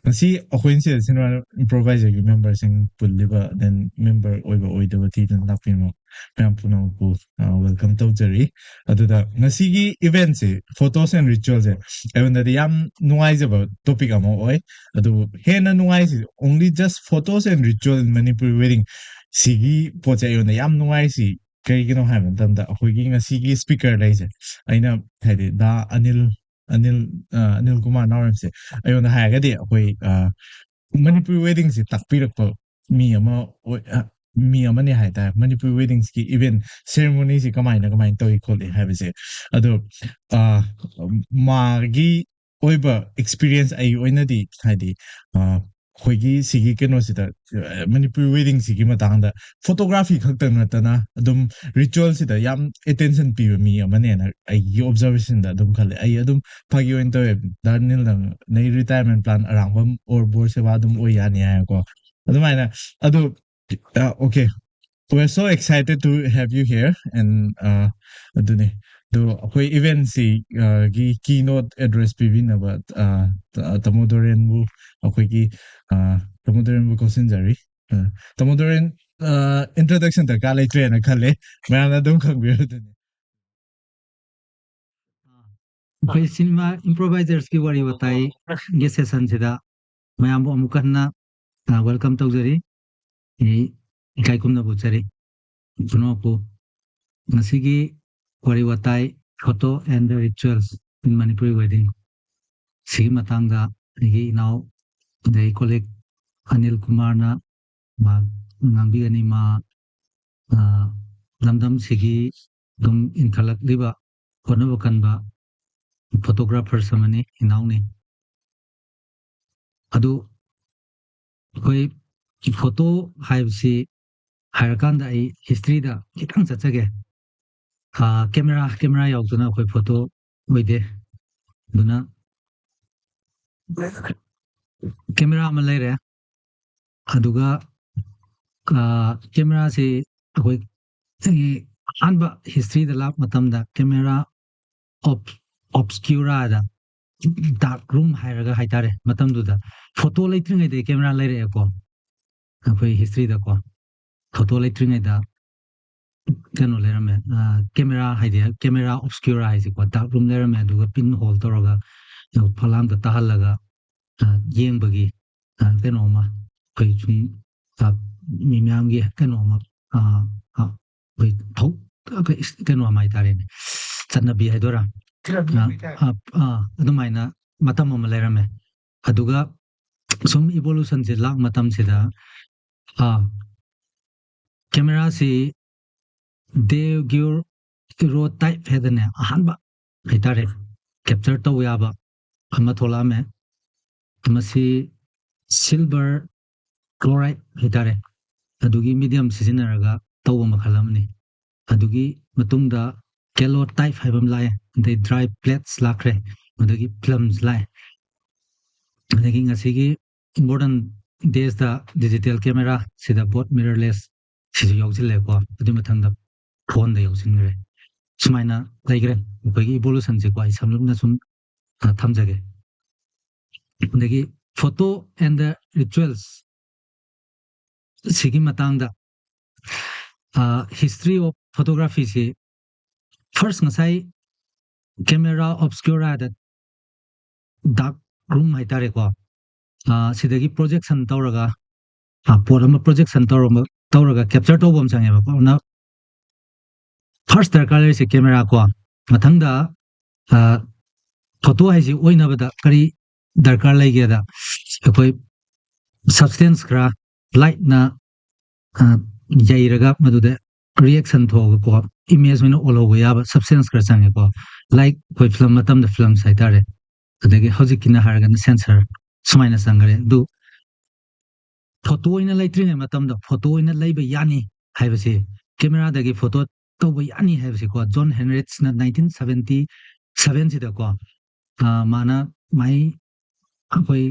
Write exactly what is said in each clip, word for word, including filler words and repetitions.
ꯉꯁꯤ ꯑꯩꯈꯣꯏꯅ ꯁꯤꯗ ꯁꯤꯅꯦꯃꯥ ꯏꯝꯄ꯭ꯔꯣꯚꯥꯏꯖꯔꯒꯤ ꯃꯦꯝꯕꯔꯁꯤꯡ ꯄꯨꯜꯂꯤꯕ, then ꯃꯦꯝꯕꯔ ꯑꯣꯏꯕ ꯑꯣꯏꯗꯕ ꯊꯤꯗꯅ ꯂꯥꯛꯄꯤꯔꯤꯕ ꯃꯌꯥꯝ ꯄꯨꯝꯅꯃꯛꯄꯨ ꯋꯦꯜꯀꯝ ꯇꯧꯖꯔꯤ꯫ ꯑꯗꯨꯗ ꯉꯁꯤꯒꯤ ꯏꯚꯦꯟꯁꯤ, photos and ritualꯁꯦ, ꯑꯩꯉꯣꯟꯗꯗꯤ ꯌꯥꯝ ꯅꯨꯡꯉꯥꯏꯖꯕ ꯇꯣꯄꯤꯛ ꯑꯃ ꯑꯣꯏ꯫ ꯑꯗꯨꯕꯨ ꯍꯦꯟꯅ ꯅꯨꯡꯉꯥꯏꯁꯤ, only just photos and ritual in Manipuri wedding ꯁꯤꯒꯤ ꯄꯣꯠꯁꯦ ꯑꯩꯉꯣꯟꯗ ꯌꯥꯝ ꯅꯨꯡꯉꯥꯏꯁꯤ꯫ ꯀꯔꯤꯒꯤꯅꯣ ꯍꯥꯏꯕ ꯃꯇꯝꯗ, ꯑꯩꯈꯣꯏꯒꯤ ꯉꯁꯤꯒꯤ ꯁ꯭ꯄꯤꯀꯔ ꯂꯩꯁꯦ, ꯑꯩꯅ ꯍꯥꯏꯗꯤ ꯗꯥ ꯑꯅꯤꯜ ꯑꯅꯤꯜ ꯑ, ꯑꯅꯤꯜ ꯀꯨꯃꯥꯔ ꯅꯥꯎꯔꯦꯝꯁꯦ ꯑꯩꯉꯣꯟꯗ ꯍꯥꯏꯔꯒꯗꯤ, ꯑꯩꯈꯣꯏ ꯑ, ꯃꯅꯤꯄꯨꯔꯤ ꯋꯦꯗꯤꯡꯁꯦ ꯇꯥꯛꯄꯤꯔꯛꯄ ꯃꯤ ꯑꯃ ꯑꯣꯏ-, ꯑ, ꯃꯤ ꯑꯃꯅꯤ ꯍꯥꯏꯇꯥꯔꯦ꯫ ꯃꯅꯤꯄꯨꯔꯤ ꯋꯦꯗꯤꯡꯁꯀꯤ ꯏꯚꯦꯟ ꯁꯦꯔꯦꯃꯣꯅꯤꯁꯤ ꯀꯃꯥꯏꯅ ꯀꯃꯥꯏꯅ ꯇꯧꯏ ꯈꯣꯠꯂꯤ ꯍꯥꯏꯕꯁꯦ꯫ ꯑꯗꯣ ꯑ, ꯃꯥꯒꯤ ꯑꯣꯏꯕ ꯑꯦꯛꯁꯄꯤꯔꯤꯌꯦꯟꯁ ꯑꯩ ꯑꯣꯏꯅꯗꯤ, ꯍꯥꯏꯗꯤ ꯑ, ꯑꯩꯈꯣꯏꯒꯤ ꯁꯤꯒꯤ ꯀꯩꯅꯣꯁꯤꯗ, ꯑ, ꯃꯅꯤꯄꯨꯔꯤ ꯋꯦꯗꯤꯡꯁꯤꯒꯤ ꯃꯇꯥꯡꯗ ꯐꯣꯇꯣꯒ꯭ꯔꯥꯐꯤ ꯈꯛꯇꯪ ꯅꯠꯇꯅ ꯑꯗꯨꯝ ꯔꯤꯆꯨꯋꯦꯜꯁꯤꯗ ꯌꯥꯝ ꯑꯦꯇꯦꯟꯁꯟ ꯄꯤꯕ ꯃꯤ ꯑꯃꯅꯦꯅ ꯑꯩꯒꯤ ꯑꯣꯕꯖꯔꯕꯦꯁꯟꯗ ꯑꯗꯨꯝ ꯈꯜꯂꯦ꯫ ꯑꯩ ꯑꯗꯨꯝ ꯐꯥꯒꯤ ꯑꯣꯏꯅ ꯇꯧꯋꯦ, "ꯗꯥ ꯅꯤꯜ, ꯅꯪ ꯅꯩ ꯔꯤꯇꯥꯌꯔꯃꯦꯟ ꯄ꯭ꯂꯥꯟ ꯑꯔꯥꯡꯕꯝ ꯑꯣꯔ ꯕꯣꯔ ꯁꯦꯕꯥ ꯑꯗꯨꯝ ꯑꯣꯏ ꯌꯥꯅꯤ" ꯍꯥꯏꯀꯣ꯫ ꯑꯗꯨꯃꯥꯏꯅ ꯑꯗꯨ, ꯑ, okay, we're so excited to have you here, and ꯑ, ꯑꯗꯨꯅꯤ꯫ ꯑꯗꯣ ꯑꯩꯈꯣꯏ ꯏꯚꯦꯟꯁꯤ, ꯑ, ꯒꯤ ꯀꯤ ꯅꯣꯠ ꯑꯦꯗ꯭ꯔꯦꯁ ꯄꯤꯕꯤꯅꯕ, ꯑ, ꯇ-, ꯇꯥꯃꯣ ꯗꯣꯔꯦꯟꯕꯨ, ꯑꯩꯈꯣꯏꯒꯤ ꯑ, ꯇꯥꯃꯣ ꯗꯣꯔꯦꯟꯕꯨ ꯀꯧꯁꯤꯟꯖꯔꯤ꯫ ꯑ, ꯇꯥꯃꯣ ꯗꯣꯔꯦꯟ, ꯑ, ꯏꯟꯇ꯭ꯔꯣꯗꯛꯁꯟ ꯗꯔꯀꯥꯔ ꯂꯩꯇ꯭ꯔꯦꯅ ꯈꯜꯂꯦ, ꯃꯌꯥꯝꯅ ꯑꯗꯨꯝ ꯈꯪꯕꯤꯔꯗꯨꯅꯤ꯫ ꯑꯩꯈꯣꯏ ꯁꯤꯅꯦꯃꯥ ꯏꯝꯄ꯭ꯔꯣꯚꯥꯏꯖꯔꯁꯀꯤ ꯋꯥꯔꯤ ꯋꯥꯇꯥꯏꯒꯤ ꯁꯦꯁꯟꯁꯤꯗ ꯃꯌꯥꯝꯕꯨ ꯑꯃꯨꯛ ꯍꯟꯅ, ꯑ, ꯋꯦꯜꯀꯝ ꯇꯧꯖꯔꯤ꯫ ꯑꯩ ꯏꯀꯥꯏ ꯈꯨꯝꯅꯕ ꯎꯠꯆꯔꯤ꯫ ꯄꯨꯝꯅꯃꯛꯄꯨ ꯉꯁꯤꯒꯤ ꯋꯥꯔꯤ ꯋꯥꯇꯥꯏ, photo and the rituals in Manipuri wedding, ꯁꯤꯒꯤ ꯃꯇꯥꯡꯗ ꯑꯩꯒꯤ ꯏꯅꯥꯎ, ꯑꯗꯩ ꯀꯣꯂꯤꯛ ꯑꯅꯤꯜ ꯀꯨꯃꯥꯔꯅ ꯃꯥ ꯉꯥꯡꯕꯤꯒꯅꯤ꯫ ꯃꯥ, ꯑ, ꯂꯝꯗꯝꯁꯤꯒꯤ ꯑꯗꯨꯝ ꯏꯟꯈꯠꯂꯛꯂꯤꯕ ꯍꯣꯠꯅꯕ ꯀꯟꯕ ꯐꯣꯇꯣꯒ꯭ꯔꯥꯐꯔꯁ ꯑꯃꯅꯤ, ꯏꯅꯥꯎꯅꯤ꯫ ꯑꯗꯨ ꯑꯩꯈꯣꯏ ꯐꯣꯇꯣ ꯍꯥꯏꯕꯁꯤ ꯍꯥꯏꯔꯀꯥꯟꯗ ꯑꯩ ꯍꯤꯁꯇ꯭ꯔꯤꯗ ꯈꯤꯇꯪ ꯆꯠꯆꯒꯦ꯫ ꯑ, ꯀꯦꯃꯦꯔꯥ, ꯀꯦꯃꯦꯔꯥ ꯌꯥꯎꯗꯅ ꯑꯩꯈꯣꯏ ꯐꯣꯇꯣ ꯑꯣꯏꯗꯦ꯫ ꯑꯗꯨꯅ ꯀꯦꯃꯦꯔꯥ ꯑꯃ ꯂꯩꯔꯦ꯫ ꯑꯗꯨꯒ, ꯑ, ꯀꯦꯃꯦꯔꯥꯁꯤ ꯑꯩꯈꯣꯏ, ꯑꯩꯒꯤ ꯑꯍꯥꯟꯕ ꯍꯤꯁꯇ꯭ꯔꯤꯗ ꯂꯥꯛꯄ ꯃꯇꯝꯗ ꯀꯦꯃꯦꯔꯥ ꯑꯣꯞ-, ꯑꯣꯞꯁꯀ꯭ꯌꯨꯔꯥꯗ ꯗꯥꯔꯛ ꯔꯨꯝ ꯍꯥꯏꯔꯒ ꯍꯥꯏꯇꯥꯔꯦ, ꯃꯇꯝꯗꯨꯗ ꯐꯣꯇꯣ ꯂꯩꯇ꯭ꯔꯤꯉꯩꯗꯩ ꯀꯦꯃꯦꯔꯥ ꯂꯩꯔꯛꯑꯦꯀꯣ꯫ ꯑꯩꯈꯣꯏ ꯍꯤꯁꯇ꯭ꯔꯤꯗꯀꯣ, ꯐꯣꯇꯣ ꯂꯩꯇ꯭ꯔꯤꯉꯩꯗ ꯀꯩꯅꯣ ꯂꯩꯔꯝꯃꯦ, ꯀꯦꯃꯦꯔꯥ ꯍꯥꯏꯗꯤ ꯀꯦꯃꯦꯔꯥ ꯑꯣꯞꯁꯀ꯭ꯌꯨꯔꯥ ꯍꯥꯏꯁꯦꯀꯣ, ꯗꯥꯔꯛ ꯔꯨꯝ ꯂꯩꯔꯝꯃꯦ꯫ ꯑꯗꯨꯒ ꯄꯤꯟ ꯍꯣꯜ ꯇꯧꯔꯒ ꯐꯂꯥꯝꯗ ꯇꯥꯍꯜꯂꯒ ꯌꯦꯡꯕꯒꯤ ꯀꯩꯅꯣ ꯑꯃ, ꯑꯩꯈꯣꯏ ꯁꯨꯝ ꯃꯤ ꯃꯌꯥꯝꯒꯤ ꯀꯩꯅꯣ ꯑꯃ, ꯑꯩꯈꯣꯏ ꯀꯩꯅꯣ ꯑꯃ ꯍꯥꯏꯇꯥꯔꯦꯅꯦ, ꯆꯠꯅꯕꯤ ꯍꯥꯏꯗꯣꯏꯔꯥ, ꯑꯗꯨꯃꯥꯏꯅ ꯃꯇꯝ ꯑꯃ ꯂꯩꯔꯝꯃꯦ꯫ ꯑꯗꯨꯒ ꯁꯨꯝ ꯏꯚꯣꯂꯨꯁꯟꯁꯦ ꯂꯥꯛ ꯃꯇꯝꯁꯤꯗ ꯀꯦꯃꯦꯔꯥꯁꯤ ꯗꯦꯒ꯭ꯌꯨꯔꯣ ꯇꯥꯏꯞ ꯍꯥꯏꯗꯅꯦ, ꯑꯍꯥꯟꯕ ꯍꯥꯏꯇꯥꯔꯦ, ꯀꯦꯞꯆꯔ ꯇꯧꯕ ꯌꯥꯕ ꯑꯃ ꯊꯣꯛꯂꯛꯑꯝꯃꯦ꯫ ꯃꯁꯤ ꯁꯤꯜꯚꯔ ꯀ꯭ꯂꯣꯔꯥꯏꯠ ꯍꯥꯏꯇꯥꯔꯦ, ꯑꯗꯨꯒꯤ ꯃꯤꯗꯤꯌꯝ ꯁꯤꯖꯤꯟꯅꯔꯒ ꯇꯧꯕ ꯃꯈꯜ ꯑꯃꯅꯤ꯫ ꯑꯗꯨꯒꯤ ꯃꯇꯨꯡꯗ ꯀꯦꯂꯣ ꯇꯥꯏꯞ ꯍꯥꯏꯕ ꯑꯃ ꯂꯥꯛꯑꯦ, ꯑꯗꯩ ꯗ꯭ꯔꯥꯏ ꯄ꯭ꯂꯦꯠꯁ ꯂꯥꯛꯈ꯭ꯔꯦ, ꯑꯗꯒꯤ ꯐꯤꯂꯝꯁ ꯂꯥꯛꯑꯦ꯫ ꯑꯗꯒꯤ ꯉꯁꯤꯒꯤ ꯃꯣꯗꯔꯟ ꯗꯦꯖꯇ ꯗꯤꯖꯤꯇꯦꯜ ꯀꯦꯃꯦꯔꯥ ꯁꯤꯗ ꯕꯣꯠ ꯃꯤꯔꯔꯂꯦꯁ ꯁꯤꯁꯨ ꯌꯥꯎꯁꯤꯜꯂꯦꯀꯣ꯫ ꯑꯗꯨꯏ ꯃꯊꯪꯗ ꯐꯣꯟꯗ ꯌꯥꯎꯁꯤꯟꯈ꯭ꯔꯦ꯫ ꯁꯨꯃꯥꯏꯅ ꯂꯩꯈ꯭ꯔꯦ ꯑꯩꯈꯣꯏꯒꯤ ꯏꯚꯣꯂꯨꯁꯟꯁꯦꯀꯣ꯫ ꯑꯩ ꯁꯝꯂꯞꯅ ꯁꯨꯝ ꯊꯝꯖꯒꯦ꯫ ꯑꯗꯒꯤ photo and the rituals ꯁꯤꯒꯤ ꯃꯇꯥꯡꯗ, history of photographyꯁꯤ first ꯉꯁꯥꯏ ꯀꯦꯃꯦꯔꯥ ꯑꯣꯞꯁꯀ꯭ꯌꯨꯔꯥꯗ ꯗꯥꯔꯛ ꯔꯨꯝ ꯍꯥꯏꯇꯥꯔꯦꯀꯣ, ꯁꯤꯗꯒꯤ ꯄ꯭ꯔꯣꯖꯦꯛꯁꯟ ꯇꯧꯔꯒ, ꯄꯣꯠ ꯑꯃ ꯄ꯭ꯔꯣꯖꯦꯛꯁꯟ ꯇꯧꯔꯒ ꯇꯧꯔꯒ ꯀꯦꯞꯆꯔ ꯇꯧꯕ ꯑꯃ ꯆꯪꯉꯦꯕꯀꯣ꯫ ꯑꯗꯨꯅ ꯐꯥꯔꯁ ꯗꯔꯀꯥꯔ ꯂꯩꯔꯤꯁꯦ ꯀꯦꯃꯦꯔꯥ ꯀꯣ꯫ ꯃꯊꯪꯗ ꯐꯣꯇꯣ ꯍꯥꯏꯁꯤ ꯑꯣꯏꯅꯕꯗ ꯀꯔꯤ ꯗꯔꯀꯥꯔ ꯂꯩꯒꯦꯗ, ꯑꯩꯈꯣꯏ ꯁꯕꯁꯇꯦꯟꯁ ꯈꯔ ꯂꯥꯏꯠꯅ ꯌꯩꯔꯒ ꯃꯗꯨꯗ ꯔꯤꯌꯦꯛꯁꯟ ꯊꯣꯛꯑꯒꯀꯣ, ꯏꯃꯦꯖ ꯑꯣꯏꯅ ꯑꯣꯜꯍꯧꯕ ꯌꯥꯕ ꯁꯕꯁꯇꯦꯟꯁ ꯈꯔ ꯆꯪꯉꯦꯀꯣ꯫ ꯂꯥꯏꯛ ꯑꯩꯈꯣꯏ ꯐꯤꯂꯝ ꯃꯇꯝꯗ ꯐꯤꯂꯝꯁ ꯍꯥꯏꯇꯥꯔꯦ, ꯑꯗꯒꯤ ꯍꯧꯖꯤꯛꯀꯤꯅ ꯍꯥꯏꯔꯒꯅ ꯁꯦꯟꯁꯔ, ꯁꯨꯃꯥꯏꯅ ꯆꯪꯈ꯭ꯔꯦ꯫ ꯑꯗꯨ ꯐꯣꯇꯣ ꯑꯣꯏꯅ ꯂꯩꯇ꯭ꯔꯤꯉꯩ ꯃꯇꯝꯗ ꯐꯣꯇꯣ ꯑꯣꯏꯅ ꯂꯩꯕ ꯌꯥꯅꯤ ꯍꯥꯏꯕꯁꯤ, ꯀꯦꯃꯦꯔꯥꯗꯒꯤ ꯐꯣꯇꯣ ꯇꯧꯕ ꯌꯥꯅꯤ ꯍꯥꯏꯕꯁꯤꯀꯣ, ꯖꯣꯟ ꯍꯦꯟꯔꯤꯠꯁꯅ ꯅꯥꯏꯟꯇꯤꯟ ꯁꯚꯦꯟꯇꯤ ꯁꯚꯦꯟꯁꯤꯗꯀꯣ, ꯃꯥꯅ ꯃꯥꯏ ꯑꯩꯈꯣꯏ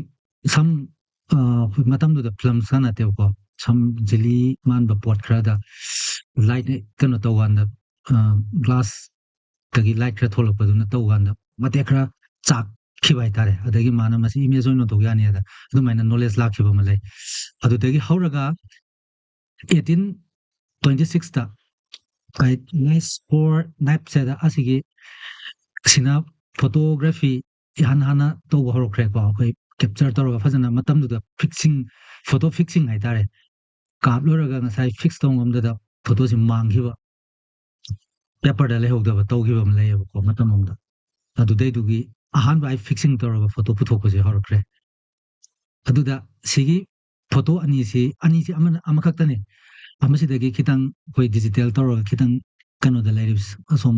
ꯁꯝ, ꯑꯩꯈꯣꯏ ꯃꯇꯝꯗꯨꯗ ꯐꯤꯂꯝꯁꯀ ꯅꯠꯇꯦꯕꯀꯣ, ꯁꯝ ꯖꯤꯂꯤ ꯃꯥꯟꯕ ꯄꯣꯠ ꯈꯔꯗ ꯂꯥꯏꯠ ꯀꯩꯅꯣ ꯇꯧꯀꯥꯟꯗ, ꯒ꯭ꯂꯥꯁꯇꯒꯤ ꯂꯥꯏꯠ ꯈꯔ ꯊꯣꯛꯂꯛꯄꯗꯨꯅ ꯇꯧꯀꯥꯟꯗ ꯃꯇꯦꯛ ꯈꯔ ꯆꯥꯛ ꯈꯤꯕ ꯍꯥꯏꯇꯥꯔꯦ꯫ ꯑꯗꯒꯤ ꯃꯥꯅ ꯃꯁꯤ ꯏꯃꯦꯖ ꯑꯣꯏꯅ ꯑꯣꯟꯊꯣꯛ ꯌꯥꯅꯤ ꯍꯥꯏꯗ ꯑꯗꯨꯃꯥꯏꯅ ꯅꯣꯂꯦꯖ ꯂꯥꯛꯈꯤꯕ ꯑꯃ ꯂꯩ꯫ ꯑꯗꯨꯗꯒꯤ ꯍꯧꯔꯒ ꯑꯩꯠꯇꯤꯟ ꯇ꯭ꯋꯦꯟꯇꯤ ꯁꯤꯛꯁꯇ ꯅꯥꯏꯁ ꯐꯣꯔ ꯅꯥꯏꯞꯁ ꯍꯥꯏꯗ ꯑꯁꯤꯒꯤ ꯁꯤꯅ ꯐꯣꯇꯣꯒ꯭ꯔꯥꯐꯤ ꯏꯍꯥꯟ ꯍꯥꯟꯅ ꯇꯧꯕ ꯍꯧꯔꯛꯈ꯭ꯔꯦꯀꯣ꯫ ꯑꯩꯈꯣꯏ ꯀꯦꯞꯆꯔ ꯇꯧꯔꯒ ꯐꯖꯅ ꯃꯇꯝꯗꯨꯗ ꯐꯤꯛꯁꯤꯡ, ꯐꯣꯇꯣ ꯐꯤꯛꯁꯤꯡ ꯍꯥꯏꯇꯥꯔꯦ꯫ ꯀꯥꯞꯂꯨꯔꯒ ꯉꯁꯥꯏ ꯐꯤꯛꯁ ꯇꯧꯕ ꯉꯝꯗꯗ ꯐꯣꯇꯣꯁꯤ ꯃꯥꯡꯈꯤꯕ, ꯄꯦꯄꯔꯗ ꯂꯩꯍꯧꯗꯕ ꯇꯧꯈꯤꯕ ꯑꯃ ꯂꯩꯌꯦꯕꯀꯣ꯫ ꯃꯇꯝ ꯑꯃꯗ ꯑꯗꯨꯗꯩꯗꯨꯒꯤ ꯑꯍꯥꯟꯕ ꯑꯩ ꯐꯤꯛꯁꯤꯡ ꯇꯧꯔꯒ ꯐꯣꯇꯣ ꯄꯨꯊꯣꯛꯄꯁꯦ ꯍꯧꯔꯛꯈ꯭ꯔꯦ꯫ ꯑꯗꯨꯗ ꯁꯤꯒꯤ ꯐꯣꯇꯣ ꯑꯅꯤꯁꯤ, ꯑꯅꯤꯁꯤ ꯑꯃꯅ ꯑꯃꯈꯛꯇꯅꯤ꯫ ꯑꯃꯁꯤꯗꯒꯤ ꯈꯤꯇꯪ ꯑꯩꯈꯣꯏ ꯗꯤꯖꯤꯇꯦꯜ ꯇꯧꯔꯒ ꯈꯤꯇꯪ ꯀꯩꯅꯣꯗ ꯂꯩꯔꯤꯕ ꯑꯁꯣꯝ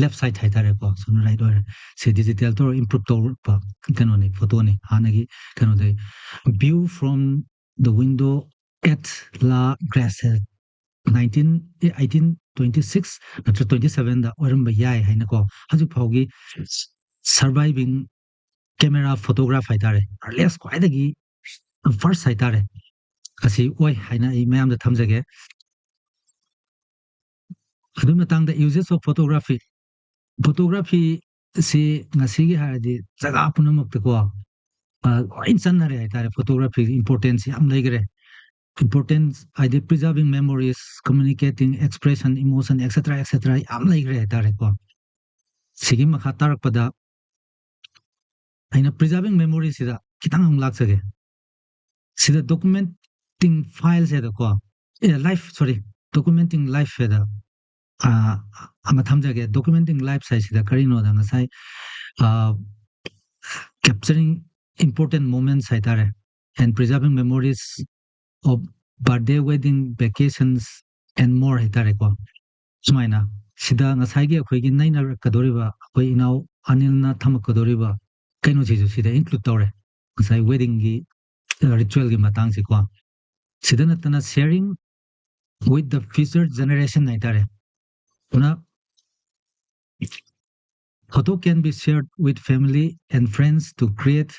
ꯂꯦꯐ ꯁꯥꯏꯠ ꯍꯥꯏꯇꯥꯔꯦꯀꯣ, ꯁꯣꯝ ꯔꯥꯏꯠ ꯑꯣꯏꯔꯦ꯫ ꯁꯤ ꯗꯤꯖꯤꯇꯦꯜ ꯇꯧꯔꯒ ꯏꯝꯄ꯭ꯔꯨꯞ ꯇꯧꯔꯛꯄ ꯀꯩꯅꯣꯅꯤ, ꯐꯣꯇꯣꯅꯤ꯫ ꯍꯥꯟꯅꯒꯤ ꯀꯩꯅꯣꯗꯩ view from the window at La Glace nineteen, eighteen twenty six ꯅꯠꯇ꯭ꯔ twenty sevenꯗ ꯑꯣꯏꯔꯝꯕ ꯌꯥꯏ ꯍꯥꯏꯅꯀꯣ꯫ ꯍꯧꯖꯤꯛ ꯐꯥꯎꯒꯤ surviving camera photograph ꯍꯥꯏꯇꯥꯔꯦ, earliest, ꯈ꯭ꯋꯥꯏꯗꯒꯤ ꯐꯥꯔꯁ ꯍꯥꯏꯇꯥꯔꯦ, ꯑꯁꯤ ꯑꯣꯏ ꯍꯥꯏꯅ ꯑꯩ ꯃꯌꯥꯝꯗ ꯊꯝꯖꯒꯦ꯫ ꯑꯗꯨꯒꯤ ꯃꯇꯥꯡꯗ uses of photography, photography ꯁꯤ ꯉꯁꯤꯒꯤ ꯍꯥꯏꯔꯗꯤ ꯖꯒꯥ ꯄꯨꯝꯅꯃꯛꯇꯀꯣ, ꯑ, ꯂꯣꯏ ꯆꯟꯅꯔꯦ ꯍꯥꯏꯇꯥꯔꯦ꯫ ꯐꯣꯇꯣꯒ꯭ꯔꯥꯐꯤꯒꯤ ꯏꯝꯄꯣꯔꯇꯦꯟꯁ ꯌꯥꯝ ꯂꯩꯈ꯭ꯔꯦ꯫ ꯏꯝꯄꯣꯔꯇꯦꯟꯁ ꯍꯥꯏꯗꯤ preserving memories, communicating expression, emotion, etcetera etcetera ꯌꯥꯝ ꯂꯩꯈ꯭ꯔꯦ ꯍꯥꯏꯇꯥꯔꯦꯀꯣ꯫ ꯁꯤꯒꯤ ꯃꯈꯥ ꯇꯥꯔꯛꯄꯗ ꯑꯩꯅ preserving memory ꯁꯤꯗ ꯈꯤꯇꯪ ꯑꯃꯨꯛ ꯂꯥꯛꯆꯒꯦ꯫ ꯁꯤꯗ documenting files ꯍꯥꯏꯗꯀꯣ, ꯑꯦ, life, sorry, documenting life ꯍꯥꯏꯗ, ꯑ, ꯑꯃ ꯊꯝꯖꯒꯦ꯫ Documenting life ꯍꯥꯏꯁꯤꯗ ꯀꯔꯤꯅꯣꯗ ꯉꯁꯥꯏ, ꯑ, capturing important moments ꯍꯥꯏꯇꯥꯔꯦ, and preserving memories of birthday, wedding, vacations and more ꯍꯥꯏꯇꯥꯔꯦꯀꯣ꯫ ꯁꯨꯃꯥꯏꯅ ꯁꯤꯗ ꯉꯁꯥꯏꯒꯤ ꯑꯩꯈꯣꯏꯒꯤ ꯅꯩꯅꯔꯛꯀꯗꯧꯔꯤꯕ, ꯑꯩꯈꯣꯏ ꯏꯅꯥꯎ ꯑꯅꯤꯜꯅ ꯊꯝꯃꯛꯀꯗꯧꯔꯤꯕ ꯀꯩꯅꯣꯁꯤꯁꯨ ꯁꯤꯗ include ꯇꯧꯔꯦ, ꯉꯁꯥꯏ weddingꯒꯤ, ꯑ, ritualꯒꯤ ꯃꯇꯥꯡꯁꯤꯀꯣ꯫ ꯁꯤꯗ ꯅꯠꯇꯅ sharing with the future generation ꯍꯥꯏꯇꯥꯔꯦ꯫ ꯑꯗꯨꯅ photo can be shared with family and friends to create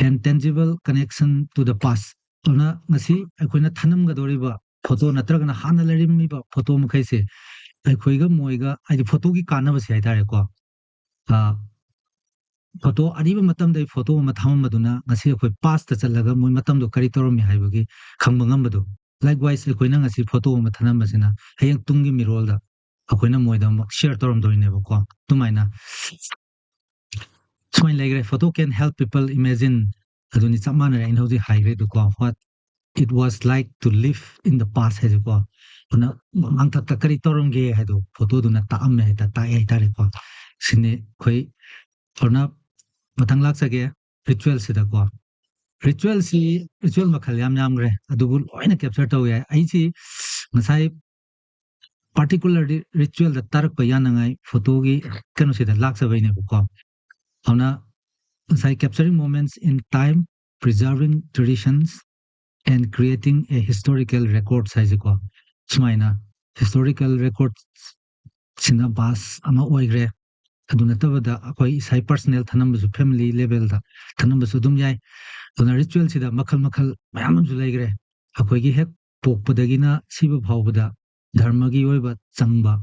and tangible connection to the past. ꯑꯗꯨꯅ ꯉꯁꯤ ꯑꯩꯈꯣꯏꯅ ꯊꯅꯝꯒꯗꯧꯔꯤꯕ ꯐꯣꯇꯣ ꯅꯠꯇ꯭ꯔꯒꯅ ꯍꯥꯟꯅ ꯂꯩꯔꯝꯃꯤꯕ ꯐꯣꯇꯣ ꯃꯈꯩꯁꯦ ꯑꯩꯈꯣꯏꯒ ꯃꯣꯏꯒ, ꯍꯥꯏꯗꯤ ꯐꯣꯇꯣꯒꯤ ꯀꯥꯟꯅꯕꯁꯦ ꯍꯥꯏꯇꯥꯔꯦꯀꯣ, ꯑ, ꯐꯣꯇꯣ ꯑꯔꯤꯕ ꯃꯇꯝꯗꯩ ꯐꯣꯇꯣ ꯑꯃ ꯊꯝꯃꯝꯕꯗꯨꯅ ꯉꯁꯤ ꯑꯩꯈꯣꯏ ꯄꯥꯁꯇ ꯆꯠꯂꯒ ꯃꯣꯏ ꯃꯇꯝꯗꯣ ꯀꯔꯤ ꯇꯧꯔꯝꯃꯤ ꯍꯥꯏꯕꯒꯤ ꯈꯪꯕ ꯉꯝꯕꯗꯣ꯫ ꯂꯥꯏꯛꯋꯥꯏꯁ ꯑꯩꯈꯣꯏꯅ ꯉꯁꯤ ꯐꯣꯇꯣ ꯑꯃ ꯊꯝꯃꯝꯕꯁꯤꯅ ꯍꯌꯦꯡ ꯇꯨꯡꯒꯤ ꯃꯤꯔꯣꯜꯗ ꯑꯩꯈꯣꯏꯅ ꯃꯣꯏꯗ ꯑꯃꯨꯛ ꯁꯤꯌꯔ ꯇꯧꯔꯝꯗꯣꯏꯅꯦꯕꯀꯣ꯫ ꯑꯗꯨꯃꯥꯏꯅ ꯁꯨꯃꯥꯏꯅ ꯂꯩꯈ꯭ꯔꯦ: "Photo can help people imagine", ꯑꯗꯨꯅꯤ ꯆꯞ ꯃꯥꯟꯅꯔꯦ ꯑꯩꯅ ꯍꯧꯖꯤꯛ ꯍꯥꯏꯈ꯭ꯔꯤꯗꯨꯀꯣ, "What it was like to live in the past" ꯍꯥꯏꯁꯦꯀꯣ꯫ ꯑꯗꯨꯅ ꯃꯃꯥꯡꯊꯛꯇ ꯀꯔꯤ ꯇꯧꯔꯝꯒꯦ ꯍꯥꯏꯗꯣ ꯐꯣꯇꯣꯗꯨꯅ ꯇꯥꯛꯑꯝꯃꯦ ꯍꯥꯏꯇꯥ ꯇꯥꯛꯑꯦ ꯍꯥꯏꯇꯥꯔꯦꯀꯣ꯫ ꯁꯤꯅꯤ ꯑꯩꯈꯣꯏ꯫ ꯑꯗꯨꯅ ꯃꯊꯪ ꯂꯥꯛꯆꯒꯦ ꯔꯤꯆꯨꯋꯦꯜꯁꯤꯗꯀꯣ꯫ ꯔꯤꯆꯨꯋꯦꯜꯁꯤ, ꯔꯤꯆꯨꯋꯦꯜ ꯃꯈꯜ ꯌꯥꯝ ꯌꯥꯝꯈ꯭ꯔꯦ, ꯑꯗꯨꯕꯨ ꯂꯣꯏꯅ ꯀꯦꯞꯆꯔ ꯇꯧ ꯌꯥꯏ꯫ ꯑꯩꯁꯤ ꯉꯁꯥꯏ ꯄꯥꯔꯇꯤꯀꯨꯂꯔꯂꯤ ꯔꯤꯆꯨꯋꯦꯜꯗ ꯇꯥꯔꯛꯄ ꯌꯥꯅꯉꯥꯏ ꯐꯣꯇꯣꯒꯤ ꯀꯩꯅꯣꯁꯤꯗ ꯂꯥꯛꯆꯕꯩꯅꯦꯕꯀꯣ꯫ ꯑꯗꯨꯅ ꯉꯁꯥꯏ "Capturing moments in time, preserving traditions and creating a historical records" ꯍꯥꯏꯁꯦꯀꯣ꯫ ꯁꯨꯃꯥꯏꯅ ꯍꯤꯁꯇꯣꯔꯤꯀꯦꯜ ꯔꯦꯀꯣꯔꯠꯁꯤꯅ ꯕꯥꯁ ꯑꯃ ꯑꯣꯏꯈ꯭ꯔꯦ꯫ ꯑꯗꯨ ꯅꯠꯇꯕꯗ ꯑꯩꯈꯣꯏ ꯏꯁꯥꯒꯤ ꯄꯔꯁꯅꯦꯜ ꯊꯅꯝꯕꯁꯨ, ꯐꯦꯃꯤꯂꯤ ꯂꯦꯚꯦꯜꯗ ꯊꯅꯝꯕꯁꯨ ꯑꯗꯨꯝ ꯌꯥꯏ꯫ ꯑꯗꯨꯅ ꯔꯤꯆꯨꯋꯦꯜꯁꯤꯗ ꯃꯈꯜ ꯃꯈꯜ ꯃꯌꯥꯝ ꯑꯃꯁꯨ ꯂꯩꯈ꯭ꯔꯦ꯫ ꯑꯩꯈꯣꯏꯒꯤ ꯍꯦꯛ ꯄꯣꯛꯄꯗꯒꯤꯅ ꯁꯤꯕ ꯐꯥꯎꯕꯗ ꯙꯔꯃꯒꯤ ꯑꯣꯏꯕ ꯆꯪꯕ,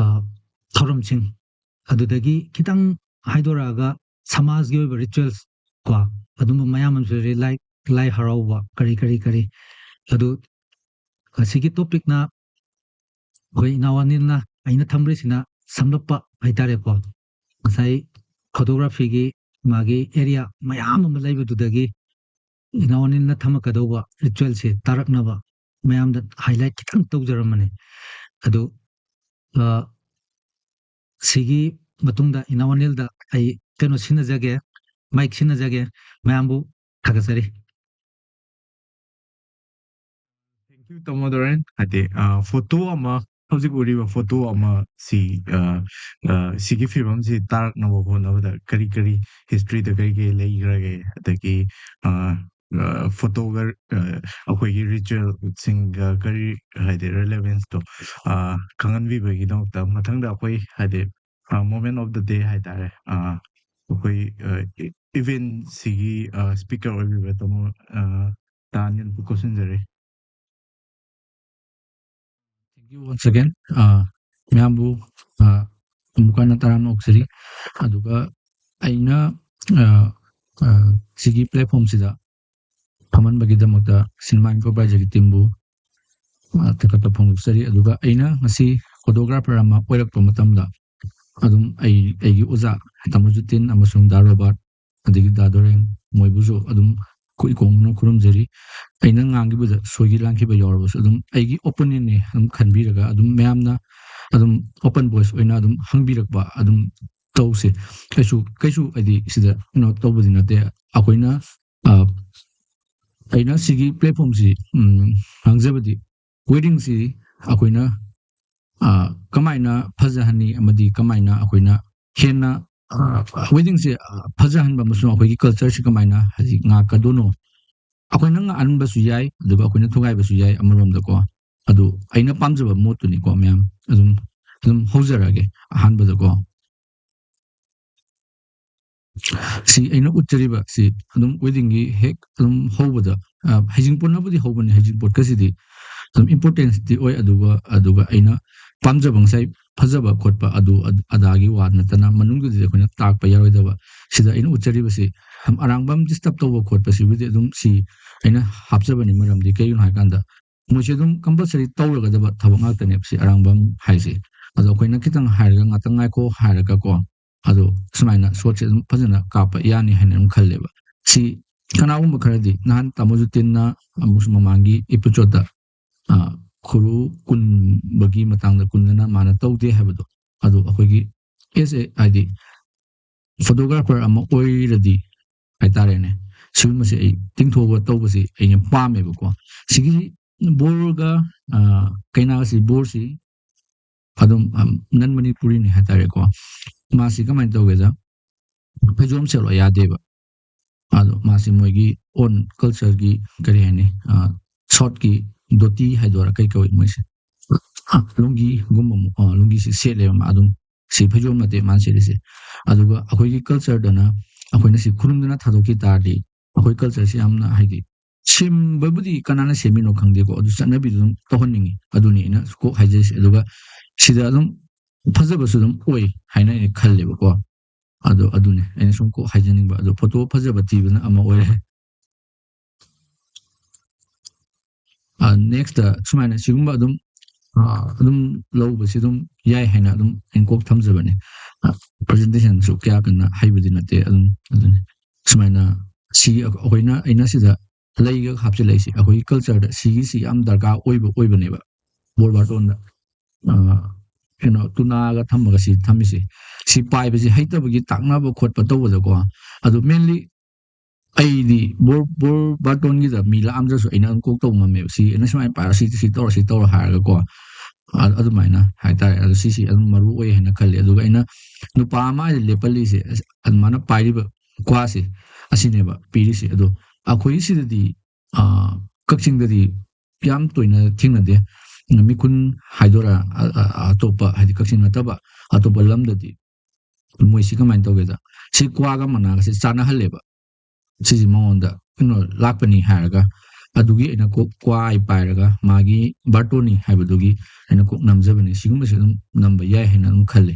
ꯑ, ꯊꯧꯔꯝꯁꯤꯡ, ꯑꯗꯨꯗꯒꯤ ꯈꯤꯇꯪ ꯍꯥꯏꯗꯣꯔꯛꯑꯒ ꯁꯃꯥꯖꯒꯤ ꯑꯣꯏꯕ ꯔꯤꯆꯨꯋꯦꯜꯁ ꯀꯣ, ꯑꯗꯨꯝꯕ ꯃꯌꯥꯝ ꯑꯃꯁꯨ ꯂꯩꯔꯦ, ꯂꯥꯏ, ꯂꯥꯏ ꯍꯔꯥꯎꯕ, ꯀꯔꯤ, ꯀꯔꯤ, ꯀꯔꯤ꯫ ꯑꯗꯨ ꯑꯁꯤꯒꯤ ꯇꯣꯄꯤꯛꯅ ꯑꯩꯈꯣꯏ ꯏꯅꯥꯎ ꯑꯅꯤꯜꯅ ꯑꯩꯅ ꯊꯝꯈ꯭ꯔꯤꯁꯤꯅ ꯁꯝꯂꯞꯄ ꯍꯥꯏꯇꯥꯔꯦꯀꯣ꯫ ꯉꯁꯥꯏ ꯐꯣꯇꯣꯒ꯭ꯔꯥꯐꯤꯒꯤ ꯃꯥꯒꯤ ꯑꯦꯔꯤꯌꯥ ꯃꯌꯥꯝ ꯑꯃ ꯂꯩꯕꯗꯨꯗꯒꯤ ꯏꯅꯥꯎ ꯑꯅꯤꯜꯅ ꯊꯝꯃꯛꯀꯗꯧꯕ ꯔꯤꯆꯨꯋꯦꯜꯁꯦ ꯇꯥꯔꯛꯅꯕ ꯃꯌꯥꯝꯗ ꯍꯥꯏꯂꯥꯏꯠ ꯈꯤꯇꯪ ꯇꯧꯖꯔꯝꯕꯅꯤ꯫ ꯑꯗꯨ, ꯑ, ꯁꯤꯒꯤ ꯃꯇꯨꯡꯗ ꯏꯅꯥꯎ ꯑꯅꯤꯜꯗ ꯑꯩ ꯀꯩꯅꯣ ꯁꯤꯟꯅꯖꯒꯦ, ꯃꯥꯏꯛ ꯁꯤꯟꯅꯖꯒꯦ꯫ ꯃꯌꯥꯝꯕꯨ ꯊꯥꯒꯠꯆꯔꯤ꯫ Thank you, ꯇꯥꯃꯣ ꯗꯣꯔꯦꯟ꯫ ꯍꯥꯏꯗꯤ, ꯑ, ꯐꯣꯇꯣ ꯑꯃ, ꯍꯧꯖꯤꯛ ꯎꯔꯤꯕ ꯐꯣꯇꯣ ꯑꯃ ꯁꯤ, ꯑ, ꯑ, ꯁꯤꯒꯤ ꯐꯤꯕꯝꯁꯤ ꯇꯥꯔꯛꯅꯕ ꯍꯣꯠꯅꯕꯗ ꯀꯔꯤ ꯀꯔꯤ ꯍꯤꯁꯇ꯭ꯔꯤꯗ ꯀꯔꯤ ꯀꯔꯤ ꯂꯩꯈ꯭ꯔꯒꯦ, ꯑꯗꯒꯤ, ꯑ, ꯑ, ꯐꯣꯇꯣꯒ, ꯑ, ꯑꯩꯈꯣꯏꯒꯤ ꯔꯤꯆꯨꯋꯦꯜꯁꯤꯡꯒ ꯀꯔꯤ, ꯍꯥꯏꯗꯤ, ꯔꯤꯂꯦꯚꯦꯟꯁꯇꯣ, ꯑ, ꯈꯪꯍꯟꯕꯤꯕꯒꯤꯗꯃꯛꯇ ꯃꯊꯪꯗ ꯑꯩꯈꯣꯏ, ꯍꯥꯏꯗꯤ, ꯑ, moment of the day ꯍꯥꯏꯇꯥꯔꯦ, ꯑ, ꯑꯩꯈꯣꯏ, ꯑ, ꯏ-, ꯏꯚꯦꯟꯁꯤꯒꯤ, ꯑ, ꯁ꯭ꯄꯤꯀꯔ ꯑꯣꯏꯕꯤꯕ ꯇꯥꯃꯣ, ꯑ, ꯇꯥ ꯑꯅꯤꯜꯕꯨ ꯀꯧꯁꯤꯟꯖꯔꯤ꯫ Thank you once again. ꯑ, ꯃꯌꯥꯝꯕꯨ, ꯑ, ꯑꯃꯨꯛ ꯍꯟꯅ ꯇꯔꯥꯝꯅ ꯑꯣꯛꯆꯔꯤ꯫ ꯑꯗꯨꯒ ꯑꯩꯅ ꯑ, ꯑ, ꯁꯤꯒꯤ ꯄ꯭ꯂꯦꯠꯐꯣꯝꯁꯤꯗ ꯐꯝꯍꯟꯕꯒꯤꯗꯃꯛꯇ ꯁꯤꯅꯦꯃꯥ ꯏꯝꯄ꯭ꯔꯣꯚꯥꯏꯖꯔꯒꯤ ꯇꯤꯝꯕꯨ ꯑ, ꯊꯥꯒꯠꯄ ꯐꯣꯡꯗꯣꯛꯆꯔꯤ꯫ ꯑꯗꯨꯒ ꯑꯩꯅ ꯉꯁꯤ ꯐꯣꯇꯣꯒ꯭ꯔꯥꯐꯔ ꯑꯃ ꯑꯣꯏꯔꯛꯄ ꯃꯇꯝꯗ ꯑꯗꯨꯝ ꯑꯩ ꯑꯩꯒꯤ ꯑꯣꯖꯥ ꯇꯥꯃꯣ ꯖꯨꯇꯤꯟ ꯑꯃꯁꯨꯡ ꯗꯥ ꯔꯣꯕꯥꯔꯠ, ꯑꯗꯒꯤ ꯗꯥ ꯗꯣꯔꯦꯟ, ꯃꯣꯏꯕꯨꯁꯨ ꯑꯗꯨꯝ ꯏꯀꯣꯡꯅ ꯈꯨꯔꯨꯝꯖꯔꯤ꯫ ꯑꯩꯅ ꯉꯥꯡꯈꯤꯕꯗ ꯁꯣꯏꯈꯤ ꯂꯥꯟꯈꯤꯕ ꯌꯥꯎꯔꯕꯁꯨ ꯑꯗꯨꯝ ꯑꯩꯒꯤ ꯑꯣꯄꯤꯅꯤꯌꯟꯅꯤ ꯑꯗꯨꯝ ꯈꯟꯕꯤꯔꯒ ꯑꯗꯨꯝ ꯃꯌꯥꯝꯅ ꯑꯗꯨꯝ ꯑꯣꯄꯟ ꯚꯣꯏꯁ ꯑꯣꯏꯅ ꯑꯗꯨꯝ ꯍꯪꯕꯤꯔꯛꯄ ꯑꯗꯨꯝ ꯇꯧꯁꯦ꯫ ꯀꯩꯁꯨ ꯀꯩꯁꯨ ꯍꯥꯏꯗꯤ ꯁꯤꯗ ꯀꯩꯅꯣ ꯇꯧꯕꯗꯤ ꯅꯠꯇꯦ꯫ ꯑꯩꯈꯣꯏꯅ ꯑ, ꯑꯩꯅ ꯁꯤꯒꯤ ꯄ꯭ꯂꯦꯠꯐꯣꯝꯁꯤ ꯎꯝ, ꯉꯥꯡꯖꯕꯗꯤ ꯋꯦꯗꯤꯡꯁꯤ ꯑꯩꯈꯣꯏꯅ ꯑ, ꯀꯃꯥꯏꯅ ꯐꯖꯍꯟꯅꯤ ꯑꯃꯗꯤ ꯀꯃꯥꯏꯅ ꯑꯩꯈꯣꯏꯅ ꯍꯦꯟꯅ ꯋꯦꯗꯤꯡꯁꯦ ꯐꯖꯍꯟꯕ ꯑꯃꯁꯨꯡ ꯑꯩꯈꯣꯏꯒꯤ ꯀꯜꯆꯔꯁꯤ ꯀꯃꯥꯏꯅ ꯍꯥꯏꯗꯤ ꯉꯥꯛꯀꯗꯣꯏꯅꯣ? ꯑꯩꯈꯣꯏꯅ ꯉꯥꯛꯍꯟꯕꯁꯨ ꯌꯥꯏ, ꯑꯗꯨꯒ ꯑꯩꯈꯣꯏꯅ ꯊꯨꯒꯥꯏꯕꯁꯨ ꯌꯥꯏ ꯑꯃꯔꯣꯝꯗꯀꯣ꯫ ꯑꯗꯨ ꯑꯩꯅ ꯄꯥꯝꯖꯕ ꯃꯣꯠꯇꯨꯅꯤꯀꯣ ꯃꯌꯥꯝ꯫ ꯑꯗꯨꯝ ꯑꯗꯨꯝ ꯍꯧꯖꯔꯛꯑꯒꯦ ꯑꯍꯥꯟꯕꯗꯀꯣ꯫ ꯁꯤ ꯑꯩꯅ ꯎꯠꯆꯔꯤꯕ ꯁꯤ ꯑꯗꯨꯝ ꯋꯦꯗꯤꯡꯒꯤ ꯍꯦꯛ ꯑꯗꯨꯝ ꯍꯧꯕꯗ, ꯑ, ꯍꯩꯖꯤꯡꯄꯣꯠꯅꯕꯨꯗꯤ ꯍꯧꯕꯅꯤ꯫ ꯍꯩꯖꯤꯡꯄꯣꯠꯀꯁꯤꯗꯤ ꯑꯗꯨꯝ ꯏꯝꯄꯣꯔꯇꯦꯟꯁꯇꯤ ꯑꯣꯏ꯫ ꯑꯗꯨꯒ ꯑꯗꯨꯒ ꯑꯩꯅ ꯄꯥꯝꯖꯕ ꯉꯁꯥꯏ ꯐꯖꯕ ꯈꯣꯠꯄ ꯑꯗꯨ ꯑꯗ- ꯑꯗꯥꯒꯤ ꯋꯥ ꯅꯠꯇꯅ ꯃꯅꯨꯡꯗꯨꯗꯤ ꯑꯩꯈꯣꯏꯅ ꯇꯥꯛꯄ ꯌꯥꯔꯣꯏꯗꯕ꯫ ꯁꯤꯗ ꯑꯩꯅ ꯎꯠꯆꯔꯤꯕꯁꯤ ꯑꯔꯥꯡꯕꯝ ꯗꯤꯁꯇꯔꯕ ꯇꯧꯕ ꯈꯣꯠꯄꯁꯤꯕꯨꯗꯤ ꯑꯗꯨꯝ ꯁꯤ ꯑꯩꯅ ꯍꯥꯞꯆꯕꯅꯤ꯫ ꯃꯔꯝꯗꯤ ꯀꯩꯒꯤꯅꯣ ꯍꯥꯏꯀꯥꯟꯗ ꯃꯣꯏꯁꯦ ꯑꯗꯨꯝ ꯀꯝꯄꯜꯁꯔꯤ ꯇꯧꯔꯒꯗꯕ ꯊꯕꯛ ꯉꯥꯛꯇꯅꯦꯕ ꯁꯤ ꯑꯔꯥꯡꯕꯝ ꯍꯥꯏꯁꯦ꯫ ꯑꯗꯣ ꯑꯩꯈꯣꯏꯅ ꯈꯤꯇꯪ ꯍꯥꯏꯔꯒ ꯉꯥꯛꯇꯪ ꯉꯥꯏꯈꯣ ꯍꯥꯏꯔꯒꯀꯣ, ꯑꯗꯣ ꯁꯨꯃꯥꯏꯅ ꯁꯣꯠꯁꯦ ꯑꯗꯨꯝ ꯐꯖꯅ ꯀꯥꯞꯄ ꯌꯥꯅꯤ ꯍꯥꯏꯅ ꯑꯗꯨꯝ ꯈꯜꯂꯦꯕ꯫ ꯁꯤ ꯀꯅꯥꯒꯨꯝꯕ ꯈꯔꯗꯤ ꯅꯍꯥꯟ ꯇꯥꯃꯣ ꯖꯨꯇꯤꯟꯅ ꯑꯃꯨꯛꯁꯨ ꯃꯃꯥꯡꯒꯤ ꯏꯄꯤꯁꯣꯠꯇ, ꯑ, ꯈꯨꯔꯨ ꯀꯨꯟꯕꯒꯤ ꯃꯇꯥꯡꯗ ꯀꯨꯟꯗꯅ ꯃꯥꯅ ꯇꯧꯗꯦ ꯍꯥꯏꯕꯗꯣ, ꯑꯗꯨ ꯑꯩꯈꯣꯏꯒꯤ ꯑꯦꯁ ꯑꯦ ꯍꯥꯏꯗꯤ ꯐꯣꯇꯣꯒ꯭ꯔꯥꯐꯔ ꯑꯃ ꯑꯣꯏꯔꯗꯤ ꯍꯥꯏꯇꯥꯔꯦꯅꯦ, ꯁꯤꯒꯨꯝꯕꯁꯦ ꯑꯩ ꯇꯤꯡꯊꯣꯛꯑꯒ ꯇꯧꯕꯁꯤ ꯑꯩꯅ ꯄꯥꯝꯃꯦꯕꯀꯣ꯫ ꯁꯤꯒꯤ ꯕꯣꯔꯒ, ꯑ, ꯀꯩꯅꯥꯒꯁꯤ ꯕꯣꯔꯁꯤ ꯑꯗꯨꯝ, ꯑꯝ, ꯅꯟ ꯃꯅꯤꯄꯨꯔꯤꯅꯤ ꯍꯥꯏꯇꯥꯔꯦꯀꯣ꯫ ꯃꯥꯁꯤ ꯀꯃꯥꯏꯅ ꯇꯧꯒꯦꯗ, ꯐꯩꯖꯣꯝ ꯁꯦꯠꯂꯣ ꯌꯥꯗꯦꯕ꯫ ꯑꯗꯣ ꯃꯥꯁꯤ ꯃꯣꯏꯒꯤ ꯑꯣꯟ ꯀꯜꯆꯔꯒꯤ ꯀꯔꯤ ꯍꯥꯏꯅꯤ, ꯑ, ꯁꯥꯎꯠꯀꯤ ꯙꯣꯇꯤ ꯍꯥꯏꯗꯣꯏꯔꯥ ꯀꯩ ꯀꯧꯏ ꯃꯣꯏꯁꯦ? ꯑ, ꯂꯨꯡꯒꯤꯒꯨꯝꯕ ꯑꯃꯨꯛ, ꯑ, ꯂꯨꯡꯒꯤꯁꯤ ꯁꯦꯠꯂꯦꯕ ꯃꯥ ꯑꯗꯨꯝ꯫ ꯁꯤ ꯐꯩꯖꯣꯝ ꯅꯠꯇꯦ ꯃꯥꯅ ꯁꯦꯠꯂꯤꯁꯦ꯫ ꯑꯗꯨꯒ ꯑꯩꯈꯣꯏꯒꯤ ꯀꯜꯆꯔꯗꯅ ꯑꯩꯈꯣꯏꯅ ꯁꯤ ꯈꯨꯔꯨꯝꯗꯅ ꯊꯥꯗꯣꯛꯈꯤ ꯇꯥꯔꯗꯤ ꯑꯩꯈꯣꯏ ꯀꯜꯆꯔꯁꯤ ꯌꯥꯝꯅ ꯍꯥꯏꯗꯤ ꯁꯦꯝꯕꯕꯨꯗꯤ ꯀꯅꯥꯅ ꯁꯦꯝꯃꯤꯅꯣ ꯈꯪꯗꯦꯀꯣ, ꯑꯗꯨ ꯆꯠꯅꯕꯤꯗꯨ ꯑꯗꯨꯝ ꯇꯧꯍꯟꯅꯤꯡꯉꯤ꯫ ꯑꯗꯨꯅꯤ ꯑꯩꯅ ꯀꯣꯛ ꯍꯥꯏꯖꯔꯤꯁꯦ꯫ ꯑꯗꯨꯒ ꯁꯤꯗ ꯑꯗꯨꯝ ꯐꯖꯕꯁꯨ ꯑꯗꯨꯝ ꯑꯣꯏ ꯍꯥꯏꯅ ꯑꯩꯅ ꯈꯜꯂꯦꯕꯀꯣ꯫ ꯑꯗꯣ ꯑꯗꯨꯅꯤ ꯑꯩꯅ ꯁꯨꯝ ꯀꯣꯛ ꯍꯥꯏꯖꯅꯤꯡꯕ꯫ ꯑꯗꯣ ꯐꯣꯇꯣ ꯐꯖꯕ ꯊꯤꯕꯅ ꯑꯃ ꯑꯣꯏꯔꯦ꯫ ꯅꯦꯛꯁꯇ ꯁꯨꯃꯥꯏꯅ ꯁꯤꯒꯨꯝꯕ ꯑꯗꯨꯝ ꯑꯗꯨꯝ ꯂꯧꯕꯁꯤ ꯑꯗꯨꯝ ꯌꯥꯏ ꯍꯥꯏꯅ ꯑꯗꯨꯝ ꯑꯩꯅ ꯀꯣꯛ ꯊꯝꯖꯕꯅꯤ꯫ ꯄ꯭ꯔꯖꯦꯟꯇꯦꯁꯟꯁꯨ ꯀꯌꯥ ꯀꯟꯅ ꯍꯩꯕꯗꯤ ꯅꯠꯇꯦ꯫ ꯑꯗꯨꯝ ꯑꯗꯨꯅꯤ ꯁꯨꯃꯥꯏꯅ ꯁꯤ ꯑꯩꯈꯣꯏꯅ ꯑꯩꯅ ꯁꯤꯗ ꯂꯩꯒ ꯍꯥꯞꯆꯤꯜꯂꯛꯏꯁꯤ ꯑꯩꯈꯣꯏꯒꯤ ꯀꯜꯆꯔꯗ ꯁꯤꯒꯤꯁꯤ ꯌꯥꯝ ꯗꯔꯀꯥꯔ ꯑꯣꯏꯕ ꯑꯣꯏꯕꯅꯦꯕ꯫ ꯕꯣꯔ ꯕꯥꯔꯇꯣꯟꯗ ꯀꯩꯅꯣ ꯇꯨꯅꯥꯒ ꯊꯝꯃꯒ ꯁꯤ ꯊꯝꯃꯤꯁꯤ, ꯁꯤ ꯄꯥꯏꯕꯁꯤ ꯍꯩꯇꯕꯒꯤ ꯇꯥꯛꯅꯕ ꯈꯣꯠꯄ ꯇꯧꯕꯗꯀꯣ꯫ ꯑꯗꯨ ꯃꯦꯟꯂꯤ ꯑꯩꯗꯤ ꯕꯣꯔ ꯕꯣꯔ ꯕꯥꯔꯇꯣꯟꯒꯤꯗ ꯃꯤ ꯂꯥꯛꯑꯝꯗ꯭ꯔꯁꯨ ꯑꯩꯅ ꯑꯗꯨꯝ ꯀꯣꯛ ꯇꯧ ꯉꯝꯃꯦꯕ꯫ ꯁꯤ ꯑꯩꯅ ꯁꯨꯃꯥꯏꯅ ꯄꯥꯏꯔ ꯁꯤ ꯁꯤ ꯇꯧꯔ ꯁꯤ ꯇꯧꯔ ꯍꯥꯏꯔꯒꯀꯣ꯫ ꯑ- ꯑꯗꯨꯃꯥꯏꯅ ꯍꯥꯏꯇꯥꯔꯦ꯫ ꯑꯗꯣ ꯁꯤꯁꯤ ꯑꯗꯨꯝ ꯃꯔꯨ ꯑꯣꯏ ꯍꯥꯏꯅ ꯈꯜꯂꯤ꯫ ꯑꯗꯨꯒ ꯑꯩꯅ ꯅꯨꯄꯥ ꯑꯃ ꯍꯥꯏꯗꯤ ꯂꯦꯞꯍꯜꯂꯤꯁꯦ, ꯑꯁ, ꯑꯗꯨ ꯃꯥꯅ ꯄꯥꯏꯔꯤꯕ ꯀ꯭ꯋꯥꯁꯦ ꯑꯁꯤꯅꯦꯕ ꯄꯤꯔꯤꯁꯦ꯫ ꯑꯗꯣ ꯑꯩꯈꯣꯏ ꯁꯤꯗꯗꯤ ꯑ, ꯀꯛꯆꯤꯡꯗꯗꯤ ꯌꯥꯝ ꯇꯣꯏꯅ ꯊꯦꯡꯅꯗꯦ꯫ ꯃꯤꯈꯨꯟ ꯍꯥꯏꯗꯣꯏꯔꯥ, ꯑ- ꯑ- ꯑꯇꯣꯞꯄ ꯍꯥꯏꯗꯤ ꯀꯛꯆꯤꯡ ꯅꯠꯇꯕ ꯑꯇꯣꯞꯄ ꯂꯝꯗꯗꯤ ꯃꯣꯏꯁꯤ ꯀꯃꯥꯏꯅ ꯇꯧꯒꯦꯗ, ꯁꯤ ꯀ꯭ꯋꯥꯒ ꯃꯅꯥꯒꯁꯤ ꯆꯥꯅꯍꯜꯂꯦꯕ꯫ ꯁꯤꯁꯤ ꯃꯉꯣꯟꯗ ꯀꯩꯅꯣ ꯂꯥꯛꯄꯅꯤ ꯍꯥꯏꯔꯒ, ꯑꯗꯨꯒꯤ ꯑꯩꯅ ꯀꯣꯛ ꯀ꯭ꯋꯥ ꯑꯩ ꯄꯥꯏꯔꯒ ꯃꯥꯒꯤ ꯕꯥꯔꯇꯣꯟꯅꯤ ꯍꯥꯏꯕꯗꯨꯒꯤ ꯑꯩꯅ ꯀꯣꯛ ꯅꯝꯖꯕꯅꯤ꯫ ꯁꯤꯒꯨꯝꯕꯁꯤ ꯑꯗꯨꯝ ꯅꯝꯕ ꯌꯥꯏ ꯍꯥꯏꯅ ꯑꯗꯨꯝ ꯈꯜꯂꯤ꯫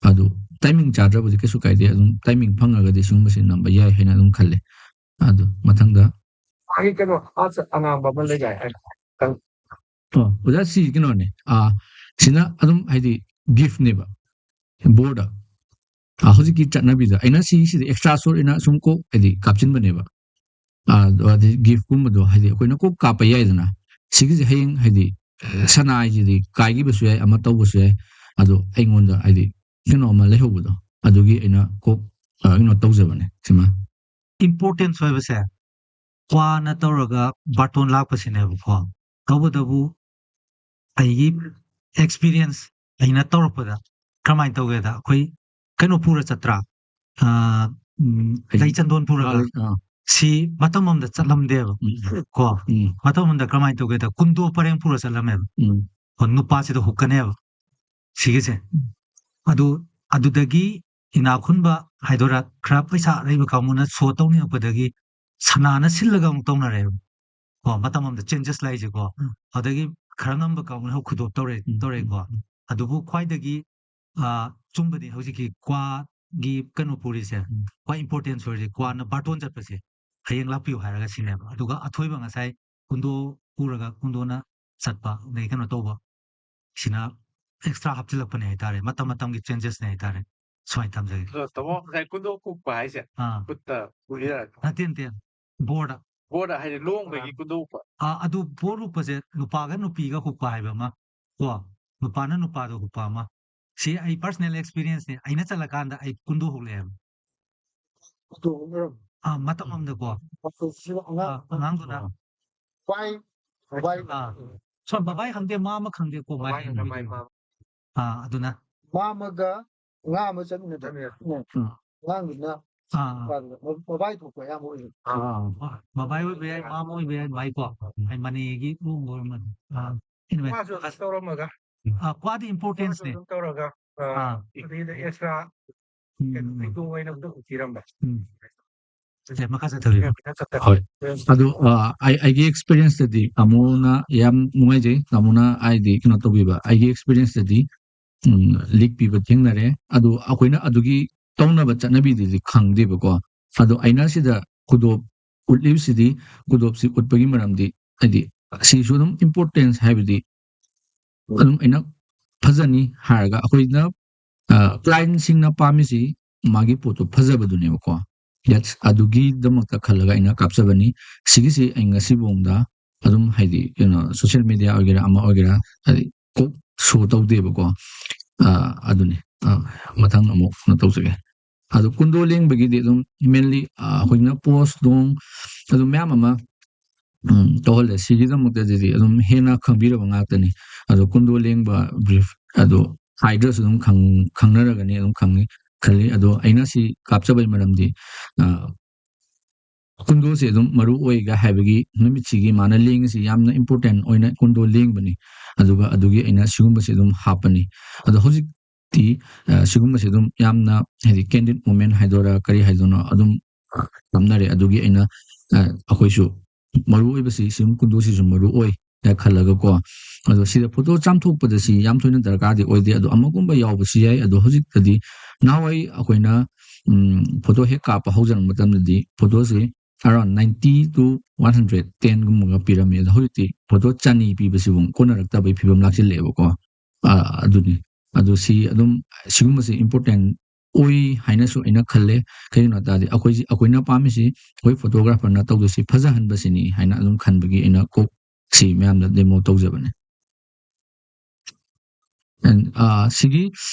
ꯑꯗꯨ ꯇꯥꯏꯃꯤꯡ ꯆꯥꯗ꯭ꯔꯕꯗꯤ ꯀꯩꯁꯨ ꯀꯥꯏꯗꯦ, ꯑꯗꯨꯝ ꯇꯥꯏꯃꯤꯡ ꯐꯪꯉꯒꯗꯤ ꯁꯤꯒꯨꯝꯕꯁꯤ ꯅꯝꯕ ꯌꯥꯏ ꯍꯥꯏꯅ ꯑꯗꯨꯝ ꯈꯜꯂꯤ꯫ ꯑꯗꯨ ꯃꯊꯪꯗ ꯃꯥꯒꯤ ꯀꯩꯅꯣ ꯑꯁ ꯑꯉꯥꯡꯕ ꯑꯃ ꯂꯩꯗꯥꯏ? ꯑꯣ, ꯑꯣꯖꯥ, ꯁꯤ ꯀꯩꯅꯣꯅꯦ꯫ ꯑꯥ, ꯁꯤꯅ ꯑꯗꯨꯝ ꯍꯥꯏꯗꯤ ꯒꯤꯐꯅꯦꯕ꯫ ꯕꯣꯔꯗ, ꯑꯥ, ꯍꯧꯖꯤꯛꯀꯤ ꯆꯠꯅꯕꯤꯗ ꯑꯩꯅ ꯁꯤꯁꯤꯗꯤ ꯑꯦꯛꯁꯇ꯭ꯔꯥ ꯁꯣꯔꯠ ꯑꯣꯏꯅ ꯁꯨꯝ ꯀꯣꯛ ꯍꯥꯏꯗꯤ ꯀꯥꯞꯁꯤꯟꯕꯅꯦꯕ꯫ ꯑꯥ, ꯑꯗꯣ ꯍꯥꯏꯗꯤ ꯒꯤꯐꯀꯨꯝꯕꯗꯣ ꯍꯥꯏꯗꯤ ꯑꯩꯈꯣꯏꯅ ꯀꯣꯛ ꯀꯥꯞꯄ ꯌꯥꯏꯗꯅ꯫ ꯁꯤꯒꯤꯁꯦ ꯍꯌꯦꯡ ꯍꯥꯏꯗꯤ, ꯑ, ꯁꯅꯥ ꯍꯥꯏꯁꯤꯗꯤ ꯀꯥꯏꯈꯤꯕꯁꯨ ꯌꯥꯏ, ꯑꯃ ꯇꯧꯕꯁꯨ ꯌꯥꯏ꯫ ꯑꯗꯣ ꯑꯩꯉꯣꯟꯗ ꯍꯥꯏꯗꯤ ꯀꯩꯅꯣ ꯑꯃ ꯂꯩꯍꯧꯕꯗꯣ, ꯑꯗꯨꯒꯤ ꯑꯩꯅ ꯀꯣꯛ, ꯑ, ꯀꯩꯅꯣ ꯇꯧꯖꯕꯅꯦ ꯁꯤꯃ꯫ ꯏꯝꯄꯣꯔꯇꯦꯟꯁ ꯑꯣꯏꯕꯁꯦ ꯀ꯭ꯋꯥꯅ ꯇꯧꯔꯒ ꯕꯥꯔꯇꯣꯟ ꯂꯥꯛꯄꯁꯤꯅꯦꯕꯀꯣ꯫ ꯇꯧꯕꯇꯕꯨ ꯑꯩꯒꯤ ꯑꯦꯛꯁꯄꯤꯔꯤꯌꯦꯟꯁ ꯑꯩꯅ ꯇꯧꯔꯛꯄꯗ ꯀꯔꯝꯍꯥꯏꯅ ꯇꯧꯒꯦꯗ, ꯑꯩꯈꯣꯏ ꯀꯩꯅꯣ ꯄꯨꯔ ꯆꯠꯇ꯭ꯔꯥ? ꯑ, ꯎꯝ, ꯀꯩ? ꯂꯩ ꯆꯟꯗꯣꯟ ꯄꯨꯔꯒ꯫ ꯑꯥ, ꯂꯩ-, ꯑꯥ꯫ ꯁꯤ ꯃꯇꯝ ꯑꯃꯗ ꯆꯠꯂꯝꯗꯦꯕ꯫ ꯎꯝ꯫ ꯀꯣ? ꯎꯝ꯫ ꯃꯇꯝ ꯑꯃꯗ ꯀꯔꯝꯍꯥꯏꯅ ꯇꯧꯒꯦꯗ, ꯀꯨꯟꯗꯣ ꯄꯔꯦꯡ ꯄꯨꯔ ꯆꯠꯂꯝꯃꯦꯕ꯫ ꯎꯝ꯫ ꯀꯣ, ꯅꯨꯄꯥꯁꯤꯗ ꯍꯨꯛꯀꯅꯦꯕ ꯁꯤꯒꯤꯁꯦ꯫ ꯑꯗꯨ, ꯑꯗꯨꯗꯒꯤ ꯏꯅꯥꯛ ꯈꯨꯟꯕ ꯍꯥꯏꯗꯣꯏꯔꯥ, ꯈꯔ ꯄꯩꯁꯥ ꯂꯩꯕ ꯀꯥꯡꯕꯨꯅ ꯁꯣ ꯇꯧꯅꯤꯡꯉꯛꯄꯗꯒꯤ ꯁꯅꯥꯅ ꯁꯤꯜꯂꯒ ꯑꯃꯨꯛ ꯇꯧꯅꯔꯦꯕ꯫ ꯀꯣ, ꯃꯇꯝ ꯑꯃꯗ ꯆꯦꯟꯖꯦꯁ ꯂꯥꯛꯏꯁꯦꯀꯣ꯫ ꯎꯝ꯫ ꯑꯗꯒꯤ ꯈꯔ ꯉꯝꯕ ꯀꯥꯡꯕꯨꯅ ꯍꯧꯖꯤꯛ ꯈꯨꯗꯣꯞ ꯇꯧꯔꯦ, ꯎꯝ, ꯇꯧꯔꯦꯀꯣ꯫ ꯎꯝ, ꯎꯝ꯫ ꯑꯗꯨꯕꯨ ꯈ꯭ꯋꯥꯏꯗꯒꯤ, ꯑ, ꯆꯨꯝꯕꯗꯤ ꯍꯧꯖꯤꯛꯀꯤ ꯀ꯭ꯋꯥ ꯒꯤ ꯀꯩꯅꯣ ꯄꯨꯔꯤꯁꯦ, ꯎꯝ꯫ ꯈ꯭ꯋꯥꯏ ꯏꯝꯄꯣꯔꯇꯦꯟ ꯑꯣꯏꯔꯤꯁꯦ ꯀ꯭ꯋꯥꯅ ꯕꯥꯔꯇꯣꯟ ꯆꯠꯄꯁꯦ, ꯍꯌꯦꯡ ꯂꯥꯛꯄꯤꯌꯨ ꯍꯥꯏꯔꯒ ꯁꯤꯅꯦꯕ꯫ ꯑꯗꯨꯒ ꯑꯊꯣꯏꯕ ꯉꯁꯥꯏ ꯀꯨꯟꯗꯣ ꯄꯨꯔꯒ ꯀꯨꯟꯗꯣꯅ ꯆꯠꯄ, ꯑꯗꯩ ꯀꯩꯅꯣ ꯇꯧꯕ, ꯁꯤꯅ ꯑꯦꯛꯁꯇ꯭ꯔꯥ ꯍꯥꯞꯆꯤꯜꯂꯛꯄꯅꯦ ꯍꯥꯏꯇꯥꯔꯦ, ꯃꯇꯝ ꯃꯇꯝꯒꯤ ꯆꯦꯟꯖꯦꯁꯅꯦ ꯍꯥꯏꯇꯥꯔꯦ꯫ ꯁꯨꯃꯥꯏꯅ ꯊꯝꯖꯒꯦ꯫ ꯑꯗꯣ ꯇꯥꯃꯣ, ꯉꯁꯥꯏ ꯀꯨꯟꯗꯣ ꯀꯨꯞꯄ ꯍꯥꯏꯁꯦ ꯑꯥ꯫ ꯈꯨꯠꯇ ꯄꯨꯔꯤꯔ? ꯅꯠꯇꯦ, ꯅꯠꯇꯦ, ꯕꯣꯔꯗ꯫ ꯕꯣꯔꯗ ꯍꯥꯏꯗꯤ ꯂꯨꯍꯣꯡꯕꯒꯤ ꯑꯥ꯫ ꯀꯨꯟꯗꯣ ꯀꯨꯞꯄ? ꯑꯥ, ꯑꯗꯨ ꯕꯣꯔ ꯍꯨꯛꯄꯁꯦ ꯅꯨꯄꯥꯒ ꯅꯨꯄꯤꯒ ꯍꯨꯛꯄ ꯍꯥꯏꯕ ꯑꯃ, ꯀꯣ, ꯅꯨꯄꯥꯅ ꯅꯨꯄꯥꯗ ꯍꯨꯛꯄ ꯑꯃ꯫ ꯁꯤ ꯑꯩ ꯄꯔꯁꯅꯦꯜ ꯑꯦꯛꯁꯄꯤꯔꯤꯌꯦꯟꯁꯅꯦ꯫ ꯑꯩꯅ ꯆꯠꯂꯀꯥꯟꯗ ꯑꯩ ꯀꯨꯟꯗꯣ ꯍꯨꯛꯂꯛꯑꯦꯕ꯫ ꯑꯗꯨ ꯍꯨꯛꯅꯔꯝ-, ꯑꯥ, ꯃꯇꯝ ꯑꯃꯗꯀꯣ꯫ ꯃꯇꯝꯁꯤꯗ ꯑꯉꯥꯡ-, ꯑꯥ, ꯑꯉꯥꯡꯗꯨꯅ꯫ ꯕꯥꯏ, ꯕꯥꯏ꯫ ꯑꯥ꯫ ꯁꯣꯝ ꯕꯕꯥꯏ ꯈꯪꯗꯦ, ꯃꯥꯃ ꯈꯪꯗꯦꯀꯣ, ꯃꯥꯏ ꯕꯕꯥꯏ ꯈꯪꯗꯦ, ꯍꯦꯟꯕꯤꯗꯣ꯫ ꯃꯥꯏ ꯃꯥꯃ꯫ ꯑꯥ, ꯑꯗꯨꯅ꯫ ꯃꯥꯃꯒ ꯉꯥ ꯑꯃ ꯆꯠꯃꯤꯟꯅꯗꯕꯅꯦ꯫ ꯆꯠꯃꯤꯟꯅꯗꯕꯅꯦ꯫ ꯎꯝ꯫ ꯑꯥ꯫ ꯉꯥꯡꯗꯨꯅ ꯑꯥ꯫ ꯃꯄꯥꯗꯨꯅ ꯃ-, ꯃꯕꯥꯏ ꯊꯣꯛꯄ ꯑꯌꯥꯝꯕ ꯑꯣꯏꯌꯦ꯫ ꯑꯥ, ꯃ-, ꯃꯕꯥꯏ ꯑꯣꯏꯕ ꯌꯥꯏ, ꯃꯥꯃ ꯑꯣꯏꯕ ꯌꯥꯏ, ꯃꯥꯏꯀꯣ꯫ ꯎꯝ꯫ ꯍꯥꯏ, ꯃꯅꯦꯒꯤ ꯂꯨꯍꯣꯡꯕ ꯑꯣꯏꯔꯝꯃꯗꯤ꯫ ꯑꯥ꯫ Anyway꯫ ꯃꯥꯁꯨ ꯑꯗꯨꯝ ꯇꯧꯔꯝꯃꯒ꯫ ꯑꯥ, ꯀ꯭ꯋꯥꯗꯤ ꯏꯝꯄꯣꯔꯇꯦꯟꯁꯅꯦ꯫ ꯃꯥꯁꯨ ꯑꯗꯨꯝ ꯇꯧꯔꯒ, ꯑꯥ, ꯑꯥ꯫ ꯑꯗꯩꯗ ꯑꯦꯛꯁꯇ꯭ꯔꯥ ꯎꯝ, ꯀꯩꯅꯣ, ꯎꯝ꯫ ꯍꯩꯗꯣꯛ ꯑꯣꯏꯅ ꯑꯗꯨꯝ ꯄꯤꯔꯝꯕ꯫ ꯎꯝ꯫ ꯁꯦ, ꯃꯈꯥ ꯆꯠꯊꯕꯤꯔꯣ꯫ ꯍꯣꯏ꯫ ꯑꯗꯨ, ꯑ, ꯑꯩ, ꯑꯩꯒꯤ ꯑꯦꯛꯁꯄꯤꯔꯤꯌꯦꯟꯁꯇꯗꯤ ꯇꯥꯃꯣꯅ ꯌꯥꯝ ꯅꯨꯡꯉꯥꯏꯖꯩ꯫ ꯇꯥꯃꯣꯅ ꯍꯥꯏꯗꯤ ꯀꯩꯅꯣ ꯇꯧꯕꯤꯕ꯫ ꯑꯩꯒꯤ ꯑꯦꯛꯁꯄꯤꯔꯤꯌꯦꯟꯁꯇꯗꯤ, ꯎꯝ, ꯂꯤꯛ ꯄꯤꯕ ꯊꯦꯡꯅꯔꯦ꯫ ꯑꯗꯣ ꯑꯩꯈꯣꯏꯅ ꯑꯗꯨꯒꯤ ꯇꯧꯅꯕ ꯆꯠꯅꯕꯤꯗꯨꯗꯤ ꯈꯪꯗꯦꯕꯀꯣ꯫ ꯑꯗꯣ ꯑꯩꯅ ꯁꯤꯗ ꯈꯨꯗꯣꯞ ꯎꯠꯂꯤꯕꯁꯤꯗꯤ, ꯈꯨꯗꯣꯞꯁꯤ ꯎꯠꯄꯒꯤ ꯃꯔꯝꯗꯤ ꯍꯥꯏꯗꯤ ꯁꯤꯁꯨ ꯑꯗꯨꯝ ꯏꯝꯄꯣꯔꯇꯦꯟꯁ ꯍꯥꯏꯕꯗꯤ ꯑꯗꯨꯝ ꯑꯩꯅ ꯐꯖꯅꯤ ꯍꯥꯏꯔꯒ ꯑꯩꯈꯣꯏꯅ, ꯑ, ꯀ꯭ꯂꯥꯏꯟꯁꯤꯡꯅ ꯄꯥꯝꯃꯤꯁꯤ ꯃꯥꯒꯤ ꯄꯣꯠꯇꯣ ꯐꯖꯕꯗꯨꯅꯦꯕꯀꯣ꯫ That's, ꯑꯗꯨꯒꯤꯗꯃꯛꯇ ꯈꯜꯂꯒ ꯑꯩꯅ ꯀꯥꯞꯆꯕꯅꯤ꯫ ꯁꯤꯒꯤꯁꯤ ꯑꯩ ꯉꯁꯤꯐꯥꯎꯗ ꯑꯗꯨꯝ ꯍꯥꯏꯗꯤ ꯀꯩꯅꯣ ꯁꯣꯁꯤꯌꯦꯜ ꯃꯦꯗꯤꯌꯥ ꯑꯣꯏꯒꯦꯔꯥ ꯑꯃ ꯑꯣꯏꯒꯦꯔꯥ ꯍꯥꯏꯗꯤ ꯀꯣꯛ ꯁꯣ ꯇꯧꯗꯦꯕꯀꯣ꯫ ꯑ, ꯑꯗꯨꯅꯤ꯫ ꯑ, ꯃꯊꯪ ꯑꯃꯨꯛ ꯀꯩꯅꯣ ꯇꯧꯖꯒꯦ꯫ ꯑꯗꯣ ꯀꯨꯟꯗꯣ ꯂꯦꯡꯕꯒꯤꯗꯤ ꯑꯗꯨꯝ ꯃꯦꯟꯂꯤ, ꯑ, ꯑꯩꯈꯣꯏꯅ ꯄꯣꯁ ꯅꯨꯡ ꯑꯗꯨ ꯃꯌꯥꯝ ꯑꯃ, ꯎꯝ, ꯇꯧꯍꯜꯂꯦ꯫ ꯁꯤꯒꯤꯗꯃꯛꯇꯗꯤ ꯑꯗꯨꯝ ꯍꯦꯟꯅ ꯈꯪꯕꯤꯔꯕ ꯉꯥꯛꯇꯅꯤ꯫ ꯑꯗꯣ ꯀꯨꯟꯗꯣ ꯂꯦꯡꯕ ꯕ꯭ꯔꯤꯐ ꯑꯗꯣ ꯍꯥꯏꯗ꯭ꯔꯁꯨ ꯑꯗꯨꯝ ꯈꯪ-, ꯈꯪꯅꯔꯒꯅꯤ ꯑꯗꯨꯝ ꯈꯪꯉꯤ ꯈꯜꯂꯤ꯫ ꯑꯗꯣ ꯑꯩꯅ ꯁꯤ ꯀꯥꯞꯆꯕꯒꯤ ꯃꯔꯝꯗꯤ, ꯑ, ꯀꯨꯟꯗꯣꯁꯦ ꯑꯗꯨꯝ ꯃꯔꯨ ꯑꯣꯏꯒ ꯍꯥꯏꯕꯒꯤ ꯅꯨꯃꯤꯠꯁꯤꯒꯤ ꯃꯥꯅ ꯂꯦꯡꯉꯤꯁꯤ ꯌꯥꯝꯅ ꯏꯝꯄꯣꯔꯇꯦꯟ ꯑꯣꯏꯅ ꯀꯨꯟꯗꯣ ꯂꯦꯡꯕꯅꯤ꯫ ꯑꯗꯨꯒ ꯑꯗꯨꯒꯤ ꯑꯩꯅ ꯁꯤꯒꯨꯝꯕꯁꯤ ꯑꯗꯨꯝ ꯍꯥꯞꯄꯅꯤ꯫ ꯑꯗꯣ ꯍꯧꯖꯤꯛꯇꯤ, ꯑ, ꯁꯤꯒꯨꯝꯕꯁꯤ ꯑꯗꯨꯝ ꯌꯥꯝꯅ ꯍꯥꯏꯗꯤ ꯀꯦꯟꯗꯤꯠ ꯃꯣꯃꯦꯟ ꯍꯥꯏꯗꯣꯏꯔꯥ ꯀꯔꯤ ꯍꯥꯏꯗꯣꯏꯅꯣ ꯑꯗꯨꯝ ꯅꯝꯅꯔꯦ꯫ ꯑꯗꯨꯒꯤ ꯑꯩꯅ, ꯑ, ꯑꯩꯈꯣꯏꯁꯨ ꯃꯔꯨ ꯑꯣꯏꯕꯁꯤ ꯁꯤꯒꯨꯝꯕ ꯀꯨꯟꯗꯣꯁꯤꯁꯨ ꯃꯔꯨ ꯑꯣꯏ ꯈꯜꯂꯒꯀꯣ꯫ ꯑꯗꯣ ꯁꯤꯗ ꯐꯣꯇꯣ ꯆꯥꯝꯊꯣꯛꯄꯗ ꯁꯤ ꯌꯥꯝ ꯊꯣꯏꯅ ꯗꯔꯀꯥꯔꯗꯤ ꯑꯣꯏꯗꯦ꯫ ꯑꯗꯣ ꯑꯃꯒꯨꯝꯕ ꯌꯥꯎꯕꯁꯨ ꯌꯥꯏ꯫ ꯑꯗꯣ ꯍꯧꯖꯤꯛꯇꯗꯤ ꯅꯍꯥꯟꯋꯥꯏ ꯑꯩꯈꯣꯏꯅ ꯐꯣꯇꯣ ꯍꯦꯛ ꯀꯥꯞꯄ ꯍꯧꯖꯔꯛꯄ ꯃꯇꯝꯗꯗꯤ ꯐꯣꯇꯣꯁꯤ around ninety to one hundred ten ꯒꯨꯝꯕꯒ ꯄꯤꯔꯝꯃꯤ꯫ ꯑꯗꯣ ꯍꯧꯖꯤꯛꯇꯤ ꯐꯣꯇꯣ ꯆꯅꯤ ꯄꯤꯕꯁꯤꯕꯨ ꯀꯣꯟꯅꯔꯛꯇꯕꯒꯤ ꯐꯤꯕꯝ ꯂꯥꯛꯁꯤꯜꯂꯛꯑꯦꯕꯀꯣ꯫ ꯑꯗꯨꯅꯤ꯫ ꯑꯗꯨ ꯁꯤ ꯑꯗꯨꯝ ꯁꯤꯒꯨꯝꯕꯁꯤ ꯏꯝꯄꯣꯔꯇꯦꯟ ꯑꯣꯏ ꯍꯥꯏꯅꯁꯨ ꯑꯩꯅ ꯈꯜꯂꯦ꯫ ꯀꯩꯒꯤꯅꯣ ꯍꯥꯏ ꯇꯥꯔꯗꯤ ꯑꯩꯈꯣꯏꯁꯤ, ꯑꯩꯈꯣꯏꯅ ꯄꯥꯝꯃꯤꯁꯤ ꯑꯩꯈꯣꯏ ꯐꯣꯇꯣꯒ꯭ꯔꯥꯐꯔꯅ ꯇꯧꯗꯣꯏꯁꯤ ꯐꯖꯍꯟꯕꯁꯤꯅꯤ ꯍꯥꯏꯅ ꯑꯗꯨꯝ ꯈꯟꯕꯒꯤ ꯑꯩꯅ ꯀꯣꯛ ꯁꯤ ꯃꯌꯥꯝꯗ ꯗꯦꯃꯣ ꯇꯧꯖꯕꯅꯦ꯫ ꯑꯦꯟ, ꯑꯥ, ꯁꯤꯒꯤ,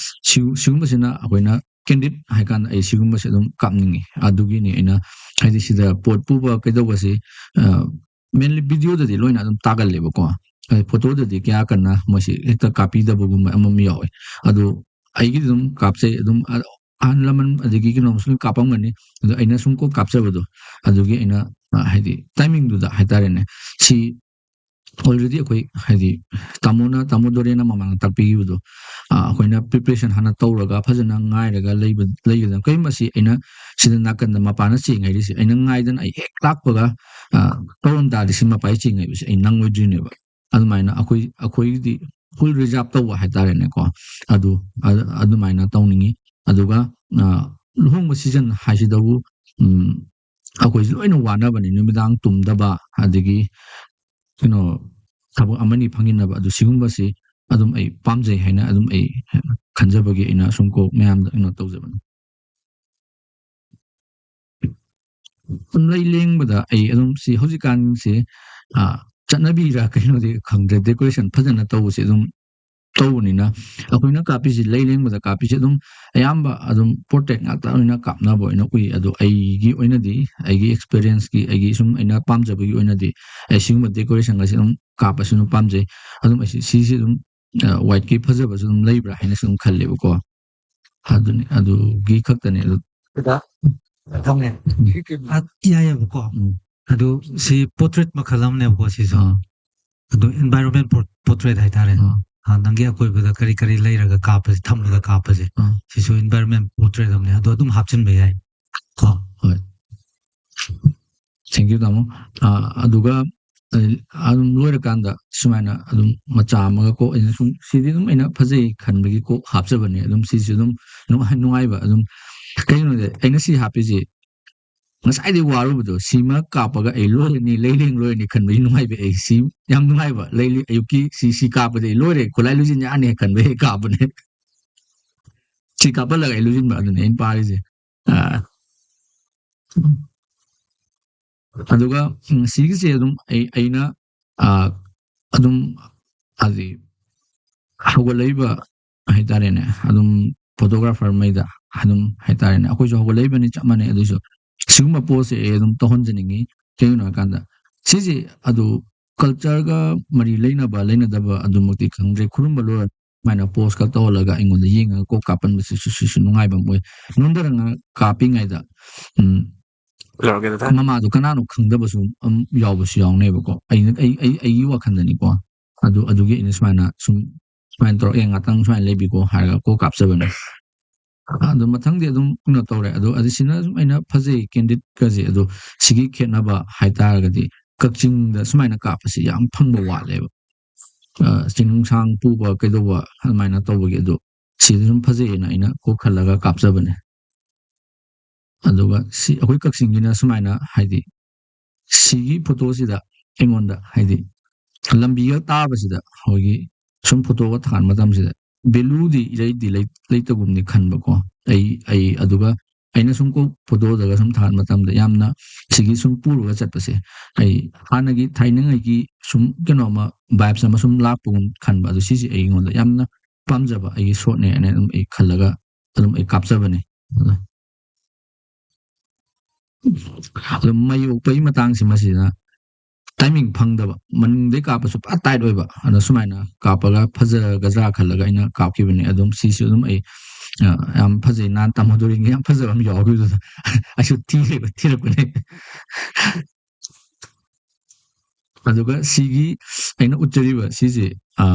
ꯁꯤ-, ꯁꯤꯒꯨꯝꯕꯁꯤꯅ ꯑꯩꯈꯣꯏꯅ ꯀꯦꯟꯗꯤꯠ ꯍꯥꯏꯀꯥꯟꯗ ꯑꯩ ꯁꯤꯒꯨꯝꯕꯁꯦ ꯑꯗꯨꯝ ꯀꯥꯞꯅꯤꯡꯉꯤ꯫ ꯑꯗꯨꯒꯤꯅꯤ ꯑꯩꯅ ꯍꯥꯏꯗꯤ ꯁꯤꯗ ꯄꯣꯠ ꯄꯨꯕ ꯀꯩꯗꯧꯕꯁꯦ, ꯑ, mainly video ꯗꯗꯤ ꯂꯣꯏꯅ ꯑꯗꯨꯝ ꯇꯥꯒꯜꯂꯦꯕꯀꯣ꯫ ꯑꯗꯩ photo ꯗꯗꯤ ꯀꯌꯥ ꯀꯟꯅ ꯃꯣꯏꯁꯤ ꯍꯦꯛꯇ ꯀꯥꯞꯄꯤꯗꯕꯒꯨꯝꯕ ꯑꯃꯃꯝ ꯌꯥꯎꯋꯦ꯫ ꯑꯗꯨ ꯑꯩꯒꯤꯗꯤ ꯑꯗꯨꯝ ꯀꯥꯞꯆꯩ, ꯑꯗꯨꯝ ꯑ-, ꯑꯍꯜ ꯂꯃꯟ ꯑꯗꯒꯤ ꯀꯩꯅꯣꯝꯁꯨ ꯂꯣꯏ ꯀꯥꯞꯄꯝꯒꯅꯤ꯫ ꯑꯗꯣ ꯑꯩꯅ ꯁꯨꯝ ꯀꯣꯛ ꯀꯥꯞꯆꯕꯗꯣ, ꯑꯗꯨꯒꯤ ꯑꯩꯅ, ꯑ, ꯍꯥꯏꯗꯤ timing ꯗꯨꯗ ꯍꯥꯏꯇꯥꯔꯦꯅꯦ, ꯁꯤ already ꯑꯩꯈꯣꯏ ꯍꯥꯏꯗꯤ ꯇꯥꯃꯣꯅ, ꯇꯥꯃꯣ ꯗꯣꯔꯦꯟꯅ ꯃꯃꯥꯡꯗ ꯇꯥꯛꯄꯤꯈꯤꯕꯗꯣ, ꯑ, ꯑꯩꯈꯣꯏꯅ preparation ꯍꯥꯟꯅ ꯇꯧꯔꯒ ꯐꯖꯅ ꯉꯥꯏꯔꯒ ꯂꯩꯕ, ꯂꯩꯒꯗꯕ꯫ ꯀꯔꯤꯒꯨꯝꯕ ꯁꯤ ꯑꯩꯅ ꯁꯤꯗ ꯅꯥꯀꯟꯗ ꯃꯄꯥꯅ ꯆꯦꯡ ꯍꯩꯔꯤꯁꯦ, ꯑꯩꯅ ꯉꯥꯏꯗꯅ ꯑꯩ ꯍꯦꯛ ꯂꯥꯛꯄꯒ, ꯑ, ꯇꯧꯔꯝ ꯇꯥꯔꯗꯤ ꯁꯤ ꯃꯄꯥꯒꯤ ꯆꯦꯡ ꯍꯩꯕꯁꯦ ꯑꯩ ꯅꯪꯉꯣꯏꯗ꯭ꯔꯤꯅꯦꯕ꯫ ꯑꯗꯨꯃꯥꯏꯅ ꯑꯩꯈꯣꯏ, ꯑꯩꯈꯣꯏꯒꯤꯗꯤ full reserve ꯇꯧꯕ ꯍꯥꯏꯇꯥꯔꯦꯅꯦꯀꯣ꯫ ꯑꯗꯨ, ꯑ-, ꯑꯗꯨꯃꯥꯏꯅ ꯇꯧꯅꯤꯡꯉꯤ꯫ ꯑꯗꯨꯒ, ꯑ, ꯂꯨꯍꯣꯡꯕ season ꯍꯥꯏꯁꯤꯗꯕꯨ, ꯎꯝ, ꯑꯩꯈꯣꯏꯁꯨ ꯂꯣꯏꯅ ꯋꯥꯅꯕꯅꯤ, ꯅꯨꯃꯤꯗꯥꯡ ꯇꯨꯝꯗꯕ, ꯑꯗꯒꯤ ꯀꯩꯅꯣ, ꯊꯕꯛ ꯑꯃꯅꯤ ꯐꯪꯖꯤꯟꯅꯕ, ꯑꯗꯨ ꯁꯤꯒꯨꯝꯕꯁꯤ ꯑꯗꯨꯝ ꯑꯩ ꯄꯥꯝꯖꯩ ꯍꯥꯏꯅ ꯑꯗꯨꯝ ꯑꯩ ꯈꯟꯖꯕꯒꯤ ꯑꯩꯅ ꯁꯨꯝ ꯀꯣꯛ ꯃꯌꯥꯝꯗ ꯀꯩꯅꯣ ꯇꯧꯖꯕꯅꯤ꯫ ꯁꯨꯝ ꯂꯩ ꯂꯦꯡꯕꯗ ꯑꯩ ꯑꯗꯨꯝ ꯁꯤ ꯍꯧꯖꯤꯛꯀꯥꯟꯁꯤ, ꯑ, ꯆꯠꯅꯕꯤꯔ ꯀꯩꯅꯣꯗꯤ ꯈꯪꯗ꯭ꯔꯦ, decoration ꯐꯖꯅ ꯇꯧꯕꯁꯦ ꯑꯗꯨꯝ ꯇꯧꯕꯅꯤꯅ, ꯑꯩꯈꯣꯏꯅ ꯀꯥꯞꯄꯤꯁꯤ, ꯂꯩ ꯂꯦꯡꯕꯗ ꯀꯥꯞꯄꯤꯁꯤ ꯑꯗꯨꯝ ꯑꯌꯥꯝꯕ ꯑꯗꯨꯝ portrait ꯉꯥꯛꯇ ꯑꯣꯏꯅ ꯀꯥꯞꯅꯕ ꯑꯣꯏꯅ ꯎꯏ꯫ ꯑꯗꯣ ꯑꯩꯒꯤ ꯑꯣꯏꯅꯗꯤ, ꯑꯩꯒꯤ experience ꯀꯤ, ꯑꯩꯒꯤ ꯁꯨꯝ ꯑꯩꯅ ꯄꯥꯝꯖꯕꯒꯤ ꯑꯣꯏꯅꯗꯤ ꯑꯩ ꯁꯤꯒꯨꯝꯕ decoration ꯒꯁꯤ ꯑꯗꯨꯝ ꯀꯥꯞꯄꯁꯨ ꯑꯗꯨꯝ ꯄꯥꯝꯖꯩ꯫ ꯑꯗꯨꯝ ꯑꯩꯁꯤ, ꯁꯤꯁꯤ ꯑꯗꯨꯝ, ꯑ, white ꯀꯤ ꯐꯖꯕꯁꯨ ꯑꯗꯨꯝ ꯂꯩꯕ꯭ꯔꯥ ꯍꯥꯏꯅꯁꯨ ꯑꯗꯨꯝ ꯈꯜꯂꯦꯕꯀꯣ꯫ ꯑꯗꯨꯅꯤ, ꯑꯗꯨꯒꯤ ꯈꯛꯇꯅꯤ꯫ ꯑꯗꯨ ꯑꯗꯨꯗ ꯊꯝꯃꯦ꯫ ꯑ, ꯌꯥꯏꯌꯦꯕꯀꯣ꯫ ꯎꯝ꯫ ꯑꯗꯨ ꯁꯤ portrait ꯃꯈꯜ ꯑꯃꯅꯦꯕꯀꯣ ꯁꯤꯁꯨ꯫ ꯑꯥ꯫ ꯑꯗꯨ environment por-, portrait ꯍꯥꯏꯇꯥꯔꯦ꯫ ꯑꯥ꯫ ꯑ, ꯅꯪꯒꯤ ꯑꯀꯣꯏꯕꯗ ꯀꯔꯤ ꯀꯔꯤ ꯂꯩꯔꯒ ꯀꯥꯞꯄꯁꯦ, ꯊꯝꯃꯒ ꯀꯥꯞꯄꯁꯦ꯫ ꯑꯥ꯫ ꯁꯤꯁꯨ environment portrait ꯑꯃꯅꯦ꯫ ꯑꯗꯣ ꯑꯗꯨꯝ ꯍꯥꯞꯆꯤꯟꯕ ꯌꯥꯏ꯫ ꯀꯣ꯫ ꯍꯣꯏ꯫ Thank you, ꯇꯥꯃꯣ꯫ ꯑ, ꯑꯗꯨꯒ ꯑꯗꯨꯝ ꯂꯣꯏꯔꯀꯥꯟꯗ ꯁꯨꯃꯥꯏꯅ ꯑꯗꯨꯝ ꯃꯆꯥ ꯑꯃꯒ ꯀꯣ, ꯑꯩꯅ ꯁꯨꯝ ꯁꯤꯗꯤ ꯑꯗꯨꯝ ꯑꯩꯅ ꯐꯖꯩ ꯈꯟꯕꯒꯤ ꯀꯣꯛ ꯍꯥꯞꯆꯕꯅꯦ꯫ ꯑꯗꯨꯝ ꯁꯤꯁꯨ ꯑꯗꯨꯝ ꯅꯨꯡꯉꯥꯏ-, ꯅꯨꯡꯉꯥꯏꯕ ꯑꯗꯨꯝ, ꯀꯩꯒꯤꯅꯣꯗ ꯑꯩꯅ ꯁꯤ ꯍꯥꯞꯄꯤꯁꯤ ꯉꯁꯥꯏꯗꯩ ꯋꯥꯔꯨꯕꯗꯣ ꯁꯤꯃ ꯀꯥꯞꯄꯒ ꯑꯩ ꯂꯣꯏꯔꯅꯤ, ꯂꯩꯔꯦꯡ ꯂꯣꯏꯔꯅꯤ ꯈꯟꯕꯒꯤ ꯅꯨꯡꯉꯥꯏꯕ ꯑꯩ ꯁꯤ ꯌꯥꯝ ꯅꯨꯡꯉꯥꯏꯕ ꯂꯩꯔꯤ꯫ ꯑꯌꯨꯛꯀꯤ ꯁꯤ, ꯁꯤ ꯀꯥꯞꯄꯗꯤ ꯑꯩ ꯂꯣꯏꯔꯦ, ꯈꯨꯠꯂꯥꯏ ꯂꯣꯏꯁꯤꯟ ꯌꯥꯔꯅꯤ ꯈꯟꯕꯒꯤ ꯑꯩ ꯀꯥꯞꯄꯅꯦ꯫ ꯁꯤ ꯀꯥꯞꯍꯜꯂꯒ ꯑꯩ ꯂꯣꯏꯁꯤꯟꯕ ꯑꯗꯨꯅꯦ ꯑꯩꯅ ꯄꯥꯔꯤꯁꯦ꯫ ꯑꯥ꯫ ꯑꯗꯨꯒ, ꯎꯝ, ꯁꯤꯒꯤꯁꯦ ꯑꯗꯨꯝ ꯑꯩ, ꯑꯩꯅ, ꯑꯥ, ꯑꯗꯨꯝ ꯍꯥꯏꯗꯤ ꯍꯧꯒꯠꯂꯛꯏꯕ ꯍꯥꯏꯇꯥꯔꯦꯅꯦ, ꯑꯗꯨꯝ photographer ꯃꯩꯗ ꯑꯗꯨꯝ ꯍꯥꯏꯇꯥꯔꯦꯅꯦ, ꯑꯩꯈꯣꯏꯁꯨ ꯍꯧꯒꯠꯂꯛꯏꯕꯅꯤ ꯆꯞ ꯃꯥꯟꯅꯩ꯫ ꯑꯗꯨꯏꯁꯨ ꯁꯤꯒꯨꯝꯕ ꯄꯣꯠꯁꯦ ꯑꯩ ꯑꯗꯨꯝ ꯇꯧꯍꯟꯖꯅꯤꯡꯉꯤ꯫ ꯀꯩꯒꯤꯅꯣ ꯍꯥꯏꯀꯥꯟꯗ ꯁꯤꯁꯦ ꯑꯗꯨ cultureꯒ ꯃꯔꯤ ꯂꯩꯅꯕ ꯂꯩꯅꯗꯕ ꯑꯗꯨꯃꯛꯇꯤ ꯈꯪꯗ꯭ꯔꯦ꯫ ꯈꯨꯔꯨꯝꯕ ꯂꯣꯏꯔ ꯁꯨꯃꯥꯏꯅ poseꯀ ꯇꯧꯍꯜꯂꯒ ꯑꯩꯉꯣꯟꯗ ꯌꯦꯡꯉꯒ ꯀꯣꯛ ꯀꯥꯞꯍꯟꯕꯁꯤꯁꯨ ꯁꯤꯁꯨ ꯅꯨꯡꯉꯥꯏꯕ ꯑꯃ ꯑꯣꯏ꯫ ꯅꯣꯟꯊꯔꯒ ꯀꯥꯞꯄꯤꯉꯩꯗ, ꯎꯝ, ꯀꯩꯗꯧꯔꯒꯦ ꯗꯗꯥ? ꯃꯃꯥꯗꯣ ꯀꯅꯥꯅꯣ ꯈꯪꯗꯕꯁꯨ ꯑꯝ ꯌꯥꯎꯕꯁꯨ ꯌꯥꯎꯅꯦꯕꯀꯣ꯫ ꯑꯩꯅ, ꯑꯩ, ꯑꯩ, ꯑꯩꯒꯤ ꯋꯥꯈꯜꯗꯅꯤꯀꯣ꯫ ꯑꯗꯨ, ꯑꯗꯨꯒꯤ ꯑꯩꯅ ꯁꯨꯃꯥꯏꯅ ꯁꯨꯝ, ꯁꯨꯃꯥꯏꯅ ꯇꯧꯔꯒ, "ꯑꯦ, ꯉꯥꯛꯇꯪ ꯁꯨꯃꯥꯏꯅ ꯂꯩꯕꯤꯀꯣ" ꯍꯥꯏꯔꯒ ꯀꯣꯛ ꯀꯥꯞꯆꯕꯅꯦ꯫ ꯑꯗꯨ ꯃꯊꯪꯗꯤ ꯑꯗꯨꯝ ꯀꯩꯅꯣ ꯇꯧꯔꯦ꯫ ꯑꯗꯣ ꯑꯗꯨ ꯁꯤꯅ ꯁꯨꯝ ꯑꯩꯅ ꯐꯖꯩ candidꯀꯁꯦ꯫ ꯑꯗꯣ ꯁꯤꯒꯤ ꯈꯦꯠꯅꯕ ꯍꯥꯏꯇꯥꯔꯒꯗꯤ ꯀꯛꯆꯤꯡꯗ ꯁꯨꯃꯥꯏꯅ ꯀꯥꯞꯄꯁꯤ ꯌꯥꯝ ꯐꯪꯕ ꯋꯥꯠꯂꯦꯕ꯫ ꯑ, ꯆꯤꯡꯅꯨꯡꯁꯥꯡ ꯄꯨꯕ ꯀꯩꯗꯧꯕ ꯑꯗꯨꯃꯥꯏꯅ ꯇꯧꯕꯒꯤ, ꯑꯗꯣ ꯁꯤꯗ ꯁꯨꯝ ꯐꯖꯩꯌꯦꯅ ꯑꯩꯅ ꯀꯣꯛ ꯈꯜꯂꯒ ꯀꯥꯞꯆꯕꯅꯦ꯫ ꯑꯗꯨꯒ ꯁꯤ ꯑꯩꯈꯣꯏ ꯀꯛꯆꯤꯡꯒꯤꯅ ꯁꯨꯃꯥꯏꯅ, ꯍꯥꯏꯗꯤ, ꯁꯤꯒꯤ photoꯁꯤꯗ ꯑꯩꯉꯣꯟꯗ, ꯍꯥꯏꯗꯤ, ꯂꯝꯕꯤꯒ ꯇꯥꯕꯁꯤꯗ ꯑꯩꯈꯣꯏꯒꯤ ꯁꯨꯝ photoꯒ ꯊꯥꯒꯠ ꯃꯇꯝꯁꯤꯗ valueꯗꯤ ꯏꯔꯩꯗꯤ ꯂꯩ-, ꯂꯩꯇꯒꯨꯝꯗꯤ ꯈꯟꯕꯀꯣ꯫ ꯑꯩ, ꯑꯩ ꯑꯗꯨꯒ ꯑꯩꯅ ꯁꯨꯝ ꯀꯣꯛ photoꯗꯒ ꯁꯨꯝ ꯊꯥꯒꯠ ꯃꯇꯝꯗ ꯌꯥꯝꯅ ꯁꯤꯒꯤ ꯁꯨꯝ ꯄꯨꯔꯒ ꯆꯠꯄꯁꯦ, ꯑꯩ ꯍꯥꯟꯅꯒꯤ ꯊꯥꯏꯅꯉꯩꯒꯤ ꯁꯨꯝ ꯀꯩꯅꯣꯝꯃ vibes ꯑꯃ ꯁꯨꯝ ꯂꯥꯛꯄꯒꯨꯝ ꯈꯟꯕ꯫ ꯑꯗꯨ ꯁꯤꯁꯦ ꯑꯩꯉꯣꯟꯗ ꯌꯥꯝꯅ ꯄꯥꯝꯖꯕ ꯑꯩꯒꯤ shotꯅꯦ ꯍꯥꯏꯅ ꯑꯗꯨꯝ ꯑꯩ ꯈꯜꯂꯒ ꯑꯗꯨꯝ ꯑꯩ ꯀꯥꯞꯆꯕꯅꯦ꯫ ꯑꯗꯣ ꯃꯩ ꯑꯣꯛꯄꯒꯤ ꯃꯇꯥꯡꯁꯤꯃ ꯁꯤꯅ timing ꯐꯪꯗꯕ, ꯃꯅꯤꯡꯗꯩ ꯀꯥꯞꯄꯁꯨ ꯄꯨꯔꯥ tight ꯑꯣꯏꯕ, ꯑꯗꯣ ꯁꯨꯃꯥꯏꯅ ꯀꯥꯞꯄꯒ ꯐꯖꯒꯗ꯭ꯔꯥ ꯈꯜꯂꯒ ꯑꯩꯅ ꯀꯥꯞꯈꯤꯕꯅꯦ꯫ ꯑꯗꯨꯝ ꯁꯤꯁꯨ ꯑꯗꯨꯝ ꯑꯩ, ꯑ, ꯌꯥꯝ ꯐꯖꯩ, ꯅꯍꯥꯟ ꯇꯥꯃꯣ ꯗꯣꯔꯤꯟꯒꯤ ꯌꯥꯝ ꯐꯖꯕ ꯑꯃ ꯌꯥꯎꯈꯤꯕꯗꯨꯗ ꯑꯩꯁꯨ ꯊꯤꯔꯦꯕ, ꯊꯤꯔꯛꯄꯅꯦ꯫ ꯑꯗꯨꯒ ꯁꯤꯒꯤ ꯑꯩꯅ ꯎꯠꯆꯔꯤꯕ ꯁꯤꯁꯦ, ꯑ,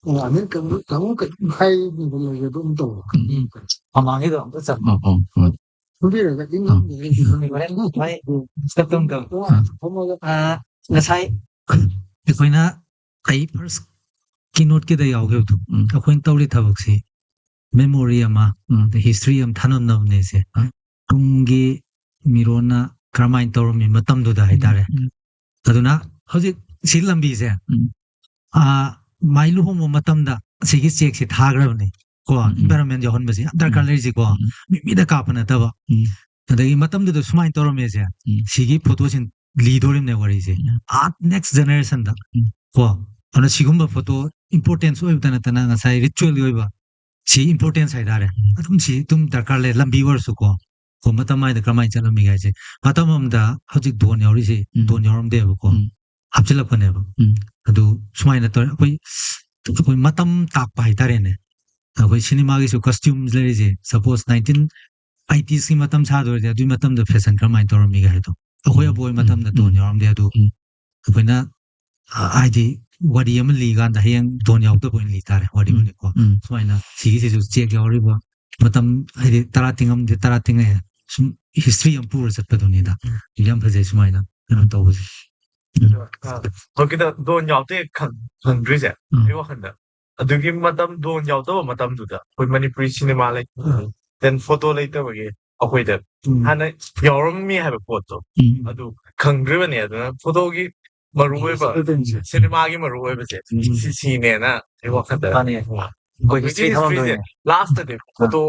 ꯑꯣ, ꯑꯃꯦꯔꯤꯀꯥ ꯀꯥꯡꯕꯨ ꯀꯩ ꯍꯥꯏ ꯂꯩꯕ ꯑꯗꯨꯝ ꯇꯧꯕ꯫ ꯎꯝ, ꯎꯝ꯫ ꯃꯃꯥꯡꯒꯤꯗꯣ ꯑꯝꯇ ꯆꯠꯂꯣ꯫ ꯑꯣ, ꯑꯣ, ꯍꯣꯏ꯫ ꯐꯝꯕꯤꯔꯒ ꯏꯪ ꯑꯥ꯫ ꯏꯪ ꯍꯣꯔꯦꯟ ꯃꯣꯏ ꯆꯠꯇꯧ ꯇꯧ꯫ ꯇꯣꯉꯥꯟꯅ ꯐꯝꯃꯒ ꯑꯥ꯫ ꯉꯁꯥꯏ ꯑꯩꯈꯣꯏꯅ, ꯑꯩ ꯐꯥꯔꯁ ꯀꯤꯅꯣꯠꯀꯤꯗ ꯌꯥꯎꯈꯤꯕꯗꯣ, ꯎꯝ. ꯑꯩꯈꯣꯏꯅ ꯇꯧꯔꯤ ꯊꯕꯛꯁꯤ ꯃꯦꯃꯣꯔꯤ ꯑꯃ, ꯎꯝ. ꯑꯗ ꯍꯤꯁꯇ꯭ꯔꯤ ꯑꯃ ꯊꯥꯅꯅꯕꯅꯦꯁꯦ. ꯇꯨꯡꯒꯤ ꯃꯤꯔꯣꯟꯅ ꯀꯔꯝꯍꯥꯏꯅ ꯇꯧꯔꯝꯃꯤ ꯃꯇꯝꯗꯨꯗ ꯍꯥꯏꯇꯥꯔꯦ. ꯎꯝ. ꯑꯗꯨꯅ ꯍꯧꯖꯤꯛ ꯁꯤ ꯂꯝꯕꯤꯁꯦ, ꯎꯝ. ꯑꯥ, ꯃꯥꯏ ꯂꯨꯍꯣꯡꯕ ꯃꯇꯝꯗ ꯁꯤꯒꯤ ꯆꯦꯛꯁꯤ ꯊꯥꯈ꯭ꯔꯕꯅꯤ ꯀꯣ. ꯎꯝ. ꯏꯟꯚꯥꯏꯔꯣꯟꯃꯦꯟ ꯌꯥꯎꯍꯟꯕꯁꯤ ꯌꯥꯝ ꯗꯔꯀꯥꯔ ꯎꯝ. ꯂꯩꯔꯤꯁꯤꯀꯣ. ꯎꯝ. ꯃꯤ ꯃꯤꯗ ꯀꯥꯞꯄ ꯅꯠꯇꯕ. ꯎꯝ. ꯑꯗꯒꯤ ꯃꯇꯝꯗꯨꯗ ꯁꯨꯃꯥꯏꯅ ꯇꯧꯔꯝꯃꯦꯁꯦ, ꯎꯝ. ꯁꯤꯒꯤ ꯐꯣꯇꯣꯁꯤ ꯂꯤꯗꯣꯔꯤꯕꯅꯦ ꯋꯥꯔꯤꯁꯦ. ꯎꯝ. ꯑꯥ, ꯅꯦꯛꯁ ꯖꯦꯅꯦꯔꯦꯁꯟꯗ ꯎꯝ. ꯀꯣ. ꯑꯗꯨꯅ ꯁꯤꯒꯨꯝꯕ ꯐꯣꯇꯣ ꯏꯝꯄꯣꯔꯇꯦꯟꯁ ꯑꯣꯏꯕꯇ ꯅꯠꯇꯅ ꯉꯁꯥꯏ ꯔꯤꯆꯨꯋꯦꯜꯒꯤ ꯑꯣꯏꯕ ꯁꯤ ꯏꯝꯄꯣꯔꯇꯦꯟꯁ ꯍꯥꯏꯇꯥꯔꯦ. ꯎꯝ. ꯑꯗꯨꯝ ꯁꯤ ꯑꯗꯨꯝ ꯗꯔꯀꯥꯔ ꯂꯩ, ꯂꯝꯕꯤ ꯑꯣꯏꯔꯁꯨꯀꯣ. ꯀꯣ, ꯃꯇꯝ ꯍꯥꯏꯗ ꯀꯔꯝꯍꯥꯏꯅ ꯆꯠꯂꯝꯃꯤ ꯍꯥꯏꯁꯦ. ꯃꯇꯝ ꯑꯃꯗ ꯍꯧꯖꯤꯛ ꯗꯣꯟ ꯌꯥꯎꯔꯤꯁꯦ, ꯎꯝ. ꯗꯣꯟ ꯌꯥꯎꯔꯝꯗꯦꯕꯀꯣ. ꯎꯝ. ꯍꯥꯞꯆꯤꯜꯂꯛꯄꯅꯦꯕ. ꯎꯝ. ꯑꯗꯨ ꯁꯨꯃꯥꯏꯅ ꯇꯧꯔꯦ. ꯑꯩꯈꯣꯏ, ꯑꯩꯈꯣꯏ ꯃꯇꯝ ꯇꯥꯛꯄ ꯍꯥꯏꯇꯥꯔꯦꯅꯦ. ꯑꯩꯈꯣꯏ ꯁꯤꯅꯦꯃꯥꯒꯤꯁꯨ ꯀꯁꯇ꯭ꯌꯨꯝꯁ ꯂꯩꯔꯤꯁꯦ. ꯁꯄꯣꯁ ꯅꯥꯏꯟꯇꯤꯟ ꯑꯩꯇꯤꯁꯀꯤ ꯃꯇꯝ ꯁꯥꯗꯣꯏꯔꯗꯤ ꯑꯗꯨꯒꯤ ꯃꯇꯝꯗ ꯐꯦꯁꯟ ꯀꯔꯝꯍꯥꯏꯅ ꯇꯧꯔꯝꯃꯤꯒꯦ ꯍꯥꯏꯗꯣ. ꯑꯩꯈꯣꯏ ꯎꯝ. ꯑꯕꯣꯏ ꯃꯇꯝꯗ ꯎꯝ. ꯗꯣꯟ ꯎꯝ. ꯌꯥꯎꯔꯝꯗꯦ. ꯑꯗꯨ ꯎꯝ. ꯑꯩꯈꯣꯏꯅ, ꯑ, ꯍꯥꯏꯗꯤ ꯋꯥꯔꯤ ꯑꯃ ꯂꯤꯀꯥꯟꯗ ꯍꯌꯦꯡ ꯗꯣꯟ ꯌꯥꯎꯗꯕ ꯑꯣꯏꯅ ꯂꯤ ꯇꯥꯔꯦ ꯋꯥꯔꯤꯕꯨꯗꯤꯀꯣ. ꯎꯝ. ꯁꯨꯃꯥꯏꯅ ꯁꯤꯒꯤꯁꯤꯁꯨ ꯆꯦꯛ ꯌꯥꯎꯔꯤꯕ ꯃꯇꯝ, ꯍꯥꯏꯗꯤ ꯇꯔꯥ ꯇꯤꯡꯉꯝꯗꯦ, ꯇꯔꯥ ꯇꯤꯡꯉꯛꯑꯦ. ꯁꯨꯝ ꯍꯤꯁꯇ꯭ꯔꯤ ꯑꯃ ꯄꯨꯔ ꯆꯠꯄꯗꯨꯅꯤꯗ. ꯌꯥꯝ ꯐꯖꯩ ꯁꯨꯃꯥꯏꯅ ꯀꯩꯅꯣ ꯇꯧꯕꯁꯦ. ꯍꯧꯖꯤꯛꯀꯤꯗ ꯗꯣꯟ ꯌꯥꯎꯗꯦ ꯈꯪ-, ꯈꯪꯗ꯭ꯔꯤꯁꯦ, ꯎꯝ. ꯑꯩ ꯋꯥꯈꯜꯗ ꯑꯗꯨꯒꯤ ꯃꯇꯝ, ꯗꯣꯟ ꯌꯥꯎꯗꯕ ꯃꯇꯝꯗꯨꯗ ꯑꯩꯈꯣꯏ ꯃꯅꯤꯄꯨꯔꯤ ꯁꯤꯅꯦꯃꯥ ꯂꯩ, ꯎꯝ. then ꯐꯣꯇꯣ ꯂꯩꯇꯕꯒꯤ ꯑꯩꯈꯣꯏꯗ ꯎꯝ. ꯍꯥꯟꯅ ꯌꯥꯎꯔꯝꯃꯤ ꯍꯥꯏꯕ ꯄꯣꯠꯇꯣ ꯎꯝ. ꯑꯗꯨ ꯈꯪꯗ꯭ꯔꯤꯕꯅꯦ. ꯑꯗꯨꯅ ꯐꯣꯇꯣꯒꯤ ꯃꯔꯨꯑꯣꯏꯕ, ꯎꯝ. ꯁꯤꯅꯦꯃꯥꯒꯤ ꯃꯔꯨꯑꯣꯏꯕꯁꯦ ꯎꯝ. ꯁꯤ, ꯁꯤꯅꯦꯅ ꯑꯩ ꯋꯥꯈꯜꯗ ꯃꯥꯅꯦ. ꯑꯩꯈꯣꯏ ꯍꯤꯁꯇ꯭ꯔꯤ ꯊꯝꯃꯝꯗꯣꯏꯅꯦ. ꯂꯥꯁꯇꯗꯤ ꯐꯣꯇꯣ,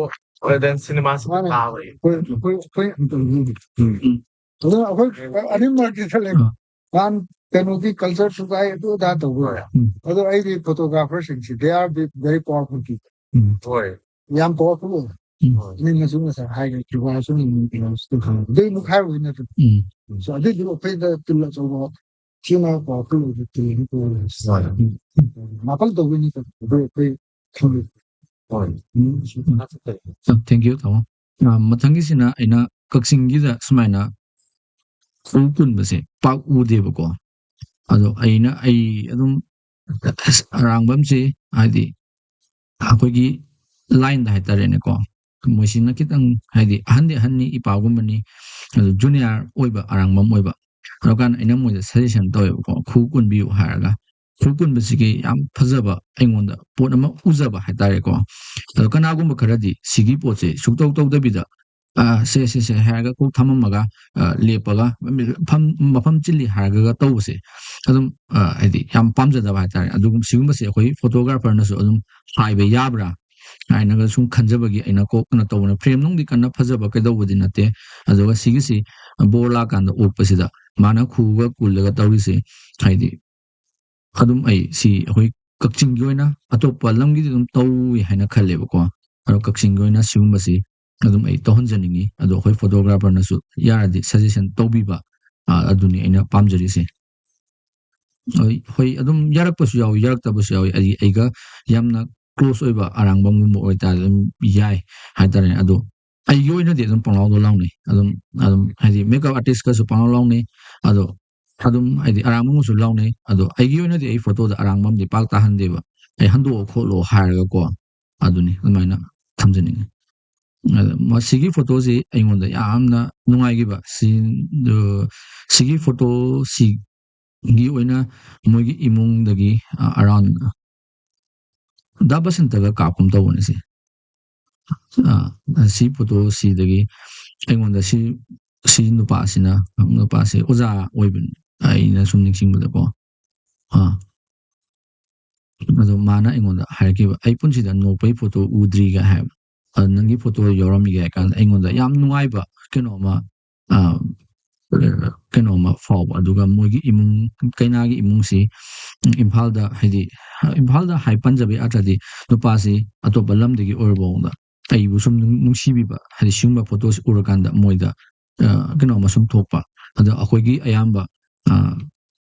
then ꯁꯤꯅꯦꯃꯥꯁꯤ ꯃꯥꯅꯦ. ꯇꯥꯕꯒꯤ ꯑꯩꯈꯣꯏ ꯑꯩꯈꯣꯏ ꯑꯩꯈꯣꯏ ꯑꯝꯇ ꯌꯦꯡꯒꯦ꯫ ꯎꯝ. ꯑꯗꯣ ꯑꯩꯈꯣꯏ ꯑꯅꯤꯃꯛꯀꯤ ꯈꯜꯂꯦ. ꯎꯝ. ꯃꯥꯟ ꯀꯩꯅꯣꯒꯤ ꯀꯜꯆꯔ ꯊꯨꯒꯥꯏ ꯑꯗꯨ ꯑꯗꯥ ꯇꯧꯕ. ꯍꯣꯏ. ꯎꯝ. ꯑꯗꯣ ꯑꯩꯗꯤ ꯐꯣꯇꯣꯒ꯭ꯔꯥꯐꯔꯁꯤꯡꯁꯤ, they are the very powerful people. ꯎꯝ. ꯍꯣꯏ. ꯌꯥꯝ powerful ꯑꯣꯏ. ꯎꯝ. ꯑꯩꯅꯁꯨ ꯉꯁꯥꯏ ꯍꯥꯏꯈ꯭ꯔꯦ, ꯀ꯭ꯌꯨꯕꯥꯁꯨ ꯂꯩꯅꯤꯡꯉꯤ, ꯀꯩꯅꯣꯁꯨ ꯈꯪꯉꯦ. ꯑꯗꯨ ꯑꯃꯨꯛ ꯍꯥꯏꯔꯨꯕꯒꯤ ꯅꯠꯇ꯭ꯔꯣ? ꯎꯝ. So ꯑꯗꯨꯏꯗꯨ ꯑꯩꯈꯣꯏꯗ ꯇꯤꯜ ꯑꯆꯧꯕ ꯊꯤꯅ powerful ꯑꯣꯏꯕ ꯇꯤꯜ ꯑꯃ ꯄꯨꯔꯛꯑꯦ꯫ ꯍꯣꯏ. ꯃꯥꯄꯜ ꯇꯧꯕꯩ ꯅꯠꯇꯕ, ꯑꯗꯨ ꯑꯩꯈꯣꯏ ꯈꯪꯉꯦ. ꯍꯣꯏ. ꯎꯝ. Thank you, ꯇꯥꯃꯣ꯫ ꯑ, ꯃꯊꯪꯒꯤꯁꯤꯅ ꯑꯩꯅ ꯀꯛꯆꯤꯡꯒꯤꯗ ꯁꯨꯃꯥꯏꯅ ꯎ ꯄꯨꯟꯕꯁꯦ ꯄꯥꯛ ꯎꯗꯦꯕꯀꯣ꯫ ꯑꯗꯣ ꯑꯩꯅ, ꯑꯩ ꯑꯗꯨꯝ ꯑꯔꯥꯡꯕꯝꯁꯤ, ꯍꯥꯏꯗꯤ ꯑꯩꯈꯣꯏꯒꯤ ꯂꯥꯏꯟꯗ ꯍꯥꯏꯇꯥꯔꯦꯅꯦꯀꯣ, ꯃꯣꯏꯁꯤꯅ ꯈꯤꯇꯪ, ꯍꯥꯏꯗꯤ ꯑꯍꯟꯗꯤ ꯑꯍꯟꯅꯤ, ꯏꯄꯥꯒꯨꯝꯕꯅꯤ, ꯑꯗꯨ ꯖꯨꯅꯤꯌꯔ ꯑꯣꯏꯕ, ꯑꯔꯥꯡꯕꯝ ꯑꯣꯏꯕ꯫ ꯑꯗꯨꯀꯥꯟꯗ ꯑꯩꯅ ꯃꯣꯏꯗ ꯁꯖꯦꯁꯟ ꯇꯧꯋꯦꯕꯀꯣ, ꯈꯨꯎ ꯀꯨꯟꯕꯤꯌꯨ ꯍꯥꯏꯔꯒ꯫ ꯈꯨꯎ ꯀꯨꯟꯕꯁꯤꯒꯤ ꯌꯥꯝ ꯐꯖꯕ ꯑꯩꯉꯣꯟꯗ ꯄꯣꯠ ꯑꯃ ꯎꯖꯕ ꯍꯥꯏꯇꯥꯔꯦꯀꯣ꯫ ꯑꯗꯣ ꯀꯅꯥꯒꯨꯝꯕ ꯈꯔꯗꯤ ꯁꯤꯒꯤ ꯄꯣꯠꯁꯦ ꯁꯨꯛꯇꯧ ꯇꯧꯗꯕꯤꯗ, ꯑ, ꯁꯦ, ꯁꯦ, ꯁꯦ ꯍꯥꯏꯔꯒ ꯀꯣꯛ ꯊꯝꯃꯝꯃꯒ, ꯑ, ꯂꯦꯞꯄꯒ ꯃꯐꯝ, ꯃꯐꯝ ꯆꯤꯜꯂꯤ ꯍꯥꯏꯔꯒ ꯇꯧꯕꯁꯦ ꯑꯗꯨꯝ, ꯑ, ꯍꯥꯏꯗꯤ ꯌꯥꯝ ꯄꯥꯝꯖꯗꯕ ꯍꯥꯏꯇꯥꯔꯦ꯫ ꯑꯗꯨꯒꯨꯝ-, ꯁꯤꯒꯨꯝꯕꯁꯦ ꯑꯩꯈꯣꯏ ꯐꯣꯇꯣꯒ꯭ꯔꯥꯐꯔꯅꯁꯨ ꯑꯗꯨꯝ ꯍꯥꯏꯕ ꯌꯥꯕ꯭ꯔꯥ ꯍꯥꯏꯅꯒ ꯁꯨꯝ ꯈꯟꯖꯕꯒꯤ ꯑꯩꯅ ꯀꯣꯛ ꯀꯩꯅꯣ ꯇꯧꯕꯅꯦ꯫ ꯐ꯭ꯔꯦꯝ ꯅꯨꯡꯗꯤ ꯀꯟꯅ ꯐꯖꯕ ꯀꯩꯗꯧꯕꯗꯤ ꯅꯠꯇꯦ꯫ ꯑꯗꯨꯒ ꯁꯤꯒꯤꯁꯤ ꯕꯣꯔ ꯂꯥꯛꯀꯥꯟꯗ ꯑꯣꯛꯄꯁꯤꯗ ꯃꯥꯅ ꯈꯨꯒ ꯀꯨꯜꯂꯒ ꯇꯧꯔꯤꯁꯦ, ꯍꯥꯏꯗꯤ ꯑꯗꯨꯝ ꯑꯩ ꯁꯤ ꯑꯩꯈꯣꯏ ꯀꯛꯆꯤꯡꯒꯤ ꯑꯣꯏꯅ, ꯑꯇꯣꯞꯄ ꯂꯝꯒꯤꯗꯤ ꯑꯗꯨꯝ ꯇꯧꯏ ꯍꯥꯏꯅ ꯈꯜꯂꯦꯕꯀꯣ꯫ ꯑꯗꯣ ꯀꯛꯆꯤꯡꯒꯤ ꯑꯣꯏꯅ ꯁꯤꯒꯨꯝꯕꯁꯤ ꯑꯗꯨꯝ ꯑꯩ ꯇꯧꯍꯟꯖꯅꯤꯡꯉꯤ꯫ ꯑꯗꯣ ꯑꯩꯈꯣꯏ ꯐꯣꯇꯣꯒ꯭ꯔꯥꯐꯔꯅꯁꯨ ꯌꯥꯔꯗꯤ ꯁꯖꯦꯁꯟ ꯇꯧꯕꯤꯕ, ꯑ, ꯑꯗꯨꯅꯤ ꯑꯩꯅ ꯄꯥꯝꯖꯔꯤꯁꯦ꯫ ꯍꯣꯏ, ꯍꯣꯏ, ꯑꯗꯨꯝ ꯌꯥꯔꯛꯄꯁꯨ ꯌꯥꯎꯏ, ꯌꯥꯔꯛꯇꯕꯁꯨ ꯌꯥꯎꯏ꯫ ꯑꯩ, ꯑꯩꯒ ꯌꯥꯝꯅ ꯀ꯭ꯂꯣꯁ ꯑꯣꯏꯕ ꯑꯔꯥꯡꯕꯝꯒꯨꯝꯕ ꯑꯣꯏꯇꯥꯔꯗꯤ ꯑꯗꯨꯝ ꯌꯥꯏ ꯍꯥꯏꯇꯥꯔꯦ꯫ ꯑꯗꯣ ꯑꯩꯒꯤ ꯑꯣꯏꯅꯗꯤ ꯑꯗꯨꯝ ꯄꯪꯂꯥꯎꯗ ꯂꯥꯎꯅꯩ꯫ ꯑꯗꯨꯝ, ꯑꯗꯨꯝ ꯍꯥꯏꯗꯤ ꯃꯦꯀꯞ ꯑꯥꯔꯇꯤꯁꯀꯁꯨ ꯄꯪꯂꯥꯎ ꯂꯥꯎꯅꯩ꯫ ꯑꯗꯣ ꯑꯗꯨꯝ ꯍꯥꯏꯗꯤ ꯑꯔꯥꯡꯕꯝꯒꯁꯨ ꯂꯥꯎꯅꯩ꯫ ꯑꯗꯣ ꯑꯩꯒꯤ ꯑꯣꯏꯅꯗꯤ ꯑꯩ ꯐꯣꯇꯣꯗ ꯑꯔꯥꯡꯕꯝꯗꯤ ꯄꯥꯛ ꯇꯥꯍꯟꯗꯦꯕ꯫ ꯑꯩ ꯍꯟꯗꯣꯛꯑꯣ ꯈꯣꯠꯂꯣ ꯍꯥꯏꯔꯒꯀꯣ꯫ ꯑꯗꯨꯅꯤ, ꯑꯗꯨꯃꯥꯏꯅ ꯊꯝꯖꯅꯤꯡꯉꯤ꯫ ꯑꯗ ꯃꯁꯤꯒꯤ ꯐꯣꯇꯣꯁꯤ ꯑꯩꯉꯣꯟꯗ ꯌꯥꯝꯅ ꯅꯨꯡꯉꯥꯏꯈꯤꯕ꯫ ꯁꯤ, ꯑ, ꯁꯤꯒꯤ ꯐꯣꯇꯣꯁꯤꯒꯤ ꯑꯣꯏꯅ ꯃꯣꯏꯒꯤ ꯏꯃꯨꯡꯗꯒꯤ, ꯑ, ꯑꯔꯥꯎꯟ ꯗꯥ ꯕꯁꯟꯇꯒ ꯀꯥꯞꯀꯨꯝ ꯇꯧꯕꯅꯦ ꯁꯤ꯫ ꯑ, ꯁꯤ ꯐꯣꯇꯣꯁꯤꯗꯒꯤ ꯑꯩꯉꯣꯟꯗ ꯁꯤ, ꯁꯤ ꯅꯨꯄꯥꯁꯤꯅ, ꯅꯨꯄꯥꯁꯤ ꯑꯣꯖꯥ ꯑꯣꯏꯕꯅꯤ, ꯑꯩꯅ ꯁꯨꯝ ꯅꯤꯡꯁꯤꯡꯕꯗꯀꯣ꯫ ꯑꯥ꯫ ꯑꯗꯣ ꯃꯥꯅ ꯑꯩꯉꯣꯟꯗ ꯍꯥꯏꯔꯛꯈꯤꯕ, "ꯑꯩ ꯄꯨꯟꯁꯤꯗ ꯅꯣꯛꯄꯩ ꯐꯣꯇꯣ ꯎꯗ꯭ꯔꯤꯒ" ꯍꯥꯏꯕ꯫ "ꯑꯗꯣ ꯅꯪꯒꯤ ꯐꯣꯇꯣ ꯌꯥꯎꯔꯝꯃꯤꯒꯦ" ꯍꯥꯏ ꯀꯥꯟꯗ ꯑꯩꯉꯣꯟꯗ ꯌꯥꯝ ꯅꯨꯡꯉꯥꯏꯕ ꯀꯩꯅꯣ ꯑꯃ, ꯑ, ꯀꯩꯅꯣ ꯑꯃ ꯐꯥꯎꯕ꯫ ꯑꯗꯨꯒ ꯃꯣꯏꯒꯤ ꯏꯃꯨꯡ, ꯀꯩꯅꯥꯒꯤ ꯏꯃꯨꯡꯁꯤ ꯏꯝꯐꯥꯜꯗ, ꯍꯥꯏꯗꯤ ꯏꯝꯐꯥꯜꯗ ꯍꯥꯏ ꯄꯟꯖꯕ ꯌꯥꯗ꯭ꯔꯗꯤ ꯅꯨꯄꯥꯁꯤ ꯑꯇꯣꯞꯄ ꯂꯝꯗꯒꯤ ꯑꯣꯏꯔꯕ ꯃꯑꯣꯡꯗ ꯑꯩꯕꯨ ꯁꯨꯝ ꯅꯨꯡ-, ꯅꯨꯡꯁꯤꯕꯤꯕ, ꯍꯥꯏꯗꯤ ꯁꯤꯒꯨꯝꯕ ꯐꯣꯇꯣꯁꯤ ꯎꯔꯀꯥꯟꯗ ꯃꯣꯏꯗ, ꯑ, ꯀꯩꯅꯣ ꯑꯃ ꯁꯨꯝ ꯊꯣꯛꯄ꯫ ꯑꯗꯣ ꯑꯩꯈꯣꯏꯒꯤ ꯑꯌꯥꯝꯕ, ꯑ,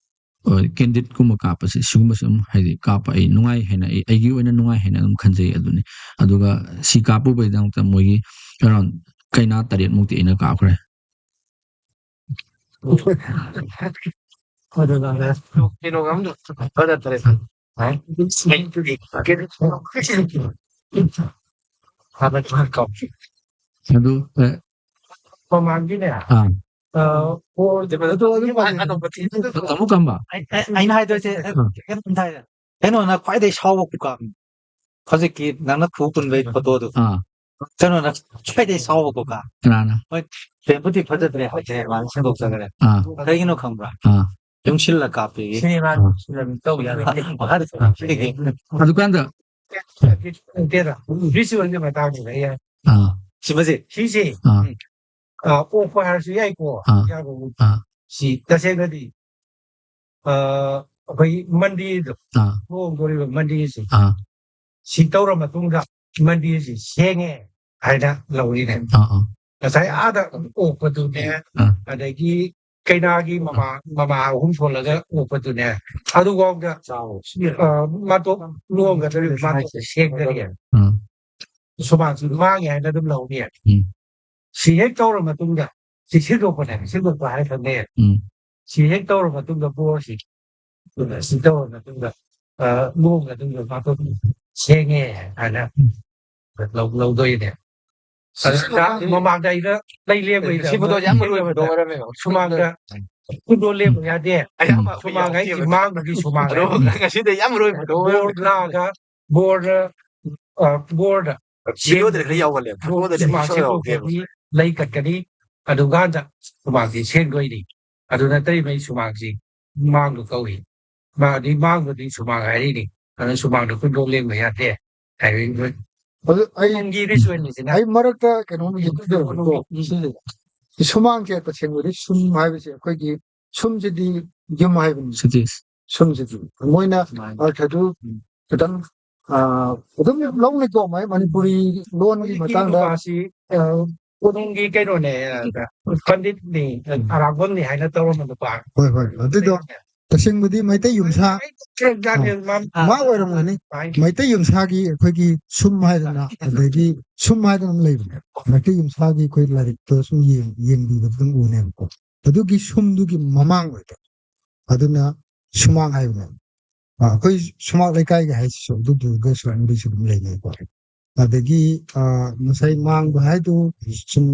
ꯍꯣꯏ, ꯀꯦꯟꯗꯤꯠꯀꯨꯝꯕ ꯀꯥꯞꯄꯁꯦ, ꯁꯤꯒꯨꯝꯕꯁꯦ ꯑꯗꯨꯝ ꯍꯥꯏꯗꯤ ꯀꯥꯞꯄ ꯑꯩ ꯅꯨꯡꯉꯥꯏ ꯍꯥꯏꯅ, ꯑꯩ, ꯑꯩꯒꯤ ꯑꯣꯏꯅ ꯅꯨꯡꯉꯥꯏ ꯍꯥꯏꯅ ꯑꯗꯨꯝ ꯈꯟꯖꯩ꯫ ꯑꯗꯨꯅꯤ꯫ ꯑꯗꯨꯒ ꯁꯤ ꯀꯥꯞꯄꯨꯕꯩꯗꯃꯛꯇ ꯃꯣꯏꯒꯤ ꯑꯦꯔꯥꯎꯟ ꯀꯩꯅꯥ ꯇꯔꯦꯠꯃꯨꯛꯇꯤ ꯑꯩꯅ ꯀꯥꯞꯈ꯭ꯔꯦ꯫ ꯑꯗꯨ, ꯑ, ꯃꯃꯥꯡꯒꯤꯅꯦ꯫ ꯑꯥ꯫ ꯑ, ꯑꯣ, ꯑꯗꯨ, ꯑꯗꯨ, ꯑꯗꯨ, ꯑꯃꯨꯛ ꯀꯝꯕ? ꯑꯩ-, ꯑꯩ-, ꯑꯩꯅ ꯍꯥꯏꯗꯣꯏꯁꯦ, ꯑ꯫ ꯀꯩꯅꯣꯝꯇ ꯍꯥꯏꯗ꯫ ꯀꯩꯅꯣꯅ ꯈ꯭ꯋꯥꯏꯗꯩ ꯁꯥꯎꯕ ꯈꯨꯀꯥꯛ꯫ ꯍꯧꯖꯤꯛꯀꯤ ꯅꯪꯅ ꯈꯨ ꯄꯨꯟꯕꯩ ꯐꯣꯇꯣꯗꯣ꯫ ꯑꯥ꯫ ꯀꯩꯅꯣꯅ ꯈ꯭ꯋꯥꯏꯗꯩ ꯁꯥꯎꯕ ꯈꯨꯀꯥꯛ꯫ ꯀꯅꯥꯅ? ꯍꯣꯏ, ꯐ꯭ꯔꯦꯝꯕꯨꯗꯤ ꯐꯖꯗ꯭ꯔꯦ ꯍꯥꯏꯁꯦ, ꯃꯥꯅ ꯁꯦꯝꯗꯣꯛꯆꯈ꯭ꯔꯦ꯫ ꯑꯥ꯫ ꯀꯩꯒꯤꯅꯣ ꯈꯪꯕ꯭ꯔꯥ? ꯑꯥ꯫ ꯌꯨꯡꯁꯤꯜꯂ ꯀꯥꯞꯄꯤꯒꯤ꯫ ꯁꯤꯅꯦꯃꯥ ꯑꯥ꯫ ꯐꯤꯂꯝ ꯇꯧ ꯌꯥꯔꯣꯏ꯫ ꯃꯈꯥꯗ ꯀꯥꯞꯄꯤꯒꯤ꯫ ꯑꯗꯨꯀꯥꯟꯗ ꯅꯠꯇꯦꯗ꯫ ꯔꯤꯆꯨꯋꯦꯜꯒꯤ ꯃꯇꯥꯡꯁꯤꯗ ꯑꯩ ꯍꯥꯏ-, ꯑꯥ꯫ ꯁꯤꯃꯁꯦ꯫ ꯁꯤꯁꯦ꯫ ꯑꯥ꯫ ꯎꯝ꯫ ꯑ, ꯑꯣꯛꯄ ꯍꯥꯏꯔꯁꯨ ꯌꯥꯏꯀꯣ꯫ ꯑꯥ꯫ ꯌꯥꯕꯕꯨꯗꯤ꯫ ꯑꯥ꯫ ꯁꯤ ꯇꯁꯦꯡꯅꯗꯤ, ꯑ, ꯑꯩꯈꯣꯏ ꯃꯟꯗꯤꯔꯗꯣ, ꯑꯥ꯫ ꯂꯨꯍꯣꯡꯗꯣꯔꯤꯕ ꯃꯟꯗꯤꯔꯁꯦ, ꯑꯥ꯫ ꯁꯤ ꯇꯧꯔ ꯃꯇꯨꯡꯗ ꯃꯟꯗꯤꯔꯁꯤ ꯁꯦꯡꯉꯦ ꯍꯥꯏꯅ ꯂꯧꯔꯤꯅꯦ꯫ ꯑꯥ, ꯑꯥ꯫ ꯉꯁꯥꯏ ꯑꯥꯗ ꯑꯣꯛꯄꯗꯨꯅꯦ, ꯑꯥ꯫ ꯑꯗꯒꯤ ꯀꯩꯅꯥꯒꯤ ꯃꯃꯥ, ꯃꯃꯥ ꯑꯍꯨꯝ ꯁꯣꯜꯂꯒ ꯑꯣꯛꯄꯗꯨꯅꯦ, ꯑꯗꯨꯐꯥꯎꯗ, ꯑ, ꯃꯥꯟꯇꯣꯞ ꯂꯨꯍꯣꯡꯒꯗꯧꯔꯤꯕ ꯃꯥꯟꯇꯣꯞꯁꯦ ꯁꯦꯡꯗꯔꯤꯌꯦ꯫ ꯎꯝ꯫ ꯁꯨꯃꯥꯡꯁꯨ ꯃꯥꯡꯉꯦ ꯍꯥꯏꯅ ꯑꯗꯨꯝ ꯂꯧꯅꯤ꯫ ꯎꯝ꯫ ꯁꯤ ꯍꯦꯛ ꯇꯧꯔ ꯃꯇꯨꯡꯗ, ꯁꯤ ꯁꯦꯡꯗꯣꯛꯄꯅꯦ, ꯁꯦꯡꯗꯣꯛꯄ ꯍꯥꯏꯔ ꯈꯪꯅꯩ꯫ ꯎꯝ꯫ ꯁꯤ ꯍꯦꯛ ꯇꯧꯔ ꯃꯇꯨꯡꯗ ꯕꯣꯔꯁꯤ, ꯁꯤ ꯇꯧꯔ ꯃꯇꯨꯡꯗ, ꯑ, ꯂꯨꯍꯣꯡ ꯃꯇꯨꯡꯗ ꯃꯥꯟꯇꯣꯞ ꯁꯦꯡꯉꯦ ꯍꯥꯏꯅ ꯂꯧ-, ꯂꯧꯗꯣꯏꯅꯦ꯫ ꯑꯗꯨꯅ ꯃꯃꯥꯡꯗ ꯑꯩꯅ ꯂꯩ ꯂꯦꯡꯕꯩꯗ ꯁꯤ ꯐꯣꯇꯣ ꯌꯥꯝ ꯃꯔꯨ ꯑꯣꯏꯕ ꯐꯣꯇꯣ ꯑꯣꯏꯔꯝꯃꯦꯕ꯫ ꯁꯨꯃꯥꯡꯗ ꯈꯨꯗꯣꯜ ꯂꯦꯡꯕ ꯌꯥꯗꯦ꯫ ꯑꯌꯥꯝꯕ ꯑꯩꯈꯣꯏ ꯁꯨꯃꯥꯡ ꯍꯥꯏꯁꯤ ꯌꯥꯎꯗꯦꯕ꯫ ꯃꯥꯡꯕꯒꯤ ꯁꯨꯃꯥꯡ ꯑꯗꯣ ꯍꯥꯏꯕꯅꯤ꯫ ꯉꯁꯤꯗꯤ ꯌꯥꯝ ꯃꯔꯨ ꯑꯣꯏꯕ ꯐꯣꯇꯣ ꯑꯣꯏꯔꯝꯃꯦ꯫ ꯕꯣꯔ ꯂꯥꯛꯑꯒ, ꯕꯣꯔꯗ, ꯑ, ꯕꯣꯔꯗ ꯚꯤꯗꯤꯑꯣꯗꯗꯤ ꯈꯔ ꯌꯥꯎꯒꯜꯂꯦ꯫ ꯐꯣꯇꯣꯗꯗꯤ ꯁꯨꯃꯥꯡ ꯁꯨꯡꯌꯥꯎ ꯌꯥꯎꯗꯦꯕ꯫ ꯁꯦꯡꯗꯣꯛꯄꯒꯤ ꯂꯩ ꯀꯠꯀꯅꯤ꯫ ꯑꯗꯨꯀꯥꯟꯗ ꯁꯨꯃꯥꯡꯁꯤ ꯁꯦꯡꯗꯣꯏꯅꯤ꯫ ꯑꯗꯨ ꯅꯠꯇ꯭ꯔꯤꯉꯩ ꯁꯨꯃꯥꯡꯁꯤ ꯃꯥꯡꯕ ꯀꯧꯏ꯫ ꯃꯥꯗꯤ ꯃꯥꯡꯕꯗꯤ ꯁꯨꯃꯥꯡ ꯍꯥꯏꯔꯤꯅꯤ꯫ ꯑꯗꯨꯅ ꯁꯨꯃꯥꯡꯗ ꯈꯨꯗꯣꯜ ꯂꯦꯡꯕ ꯌꯥꯗꯦ ꯍꯥꯏꯕꯒꯤ ꯑꯗꯨ ꯑꯩ, ꯇꯨꯡꯒꯤ ꯔꯤꯆꯨꯋꯦꯜꯅꯤꯁꯤꯅ꯫ ꯑꯩ ꯃꯔꯛꯇ ꯀꯩꯅꯣꯝ ꯌꯦꯡꯖꯒꯦꯕꯀꯣ꯫ ꯎꯝ꯫ ꯁꯤꯁꯦ꯫ ꯁꯨꯃꯥꯡꯁꯦ ꯇꯁꯦꯡꯕꯗꯤ ꯁꯨꯝ ꯍꯥꯏꯕꯁꯦ ꯑꯩꯈꯣꯏꯒꯤ ꯁꯨꯝꯁꯤꯗꯤ ꯌꯨꯝ ꯍꯥꯏꯕꯅꯤ꯫ ꯁꯤꯇꯤ꯫ ꯁꯨꯝꯁꯤꯗꯤ꯫ ꯃꯣꯏꯅ ꯁꯨꯃꯥꯏꯅ꯫ ꯑꯔꯊꯗꯨ ꯈꯤꯇꯪ, ꯑ, ꯑꯗꯨꯝ ꯂꯧꯅꯤꯀꯣ, ꯃꯥꯏ ꯃꯅꯤꯄꯨꯔꯤ ꯂꯣꯟꯒꯤ ꯍꯧꯖꯤꯛꯀꯤ ꯃꯇꯥꯡꯗ꯫ ꯅꯨꯄꯥꯁꯤ, ꯑ, ꯀꯣꯅꯨꯡꯒꯤ ꯀꯩꯅꯣꯅꯦ, ꯑ, ꯄꯟꯗꯤꯠꯅꯤ, ꯎꯝ꯫ ꯑꯔꯥꯛꯄꯝꯅꯤ ꯍꯥꯏꯅ ꯇꯧꯔꯝꯕ ꯅꯨꯄꯥ꯫ ꯍꯣꯏ, ꯍꯣꯏ꯫ ꯑꯗꯨꯗꯣ ꯇꯁꯦꯡꯕꯗꯤ ꯃꯩꯇꯩ ꯌꯨꯝꯁꯥ ꯃꯥ ꯑꯣꯏꯔꯝꯒꯅꯤ꯫ ꯃꯩꯇꯩ ꯌꯨꯝꯁꯥꯒꯤ ꯑꯩꯈꯣꯏꯒꯤ ꯁꯨꯝ ꯍꯥꯏꯗꯅ, ꯑꯗꯒꯤ ꯁꯨꯝ ꯍꯥꯏꯗꯅ ꯑꯃ ꯂꯩꯕꯅꯦ꯫ ꯃꯩꯇꯩ ꯌꯨꯝꯁꯥꯒꯤ ꯑꯩꯈꯣꯏ ꯂꯥꯏꯔꯤꯛꯇ ꯁꯨꯝ ꯌꯦꯡ-, ꯌꯦꯡꯕꯤꯕꯗ ꯑꯗꯨꯝ ꯎꯅꯦꯕꯀꯣ꯫ ꯑꯗꯨꯒꯤ ꯁꯨꯝꯗꯨꯒꯤ ꯃꯃꯥꯡ ꯑꯣꯏꯕ꯫ ꯑꯗꯨꯅ ꯁꯨꯃꯥꯡ ꯍꯥꯏꯕꯅꯦ꯫ ꯑ, ꯑꯩꯈꯣꯏ ꯁꯨꯃꯥꯡ ꯂꯩꯀꯥꯏꯒꯤ ꯍꯥꯏꯁꯤꯁꯨ ꯑꯗꯨꯗꯨꯒ ꯁꯨꯃꯥꯡꯗꯨꯁꯨ ꯑꯗꯨꯝ ꯂꯩꯅꯩꯀꯣ꯫ ꯑꯗꯒꯤ, ꯑ, ꯉꯁꯥꯏ ꯃꯥꯡꯕ ꯍꯥꯏꯗꯨ ꯁꯨꯝ,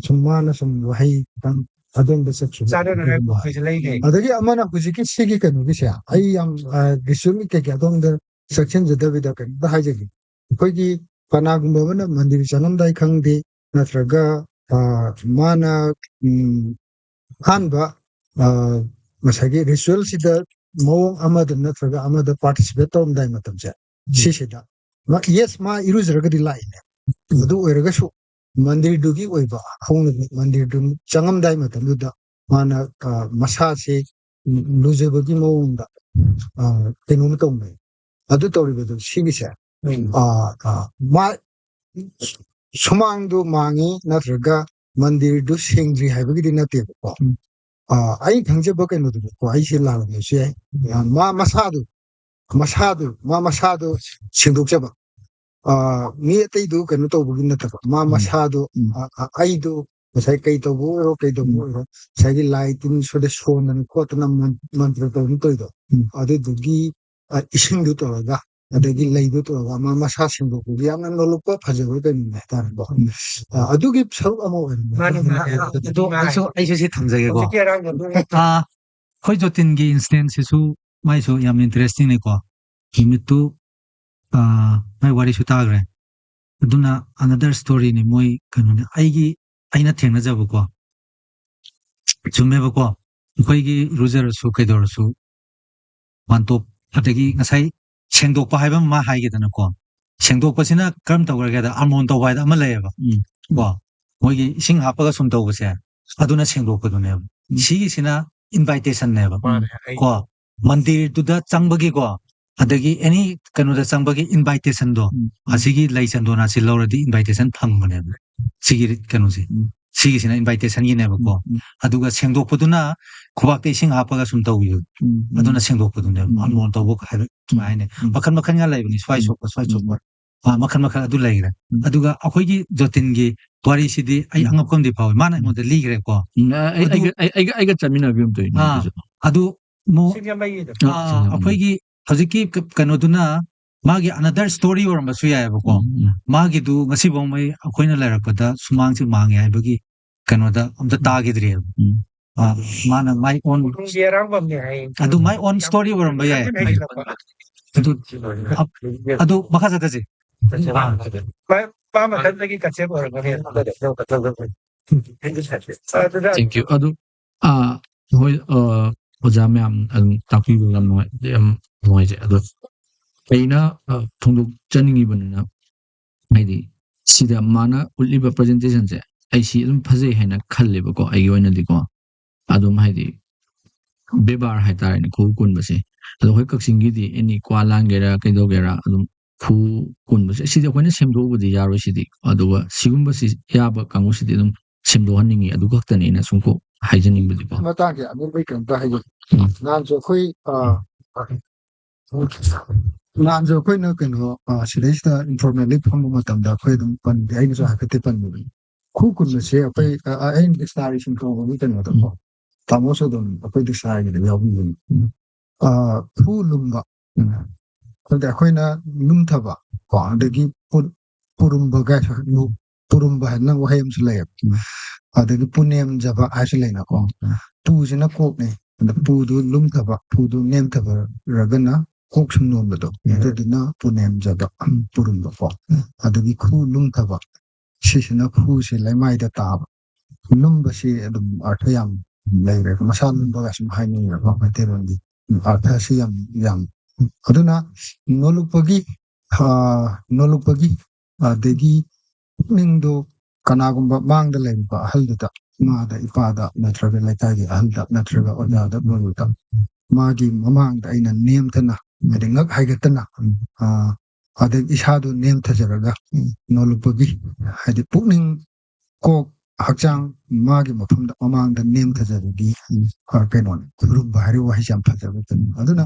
ꯁꯨꯝ ꯃꯥꯅ ꯁꯨꯝ ꯋꯥꯍꯩ ꯈꯤꯇꯪ ꯑꯗꯣꯝꯗ ꯆꯠꯈꯤꯕ꯫ ꯆꯥꯟꯅꯅꯉꯥꯏ ꯑꯗꯨꯒꯨꯝꯕ꯫ ꯄꯣꯠꯈꯩꯁꯦ ꯂꯩꯔꯦ꯫ ꯑꯗꯒꯤ ꯑꯃꯅ ꯍꯧꯖꯤꯛꯀꯤ ꯁꯤꯒꯤ ꯀꯩꯅꯣꯒꯤꯁꯦ, ꯑꯩ ꯌꯥꯝ, ꯑ, ritual ꯀꯩꯀꯩ ꯑꯗꯣꯝꯗ ꯆꯪꯁꯤꯟꯖꯗꯕꯤꯗ ꯀꯩꯅꯣꯝꯇ ꯍꯥꯏꯖꯒꯦ꯫ ꯑꯩꯈꯣꯏꯒꯤ ꯀꯅꯥꯒꯨꯝꯕ ꯑꯃꯅ ꯃꯟꯗꯤꯔ ꯆꯪꯉꯝꯗꯥꯏ ꯈꯪꯗꯦ, ꯅꯠꯇ꯭ꯔꯒ, ꯑ, ꯃꯥꯅ, ꯎꯝ, ꯑꯍꯥꯟꯕ, ꯑ, ꯉꯁꯥꯏꯒꯤ ritualꯁꯤꯗ ꯃꯑꯣꯡ ꯑꯃꯗ ꯅꯠꯇ꯭ꯔꯒ ꯑꯃꯗ participate ꯇꯧꯔꯝꯗꯥꯏ ꯃꯇꯝꯁꯦ, ꯎꯝ꯫ ꯁꯤꯁꯤꯗ, ꯃꯥ, yes, ꯃꯥ ꯏꯔꯨꯖꯔꯒꯗꯤ ꯂꯥꯛꯏꯅꯦ꯫ ꯎꯝ꯫ ꯑꯗꯨ ꯑꯣꯏꯔꯒꯁꯨ ꯃꯟꯗꯤꯔꯗꯨꯒꯤ ꯑꯣꯏꯕ ꯍꯧꯅꯕꯤ, ꯃꯟꯗꯤꯔꯗꯨ ꯆꯪꯉꯝꯗꯥꯏ ꯃꯇꯝꯗꯨꯗ ꯃꯥꯅ, ꯑ, ꯃꯁꯥꯁꯦ ꯂꯨꯖꯕꯒꯤ ꯃꯑꯣꯡꯗ, ꯑ, ꯀꯩꯅꯣꯝ ꯇꯧꯅꯩ꯫ ꯑꯗꯨ ꯇꯧꯔꯤꯕꯗꯨ ꯁꯤꯒꯤꯁꯦ, ꯎꯝ꯫ ꯑ, ꯑ, ꯃꯥ ꯁꯨꯃꯥꯡꯗꯨ ꯃꯥꯡꯉꯤ ꯅꯠꯇ꯭ꯔꯒ ꯃꯟꯗꯤꯔꯗꯨ ꯁꯦꯡꯗ꯭ꯔꯤ ꯍꯥꯏꯕꯒꯤꯗꯤ ꯅꯠꯇꯦꯕꯀꯣ꯫ ꯎꯝ꯫ ꯑ, ꯑꯩ ꯈꯪꯖꯕ ꯀꯩꯅꯣꯗꯨꯅꯤꯀꯣ, ꯑꯩꯁꯦ ꯂꯥꯜꯂꯝꯕꯁꯨ ꯌꯥꯏ꯫ ꯎꯝ꯫ ꯑ, ꯃꯥ ꯃꯁꯥꯗꯨ, ꯃꯁꯥꯗꯨ, ꯃꯥ ꯃꯁꯥꯗꯨ ꯁꯦꯡꯗꯣꯛꯆꯕ꯫ ꯑ, ꯃꯤ ꯑꯇꯩꯗꯨ ꯀꯩꯅꯣ ꯇꯧꯕꯒꯤ ꯅꯠꯇꯕ, ꯃꯥ ꯎꯝ꯫ ꯃꯁꯥꯗꯨ, ꯎꯝ꯫ ꯑ, ꯑ, ꯑꯩꯗꯨ ꯉꯁꯥꯏ ꯀꯩ ꯇꯧꯕ ꯑꯣꯏꯔꯣ, ꯀꯩ ꯇꯧꯕ ꯎꯝ꯫ ꯑꯣꯏꯔꯣ, ꯉꯁꯥꯏꯒꯤ ꯂꯥꯏ ꯇꯤꯟ ꯁꯣꯏꯗ ꯁꯣꯟꯗꯅ ꯈꯣꯠꯇꯅ ꯃꯟ-, ꯃꯟꯇ꯭ꯔ ꯇꯧꯗꯅ ꯇꯧꯔꯤꯗꯣ, ꯎꯝ꯫ ꯑꯗꯨꯗꯨꯒꯤ, ꯑ, ꯏꯁꯤꯡꯗꯨ ꯇꯧꯔꯒ, ꯑꯗꯒꯤ ꯂꯩꯗꯨ ꯇꯧꯔꯒ ꯃꯥ ꯃꯁꯥ ꯁꯦꯡꯗꯣꯛꯄꯒꯤ ꯌꯥꯝꯅ ꯅꯣꯂꯨꯛꯄ ꯐꯖꯕ ꯀꯩꯅꯣꯅꯦ ꯍꯥꯏꯇꯥꯔꯦꯀꯣ꯫ ꯎꯝ꯫ ꯑ, ꯑꯗꯨꯒꯤ ꯁꯔꯨꯛ ꯑꯃ ꯑꯣꯏꯔꯝꯃꯦ꯫ ꯃꯥꯅꯦ, ꯃꯥꯅꯦ꯫ ꯑꯗꯣ ꯑꯩꯁꯨ, ꯑꯩꯁꯨ ꯊꯝꯖꯒꯦꯀꯣ꯫ ꯍꯧꯖꯤꯛꯀꯤ ꯑꯔꯥꯡꯕꯗꯣ ꯑꯥ, ꯑꯩꯈꯣꯏ ꯖꯣꯇꯤꯟꯒꯤ instanceꯁꯤꯁꯨ ꯃꯥꯏꯁꯨ ꯌꯥꯝ interestingꯅꯤꯀꯣ꯫ ꯅꯨꯃꯤꯠꯇꯨ, ꯑꯥ, ꯃꯥꯏ ꯋꯥꯔꯤꯁꯨ ꯇꯥꯈ꯭ꯔꯦ꯫ ꯑꯗꯨꯅ another storyꯅꯤ, ꯃꯣꯏ ꯀꯩꯅꯣꯅꯦ꯫ ꯑꯩꯒꯤ, ꯑꯩꯅ ꯊꯦꯡꯅꯖꯕꯀꯣ꯫ ꯆꯨꯝꯃꯦꯕꯀꯣ꯫ ꯑꯩꯈꯣꯏꯒꯤ ꯏꯔꯨꯖꯔꯁꯨ ꯀꯩꯗꯧꯔꯁꯨ ꯋꯥꯟꯇꯣꯞ, ꯑꯗꯒꯤ ꯉꯁꯥꯏ ꯁꯦꯡꯗꯣꯛꯄ ꯍꯥꯏꯕ ꯑꯃ ꯃꯥ ꯍꯥꯏꯒꯦꯗꯅꯀꯣ꯫ ꯁꯦꯡꯗꯣꯛꯄꯁꯤꯅ ꯀꯔꯝ ꯇꯧꯈ꯭ꯔꯒꯦꯗ, ꯑꯔꯃꯣꯟ ꯇꯧꯕ ꯍꯥꯏꯗ ꯑꯃ ꯂꯩꯌꯦꯕ꯫ ꯎꯝ꯫ ꯀꯣ, ꯃꯣꯏꯒꯤ ꯏꯁꯤꯡ ꯍꯥꯞꯄꯒ ꯁꯨꯝ ꯇꯧꯕꯁꯦ, ꯑꯗꯨꯅ ꯁꯦꯡꯗꯣꯛꯄꯗꯨꯅꯦꯕ꯫ ꯎꯝ꯫ ꯁꯤꯒꯤꯁꯤꯅ invitationꯅꯦꯕ꯫ ꯃꯥꯅꯦ, ꯑꯩ ꯀꯣ, ꯃꯟꯗꯤꯔꯗꯨꯗ ꯆꯪꯕꯒꯤꯀꯣ, ꯑꯗꯒꯤ any ꯀꯩꯅꯣꯗ ꯆꯪꯕꯒꯤ invitationꯗꯣ, ꯎꯝ, ꯎꯝ꯫ ꯑꯁꯤꯒꯤ ꯂꯩ ꯆꯟꯗꯣꯟ ꯑꯁꯤ ꯂꯧꯔꯗꯤ invitation ꯐꯪꯕꯅꯦꯕ꯫ ꯁꯤꯒꯤ ꯀꯩꯅꯣꯁꯦ, ꯎꯝ꯫ ꯁꯤꯒꯤꯁꯤꯅ invitationꯒꯤꯅꯦꯕꯀꯣ꯫ ꯎꯝ, ꯎꯝ꯫ ꯑꯗꯨꯒ ꯁꯦꯡꯗꯣꯛꯄꯗꯨꯅ ꯈꯨꯕꯥꯛꯇ ꯏꯁꯤꯡ ꯍꯥꯞꯄꯒ ꯁꯨꯝ ꯇꯧꯕꯤꯗꯣ꯫ ꯎꯝ, ꯎꯝ꯫ ꯑꯗꯨꯅ ꯁꯦꯡꯗꯣꯛꯄꯗꯨꯅꯦꯕ꯫ ꯎꯝ, ꯎꯝ꯫ ꯑꯔꯃꯣꯟ ꯇꯧꯕ ꯍꯥꯏꯕ ꯎꯝ, ꯁꯨꯃꯥꯏꯅ ꯍꯥꯏꯅꯦ꯫ ꯎꯝ꯫ ꯃꯈꯜ ꯃꯈꯜꯒ ꯂꯩꯕꯅꯤ, ꯁ꯭ꯋꯥꯏ ꯎꯝ, ꯁꯣꯛꯄ, ꯁ꯭ꯋꯥꯏ ꯎꯝ꯫ ꯁꯣꯛꯄ꯫ ꯑꯥ, ꯃꯈꯜ ꯃꯈꯜ ꯑꯗꯨ ꯂꯩꯈ꯭ꯔꯦ꯫ ꯎꯝ꯫ ꯑꯗꯨꯒ ꯑꯩꯈꯣꯏꯒꯤ ꯖꯣꯇꯤꯟꯒꯤ ꯋꯥꯔꯤꯁꯤꯗꯤ ꯑꯩ ꯎꯝ꯫ ꯑꯉꯛꯄ ꯑꯃꯗꯤ ꯐꯥꯎꯏ꯫ ꯃꯥꯅ ꯎꯝ꯫ ꯑꯩꯉꯣꯟꯗ ꯂꯤꯈ꯭ꯔꯦꯀꯣ꯫ ꯎꯝ, ꯑ, ꯑꯩ, ꯑꯗꯨ ꯑꯩꯒ, ꯑꯩꯒ, ꯑꯩꯒ ꯆꯠꯃꯤꯟꯅꯕꯤ ꯑꯃ ꯇꯧꯏꯅꯦ ꯑꯥ, ꯑꯗꯨꯁꯨ꯫ ꯑꯗꯨ ꯃꯣ-, ꯁꯤꯡꯖꯃꯩꯒꯤꯗꯣ꯫ ꯑꯥ, ꯁꯤꯡꯖꯃꯩ꯫ ꯑꯩꯈꯣꯏꯒꯤ ꯍꯧꯖꯤꯛꯀꯤ ꯀ-, ꯀꯩꯅꯣꯗꯨꯅ ꯃꯥꯒꯤ another story ꯑꯣꯏꯔꯝꯕꯁꯨ ꯌꯥꯏꯑꯕꯀꯣ꯫ ꯎꯝ, ꯎꯝ꯫ ꯃꯥꯒꯤꯗꯨ ꯉꯁꯤꯐꯥꯎꯉꯩ ꯑꯩꯈꯣꯏꯅ ꯂꯩꯔꯛꯄꯗ ꯁꯨꯃꯥꯡꯁꯤ ꯃꯥꯡꯉꯦ ꯍꯥꯏꯕꯒꯤ ꯀꯩꯅꯣꯗ ꯑꯝꯇ ꯇꯥꯈꯤꯗ꯭ꯔꯤꯑꯕ꯫ ꯎꯝ. ꯑ, ꯃꯥꯅ my own, ꯎꯔꯨꯝꯒꯤ ꯑꯔꯥꯡꯕꯝꯅꯦ ꯍꯥꯏꯌꯦ꯫ ꯑꯗꯨ my own story ꯑꯣꯏꯔꯝꯕ ꯌꯥꯏ꯫ ꯌꯥꯝ ꯍꯩꯒꯠꯂꯛꯄ꯫ ꯑꯗꯨ, ꯑ, ꯑꯗꯨ ꯃꯈꯥ ꯆꯠꯊꯁꯤ꯫ ꯃꯥ, ꯃꯥ ꯃꯊꯟꯇꯒꯤ concept ꯑꯣꯏꯔꯝꯒꯅꯤ꯫ ꯑꯗꯨꯗ Thank you. ꯑꯗꯨ, ꯑ, ꯍꯣꯏ, ꯑ, ꯑꯣꯖꯥ ꯃꯌꯥꯝ ꯑꯗꯨꯝ ꯇꯥꯛꯄꯤꯕ ꯌꯥꯝ ꯅꯨꯡꯉꯥꯏ, ꯌꯥꯝ ꯅꯨꯡꯉꯥꯏꯖꯩ꯫ ꯑꯗꯣ ꯑꯩꯅ, ꯑ, ꯐꯣꯡꯗꯣꯛꯆꯅꯤꯡꯉꯤꯕꯅꯤꯅ, ꯍꯥꯏꯗꯤ, ꯁꯤꯗ ꯃꯥꯅ ꯎꯠꯂꯤꯕ presentation ꯁꯦ ꯑꯩ ꯁꯤ ꯑꯗꯨꯝ ꯐꯖꯩ ꯍꯥꯏꯅ ꯈꯜꯂꯦꯕꯀꯣ, ꯑꯩꯒꯤ ꯑꯣꯏꯅꯗꯤꯀꯣ꯫ ꯑꯗꯨꯝ, ꯍꯥꯏꯗꯤ, ꯕꯦꯕꯥꯔ ꯍꯥꯏꯇꯥꯔꯦꯅꯦ, ꯈꯨꯎ ꯀꯨꯟꯕꯁꯦ꯫ ꯑꯗꯣ ꯑꯩꯈꯣꯏ ꯀꯛꯆꯤꯡꯒꯤꯗꯤ ꯑꯦꯅꯤ ꯀ꯭ꯋꯥ ꯂꯥꯟꯒꯦꯔꯥ ꯀꯩꯗꯧꯒꯦꯔꯥ ꯑꯗꯨꯝ ꯈꯨ ꯀꯨꯟꯕꯁꯦ, ꯁꯤꯗꯤ ꯑꯩꯈꯣꯏꯅ ꯁꯦꯝꯗꯣꯛꯎꯕꯗꯤ ꯌꯥꯔꯣꯏ ꯁꯤꯗꯤ꯫ ꯑꯗꯨꯒ ꯁꯤꯒꯨꯝꯕꯁꯤ ꯌꯥꯕ ꯀꯥꯡꯕꯨꯁꯤꯗꯤ ꯑꯗꯨꯝ ꯁꯦꯝꯗꯣꯛꯍꯟꯅꯤꯡꯉꯤ꯫ ꯑꯗꯨ ꯈꯛꯇꯅꯤ ꯑꯩꯅ ꯁꯨꯝ ꯀꯣ ꯍꯥꯏꯖꯅꯤꯡꯕꯗꯤꯀꯣ꯫ ꯃꯇꯥꯡꯁꯦ ꯑꯗꯨꯝ ꯑꯩ ꯀꯩꯅꯣꯝꯇ ꯍꯥꯏꯒꯦ꯫ ꯎꯝ. ꯅꯍꯥꯟꯁꯨ ꯑꯩꯈꯣꯏ, ꯑ, ꯅꯍꯥꯟꯁꯨ ꯑꯩꯈꯣꯏꯅ ꯀꯩꯅꯣ, ꯑ, ꯁꯤꯗꯩꯁꯤꯗ informally ꯐꯝꯕ ꯃꯇꯝꯗ ꯑꯩꯈꯣꯏ ꯑꯗꯨꯝ ꯄꯟꯗꯦ, ꯑꯩꯅꯁꯨ ꯍꯥꯏꯐꯦꯠꯇꯤ ꯄꯟꯕꯅꯤ꯫ ꯈꯨ ꯀꯨꯟꯕꯁꯦ ꯑꯩꯈꯣꯏ, ꯑ, ꯑ, ꯑꯩꯅ dictionary ꯁꯨꯝ ꯇꯧꯕꯒꯤ ꯀꯩꯅꯣꯗꯀꯣ, ꯇꯥꯃꯣꯁꯨ ꯑꯗꯨꯝ ꯑꯩꯈꯣꯏ dictionary ꯒꯤꯗ ꯌꯥꯎꯕꯤꯕꯅꯤ꯫ ꯎꯝ. ꯑ, ꯈꯨ ꯂꯨꯝꯕ, ꯎꯝ, ꯑꯗꯨꯗꯤ ꯑꯩꯈꯣꯏꯅ ꯂꯨꯝꯊꯕ ꯀꯣ, ꯑꯗꯒꯤ ꯄꯨ-, ꯄꯨꯔꯨꯝꯕ ꯀꯥꯏꯁꯨ, ꯄꯨꯔꯨꯝꯕ ꯍꯥꯏꯅ ꯋꯥꯍꯩ ꯑꯃꯁꯨ ꯂꯩꯌꯦꯕ꯫ ꯎꯝ. ꯑꯗꯒꯤ ꯄꯨꯅꯦꯝꯖꯕ ꯍꯥꯏꯁꯨ ꯂꯩꯅꯀꯣ꯫ ꯎꯝ. ꯄꯨꯁꯤꯅ ꯀꯣꯛꯅꯤ, ꯑꯗ ꯄꯨꯗꯨ ꯂꯨꯝꯊꯕ, ꯄꯨꯗꯨ ꯅꯦꯝꯊꯕꯔꯒꯅ ꯀꯣꯛ ꯁꯨꯝ ꯅꯣꯟꯕꯗꯣ, ꯎꯝ. ꯑꯗꯨꯗꯨꯅ ꯄꯨꯅꯦꯝꯖꯕ, ꯎꯝ, ꯄꯨꯔꯨꯝꯕꯀꯣ꯫ ꯑꯗꯒꯤ ꯈꯨ ꯂꯨꯝꯊꯕ, ꯁꯤꯁꯤꯅ ꯈꯨꯁꯦ ꯂꯩꯃꯥꯏꯗ ꯇꯥꯕ꯫ ꯂꯨꯝꯕꯁꯤ ꯑꯗꯨꯝ ꯑꯔꯊ ꯌꯥꯝ ꯂꯩꯔꯦ꯫ ꯃꯁꯥ ꯂꯨꯝꯕꯒ ꯁꯨꯝ ꯍꯥꯏꯅꯩꯌꯦꯕꯀꯣ, ꯃꯩꯇꯩꯂꯣꯟꯒꯤ ꯑꯔꯊꯁꯤ ꯌꯥꯝ ꯌꯥꯝ꯫ ꯑꯗꯨꯅ ꯅꯣꯜꯂꯨꯛꯄꯒꯤ, ꯑ, ꯅꯣꯜꯂꯨꯛꯄꯒꯤ, ꯑꯗꯒꯤ ꯄꯨꯛꯅꯤꯡꯗꯣ ꯀꯅꯥꯒꯨꯝꯕ ꯃꯥꯡꯗ ꯂꯩꯔꯤꯕ ꯑꯍꯜꯗꯨꯗ, ꯏꯃꯥꯗ, ꯏꯄꯥꯗ, ꯅꯠꯇ꯭ꯔꯒ ꯂꯩꯀꯥꯏꯒꯤ ꯑꯍꯜꯗ, ꯅꯠꯇ꯭ꯔꯒ ꯑꯣꯖꯥꯗ, ꯒꯨꯔꯨꯗ, ꯃꯥꯒꯤ ꯃꯃꯥꯡꯗ ꯑꯩꯅ ꯅꯦꯝꯊꯅ, ꯍꯥꯏꯗꯤ ꯉꯛ ꯍꯥꯏꯒꯠꯇꯅ, ꯑ, ꯑꯗꯒꯤ ꯏꯁꯥꯗꯨ ꯅꯦꯝꯊꯖꯔꯒ, ꯅꯣꯜꯂꯨꯛꯄꯒꯤ, ꯍꯥꯏꯗꯤ ꯄꯨꯛꯅꯤꯡ, ꯀꯣꯛ, ꯍꯛꯆꯥꯡ, ꯃꯥꯒꯤ ꯃꯐꯝꯗ ꯃꯃꯥꯡꯗ ꯅꯦꯝꯊꯖꯕꯒꯤ, ꯑ, ꯀꯩꯅꯣꯅꯤ, ꯈꯨꯔꯨꯝꯕ ꯍꯥꯏꯔꯤꯕ ꯋꯥꯍꯩꯁꯦ ꯌꯥꯝ ꯐꯖꯕ ꯀꯩꯅꯣ꯫ ꯑꯗꯨꯅ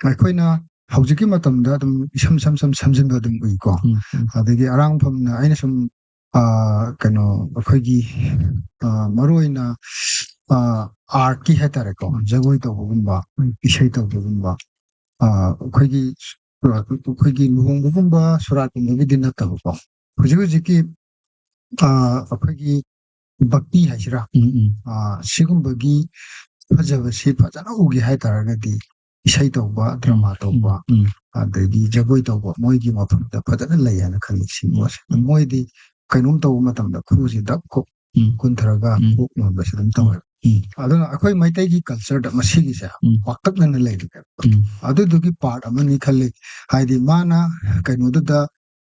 ꯑꯩꯈꯣꯏꯅ ꯍꯧꯖꯤꯛꯀꯤ ꯃꯇꯝꯗ ꯑꯗꯨꯝ ꯏꯁꯝ ꯁꯝ ꯁꯝ ꯁꯝꯖꯤꯟꯕ ꯑꯗꯨꯝ ꯎꯏꯀꯣ꯫ ꯎꯝ, ꯎꯝ. ꯑꯗꯒꯤ ꯑꯔꯥꯡꯐꯝꯅ ꯑꯩꯅ ꯁꯨꯝ, ꯑ, ꯀꯩꯅꯣ, ꯑꯩꯈꯣꯏꯒꯤ, ꯑ, ꯃꯔꯨꯑꯣꯏꯅ, ꯑ, artꯀꯤ ꯍꯥꯏꯇꯥꯔꯦꯀꯣ, ꯖꯒꯣꯏ ꯇꯧꯕꯒꯨꯝꯕ, ꯏꯁꯩ ꯇꯧꯕꯒꯨꯝꯕ, ꯑ, ꯑꯩꯈꯣꯏꯒꯤ, ꯑꯩꯈꯣꯏꯒꯤ ꯂꯨꯍꯣꯡꯕꯒꯨꯝꯕ ꯁꯣꯔꯥꯠꯀꯨꯝꯕꯒꯤꯗꯤ ꯅꯠꯇꯕꯀꯣ, ꯍꯧꯖꯤꯛ ꯍꯧꯖꯤꯛꯀꯤ, ꯑ, ꯑꯩꯈꯣꯏꯒꯤ ꯚꯛꯇꯤ ꯍꯥꯏꯁꯤꯔꯥ, ꯎꯝ ꯎꯝ ꯑ, ꯁꯤꯒꯨꯝꯕꯒꯤ ꯐꯖꯕꯁꯤ ꯐꯖꯅ ꯎꯒꯦ ꯍꯥꯏꯇꯥꯔꯒꯗꯤ, ꯏꯁꯩ ꯇꯧꯕ, ꯗ꯭ꯔꯃꯥ ꯇꯧꯕ, ꯎꯝ ꯑꯗꯒꯤ ꯖꯒꯣꯏ ꯇꯧꯕ, ꯃꯣꯏꯒꯤ ꯃꯐꯝꯗ ꯐꯖꯅ ꯂꯩ ꯍꯥꯏꯅ ꯈꯜꯂꯤ ꯁꯤ ꯎꯝ ꯄꯣꯠꯁꯦ꯫ ꯃꯣꯏꯗꯤ ꯀꯩꯅꯣꯝ ꯇꯧꯕ ꯃꯇꯝꯗ ꯈꯨꯁꯤ ꯗꯛ ꯈꯣꯛ ꯎꯝ ꯈꯨꯟꯊꯔꯒ ꯎꯝ ꯀꯣꯛ ꯅꯣꯟꯕꯁꯨ ꯑꯗꯨꯝ ꯇꯧꯋꯦꯕ꯫ ꯎꯝ ꯑꯗꯨꯅ ꯑꯩꯈꯣꯏ ꯃꯩꯇꯩꯒꯤ ꯀꯜꯆꯔꯗ ꯃꯁꯤꯒꯤꯁꯦ ꯎꯝ ꯄꯥꯛꯇꯛꯅꯅ ꯂꯩꯔꯦꯕ꯫ ꯎꯝ ꯑꯗꯨꯗꯨꯒꯤ ꯄꯥꯔꯠ ꯑꯃꯅꯤ ꯈꯜꯂꯤ꯫ ꯍꯥꯏꯗꯤ ꯃꯥꯅ ꯀꯩꯅꯣꯗꯨꯗ,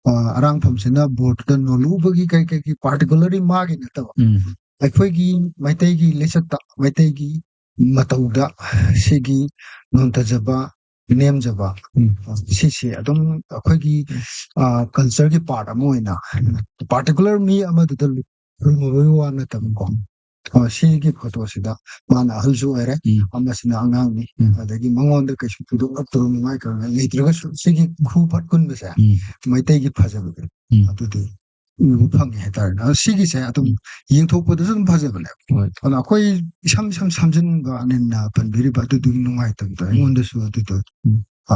ꯑ, ꯑꯔꯥꯡꯐꯝꯁꯤꯅ ꯕꯣꯔꯗꯨꯗ ꯅꯣꯜꯂꯨꯕꯒꯤ ꯀꯩ ꯀꯩꯒꯤ ꯄꯥꯔꯇꯤꯀꯨꯂꯔꯂꯤ ꯃꯥꯒꯤ ꯅꯠꯇꯕ, ꯎꯝ ꯑꯩꯈꯣꯏꯒꯤ ꯃꯩꯇꯩꯒꯤ ꯂꯤꯆꯠꯇ, ꯃꯩꯇꯩꯒꯤ ꯃꯇꯧꯗ ꯁꯤꯒꯤ ꯅꯣꯟꯊꯖꯕ, ꯅꯦꯝꯖꯕ, ꯎꯝ ꯁꯤꯁꯦ ꯑꯗꯨꯝ ꯑꯩꯈꯣꯏꯒꯤ ꯀꯜꯆꯔꯒꯤ ꯄꯥꯔꯠ ꯑꯃ ꯑꯣꯏꯅ, ꯄꯥꯔꯇꯤꯀꯨꯂꯔ ꯃꯤ ꯑꯃꯗꯨꯗ ꯂꯨꯝꯃꯨꯕꯒꯤ ꯋꯥ ꯅꯠꯇꯕꯀꯣ꯫ ꯑ, ꯁꯤꯒꯤ ꯐꯣꯇꯣꯁꯤꯗ ꯃꯥꯅ ꯑꯍꯜꯁꯨ ꯑꯣꯏꯔꯦ, ꯎꯝ ꯑꯃꯁꯤꯅ ꯑꯉꯥꯡꯅꯤ, ꯎꯝ ꯑꯗꯒꯤ ꯃꯉꯣꯟꯗ ꯀꯩꯁꯨ ꯊꯣꯏꯗꯣꯛꯅ ꯇꯧꯔꯨꯅꯤꯡꯉꯥꯏ ꯀꯩꯅꯣ ꯂꯩꯇ꯭ꯔꯒꯁꯨ, ꯁꯤꯒꯤ ꯈꯨ ꯐꯠ ꯀꯨꯟꯕꯁꯦ ꯎꯝ ꯃꯩꯇꯩꯒꯤ ꯐꯖꯕꯗꯣ ꯎꯝ ꯑꯗꯨꯗꯤ ꯎꯕ ꯐꯪꯉꯦ ꯍꯥꯏꯇꯥꯔꯦꯅꯦ꯫ ꯑꯗꯣ ꯁꯤꯒꯤꯁꯦ ꯑꯗꯨꯝ ꯎꯝ ꯌꯦꯡꯊꯣꯛꯄꯗꯁꯨ ꯑꯗꯨꯝ ꯐꯖꯕꯅꯦ꯫ ꯍꯣꯏ ꯑꯗꯣ ꯑꯩꯈꯣꯏ ꯏꯁꯝ ꯏꯁꯝ ꯁꯝꯖꯤꯟꯕ ꯑꯅꯤꯜꯅ ꯄꯟꯕꯤꯔꯤꯕ ꯑꯗꯨꯗꯨꯒꯤ ꯅꯨꯡꯉꯥꯏꯇꯕꯗꯣ ꯑꯩꯉꯣꯟꯗꯁꯨ ꯑꯗꯨꯗꯣ, ꯎꯝ ꯑ,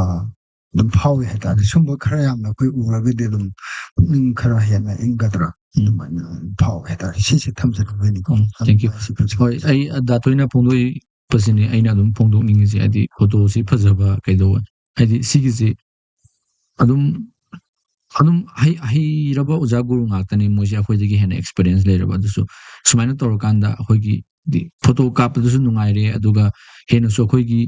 ꯑꯗꯨꯝ ꯐꯥꯎꯋꯦ ꯍꯥꯏꯇꯥꯔꯦ꯫ ꯁꯨꯝꯕ ꯈꯔ ꯌꯥꯝꯅ ꯑꯩꯈꯣꯏ ꯎꯔꯒꯗꯤ ꯑꯗꯨꯝ ꯄꯨꯛꯅꯤꯡ ꯈꯔ ꯍꯦꯟꯅ ꯏꯪꯒꯗ꯭ꯔꯥ, ꯎꯝ ꯑꯗꯨꯃꯥꯏꯅ ꯐꯥꯎꯋꯦ ꯍꯥꯏꯇꯥꯔꯦ꯫ ꯁꯤꯁꯦ ꯊꯝꯖꯅꯤꯡꯕꯩꯅꯤꯀꯣ꯫ ꯎꯝ, thank you. ꯑꯗꯨꯃꯥꯏꯅ ꯁꯤ ꯄꯨꯟꯁꯤ ꯍꯣꯏ, ꯑꯩ ꯗꯥꯇꯣꯏꯅ ꯐꯣꯡꯗꯣꯛꯄꯁꯤꯅꯤ ꯑꯩꯅ ꯑꯗꯨꯝ ꯐꯣꯡꯗꯣꯛꯅꯤꯡꯉꯤꯁꯦ, ꯍꯥꯏꯗꯤ ꯐꯣꯇꯣꯁꯤ ꯐꯖꯕ ꯀꯩꯗꯧꯕ, ꯍꯥꯏꯗꯤ ꯁꯤꯒꯤꯁꯤ ꯑꯗꯨꯝ ꯑꯗꯨꯝ ꯍꯩ- ꯍꯩꯔꯕ ꯑꯣꯖꯥ ꯒꯨꯔꯨ ꯉꯥꯛꯇꯅꯤ ꯃꯣꯏꯁꯦ, ꯑꯩꯈꯣꯏꯗꯒꯤ ꯍꯦꯟꯅ ꯑꯦꯛꯁꯄꯤꯔꯤꯌꯦꯟꯁ ꯂꯩꯔꯕ꯫ ꯑꯗꯨꯁꯨ ꯁꯨꯃꯥꯏꯅ ꯇꯧꯔꯀꯥꯟꯗ ꯑꯩꯈꯣꯏꯒꯤ ꯐꯣꯇꯣ ꯀꯥꯞꯄꯗꯁꯨ ꯅꯨꯡꯉꯥꯏꯔꯦ, ꯑꯗꯨꯒ ꯍꯦꯟꯅꯁꯨ ꯑꯩꯈꯣꯏꯒꯤ,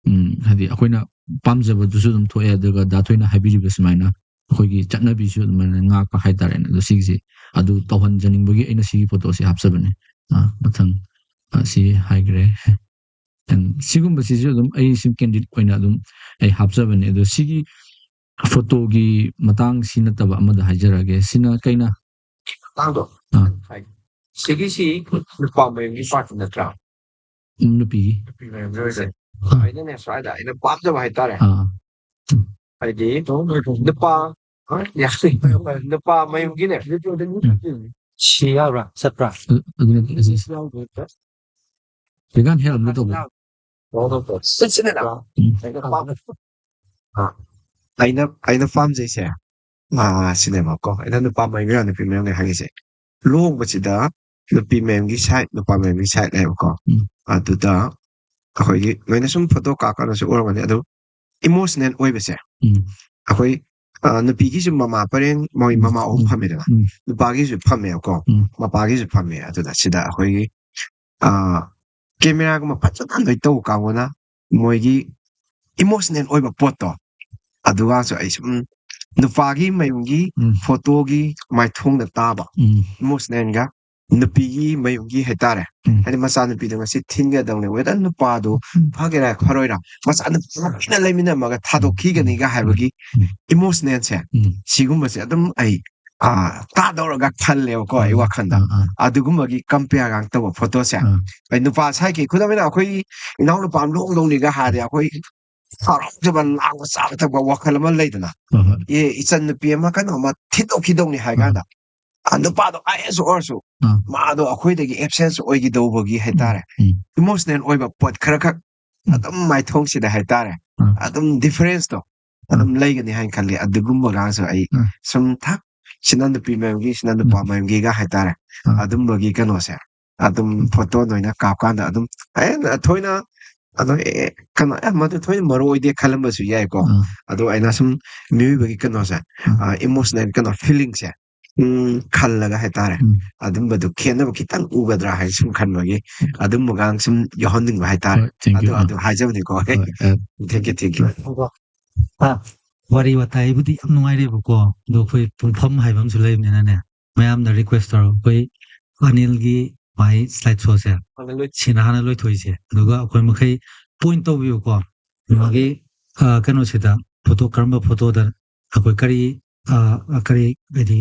ꯎꯝ, ꯍꯥꯏꯗꯤ ꯑꯩꯈꯣꯏꯅ ꯄꯥꯝꯖꯕꯗꯨꯁꯨ ꯑꯗꯨꯝ ꯊꯣꯛꯑꯦ꯫ ꯑꯗꯨꯒ ꯗꯥ ꯊꯣꯏꯅ ꯍꯥꯏꯕꯤꯔꯤꯕ ꯁꯨꯃꯥꯏꯅ ꯑꯩꯈꯣꯏꯒꯤ ꯆꯠꯅꯕꯤꯁꯨ ꯑꯗꯨꯃꯥꯏꯅ ꯉꯥꯛꯄ ꯍꯥꯏꯇꯥꯔꯦꯅꯦ꯫ ꯑꯗꯣ ꯁꯤꯒꯤꯁꯦ ꯑꯗꯨ ꯇꯧꯍꯟꯖꯅꯤꯡꯕꯒꯤ ꯑꯩꯅ ꯁꯤꯒꯤ ꯐꯣꯇꯣꯁꯦ ꯍꯥꯞꯆꯕꯅꯦ꯫ ꯑꯥ, ꯃꯊꯪ, ꯑꯥ, ꯁꯤ ꯍꯥꯏꯈ꯭ꯔꯦ꯫ And ꯁꯤꯒꯨꯝꯕꯁꯤꯁꯨ ꯑꯗꯨꯝ ꯑꯩ ꯁꯨꯝ ꯀꯦꯟꯗꯤꯗ ꯑꯣꯏꯅ ꯑꯗꯨꯝ ꯑꯩ ꯍꯥꯞꯆꯕꯅꯦ꯫ ꯑꯗꯣ ꯁꯤꯒꯤ ꯐꯣꯇꯣꯒꯤ ꯃꯇꯥꯡ ꯁꯤ ꯅꯠꯇꯕ ꯑꯃꯗ ꯍꯥꯏꯖꯔꯛꯑꯒꯦ꯫ ꯁꯤꯅ ꯀꯩꯅ ꯃꯇꯥꯡꯗꯣ ꯑꯥ꯫ ꯍꯥꯏ꯫ ꯁꯤꯒꯤꯁꯤ ꯅꯨꯄꯥ ꯃꯌꯨꯝꯒꯤ ꯄꯥꯔꯇꯤ ꯅꯠꯇ꯭ꯔꯥ? ꯎꯝ, ꯅꯨꯄꯤꯒꯤ꯫ ꯅꯨꯄꯤ ꯃꯌꯨꯝꯒꯤ ꯑꯣꯏꯔꯁꯦ꯫ ꯑꯥ꯫ ꯑꯩꯅꯅꯦ ꯁ꯭ꯋꯥꯏꯗ ꯑꯩꯅ ꯄꯥꯝꯖꯕ ꯍꯥꯏꯇꯥꯔꯦ꯫ ꯑꯥ꯫ ꯍꯥꯏꯗꯤ ꯅꯨꯄꯥ, ꯍꯣꯏ, ꯌꯥꯔꯦ꯫ ꯅꯨꯄꯥ ꯃꯌꯨꯝꯒꯤꯅꯦ꯫ ꯁꯤ ꯌꯥꯕ꯭ꯔꯥ? ꯆꯠꯄ꯭ꯔꯥ? ꯑꯗꯨ- ꯑꯗꯨꯅ ꯑꯁꯤ ꯍꯧꯖꯤꯛꯀꯥꯟ ꯍꯦꯜ ꯑꯃ ꯇꯧꯕ꯫ ꯁꯤꯁꯤꯅꯦ꯫ ꯎꯝ꯫ ꯑꯩꯅ ꯄꯥꯝ-, ꯑꯥ, ꯑꯩꯅ, ꯑꯩꯅ ꯄꯥꯝꯖꯩꯁꯦ, ꯑꯥ, ꯁꯤꯅꯦꯕꯀꯣ꯫ ꯑꯩꯅ ꯅꯨꯄꯥ ꯃꯌꯨꯝꯒꯤꯔ ꯅꯨꯄꯤ ꯃꯌꯨꯝꯒꯤ ꯍꯥꯏꯒꯦꯁꯦ꯫ ꯂꯨꯍꯣꯡꯕꯁꯤꯗ ꯅꯨꯄꯤ ꯃꯌꯨꯝꯒꯤ ꯁꯥꯏꯠ, ꯅꯨꯄꯥ ꯃꯌꯨꯝꯒꯤ ꯁꯥꯏꯠ ꯂꯩꯕꯀꯣ꯫ ꯎꯝ. ꯑꯗꯨꯗ ꯑꯩꯈꯣꯏꯒꯤ ꯅꯣꯏꯅ ꯁꯨꯝ ꯐꯣꯇꯣ ꯀꯥꯞꯀꯥꯟꯗꯁꯨ ꯎꯔꯝꯒꯅꯤ, ꯑꯗꯨ ꯏꯃꯣꯁꯅꯦꯜ ꯑꯣꯏꯕꯁꯦ ꯎꯝ. ꯑꯩꯈꯣꯏ ꯑ, ꯅꯨꯄꯤꯒꯤꯁꯨ ꯃꯃꯥ ꯄꯔꯦꯡ, ꯃꯣꯏ ꯎꯝ. ꯃꯃꯥ ꯑꯍꯨꯝ ꯎꯝ. ꯐꯝꯃꯤꯗꯅ, ꯎꯝ. ꯅꯨꯄꯥꯒꯤꯁꯨ ꯐꯝꯃꯦꯕꯀꯣ, ꯎꯝ. ꯃꯄꯥꯒꯤꯁꯨ ꯐꯝꯃꯦ꯫ ꯑꯗꯨꯗ ꯁꯤꯗ ꯑꯩꯈꯣꯏꯒꯤ ꯑ, ꯀꯦꯃꯦꯔꯥꯒꯨꯝꯕ ꯐꯖꯅ ꯂꯣꯏ ꯇꯧꯕ ꯀꯥꯡꯕꯨꯅ ꯃꯣꯏꯒꯤ ꯏꯃꯣꯁꯅꯦꯜ ꯑꯣꯏꯕ ꯄꯣꯠꯇꯣ, ꯑꯗꯨꯒꯁꯨ ꯑꯩ ꯁꯨꯝ ꯅꯨꯄꯥꯒꯤ ꯃꯌꯨꯝꯒꯤ ꯎꯝ. ꯐꯣꯇꯣꯒꯤ ꯃꯥꯏꯊꯣꯡꯗ ꯇꯥꯕ ꯎꯝ. ꯏꯃꯣꯁꯅꯦꯜꯒ ꯅꯨꯄꯤꯒꯤ ꯃꯌꯨꯝꯒꯤ ꯍꯥꯏꯇꯥꯔꯦ꯫ ꯎꯝ. ꯍꯥꯏꯗꯤ ꯃꯆꯥꯅꯨꯄꯤꯗꯣ ꯉꯁꯤ ꯊꯤꯟꯒꯗꯧꯅꯦ, whether ꯅꯨꯄꯥꯗꯣ ꯎꯝ. ꯐꯒꯦꯔꯥ ꯐꯔꯣꯏꯔꯥ, ꯃꯆꯥꯅꯨꯄꯤ ꯂꯣꯏꯅ ꯂꯩꯃꯤꯟꯅꯔꯝꯃꯒ ꯊꯥꯗꯣꯛꯈꯤꯒꯅꯤꯒ ꯍꯥꯏꯕꯒꯤ ꯎꯝ. ꯏꯃꯣꯁꯅꯦꯜꯁꯦ ꯎꯝ. ꯁꯤꯒꯨꯝꯕꯁꯦ ꯑꯗꯨꯝ ꯑꯩ ꯑ, ꯇꯥꯗꯧꯔꯒ ꯈꯜꯂꯦꯕꯀꯣ ꯑꯩ ꯎꯝ. ꯋꯥꯈꯜꯗ꯫ ꯑꯥ, ꯑꯥ. ꯑꯗꯨꯒꯨꯝꯕꯒꯤ ꯀꯝꯄꯤꯌꯔꯒ ꯇꯧꯕ ꯐꯣꯇꯣꯁꯦ ꯑꯥ. ꯑꯩ ꯅꯨꯄꯥ ꯁꯥꯏꯠꯀꯤ, ꯈꯨꯗꯝ ꯑꯣꯏꯅ ꯑꯩꯈꯣꯏ ꯏꯅꯥꯎꯅꯨꯄꯥ ꯑꯃ ꯂꯨꯍꯣꯡꯗꯧꯅꯤꯒ ꯍꯥꯏꯔꯗꯤ ꯑꯩꯈꯣꯏ ꯍꯔꯥꯎꯖꯕ, ꯂꯥꯡꯕ, ꯆꯥꯕ ꯊꯛꯄ ꯋꯥꯈꯜ ꯑꯃ ꯂꯩꯗꯅ, ꯍꯣꯏ, ꯍꯣꯏ. ꯑꯦ, ꯏꯆꯟ ꯅꯨꯄꯤ ꯑꯃ ꯀꯩꯅꯣꯝꯃ ꯊꯤꯟꯗꯣꯛꯈꯤꯗꯧꯅꯤ ꯍꯥꯏ ꯀꯥꯟꯗ, ꯑ, ꯅꯨꯄꯥꯗꯣ ꯑꯥꯏ ꯑꯦꯁ ꯑꯣꯏꯔꯁꯨ ꯑꯥ. ꯃꯥꯗꯣ ꯑꯩꯈꯣꯏꯗꯒꯤ ꯑꯦꯞꯁꯦꯟꯁ ꯑꯣꯏꯈꯤꯗꯧꯕꯒꯤ ꯍꯥꯏꯇꯥꯔꯦ, ꯎꯝ. ꯏꯃꯣꯁꯅꯦꯜ ꯑꯣꯏꯕ ꯄꯣꯠ ꯈꯔ ꯈꯛ ꯎꯝ. ꯑꯗꯨꯝ ꯃꯥꯏꯊꯣꯡꯁꯤꯗ ꯍꯥꯏꯇꯥꯔꯦ, ꯎꯝ. ꯑꯗꯨꯝ ꯗꯤꯐꯔꯦꯟꯁꯇꯣ ꯑꯗꯨꯝ ꯂꯩꯒꯅꯤ ꯍꯥꯏꯅ ꯈꯜꯂꯤ꯫ ꯑꯗꯨꯒꯨꯝꯕꯒꯁꯨ ꯑꯩ ꯎꯝ. ꯁꯨꯝ ꯊꯛ ꯁꯤꯅ ꯅꯨꯄꯤ ꯃꯌꯨꯝꯒꯤ, ꯁꯤꯅ ꯅꯨꯄꯥ ꯃꯌꯨꯝꯒꯤꯒ ꯍꯥꯏꯇꯥꯔꯦ, ꯎꯝ. ꯑꯗꯨꯝꯕꯒꯤ ꯀꯩꯅꯣꯁꯦ ꯑꯗꯨꯝ ꯎꯝ. ꯐꯣꯇꯣ ꯅꯣꯏꯅ ꯀꯥꯞꯀꯥꯟꯗ ꯑꯗꯨꯝ ꯑꯩꯅ ꯊꯣꯏꯅ ꯑꯗꯣ ꯑꯦ, ꯀꯩꯅꯣ ꯑꯦ, ꯃꯗꯨ ꯊꯣꯏꯅ ꯃꯔꯨ ꯑꯣꯏꯗꯦ ꯈꯜꯂꯝꯕꯁꯨ ꯌꯥꯏꯀꯣ꯫ ꯎꯝ. ꯑꯗꯣ ꯑꯩꯅ ꯁꯨꯝ ꯃꯤꯑꯣꯏꯕꯒꯤ ꯀꯩꯅꯣꯁꯦ, ꯎꯝ. ꯏꯃꯣꯁꯅꯦꯜ ꯀꯩꯅꯣ ꯐꯤꯂꯤꯡꯁꯦ, ꯎꯝ, ꯈꯜꯂꯒ ꯍꯥꯏꯇꯥꯔꯦ, ꯎꯝ. ꯑꯗꯨꯝꯕꯗꯨ ꯈꯦꯠꯅꯕ ꯈꯤꯇꯪ ꯎꯒꯗ꯭ꯔꯥ ꯍꯥꯏꯅ ꯁꯨꯝ ꯈꯟꯕꯒꯤ ꯑꯗꯨꯝꯕꯒ ꯁꯨꯝ ꯌꯥꯎꯍꯟꯅꯤꯡꯕ ꯍꯥꯏꯇꯥꯔꯦ꯫ ꯍꯣꯏ, thank you. ꯑꯗꯨ ꯑꯗꯨ ꯍꯥꯏꯖꯕꯅꯤꯀꯣ꯫ ꯍꯣꯏ, ꯑ, Thank you, thank you. ꯑ, ꯋꯥꯔꯤ ꯋꯥꯇꯥꯏꯕꯨꯗꯤ ꯌꯥꯝ ꯅꯨꯡꯉꯥꯏꯔꯦꯕꯀꯣ, ꯑꯗꯣ ꯑꯩꯈꯣꯏ ꯄꯨꯡꯐꯝ ꯍꯥꯏꯕ ꯑꯃꯁꯨ ꯂꯩꯕꯅꯤꯅꯅꯦ, ꯃꯌꯥꯝꯅ ꯔꯤꯀ꯭ꯋꯦꯁ ꯇꯧꯔꯒ ꯑꯩꯈꯣꯏ ꯑꯅꯤꯜꯒꯤ ꯃꯥꯏ ꯁ꯭ꯂꯥꯏꯗ ꯁꯣꯁꯦ ꯁꯤꯅ ꯍꯥꯟꯅ ꯂꯣꯏꯊꯣꯛꯏꯁꯦ, ꯑꯗꯨꯒ ꯑꯩꯈꯣꯏ ꯃꯈꯩ ꯄꯣꯏꯟ ꯇꯧꯕꯤꯌꯨꯀꯣ꯫ ꯃꯥꯒꯤ, ꯑ, ꯀꯩꯅꯣꯁꯤꯗ ꯐꯣꯇꯣ, ꯀꯔꯝꯕ ꯐꯣꯇꯣꯗ ꯑꯩꯈꯣꯏ ꯀꯔꯤ, ꯑ, ꯀꯔꯤ ꯍꯥꯏꯗꯤ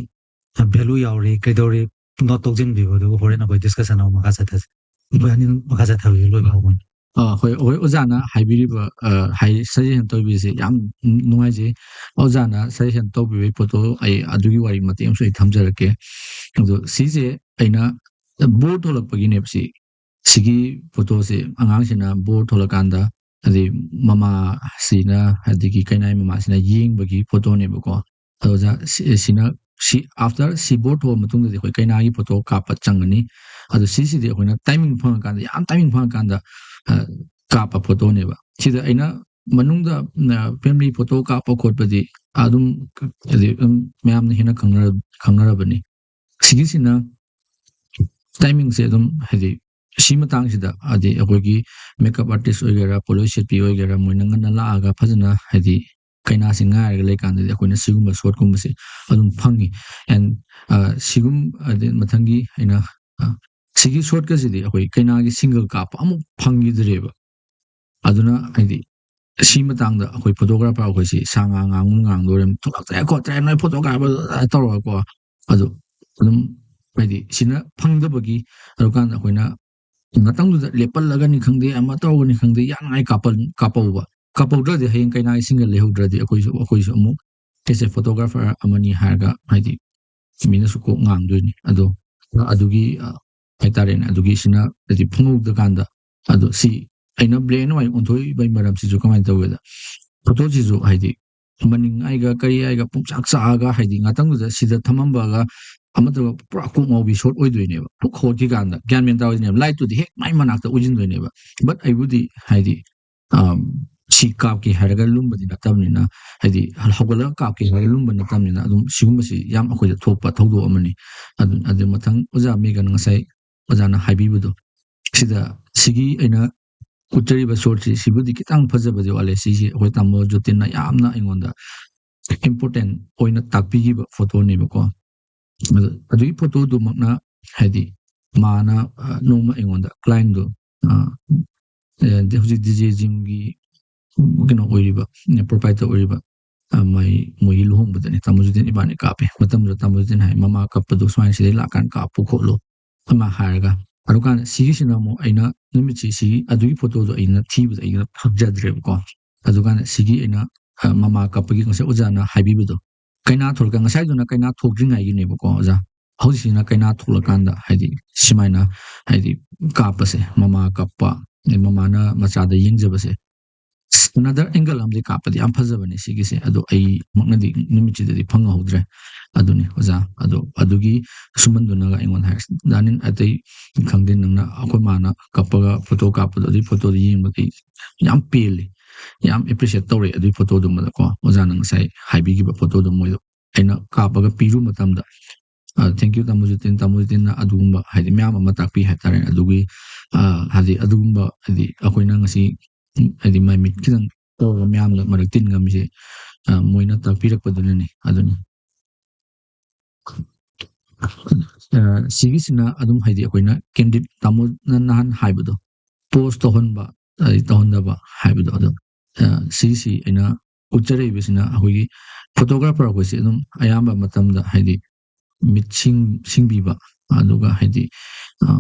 ꯚꯦꯂꯨ ꯌꯥꯎꯔꯤ, ꯀꯩꯗꯧꯔꯤ, ꯅꯣꯠ ꯇꯧꯁꯤꯟꯕꯤꯌꯨ, ꯑꯗꯨꯒ ꯍꯣꯔꯦꯟ ꯑꯩꯈꯣꯏ ꯗꯤꯁꯀꯁꯟ ꯑꯃꯨꯛ ꯃꯈꯥ ꯆꯠꯊꯁꯤ꯫ ꯑꯩꯈꯣꯏ ꯑꯅꯤ ꯃꯈꯥ ꯆꯠꯊꯕꯤꯌꯨ ꯂꯣꯏꯕ ꯍꯧꯕꯅꯤ꯫ ꯑ, ꯍꯣꯏ, ꯍꯣꯏ, ꯑꯣꯖꯥꯅ ꯍꯥꯏꯕꯤꯔꯤꯕ, ꯑ, ꯍꯥꯏ, ꯁꯖꯦꯁꯟ ꯇꯧꯕꯤꯔꯤꯁꯦ ꯌꯥꯝ ꯅꯨꯡꯉꯥꯏꯖꯩ꯫ ꯑꯣꯖꯥꯅ ꯁꯖꯦꯁꯟ ꯇꯧꯕꯤꯕꯒꯤ ꯄꯣꯠꯇꯣ ꯑꯩ ꯑꯗꯨꯒꯤ ꯋꯥꯔꯤ ꯃꯇꯦꯛ ꯑꯃꯁꯨ ꯑꯩ ꯊꯝꯖꯔꯛꯀꯦ꯫ ꯑꯗꯣ ꯁꯤꯁꯦ ꯑꯩꯅ ꯕꯣꯔ ꯊꯣꯛꯂꯛꯄꯒꯤꯅꯦꯕ ꯁꯤ꯫ ꯁꯤꯒꯤ ꯐꯣꯇꯣꯁꯦ ꯑꯉꯥꯡꯁꯤꯅ ꯕꯣꯔ ꯊꯣꯛꯂꯀꯥꯟꯗ, ꯑꯗꯩ ꯃꯃꯥꯁꯤꯅ, ꯑꯗꯒꯤ ꯀꯩꯅꯥꯏ ꯃꯃꯥꯁꯤꯅ ꯌꯦꯡꯕꯒꯤ ꯐꯣꯇꯣꯅꯦꯕꯀꯣ꯫ ꯑꯗꯣ ꯑꯣꯖꯥ, ꯁꯤ-, ꯁꯤꯅ ꯁꯤ ꯑꯥꯐꯇꯔ ꯁꯤ ꯕꯣꯔ ꯊꯣꯛꯑ ꯃꯇꯨꯡꯗꯗꯤ ꯑꯩꯈꯣꯏ ꯀꯩꯅꯥꯒꯤ ꯐꯣꯇꯣ ꯀꯥꯞꯄ ꯆꯪꯒꯅꯤ꯫ ꯑꯗꯣ ꯁꯤꯁꯤꯗꯤ ꯑꯩꯈꯣꯏꯅ ꯇꯥꯏꯃꯤꯡ ꯐꯪꯉꯀꯥꯟꯗ, ꯌꯥꯝ ꯇꯥꯏꯃꯤꯡ ꯐꯪꯉꯀꯥꯟꯗ ꯑ, ꯀꯥꯞꯄ ꯐꯣꯇꯣꯅꯦꯕ꯫ ꯁꯤꯗ ꯑꯩꯅ ꯃꯅꯨꯡꯗ ꯐꯦꯃꯤꯂꯤ ꯐꯣꯇꯣ ꯀꯥꯞꯄ ꯈꯣꯠꯄꯗꯤ ꯑꯗꯨꯝ, ꯍꯥꯏꯗꯤ ꯑꯗꯨꯝ ꯃꯌꯥꯝꯅ ꯍꯦꯟꯅ ꯈꯪꯅꯔ- ꯈꯪꯅꯔꯕꯅꯤ꯫ ꯁꯤꯒꯤꯁꯤꯅ ꯇꯥꯏꯃꯤꯡꯁꯦ ꯑꯗꯨꯝ, ꯍꯥꯏꯗꯤ ꯁꯤ ꯃꯇꯥꯡꯁꯤꯗ ꯍꯥꯏꯗꯤ ꯑꯩꯈꯣꯏꯒꯤ ꯃꯦꯀꯞ ꯑꯥꯔꯇꯤꯁ ꯑꯣꯏꯒꯦꯔꯥ, ꯄꯣꯠꯂꯣꯏ ꯁꯦꯠꯄꯤ ꯑꯣꯏꯒꯦꯔꯥ, ꯃꯣꯏꯅ ꯉꯟꯅ ꯂꯥꯛꯑꯒ ꯐꯖꯅ ꯍꯥꯏꯗꯤ ꯀꯩꯅꯥꯁꯤ ꯉꯥꯏꯔꯒ ꯂꯩꯀꯥꯟꯗꯗꯤ ꯑꯩꯈꯣꯏꯅ ꯁꯤꯒꯨꯝꯕ ꯁꯣꯠꯀꯨꯝꯕꯁꯦ ꯑꯗꯨꯝ ꯐꯪꯉꯤ꯫ ꯑꯦꯟ ꯁꯤꯒꯨꯝ ꯑꯗꯩ ꯃꯊꯪꯒꯤ ꯑꯩꯅ ꯑ, ꯁꯤꯒꯤ ꯁꯣꯠꯀꯁꯤꯗꯤ ꯑꯩꯈꯣꯏ ꯀꯩꯅꯥꯒꯤ ꯁꯤꯡꯒꯜ ꯀꯥꯞꯄ ꯑꯃꯨꯛ ꯐꯪꯈꯤꯗ꯭ꯔꯦꯕ꯫ ꯑꯗꯨꯅ ꯍꯥꯏꯗꯤ ꯁꯤ ꯃꯇꯥꯡꯗ ꯑꯩꯈꯣꯏ ꯐꯣꯇꯣꯒ꯭ꯔꯥꯐꯔ ꯑꯩꯈꯣꯏꯁꯤ ꯁꯥ ꯉꯥ ꯉꯥꯡꯉꯨ ꯉꯥꯡꯗꯣꯔꯦ, ꯊꯣꯛꯂꯛꯇ꯭ꯔꯦ ꯈꯣꯠꯇ꯭ꯔꯦ ꯅꯣꯏ ꯐꯣꯇꯣꯒ꯭ꯔꯥꯐꯔ ꯇꯧꯔꯒꯀꯣ꯫ ꯑꯗꯨ ꯑꯗꯨꯝ ꯍꯥꯏꯗꯤ ꯁꯤꯅ ꯐꯪꯗꯕꯒꯤ, ꯑꯗꯨꯀꯥꯟꯗ ꯑꯩꯈꯣꯏꯅ ꯉꯥꯛꯇꯪꯗꯨꯗ ꯂꯦꯞꯄꯜꯂꯒꯅꯤ ꯈꯪꯗꯦ, ꯑꯃ ꯇꯧꯔꯒꯅꯤ ꯈꯪꯗꯦ, ꯌꯥꯅꯉꯥꯏ ꯀꯥꯞꯄ- ꯀꯥꯞꯄꯧꯕ꯫ ꯀꯥꯞꯄꯧꯗ꯭ꯔꯗꯤ ꯍꯌꯦꯡ ꯀꯩꯅꯥꯒꯤ ꯁꯤꯡꯒꯜ ꯂꯩꯍꯧꯗ꯭ꯔꯗꯤ ꯑꯩꯈꯣꯏꯁꯨ ꯑꯩꯈꯣꯏꯁꯨ ꯑꯃꯨꯛ ꯑꯩꯁꯦ ꯐꯣꯇꯣꯒ꯭ꯔꯥꯐꯔ ꯑꯃꯅꯤ ꯍꯥꯏꯔꯒ ꯍꯥꯏꯗꯤ ꯃꯤꯅꯁꯨ ꯀꯣꯛ ꯉꯥꯡꯗꯣꯏꯅꯤ꯫ ꯑꯗꯣ ꯑꯗꯨꯒꯤ ꯑ, ꯍꯥꯏꯇꯥꯔꯦꯅꯦ, ꯑꯗꯨꯒꯤ ꯁꯤꯅ ꯍꯥꯏꯗꯤ ꯐꯪꯍꯧꯗ꯭ꯔꯀꯥꯟꯗ, ꯑꯗꯣ ꯁꯤ ꯑꯩꯅ ꯕ꯭ꯂꯦꯛ ꯑꯦꯟ ꯋꯥꯏꯠ ꯑꯣꯟꯊꯣꯛꯏꯕꯒꯤ ꯃꯔꯝꯁꯤꯁꯨ ꯀꯃꯥꯏꯅ ꯇꯧꯒꯦꯗ, ꯐꯣꯇꯣꯁꯤꯁꯨ ꯍꯥꯏꯗꯤ ꯃꯅꯤꯡ ꯍꯥꯏꯒ ꯀꯔꯤ ꯍꯥꯏꯒ ꯄꯨꯡꯆꯥꯛ ꯆꯥꯛꯑꯒ ꯍꯥꯏꯗꯤ ꯉꯥꯛꯇꯪꯗꯨꯗ ꯁꯤꯗ ꯊꯝꯃꯝꯕꯒ ꯑꯃꯠꯇꯕ ꯄꯨꯔꯥ ꯀꯣꯛ ꯉꯥꯎꯕꯤ ꯁꯣꯠ ꯑꯣꯏꯗꯣꯏꯅꯦꯕ꯫ ꯄꯨꯛ ꯍꯧꯒꯠꯈꯤ ꯀꯥꯟꯗ ꯒ꯭ꯌꯥꯟ ꯃꯦꯟ ꯇꯥꯔꯣꯏꯗꯣꯏꯅꯦꯕ꯫ ꯂꯥꯏꯠꯇꯨꯗꯤ ꯍꯦꯛ ꯃꯥꯏ ꯃꯅꯥꯛꯇ ꯑꯣꯏꯁꯤꯟꯗꯣꯏꯅꯦꯕ꯫ ꯕꯠ ꯑꯩꯕꯨꯗꯤ ꯍꯥꯏꯗꯤ ꯑꯝ, ꯁꯤ ꯀꯥꯞꯀꯦ ꯍꯥꯏꯔꯒ ꯂꯨꯝꯕꯗꯤ ꯅꯠꯇꯕꯅꯤꯅ, ꯍꯥꯏꯗꯤ ꯍꯧꯒꯠꯂꯒ ꯀꯥꯞꯀꯦ ꯍꯥꯏꯔꯒ ꯂꯨꯝꯕ ꯅꯠꯇꯕꯅꯤꯅ, ꯑꯗꯨꯝ ꯁꯤꯒꯨꯝꯕꯁꯤ ꯌꯥꯝ ꯑꯩꯈꯣꯏꯗ ꯊꯣꯛꯄ ꯊꯧꯗꯣꯛ ꯑꯃꯅꯤ꯫ ꯑꯗꯨ ꯑꯗꯨ ꯃꯊꯪ ꯑꯣꯖꯥ ꯃꯦꯒꯟ ꯉꯁꯥꯏ ꯑꯣꯖꯥꯅ ꯍꯥꯏꯕꯤꯕꯗꯣ, ꯁꯤꯗ ꯁꯤꯒꯤ ꯑꯩꯅ ꯎꯠꯆꯔꯤꯕ ꯁꯣꯠꯁꯤ ꯁꯤꯕꯨꯗꯤ ꯈꯤꯇꯪ ꯐꯖꯕꯗꯤ ꯋꯥꯠꯂꯦ꯫ ꯁꯤꯁꯤ ꯑꯩꯈꯣꯏ ꯇꯥꯃꯣ ꯖꯣꯇꯤꯟꯅ ꯌꯥꯝꯅ ꯑꯩꯉꯣꯟꯗ ꯏꯝꯄꯣꯔꯇꯦꯟ ꯑꯣꯏꯅ ꯇꯥꯛꯄꯤꯈꯤꯕ ꯐꯣꯇꯣꯅꯦꯕꯀꯣ꯫ ꯑꯗꯨ ꯑꯗꯨꯒꯤ ꯐꯣꯇꯣꯗꯨꯃꯛꯅ ꯍꯥꯏꯗꯤ ꯃꯥꯅ ꯑ, ꯅꯣꯡꯃ ꯑꯩꯉꯣꯟꯗ ꯀ꯭ꯂꯥꯏꯟꯗꯣ ꯑ, ꯑ, ꯍꯧꯖꯤꯛ ꯗꯤ ꯖꯦ ꯖꯤꯝꯒꯤ ꯀꯩꯅꯣ ꯑꯣꯏꯔꯤꯕ, ꯄ꯭ꯔꯣꯄꯥꯏꯇꯔ ꯑꯣꯏꯔꯤꯕ ꯑ, ꯃꯥꯏ ꯃꯣꯏꯒꯤ ꯂꯨꯍꯣꯡꯕꯗꯅꯤ ꯇꯥꯃꯣ ꯖꯣꯇꯤꯟ ꯏꯕꯥꯅꯤ ꯀꯥꯞꯄꯦ꯫ ꯃꯇꯝꯗꯨꯗ ꯇꯥꯃꯣ ꯖꯣꯇꯤꯟ ꯍꯥꯏ, "ꯃꯃꯥ ꯀꯞꯄꯗꯣ ꯁꯨꯃꯥꯏꯅ ꯁꯤꯗꯩ ꯂꯥꯛꯀꯥꯟꯗ ꯀꯥꯞꯄꯨ ꯈꯣꯠꯂꯨ" ꯑꯃ ꯍꯥꯏꯔꯒ꯫ ꯑꯗꯨꯀꯥꯟꯗ ꯁꯤꯒꯤꯁꯤꯅ ꯑꯃꯨꯛ ꯑꯩꯅ ꯅꯨꯃꯤꯠꯁꯤ ꯁꯤꯒꯤ ꯑꯗꯨꯒꯤ ꯐꯣꯇꯣꯗꯣ ꯑꯩꯅ ꯊꯤꯕꯗ ꯑꯩꯅ ꯐꯪꯖꯗ꯭ꯔꯦꯕꯀꯣ꯫ ꯑꯗꯨꯀꯥꯟꯗ ꯁꯤꯒꯤ ꯑꯩꯅ ꯑ, ꯃꯃꯥ ꯀꯞꯄꯒꯤ ꯉꯁꯥꯏ ꯑꯣꯖꯥꯅ ꯍꯥꯏꯕꯤꯕꯗꯣ, ꯀꯩꯅꯥ ꯊꯣꯛꯂꯛꯀꯥꯟ, ꯉꯁꯥꯏꯗꯨꯅ ꯀꯩꯅꯥ ꯊꯣꯛꯇ꯭ꯔꯤꯉꯩꯒꯤꯅꯦꯕꯀꯣ ꯑꯣꯖꯥ꯫ ꯍꯧꯖꯤꯛꯁꯤꯅ ꯀꯩꯅꯥ ꯊꯣꯛꯂꯀꯥꯟꯗ ꯍꯥꯏꯗꯤ ꯁꯨꯃꯥꯏꯅ ꯍꯥꯏꯗꯤ ꯀꯥꯞꯄꯁꯦ, ꯃꯃꯥ ꯀꯞꯄ, ꯑꯗꯩ ꯃꯃꯥꯅ ꯃꯆꯥꯗ ꯌꯦꯡꯖꯕꯁꯦ, ꯑꯁ, another angle ꯑꯃꯗꯤ ꯀꯥꯞꯄꯗꯤ ꯌꯥꯝ ꯐꯖꯕꯅꯦ ꯁꯤꯒꯤꯁꯦ, ꯑꯗꯣ ꯑꯩꯃꯛꯅꯗꯤ ꯅꯨꯃꯤꯠꯁꯤꯗꯗꯤ ꯐꯪꯍꯧꯗ꯭ꯔꯦ꯫ ꯑꯗꯨꯅꯤ ꯑꯣꯖꯥ, ꯑꯗꯣ ꯑꯗꯨꯒꯤ ꯁꯨꯃꯟꯗꯨꯅꯒ ꯑꯩꯉꯣꯟꯗ ꯍꯥꯏꯔꯛꯁꯤ, "ꯗꯥꯅꯤꯟ, ꯑꯇꯩ ꯈꯪꯗꯦ, ꯅꯪꯅ ꯑꯩꯈꯣꯏ ꯃꯥꯅ ꯀꯞꯄꯒ ꯐꯣꯇꯣ ꯀꯥꯞꯄꯗꯣ, ꯑꯗꯨꯒꯤ ꯐꯣꯇꯣꯗꯣ ꯌꯦꯡꯕꯗ ꯑꯩ ꯌꯥꯝ ꯄꯦꯜꯂꯤ, ꯌꯥꯝ ꯑꯦꯄ꯭ꯔꯤꯁꯤꯌꯦꯠ ꯇꯧꯔꯦ ꯑꯗꯨꯒꯤ ꯐꯣꯇꯣꯗꯨꯃꯗꯀꯣ, ꯑꯣꯖꯥꯅ ꯉꯁꯥꯏ ꯍꯥꯏꯕꯤꯈꯤꯕ ꯐꯣꯇꯣꯗꯣ ꯃꯣꯏꯗꯣ ꯑꯩꯅ ꯀꯥꯞꯄꯒ ꯄꯤꯔꯨ ꯃꯇꯝꯗ꯫ ꯊꯦꯡꯀ꯭ꯌꯨ ꯇꯥꯃꯣ ꯖꯤꯇꯦꯟ, ꯇꯥꯃꯣ ꯖꯤꯇꯦꯟꯅ ꯑꯗꯨꯒꯨꯝꯕ ꯍꯥꯏꯗꯤ ꯃꯌꯥꯝ ꯑꯃ ꯇꯥꯛꯄꯤ ꯍꯥꯏꯇꯥꯔꯦ꯫ ꯑꯗꯨꯒꯤ ꯑ, ꯍꯥꯏꯗꯤ ꯑꯗꯨꯒꯨꯝꯕ ꯍꯥꯏꯗꯤ ꯑꯩꯈꯣꯏꯅ ꯉꯁꯤ ꯍꯥꯏꯗꯤ ꯃꯥꯏ ꯃꯤꯠ ꯈꯤꯇꯪ ꯇꯧꯔꯒ ꯃꯌꯥꯝꯗ ꯃꯔꯛ ꯇꯤꯟ ꯉꯝꯃꯤꯁꯦ, ꯑ, ꯃꯣꯏꯅ ꯇꯥꯛꯄꯤꯔꯛꯄꯗꯨꯅꯅꯤ꯫ ꯑꯗꯨꯅꯤ꯫ ꯑ, ꯁꯤꯒꯤꯁꯤꯅ ꯑꯗꯨꯝ ꯍꯥꯏꯗꯤ ꯑꯩꯈꯣꯏꯅ ꯀꯦꯟꯗꯤꯠ ꯇꯥꯃꯣꯅ ꯅꯍꯥꯟ ꯍꯥꯏꯕꯗꯣ, ꯄꯣꯁ ꯇꯧꯍꯟꯕ, ꯑꯗꯩ ꯇꯧꯍꯟꯗꯕ ꯍꯥꯏꯕꯗꯣ, ꯑꯗꯣ, ꯑ, ꯁꯤꯁꯤ ꯑꯩꯅ ꯎꯠꯆꯔꯛꯏꯕꯁꯤꯅ ꯑꯩꯈꯣꯏꯒꯤ ꯐꯣꯇꯣꯒ꯭ꯔꯥꯐꯔ ꯑꯩꯈꯣꯏꯁꯦ ꯑꯗꯨꯝ ꯑꯌꯥꯝꯕ ꯃꯇꯝꯗ ꯍꯥꯏꯗꯤ ꯃꯤꯠ ꯁꯤꯡ-, ꯁꯤꯡꯕꯤꯕ, ꯑꯗꯨꯒ ꯍꯥꯏꯗꯤ, ꯑ,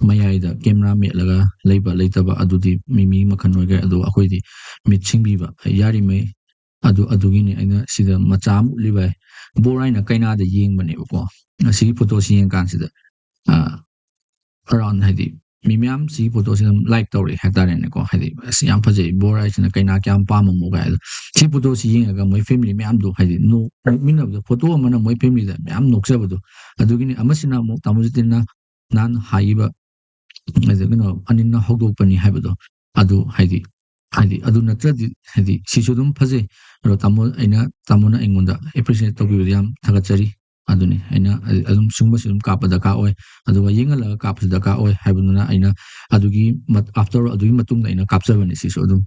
ꯃꯌꯥꯏꯗ ꯀꯦꯃꯦꯔꯥ ꯃꯦꯠꯂꯒ ꯂꯩꯕ ꯂꯩꯇꯕ ꯑꯗꯨꯗꯤ ꯃꯤ ꯃꯤ ꯃꯈꯜ ꯑꯣꯏꯈ꯭ꯔꯦ꯫ ꯑꯗꯣ ꯑꯩꯈꯣꯏꯗꯤ ꯃꯤꯠ ꯁꯤꯡꯕꯤꯕ ꯌꯥꯔꯤꯉꯩ ꯑꯗꯨ, ꯑꯗꯨꯒꯤꯅꯤ ꯑꯩꯅ ꯁꯤꯗ ꯃꯆꯥ ꯑꯃ ꯎꯠꯂꯤꯕ ꯍꯥꯏ꯫ ꯕꯣꯔ ꯑꯩꯅ ꯀꯩꯅꯥꯗ ꯌꯦꯡꯕꯅꯦꯕꯀꯣ꯫ ꯑꯁꯤꯒꯤ ꯐꯣꯇꯣꯁꯤ ꯌꯦꯡꯀꯥꯟꯁꯤꯗ, ꯑ, around ꯍꯥꯏꯗꯤ ꯃꯤ ꯃꯌꯥꯝ ꯁꯤꯒꯤ ꯐꯣꯇꯣꯁꯤ ꯑꯗꯨꯝ ꯂꯥꯏꯛ ꯇꯧꯔꯛꯑꯦ ꯍꯥꯏꯇꯥꯔꯦꯅꯦꯀꯣ꯫ ꯍꯥꯏꯗꯤ, "ꯑꯁ, ꯌꯥꯝ ꯐꯖꯩ, ꯕꯣꯔ ꯍꯥꯏꯁꯤꯅ ꯀꯩꯅꯥ ꯀꯌꯥꯝ ꯄꯥꯝꯃꯝꯃꯣ?" ꯀꯥꯏ꯫ ꯑꯗꯣ ꯁꯤ ꯐꯣꯇꯣꯁꯤ ꯌꯦꯡꯉꯒ ꯃꯣꯏ ꯐꯦꯃꯤꯂꯤ ꯃꯌꯥꯝꯗꯣ ꯍꯥꯏꯗꯤ ꯅꯣꯛ-, ꯅꯣꯛꯃꯤꯟꯅꯕꯗꯣ, ꯐꯣꯇꯣ ꯑꯃꯅ ꯃꯣꯏ ꯐꯦꯃꯤꯂꯤꯗ ꯃꯌꯥꯝ ꯅꯣꯛꯆꯕꯗꯣ꯫ ꯑꯗꯨꯒꯤꯅꯤ ꯑꯃꯁꯤꯅ ꯑꯃꯨꯛ ꯇꯥꯃꯣ ꯖꯤꯇꯦꯟꯅ ꯅꯍꯥꯟ ꯍꯥꯏꯈꯤꯕ, ꯑꯗ ꯀꯩꯅꯣ, ꯑꯅꯤꯅ ꯍꯧꯗꯣꯛꯄꯅꯤ ꯍꯥꯏꯕꯗꯣ꯫ ꯑꯗꯨ ꯍꯥꯏꯗꯤ, ꯍꯥꯏꯗꯤ ꯑꯗꯨ ꯅꯠꯇ꯭ꯔꯗꯤ ꯍꯥꯏꯗꯤ ꯁꯤꯁꯨ ꯑꯗꯨꯝ ꯐꯖꯩ꯫ ꯑꯗꯣ ꯇꯥꯃꯣ, ꯑꯩꯅ, ꯇꯥꯃꯣꯅ ꯑꯩꯉꯣꯟꯗ ꯑꯦꯄ꯭ꯔꯤꯁꯤꯌꯦꯠ ꯇꯧꯕꯤꯕꯗ ꯌꯥꯝ ꯊꯥꯒꯠꯆꯔꯤ꯫ ꯑꯗꯨꯅꯤ ꯑꯩꯅ ꯑꯗꯨꯝ ꯁꯤꯒꯨꯝꯕꯁꯤ ꯑꯗꯨꯝ ꯀꯥꯞꯄ ꯗꯔꯀꯥꯔ ꯑꯣꯏ, ꯑꯗꯨꯒ ꯌꯦꯡꯍꯜꯂꯒ ꯀꯥꯞꯄꯁꯨ ꯗꯔꯀꯥꯔ ꯑꯣꯏ ꯍꯥꯏꯕꯗꯨꯅ ꯑꯩꯅ ꯑꯗꯨꯒꯤ ꯃꯠ-, after ꯑꯗꯨꯒꯤ ꯃꯇꯨꯡꯗ ꯑꯩꯅ ꯀꯥꯞꯆꯕꯅꯤ ꯁꯤꯁꯨ ꯑꯗꯨꯝ꯫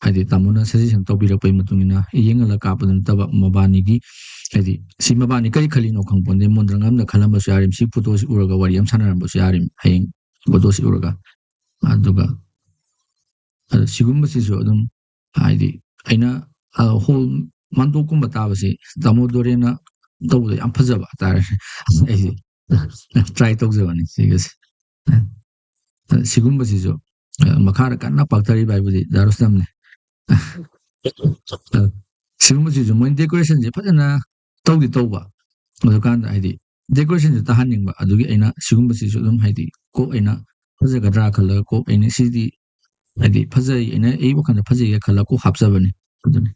ꯍꯥꯏꯗꯤ ꯇꯥꯃꯣꯅ ꯁꯖꯦꯁꯟ ꯇꯧꯕꯤꯔꯛꯄꯒꯤ ꯃꯇꯨꯡ ꯏꯟꯅ ꯌꯦꯡꯍꯜꯂꯒ ꯀꯥꯞꯄꯗꯨ ꯅꯠꯇꯕ ꯃꯕꯥꯅꯤꯒꯤ, ꯍꯥꯏꯗꯤ ꯁꯤ ꯃꯕꯥꯅꯤ ꯀꯔꯤ ꯈꯜꯂꯤꯅꯣ ꯈꯪꯄꯣꯟꯇꯦ, ꯃꯣꯟꯗ꯭ꯔꯪ ꯑꯃꯗ ꯈꯜꯂꯝꯕꯁꯨ ꯌꯥꯔꯤ, ꯁꯤ ꯐꯣꯇꯣꯁꯤ ꯎꯔꯒ ꯋꯥꯔꯤ ꯑꯃ ꯁꯥꯟꯅꯔꯝꯕꯁꯨ ꯌꯥꯔꯤ ꯍꯌꯦꯡ ꯐꯣꯇꯣꯁꯤ ꯎꯔꯒ꯫ ꯑꯗꯨꯒ ꯑꯗꯣ ꯁꯤꯒꯨꯝꯕꯁꯤꯁꯨ ꯑꯗꯨꯝ ꯍꯥꯏꯗꯤ ꯑꯩꯅ, ꯑ, ꯍꯣꯜ ꯃꯥꯟꯇꯣꯞꯀꯨꯝꯕ ꯇꯥꯕꯁꯤ ꯇꯥꯃꯣ ꯗꯣꯔꯦꯟꯅ ꯇꯧꯕꯗ ꯌꯥꯝ ꯐꯖꯕ ꯍꯥꯏꯇꯥꯔꯦ꯫ ꯑꯩꯁꯦ ꯇ꯭ꯔꯥꯏ ꯇꯧꯖꯕꯅꯤ ꯁꯤꯒꯁꯦ꯫ ꯑ, ꯁꯤꯒꯨꯝꯕꯁꯤꯁꯨ, ꯑ, ꯃꯈꯥꯗ ꯀꯟꯅ ꯄꯥꯛꯊꯔꯤꯕ ꯍꯥꯏꯕꯨꯗꯤ ꯗꯥ ꯔꯨꯁꯇꯝꯅꯤ꯫ ꯑ, ꯁꯤꯒꯨꯝꯕꯁꯤꯁꯨ ꯃꯣꯏ ꯗꯦꯀꯣꯔꯦꯁꯟꯁꯦ ꯐꯖꯅ ꯇꯧꯗꯤ ꯇꯧꯕ, ꯑꯗꯨꯀꯥꯟꯗ ꯍꯥꯏꯗꯤ ꯗꯦꯀꯣꯔꯦꯁꯟꯁꯨ ꯇꯥꯍꯟꯅꯤꯡꯕ, ꯑꯗꯨꯒꯤ ꯑꯩꯅ ꯁꯤꯒꯨꯝꯕꯁꯤꯁꯨ ꯑꯗꯨꯝ ꯍꯥꯏꯗꯤ ꯀꯣꯛ ꯑꯩꯅ ꯐꯖꯒꯗ꯭ꯔꯥ ꯈꯜꯂꯒ ꯀꯣꯛ ꯑꯩꯅ ꯁꯤꯗꯤ ꯍꯥꯏꯗꯤ ꯐꯖꯩ, ꯑꯩꯅ ꯑꯩ ꯋꯥꯈꯜꯗ ꯐꯖꯩꯒ ꯈꯜꯂ ꯀꯣꯛ ꯍꯥꯞꯆꯕꯅꯤ꯫ ꯑꯗꯨꯅꯤ꯫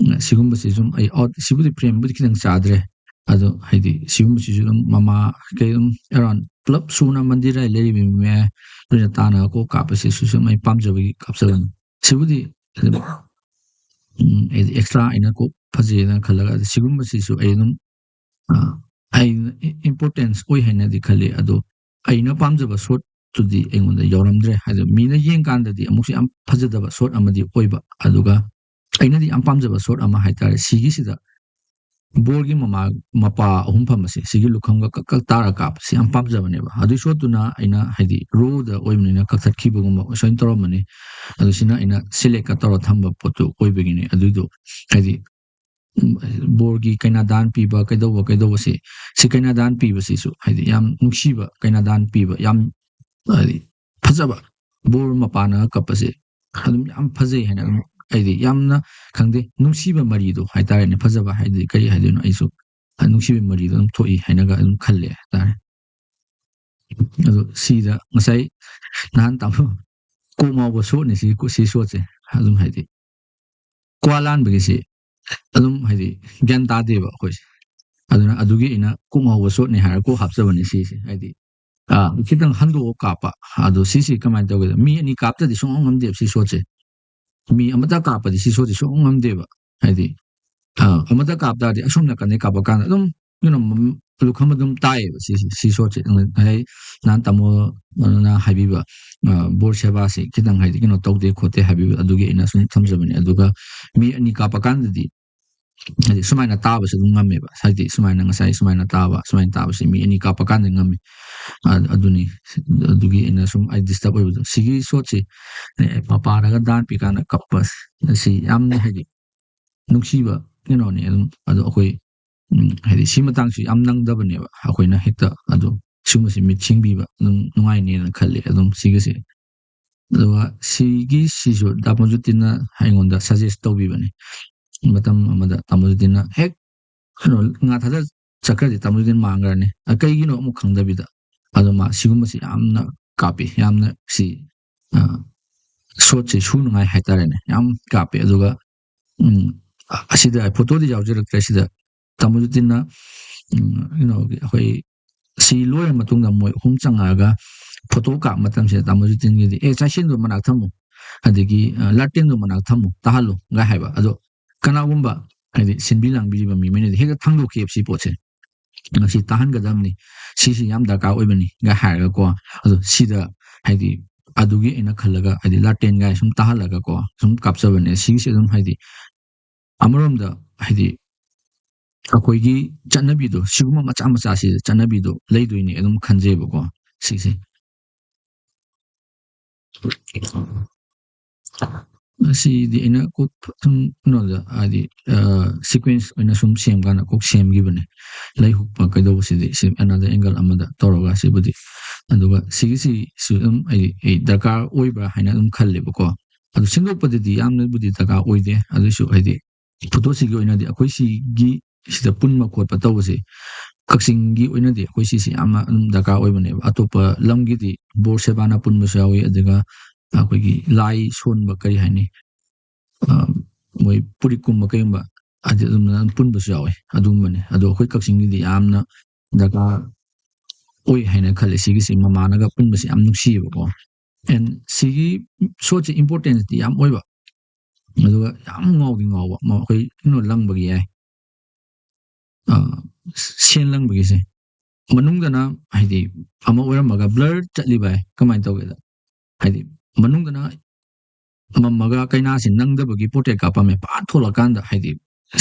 ꯎꯝ, ꯁꯤꯒꯨꯝꯕꯁꯤ ꯁꯨꯝ ꯑꯩ ꯑꯥꯎꯠ ꯁꯤꯕꯨꯗꯤ ꯐ꯭ꯔꯦꯝꯕꯨꯗꯤ ꯈꯤꯇꯪ ꯆꯥꯗ꯭ꯔꯦ꯫ ꯑꯗꯣ ꯍꯥꯏꯗꯤ ꯁꯤꯒꯨꯝꯕꯁꯤꯁꯨ ꯑꯗꯨꯝ ꯃꯃꯥ ꯀꯩ ꯑꯗꯨꯝ ꯑꯦꯔꯥꯎꯟ ꯄꯨꯂꯞ ꯁꯨꯅ ꯃꯟꯗꯤꯔ ꯂꯩꯔꯤꯕ ꯃꯤ ꯃꯌꯥꯝ ꯂꯣꯏꯅ ꯇꯥꯟꯅꯔ ꯀꯣꯛ ꯀꯥꯞꯄꯁꯤꯁꯨ ꯁꯨꯝ ꯑꯩ ꯄꯥꯝꯖꯕꯒꯤ ꯀꯥꯞꯆꯕꯅꯤ꯫ ꯁꯤꯕꯨꯗꯤ ꯑꯗꯨꯝ, ꯎꯝ, ꯍꯥꯏꯗꯤ ꯑꯦꯛꯁꯇ꯭ꯔꯥ ꯑꯩꯅ ꯀꯣꯛ ꯐꯖꯩꯅ ꯈꯜꯂꯒ ꯁꯤꯒꯨꯝꯕꯁꯤꯁꯨ ꯑꯩ ꯑꯗꯨꯝ, ꯑ, ꯑꯩꯅ ꯏꯝꯄꯣꯔꯇꯦꯟꯁ ꯑꯣꯏ ꯍꯥꯏꯅꯗꯤ ꯈꯜꯂꯤ꯫ ꯑꯗꯣ ꯑꯩꯅ ꯄꯥꯝꯖꯕ ꯁꯣꯠꯇꯨꯗꯤ ꯑꯩꯉꯣꯟꯗ ꯌꯥꯎꯔꯝꯗ꯭ꯔꯦ꯫ ꯍꯥꯏꯗꯤ ꯃꯤꯅ ꯌꯦꯡꯀꯥꯟꯗꯗꯤ ꯑꯃꯨꯛꯁꯨ ꯌꯥꯝ ꯐꯖꯗꯕ ꯁꯣꯠ ꯑꯃꯗꯤ ꯑꯣꯏꯕ꯫ ꯑꯗꯨꯒ ꯑꯩꯅꯗꯤ ꯌꯥꯝ ꯄꯥꯝꯖꯕ ꯁꯣꯠ ꯑꯃ ꯍꯥꯏꯇꯥꯔꯦ, ꯁꯤꯒꯤꯁꯤꯗ ꯕꯣꯔꯒꯤ ꯃꯃꯥ ꯃꯄꯥ ꯑꯍꯨꯝ ꯐꯝꯕꯁꯦ ꯁꯤꯒꯤ ꯂꯨꯈꯝꯒ ꯀꯛ ꯀꯛ ꯇꯥꯔ ꯀꯥꯞꯄꯁꯦ ꯌꯥꯝ ꯄꯥꯝꯖꯕꯅꯦꯕ꯫ ꯑꯗꯨꯏ ꯁꯣꯠꯇꯨꯅ ꯑꯩꯅ ꯍꯥꯏꯗꯤ ꯔꯣꯗ ꯑꯣꯏꯕꯅꯤꯅ ꯀꯛꯊꯠꯈꯤꯕꯒꯨꯝꯕ ꯁꯣꯏꯅ ꯇꯧꯔꯝꯃꯅꯤ꯫ ꯑꯗꯨ ꯁꯤꯅ ꯑꯩꯅ ꯁꯦꯂꯦꯛꯀ ꯇꯧꯔ ꯊꯝꯕ ꯄꯣꯠꯇꯨ ꯑꯣꯏꯕꯒꯤꯅꯤ꯫ ꯑꯗꯨꯏꯗꯣ ꯍꯥꯏꯗꯤ ꯎꯝ, ꯕꯣꯔꯒꯤ ꯀꯩꯅꯥꯗꯥꯟ ꯄꯤꯕ ꯀꯩꯗꯧꯕ ꯀꯩꯗꯧꯕꯁꯤ, ꯁꯤ ꯀꯩꯅꯥꯗꯥꯟ ꯄꯤꯕꯁꯤꯁꯨ ꯍꯥꯏꯗꯤ ꯌꯥꯝ ꯅꯨꯡꯁꯤꯕ ꯀꯩꯅꯥꯗꯥꯟ ꯄꯤꯕ, ꯌꯥꯝ ꯍꯥꯏꯗꯤ ꯐꯖꯕ, ꯕꯣꯔ ꯃꯄꯥꯅ ꯀꯞꯄꯁꯦ ꯑꯗꯨꯝ ꯌꯥꯝ ꯐꯖꯩ ꯍꯥꯏꯅ ꯑꯗꯨꯝ ꯍꯥꯏꯗꯤ ꯌꯥꯝꯅ ꯈꯪꯗꯦ, ꯅꯨꯡꯁꯤꯕ ꯃꯔꯤꯗꯣ ꯍꯥꯏꯇꯥꯔꯦꯅꯦ꯫ ꯐꯖꯕ ꯍꯥꯏꯗꯤ ꯀꯔꯤ ꯍꯥꯏꯗꯣꯏꯅꯣ, ꯑꯩꯁꯨ ꯅꯨꯡꯁꯤꯕ ꯃꯔꯤꯗꯣ ꯑꯗꯨꯝ ꯊꯣꯛꯏ ꯍꯥꯏꯅꯒ ꯑꯗꯨꯝ ꯈꯜꯂꯦ ꯍꯥꯏꯇꯥꯔꯦ꯫ ꯑꯗꯣ ꯁꯤꯗ ꯉꯁꯥꯏ ꯅꯍꯥꯟ ꯇꯥꯃꯣ ꯀꯣꯛ ꯉꯥꯎꯕ ꯁꯣꯠꯅꯤ ꯁꯤ, ꯁꯤ ꯁꯣꯠꯁꯦ꯫ ꯑꯗꯨꯝ ꯍꯥꯏꯗꯤ ꯀ꯭ꯋꯥ ꯂꯥꯟꯕꯒꯤꯁꯤ ꯑꯗꯨꯝ ꯍꯥꯏꯗꯤ ꯒ꯭ꯌꯥꯟ ꯇꯥꯗꯦꯕ ꯑꯩꯈꯣꯏꯁꯦ꯫ ꯑꯗꯨꯅ ꯑꯗꯨꯒꯤ ꯑꯩꯅ ꯀꯣꯛ ꯉꯥꯎꯕ ꯁꯣꯠꯅꯤ ꯍꯥꯏꯔ ꯀꯣꯛ ꯍꯥꯞꯆꯕꯅꯤ ꯁꯤꯁꯦ꯫ ꯍꯥꯏꯗꯤ, ꯑꯥ, ꯈꯤꯇꯪ ꯍꯟꯗꯣꯛꯑ ꯀꯥꯞꯄ꯫ ꯑꯗꯣ ꯁꯤꯁꯤ ꯀꯃꯥꯏꯅ ꯇꯧꯒꯦꯗ? ꯃꯤ ꯑꯅꯤ ꯀꯥꯞꯇꯗꯤ ꯁꯨꯡꯉꯝ ꯉꯝꯗꯦꯕ ꯁꯤ ꯁꯣꯠꯁꯦ꯫ ꯃꯤ ꯑꯃꯇ ꯀꯥꯞꯄꯗꯤ ꯁꯤ ꯁꯣꯠꯁꯦ ꯁꯨꯡꯉꯝ ꯉꯝꯗꯦꯕ꯫ ꯍꯥꯏꯗꯤ, ꯑꯥ, ꯑꯃꯇ ꯀꯥꯞ ꯇꯥꯔꯗꯤ ꯑꯁꯣꯝ ꯅꯥꯀꯟꯗꯩ ꯀꯥꯞꯄ ꯀꯥꯟꯗ ꯑꯗꯨꯝ ꯀꯩꯅꯣ, ꯃꯝ-, ꯂꯨꯈꯝ ꯑꯗꯨꯝ ꯇꯥꯏꯌꯦꯕ ꯁꯤꯁꯦ, ꯁꯤ ꯁꯣꯠꯁꯦ꯫ ꯉꯁꯥꯏ ꯅꯍꯥꯟ ꯇꯥꯃꯣꯅ ꯍꯥꯏꯕꯤꯕ, ꯑ, ꯕꯣꯔ ꯁꯦꯕꯥꯁꯤ ꯈꯤꯇꯪ ꯍꯥꯏꯗꯤ ꯀꯩꯅꯣ ꯇꯧꯗꯦ ꯈꯣꯠꯇꯦ ꯍꯥꯏꯕꯤꯕ ꯑꯗꯨꯒꯤ ꯑꯩꯅ ꯁꯨꯝ ꯊꯝꯖꯕꯅꯦ꯫ ꯑꯗꯨꯒ ꯃꯤ ꯑꯅꯤ ꯀꯥꯞꯄ ꯀꯥꯟꯗꯗꯤ ꯍꯥꯏꯗꯤ ꯁꯨꯃꯥꯏꯅ ꯇꯥꯕꯁꯨ ꯑꯗꯨꯝ ꯉꯝꯃꯦꯕ꯫ ꯍꯥꯏꯗꯤ ꯁꯨꯃꯥꯏꯅ ꯉꯁꯥꯏ ꯁꯨꯃꯥꯏꯅ ꯇꯥꯕ, ꯁꯨꯃꯥꯏꯅ ꯇꯥꯕꯁꯤ ꯃꯤ ꯑꯅꯤ ꯀꯥꯞꯄ ꯀꯥꯟꯗ ꯉꯝꯃꯤ꯫ ꯑ-, ꯑꯗꯨꯅꯤ꯫ ꯑꯗꯨꯒꯤ ꯑꯩꯅ ꯁꯨꯝ ꯑꯩ ꯗꯤꯁꯇꯔꯕ ꯑꯣꯏꯕꯗꯣ꯫ ꯁꯤꯒꯤ ꯁꯣꯠꯁꯤ, ꯑꯦ, ꯃꯄꯥꯅꯒ ꯗꯥꯟ ꯄꯤꯀꯥꯟꯗ ꯀꯞꯄ ꯑꯁꯤ ꯌꯥꯝꯅ ꯍꯥꯏꯗꯤ ꯅꯨꯡꯁꯤꯕ ꯀꯩꯅꯣꯅꯤ꯫ ꯑꯗꯨꯝ ꯑꯗꯣ ꯑꯩꯈꯣꯏ, ꯎꯝ, ꯍꯥꯏꯗꯤ ꯁꯤ ꯃꯇꯥꯡꯁꯤ ꯌꯥꯝ ꯅꯪꯗꯕꯅꯦꯕ꯫ ꯑꯩꯈꯣꯏꯅ ꯍꯦꯛꯇ ꯑꯗꯣ ꯁꯤꯒꯨꯝꯕꯁꯤ ꯃꯤꯠ ꯁꯤꯡꯕꯤꯕ ꯑꯗꯨꯝ ꯅꯨꯡꯉꯥꯏꯅꯦꯅ ꯈꯜꯂꯦ ꯑꯗꯨꯝ ꯁꯤꯒꯤꯁꯦ꯫ ꯑꯗꯨꯒ ꯁꯤꯒꯤꯁꯤꯁꯨ ꯗꯥ ꯃꯣꯟꯖꯨꯇꯤꯟꯅ ꯑꯩꯉꯣꯟꯗ ꯁꯖꯦꯁ ꯇꯧꯕꯤꯕꯅꯤ꯫ ꯃꯇꯝ ꯑꯃꯗ ꯗꯥ ꯃꯣꯟꯖꯨꯇꯤꯟꯅ ꯍꯦꯛ ꯀꯩꯅꯣ ꯉꯥ ꯊꯥꯗ ꯆꯠꯈ꯭ꯔꯗꯤ ꯗꯥ ꯃꯣꯟꯖꯨꯇꯤꯟ ꯃꯥꯡꯈ꯭ꯔꯅꯤ꯫ ꯑ, ꯀꯩꯒꯤꯅꯣ ꯑꯃꯨꯛ ꯈꯪꯗꯕꯤꯗ꯫ ꯑꯗꯣ ꯃꯥ ꯁꯤꯒꯨꯝꯕꯁꯤ ꯌꯥꯝꯅ ꯀꯥꯞꯄꯤ, ꯌꯥꯝꯅ ꯁꯤ, ꯑ, ꯁꯣꯠꯁꯦ ꯁꯨꯅꯉꯥꯏ ꯍꯥꯏꯇꯥꯔꯦꯅꯦ, ꯌꯥꯝ ꯀꯥꯞꯄꯦ꯫ ꯑꯗꯨꯒ ꯎꯝ, ꯑꯁꯤꯗ ꯐꯣꯇꯣꯗꯤ ꯌꯥꯎꯖꯔꯛꯇ꯭ꯔꯦ꯫ ꯁꯤꯗ ꯇꯥꯃꯣ ꯖꯨꯇꯤꯟꯅ, ꯎꯝ, ꯀꯩꯅꯣꯒꯤ ꯑꯩꯈꯣꯏ ꯁꯤ ꯂꯣꯏꯔ ꯃꯇꯨꯡꯗ ꯃꯣꯏ ꯑꯍꯨꯝ ꯆꯪꯉꯛꯑꯒ ꯐꯣꯇꯣ ꯀꯥꯞꯄ ꯃꯇꯝꯁꯤꯗ ꯇꯥꯃꯣ ꯖꯨꯇꯤꯟꯒꯤꯗꯤ, "ꯑꯦ, ꯆꯥꯏꯁꯦꯟꯗꯣ ꯃꯅꯥꯛ ꯊꯝꯃꯨ, ꯑꯗꯒꯤ, ꯑ, ꯂꯥꯇꯦꯟꯗꯣ ꯃꯅꯥꯛ ꯊꯝꯃꯨ, ꯇꯥꯍꯜꯂꯨ"ꯒ ꯍꯥꯏꯕ꯫ ꯑꯗꯣ ꯀꯅꯥꯒꯨꯝꯕ ꯍꯥꯏꯗꯤ ꯁꯤꯟꯕꯤ ꯂꯥꯡꯕꯤꯔꯤꯕ ꯃꯤꯉꯩꯅꯗꯤ ꯍꯦꯛꯇ ꯊꯥꯡꯗꯣꯛꯈꯤꯑꯕ ꯁꯤ ꯄꯣꯠꯁꯦ꯫ "ꯉꯁꯤ ꯇꯥꯍꯟꯒꯗꯕꯅꯤ, ꯁꯤꯁꯤ ꯌꯥꯝ ꯗꯔꯀꯥꯔ ꯑꯣꯏꯕꯅꯤꯒ" ꯍꯥꯏꯔꯒꯀꯣ꯫ ꯑꯗꯣ ꯁꯤꯗ ꯍꯥꯏꯗꯤ ꯑꯗꯨꯒꯤ ꯑꯩꯅ ꯈꯜꯂꯒ ꯍꯥꯏꯗꯤ ꯂꯥꯇꯦꯟꯒꯥꯏ ꯁꯨꯝ ꯇꯥꯍꯜꯂꯒꯀꯣ ꯁꯨꯝ ꯀꯥꯞꯆꯕꯅꯦ꯫ ꯁꯤꯒꯤꯁꯦ ꯑꯗꯨꯝ ꯍꯥꯏꯗꯤ ꯑꯃꯔꯣꯝꯗ ꯍꯥꯏꯗꯤ ꯑꯩꯈꯣꯏꯒꯤ ꯆꯠꯅꯕꯤꯗꯣ, ꯁꯤꯒꯨꯝꯕ ꯃꯆꯥ ꯃꯆꯥꯁꯤꯗ ꯆꯠꯅꯕꯤꯗꯣ ꯂꯩꯗꯣꯏꯅꯦ ꯑꯗꯨꯝ ꯈꯟꯖꯩꯕꯀꯣ ꯁꯤꯁꯦ꯫ ꯑꯁꯤꯗꯤ ꯑꯩꯅ ꯀꯣꯛ ꯁꯨꯝ ꯀꯩꯅꯣꯗ ꯍꯥꯏꯗꯤ, ꯑ, sequence ꯑꯣꯏꯅ ꯁꯨꯝ ꯁꯦꯝ ꯀꯥꯟꯗ ꯀꯣꯛ ꯁꯦꯝꯈꯤꯕꯅꯦ꯫ ꯂꯩ ꯍꯨꯛꯄ ꯀꯩꯗꯧꯕꯁꯤꯗꯤ ꯁꯤ another angle ꯑꯃꯗ ꯇꯧꯔꯒ ꯁꯤꯕꯨꯗꯤ꯫ ꯑꯗꯨꯒ ꯁꯤꯒꯤꯁꯤꯁꯨ ꯑꯗꯨꯝ ꯑꯩꯗꯤ ꯑꯩ ꯗꯔꯀꯥꯔ ꯑꯣꯏꯕ꯭ꯔꯥ ꯍꯥꯏꯅ ꯑꯗꯨꯝ ꯈꯜꯂꯦꯕꯀꯣ꯫ ꯑꯗꯨ ꯁꯦꯡꯗꯣꯛꯄꯗꯗꯤ ꯌꯥꯝꯅꯕꯨꯗꯤ ꯗꯔꯀꯥꯔ ꯑꯣꯏꯗꯦ꯫ ꯑꯗꯨꯏꯁꯨ ꯍꯥꯏꯗꯤ ꯐꯣꯇꯣꯁꯤꯒꯤ ꯑꯣꯏꯅꯗꯤ ꯑꯩꯈꯣꯏ ꯁꯤꯒꯤ ꯁꯤꯗ ꯄꯨꯟꯕ ꯈꯣꯠꯄ ꯇꯧꯕꯁꯦ, ꯀꯛꯆꯤꯡꯒꯤ ꯑꯣꯏꯅꯗꯤ ꯑꯩꯈꯣꯏ ꯁꯤꯁꯦ ꯌꯥꯝꯅ ꯑꯗꯨꯝ ꯗꯔꯀꯥꯔ ꯑꯣꯏꯕꯅꯦꯕ꯫ ꯑꯇꯣꯞꯄ ꯂꯝꯒꯤꯗꯤ ꯕꯣꯔ ꯁꯦꯕꯥꯅ ꯄꯨꯟꯕꯁꯨ ꯌꯥꯎꯏ, ꯑꯗꯨꯒ ꯑꯩꯈꯣꯏꯒꯤ ꯂꯥꯏ ꯁꯣꯟꯕ, ꯀꯔꯤ ꯍꯥꯏꯅꯤ, ꯑ, ꯃꯣꯏ ꯄꯨꯔꯤꯠꯀꯨꯝꯕ ꯀꯩꯒꯨꯝꯕ, ꯍꯥꯏꯗꯤ ꯑꯗꯨꯝꯅ ꯑꯗꯨꯝ ꯄꯨꯟꯕꯁꯨ ꯌꯥꯎꯋꯦ꯫ ꯑꯗꯨꯒꯨꯝꯕꯅꯦ꯫ ꯑꯗꯣ ꯑꯩꯈꯣꯏ ꯀꯛꯆꯤꯡꯒꯤꯗꯤ ꯌꯥꯝꯅ ꯗꯔꯀꯥꯔ ꯑꯣꯏ ꯍꯥꯏꯅ ꯈꯜꯂꯦ꯫ ꯁꯤꯒꯤꯁꯤ ꯃꯃꯥꯅꯒ ꯄꯨꯟꯕꯁꯤ ꯌꯥꯝ ꯅꯨꯡꯁꯤꯌꯦꯕꯀꯣ꯫ And ꯁꯤꯒꯤ ꯁꯣꯠꯁꯦ importance ꯇꯤ ꯌꯥꯝ ꯑꯣꯏꯕ, ꯑꯗꯨꯒ ꯌꯥꯝ ꯉꯥꯎꯗꯤ ꯉꯥꯎꯕ, ꯃ-, ꯑꯩꯈꯣꯏ ꯀꯩꯅꯣ ꯂꯪꯕꯒꯤ ꯌꯥꯏ, ꯑ, ꯁꯦꯟ ꯂꯪꯕꯒꯤꯁꯦ꯫ ꯃꯅꯨꯡꯗꯅ ꯍꯥꯏꯗꯤ ꯑꯃ ꯑꯣꯏꯔꯝꯃꯒ blur ꯆꯠꯂꯤꯕ ꯍꯥꯏ ꯀꯃꯥꯏꯅ ꯇꯧꯒꯦꯗ, ꯍꯥꯏꯗꯤ ꯃꯅꯨꯡꯗꯅ ꯃꯝꯃꯒ ꯀꯩꯅꯥꯁꯤ ꯅꯪꯗꯕꯒꯤ portrait ꯀꯥꯞꯄꯝꯃꯦ, ꯄꯥꯛ ꯊꯣꯛꯂꯛꯀꯥꯟꯗ ꯍꯥꯏꯗꯤ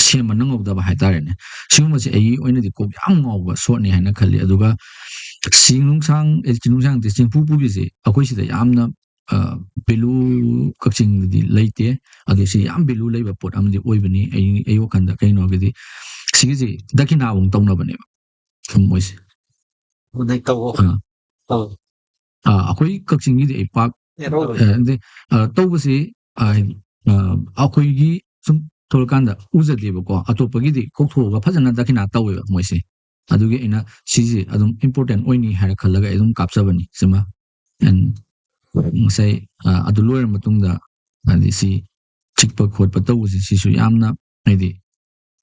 ꯁꯦꯝꯕ ꯅꯪꯍꯧꯗꯕ ꯍꯥꯏꯇꯥꯔꯦꯅꯦ꯫ ꯁꯤꯒꯨꯝꯕꯁꯦ ꯑꯩꯒꯤ ꯑꯣꯏꯅꯗꯤ ꯀꯣꯛ ꯌꯥꯝ ꯉꯥꯎꯕ ꯁꯣꯠꯅꯤ ꯍꯥꯏꯅ ꯈꯜꯂꯤ꯫ ꯑꯗꯨꯒ ꯆꯤꯡ ꯅꯨꯡꯁꯥꯡ, ꯑꯦ, ꯆꯤꯡ ꯅꯨꯡꯁꯥꯡ ꯅꯠꯇꯦ, ꯆꯤꯡꯐꯨ ꯄꯨꯕꯤꯁꯦ ꯑꯩꯈꯣꯏ ꯁꯤꯗ ꯌꯥꯝꯅ, ꯑ, value ꯀꯛꯆꯤꯡꯗꯗꯤ ꯂꯩꯇꯦ꯫ ꯑꯗꯨ ꯁꯤ ꯌꯥꯝ value ꯂꯩꯕ ꯄꯣꯠ ꯑꯃꯗꯤ ꯑꯣꯏꯕꯅꯤ ꯑꯩ, ꯑꯩ ꯋꯥꯈꯜꯗ꯫ ꯀꯩꯅꯣꯒꯤꯗꯤ ꯁꯤꯒꯤꯁꯤ ꯗꯈꯤꯅꯥ ꯑꯃꯨꯛ ꯇꯧꯅꯕꯅꯦꯕ ꯁꯨꯝ ꯃꯣꯏꯁꯦ꯫ ꯃꯣꯏ ꯇꯧꯕ꯫ ꯑꯥ꯫ ꯇꯧ꯫ ꯑꯥ, ꯑꯩꯈꯣꯏ ꯀꯛꯆꯤꯡꯒꯤꯗꯤ ꯑꯩ ꯄꯥꯛ, ꯑꯦ, ꯇꯧꯕ꯫ ꯑꯦ, ꯅꯠꯇꯦ, ꯑ, ꯇꯧꯕꯁꯤ, ꯑ, ꯍꯥꯏꯗꯤ, ꯑ, ꯑꯩꯈꯣꯏꯒꯤ ꯁꯨꯝ ꯊꯣꯛꯂꯀꯥꯟꯗ ꯎꯖꯗꯦꯕꯀꯣ꯫ ꯑꯇꯣꯞꯄꯒꯤꯗꯤ ꯀꯧꯊꯣꯛꯑꯒ ꯐꯖꯅ ꯗꯈꯤꯅꯥ ꯇꯧꯋꯦꯕ ꯃꯣꯏꯁꯦ꯫ ꯑꯗꯨꯒꯤ ꯑꯩꯅ ꯁꯤꯁꯦ ꯑꯗꯨꯝ important ꯑꯣꯏꯅꯤ ꯍꯥꯏꯔ ꯈꯜꯂꯒ ꯑꯩ ꯑꯗꯨꯝ ꯀꯥꯞꯆꯕꯅꯤ ꯁꯤꯃ꯫ And ꯉꯁꯥꯏ ꯑ, ꯑꯗꯨ ꯂꯣꯏꯔ ꯃꯇꯨꯡꯗ ꯍꯥꯏꯗꯤ ꯁꯤ ꯆꯤꯛꯄ ꯈꯣꯠꯄ ꯇꯧꯕꯁꯤ ꯁꯤꯁꯨ ꯌꯥꯝꯅ ꯍꯥꯏꯗꯤ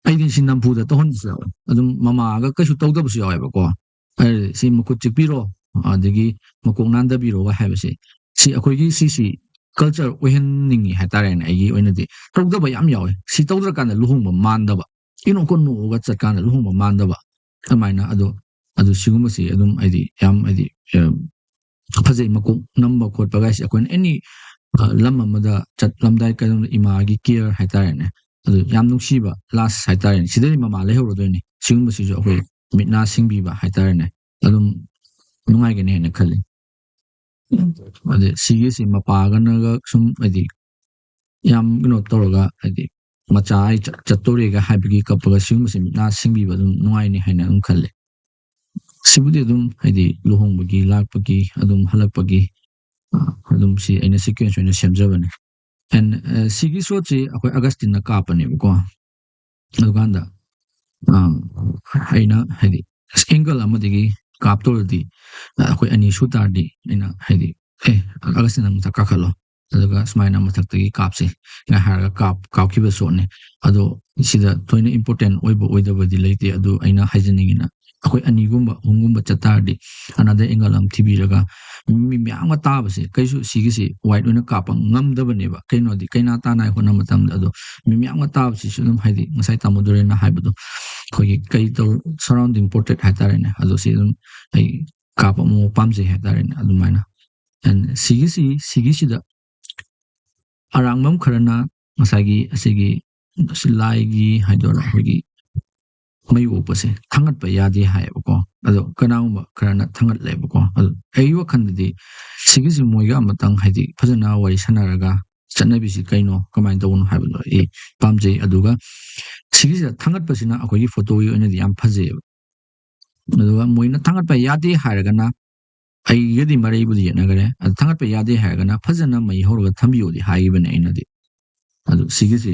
ꯑꯩꯗꯤ ꯁꯤ ꯅꯝꯐꯨꯗ ꯇꯧꯍꯟꯕꯁꯨ ꯌꯥꯎꯋꯦ꯫ ꯑꯗꯨꯝ ꯃꯃꯥꯒ ꯀꯩꯁꯨ ꯇꯧꯗꯕꯁꯨ ꯌꯥꯎꯋꯦꯕꯀꯣ꯫ ꯑꯗꯨꯗꯤ ꯁꯤ ꯃꯈꯨꯠ ꯆꯤꯛꯄꯤꯔꯣ, ꯑꯗꯒꯤ ꯃꯀꯣꯛ ꯅꯥꯟꯗꯕꯤꯔꯣꯒ ꯍꯥꯏꯕꯁꯦ, ꯁꯤ ꯑꯩꯈꯣꯏꯒꯤ ꯁꯤꯁꯤ ꯀꯜꯆꯔ ꯑꯣꯏꯍꯟꯅꯤꯡꯉꯤ ꯍꯥꯏꯇꯥꯔꯦꯅꯦ꯫ ꯑꯩꯒꯤ ꯑꯣꯏꯅꯗꯤ ꯇꯧꯗꯕ ꯌꯥꯝ ꯌꯥꯎꯋꯦ꯫ ꯁꯤ ꯇꯧꯗ꯭ꯔꯀꯥꯟꯗ ꯂꯨꯍꯣꯡꯕ ꯃꯥꯟꯗꯕ, ꯏꯅꯣꯛꯀ ꯅꯣꯛꯑꯒ ꯆꯠꯀꯥꯟꯗ ꯂꯨꯍꯣꯡꯕ ꯃꯥꯟꯗꯕ, ꯑꯗꯨꯃꯥꯏꯅ꯫ ꯑꯗꯣ ꯑꯗꯨ ꯁꯤꯒꯨꯝꯕꯁꯤ ꯑꯗꯨꯝ ꯍꯥꯏꯗꯤ ꯌꯥꯝ ꯍꯥꯏꯗꯤ ꯑ, ꯐꯖꯩ꯫ ꯃꯀꯣꯛ ꯅꯝꯕ ꯈꯣꯠꯄ ꯀꯥꯏꯁꯦ ꯑꯩꯈꯣꯏꯅ ꯑꯦꯅꯤ ꯂꯝ ꯑꯃꯗ ꯆꯠꯂꯝꯗꯥꯏ ꯀꯩꯅꯣꯝꯗ ꯏꯃꯥꯒꯤ ꯀꯦꯌꯔ ꯍꯥꯏꯇꯥꯔꯦꯅꯦ, ꯑꯗꯨ ꯌꯥꯝ ꯅꯨꯡꯁꯤꯕ ꯂꯥꯁ ꯍꯥꯏꯇꯥꯔꯦꯅꯦ꯫ ꯁꯤꯗꯗꯤ ꯃꯃꯥ ꯂꯩꯍꯧꯔꯗꯣꯏꯅꯤ꯫ ꯁꯤꯒꯨꯝꯕꯁꯤꯁꯨ ꯑꯩꯈꯣꯏ ꯃꯤꯠ ꯅꯥ ꯁꯤꯡꯕꯤꯕ ꯍꯥꯏꯇꯥꯔꯦꯅꯦ, ꯑꯗꯨꯝ ꯅꯨꯡꯉꯥꯏꯒꯅꯤ ꯍꯥꯏꯅ ꯈꯜꯂꯤ꯫ ꯑꯗꯩ ꯁꯤꯒꯤꯁꯤ ꯃꯄꯥꯒꯅꯒ ꯁꯨꯝ ꯍꯥꯏꯗꯤ ꯌꯥꯝ ꯀꯩꯅꯣ ꯇꯧꯔꯒ ꯍꯥꯏꯗꯤ ꯃꯆꯥ ꯑꯩ ꯆꯠ- ꯆꯠꯇꯣꯔꯦꯒ ꯍꯥꯏꯕꯒꯤ ꯀꯞꯄꯒ ꯁꯤꯒꯨꯝꯕꯁꯤ ꯃꯤꯠ ꯅꯥ ꯁꯤꯡꯕꯤꯕ ꯑꯗꯨꯝ ꯅꯨꯡꯉꯥꯏꯅꯤ ꯍꯥꯏꯅ ꯑꯗꯨꯝ ꯈꯜꯂꯦ꯫ ꯁꯤꯕꯨꯗꯤ ꯑꯗꯨꯝ ꯍꯥꯏꯗꯤ ꯂꯨꯍꯣꯡꯕꯒꯤ ꯂꯥꯛꯄꯒꯤ ꯑꯗꯨꯝ ꯍꯜꯂꯛꯄꯒꯤ ꯑ, ꯑꯗꯨꯝ ꯁꯤ ꯑꯩꯅ ꯁꯤꯀ꯭ꯋꯦꯟꯁ ꯑꯣꯏꯅ ꯁꯦꯝꯖꯕꯅꯦ꯫ ꯑꯦꯟ ꯁꯤꯒꯤ ꯁꯣꯠꯁꯤ ꯑꯩꯈꯣꯏ ꯑꯒꯁꯇꯤꯟꯅ ꯀꯥꯞꯄꯅꯦꯕꯀꯣ꯫ ꯑꯗꯨꯀꯥꯟꯗ ꯑ, ꯑꯩꯅ ꯍꯥꯏꯗꯤ ꯑꯦꯡꯒꯜ ꯑꯃꯗꯒꯤ ꯀꯥꯞꯇꯧꯔꯗꯤ ꯑꯩꯈꯣꯏ ꯑꯅꯤ ꯁꯨ ꯇꯥꯔꯗꯤ ꯑꯩꯅ ꯍꯥꯏꯗꯤ ꯑꯦ ꯑꯒꯁꯇꯤꯟ ꯅꯪ ꯃꯊꯛ ꯀꯥꯈꯠꯂꯣ, ꯑꯗꯨꯒ ꯁꯨꯃꯥꯏꯅ ꯃꯊꯛꯇꯒꯤ ꯀꯥꯞꯁꯤ ꯀꯥꯏ ꯍꯥꯏꯔꯒ ꯀꯥꯞ ꯀꯥꯞꯈꯤꯕ ꯁꯣꯠꯅꯤ꯫ ꯑꯗꯣ ꯁꯤꯗ ꯊꯣꯏꯅ ꯏꯝꯄꯣꯔꯇꯦꯟ ꯑꯣꯏꯕ ꯑꯣꯏꯗꯕꯗꯤ ꯂꯩꯇꯦ꯫ ꯑꯗꯨ ꯑꯩꯅ ꯍꯥꯏꯖꯅꯤꯡꯉꯤꯅ ꯑꯩꯈꯣꯏ ꯑꯅꯤꯒꯨꯝꯕ ꯑꯍꯨꯝꯒꯨꯝꯕ ꯆꯠ ꯇꯥꯔꯗꯤ ꯑꯅꯗꯔ ꯑꯦꯡꯒꯜ ꯑꯃ ꯊꯤꯕꯤꯔꯒ ꯃꯤ ꯃꯌꯥꯝꯒ ꯇꯥꯕꯁꯦ ꯀꯩꯁꯨ ꯁꯤꯒꯤꯁꯤ ꯋꯥꯏꯠ ꯑꯣꯏꯅ ꯀꯥꯞꯄ ꯉꯝꯗꯕꯅꯦꯕ꯫ ꯀꯩꯅꯣꯗꯤ ꯀꯩꯅꯥ ꯇꯥꯅꯉꯥꯏ ꯍꯣꯠꯅꯕ ꯃꯇꯝꯗ ꯑꯗꯣ ꯃꯤ ꯃꯌꯥꯝꯒ ꯇꯥꯕꯁꯤꯁꯨ ꯑꯗꯨꯝ ꯍꯥꯏꯗꯤ ꯉꯁꯥꯏ ꯇꯥꯃꯣ ꯗꯣꯔꯦꯟꯅ ꯍꯥꯏꯕꯗꯣ ꯑꯩꯈꯣꯏꯒꯤ ꯀꯩ ꯇꯧ ꯁꯔꯥꯎꯟꯗꯤꯡ ꯄꯣꯔꯇ꯭ꯔꯦꯠ ꯍꯥꯏꯇꯥꯔꯦꯅꯦ꯫ ꯑꯗꯣ ꯁꯤ ꯑꯗꯨꯝ ꯑꯩ ꯀꯥꯞꯄ ꯑꯃꯨꯛ ꯄꯥꯝꯖꯩ ꯍꯥꯏꯇꯥꯔꯦꯅꯦ꯫ ꯑꯗꯨꯃꯥꯏꯅ ꯑꯦꯟ ꯁꯤꯒꯤꯁꯤ ꯁꯤꯒꯤꯁꯤꯗ ꯑꯔꯥꯡꯕꯝ ꯈꯔꯅ ꯉꯁꯥꯏꯒꯤ ꯑꯁꯤꯒꯤ ꯑꯁꯤ ꯂꯥꯏꯒꯤ ꯍꯥꯏꯗꯣꯏꯔꯥ ꯑꯩꯈꯣꯏꯒꯤ ꯃꯩ ꯑꯣꯛꯄꯁꯦ ꯊꯥꯡꯒꯠꯄ ꯌꯥꯗꯦ ꯍꯥꯏꯌꯦꯕꯀꯣ꯫ ꯑꯗꯣ ꯀꯅꯥꯒꯨꯝꯕ ꯈꯔꯅ ꯊꯥꯡꯒꯠꯂꯦꯕꯀꯣ꯫ ꯑꯗꯣ ꯑꯩꯒꯤ ꯋꯥꯈꯜꯗꯗꯤ ꯁꯤꯒꯤꯁꯤ ꯃꯣꯏꯒ ꯑꯃꯇꯪ ꯍꯥꯏꯗꯤ ꯐꯖꯅ ꯋꯥꯔꯤ ꯁꯥꯟꯅꯔꯒ ꯆꯠꯅꯕꯤꯁꯤ ꯀꯩꯅꯣ ꯀꯃꯥꯏꯅ ꯇꯧꯕꯅꯣ ꯍꯥꯏꯕꯗꯣ ꯑꯩ ꯄꯥꯝꯖꯩ꯫ ꯑꯗꯨꯒ ꯁꯤꯒꯤꯁꯤꯗ ꯊꯥꯡꯒꯠꯄꯁꯤꯅ ꯑꯩꯈꯣꯏꯒꯤ ꯐꯣꯇꯣꯒꯤ ꯑꯣꯏꯅꯗꯤ ꯌꯥꯝ ꯐꯖꯩꯌꯦꯕ꯫ ꯑꯗꯨꯒ ꯃꯣꯏꯅ ꯊꯥꯡꯒꯠꯄ ꯌꯥꯗꯦ ꯍꯥꯏꯔꯒꯅ ꯑꯩꯒꯗꯤ ꯃꯔꯩꯕꯨꯗꯤ ꯌꯦꯠꯅꯈ꯭ꯔꯦ꯫ ꯑꯗꯨ ꯊꯥꯡꯒꯠꯄ ꯌꯥꯗꯦ ꯍꯥꯏꯔꯒꯅ ꯐꯖꯅ ꯃꯩ ꯍꯧꯔꯒ ꯊꯝꯕꯤꯌꯣꯗꯤ ꯍꯥꯏꯈꯤꯕꯅꯦ ꯑꯩꯅꯗꯤ꯫ ꯑꯗꯨ ꯁꯤꯒꯤꯁꯤ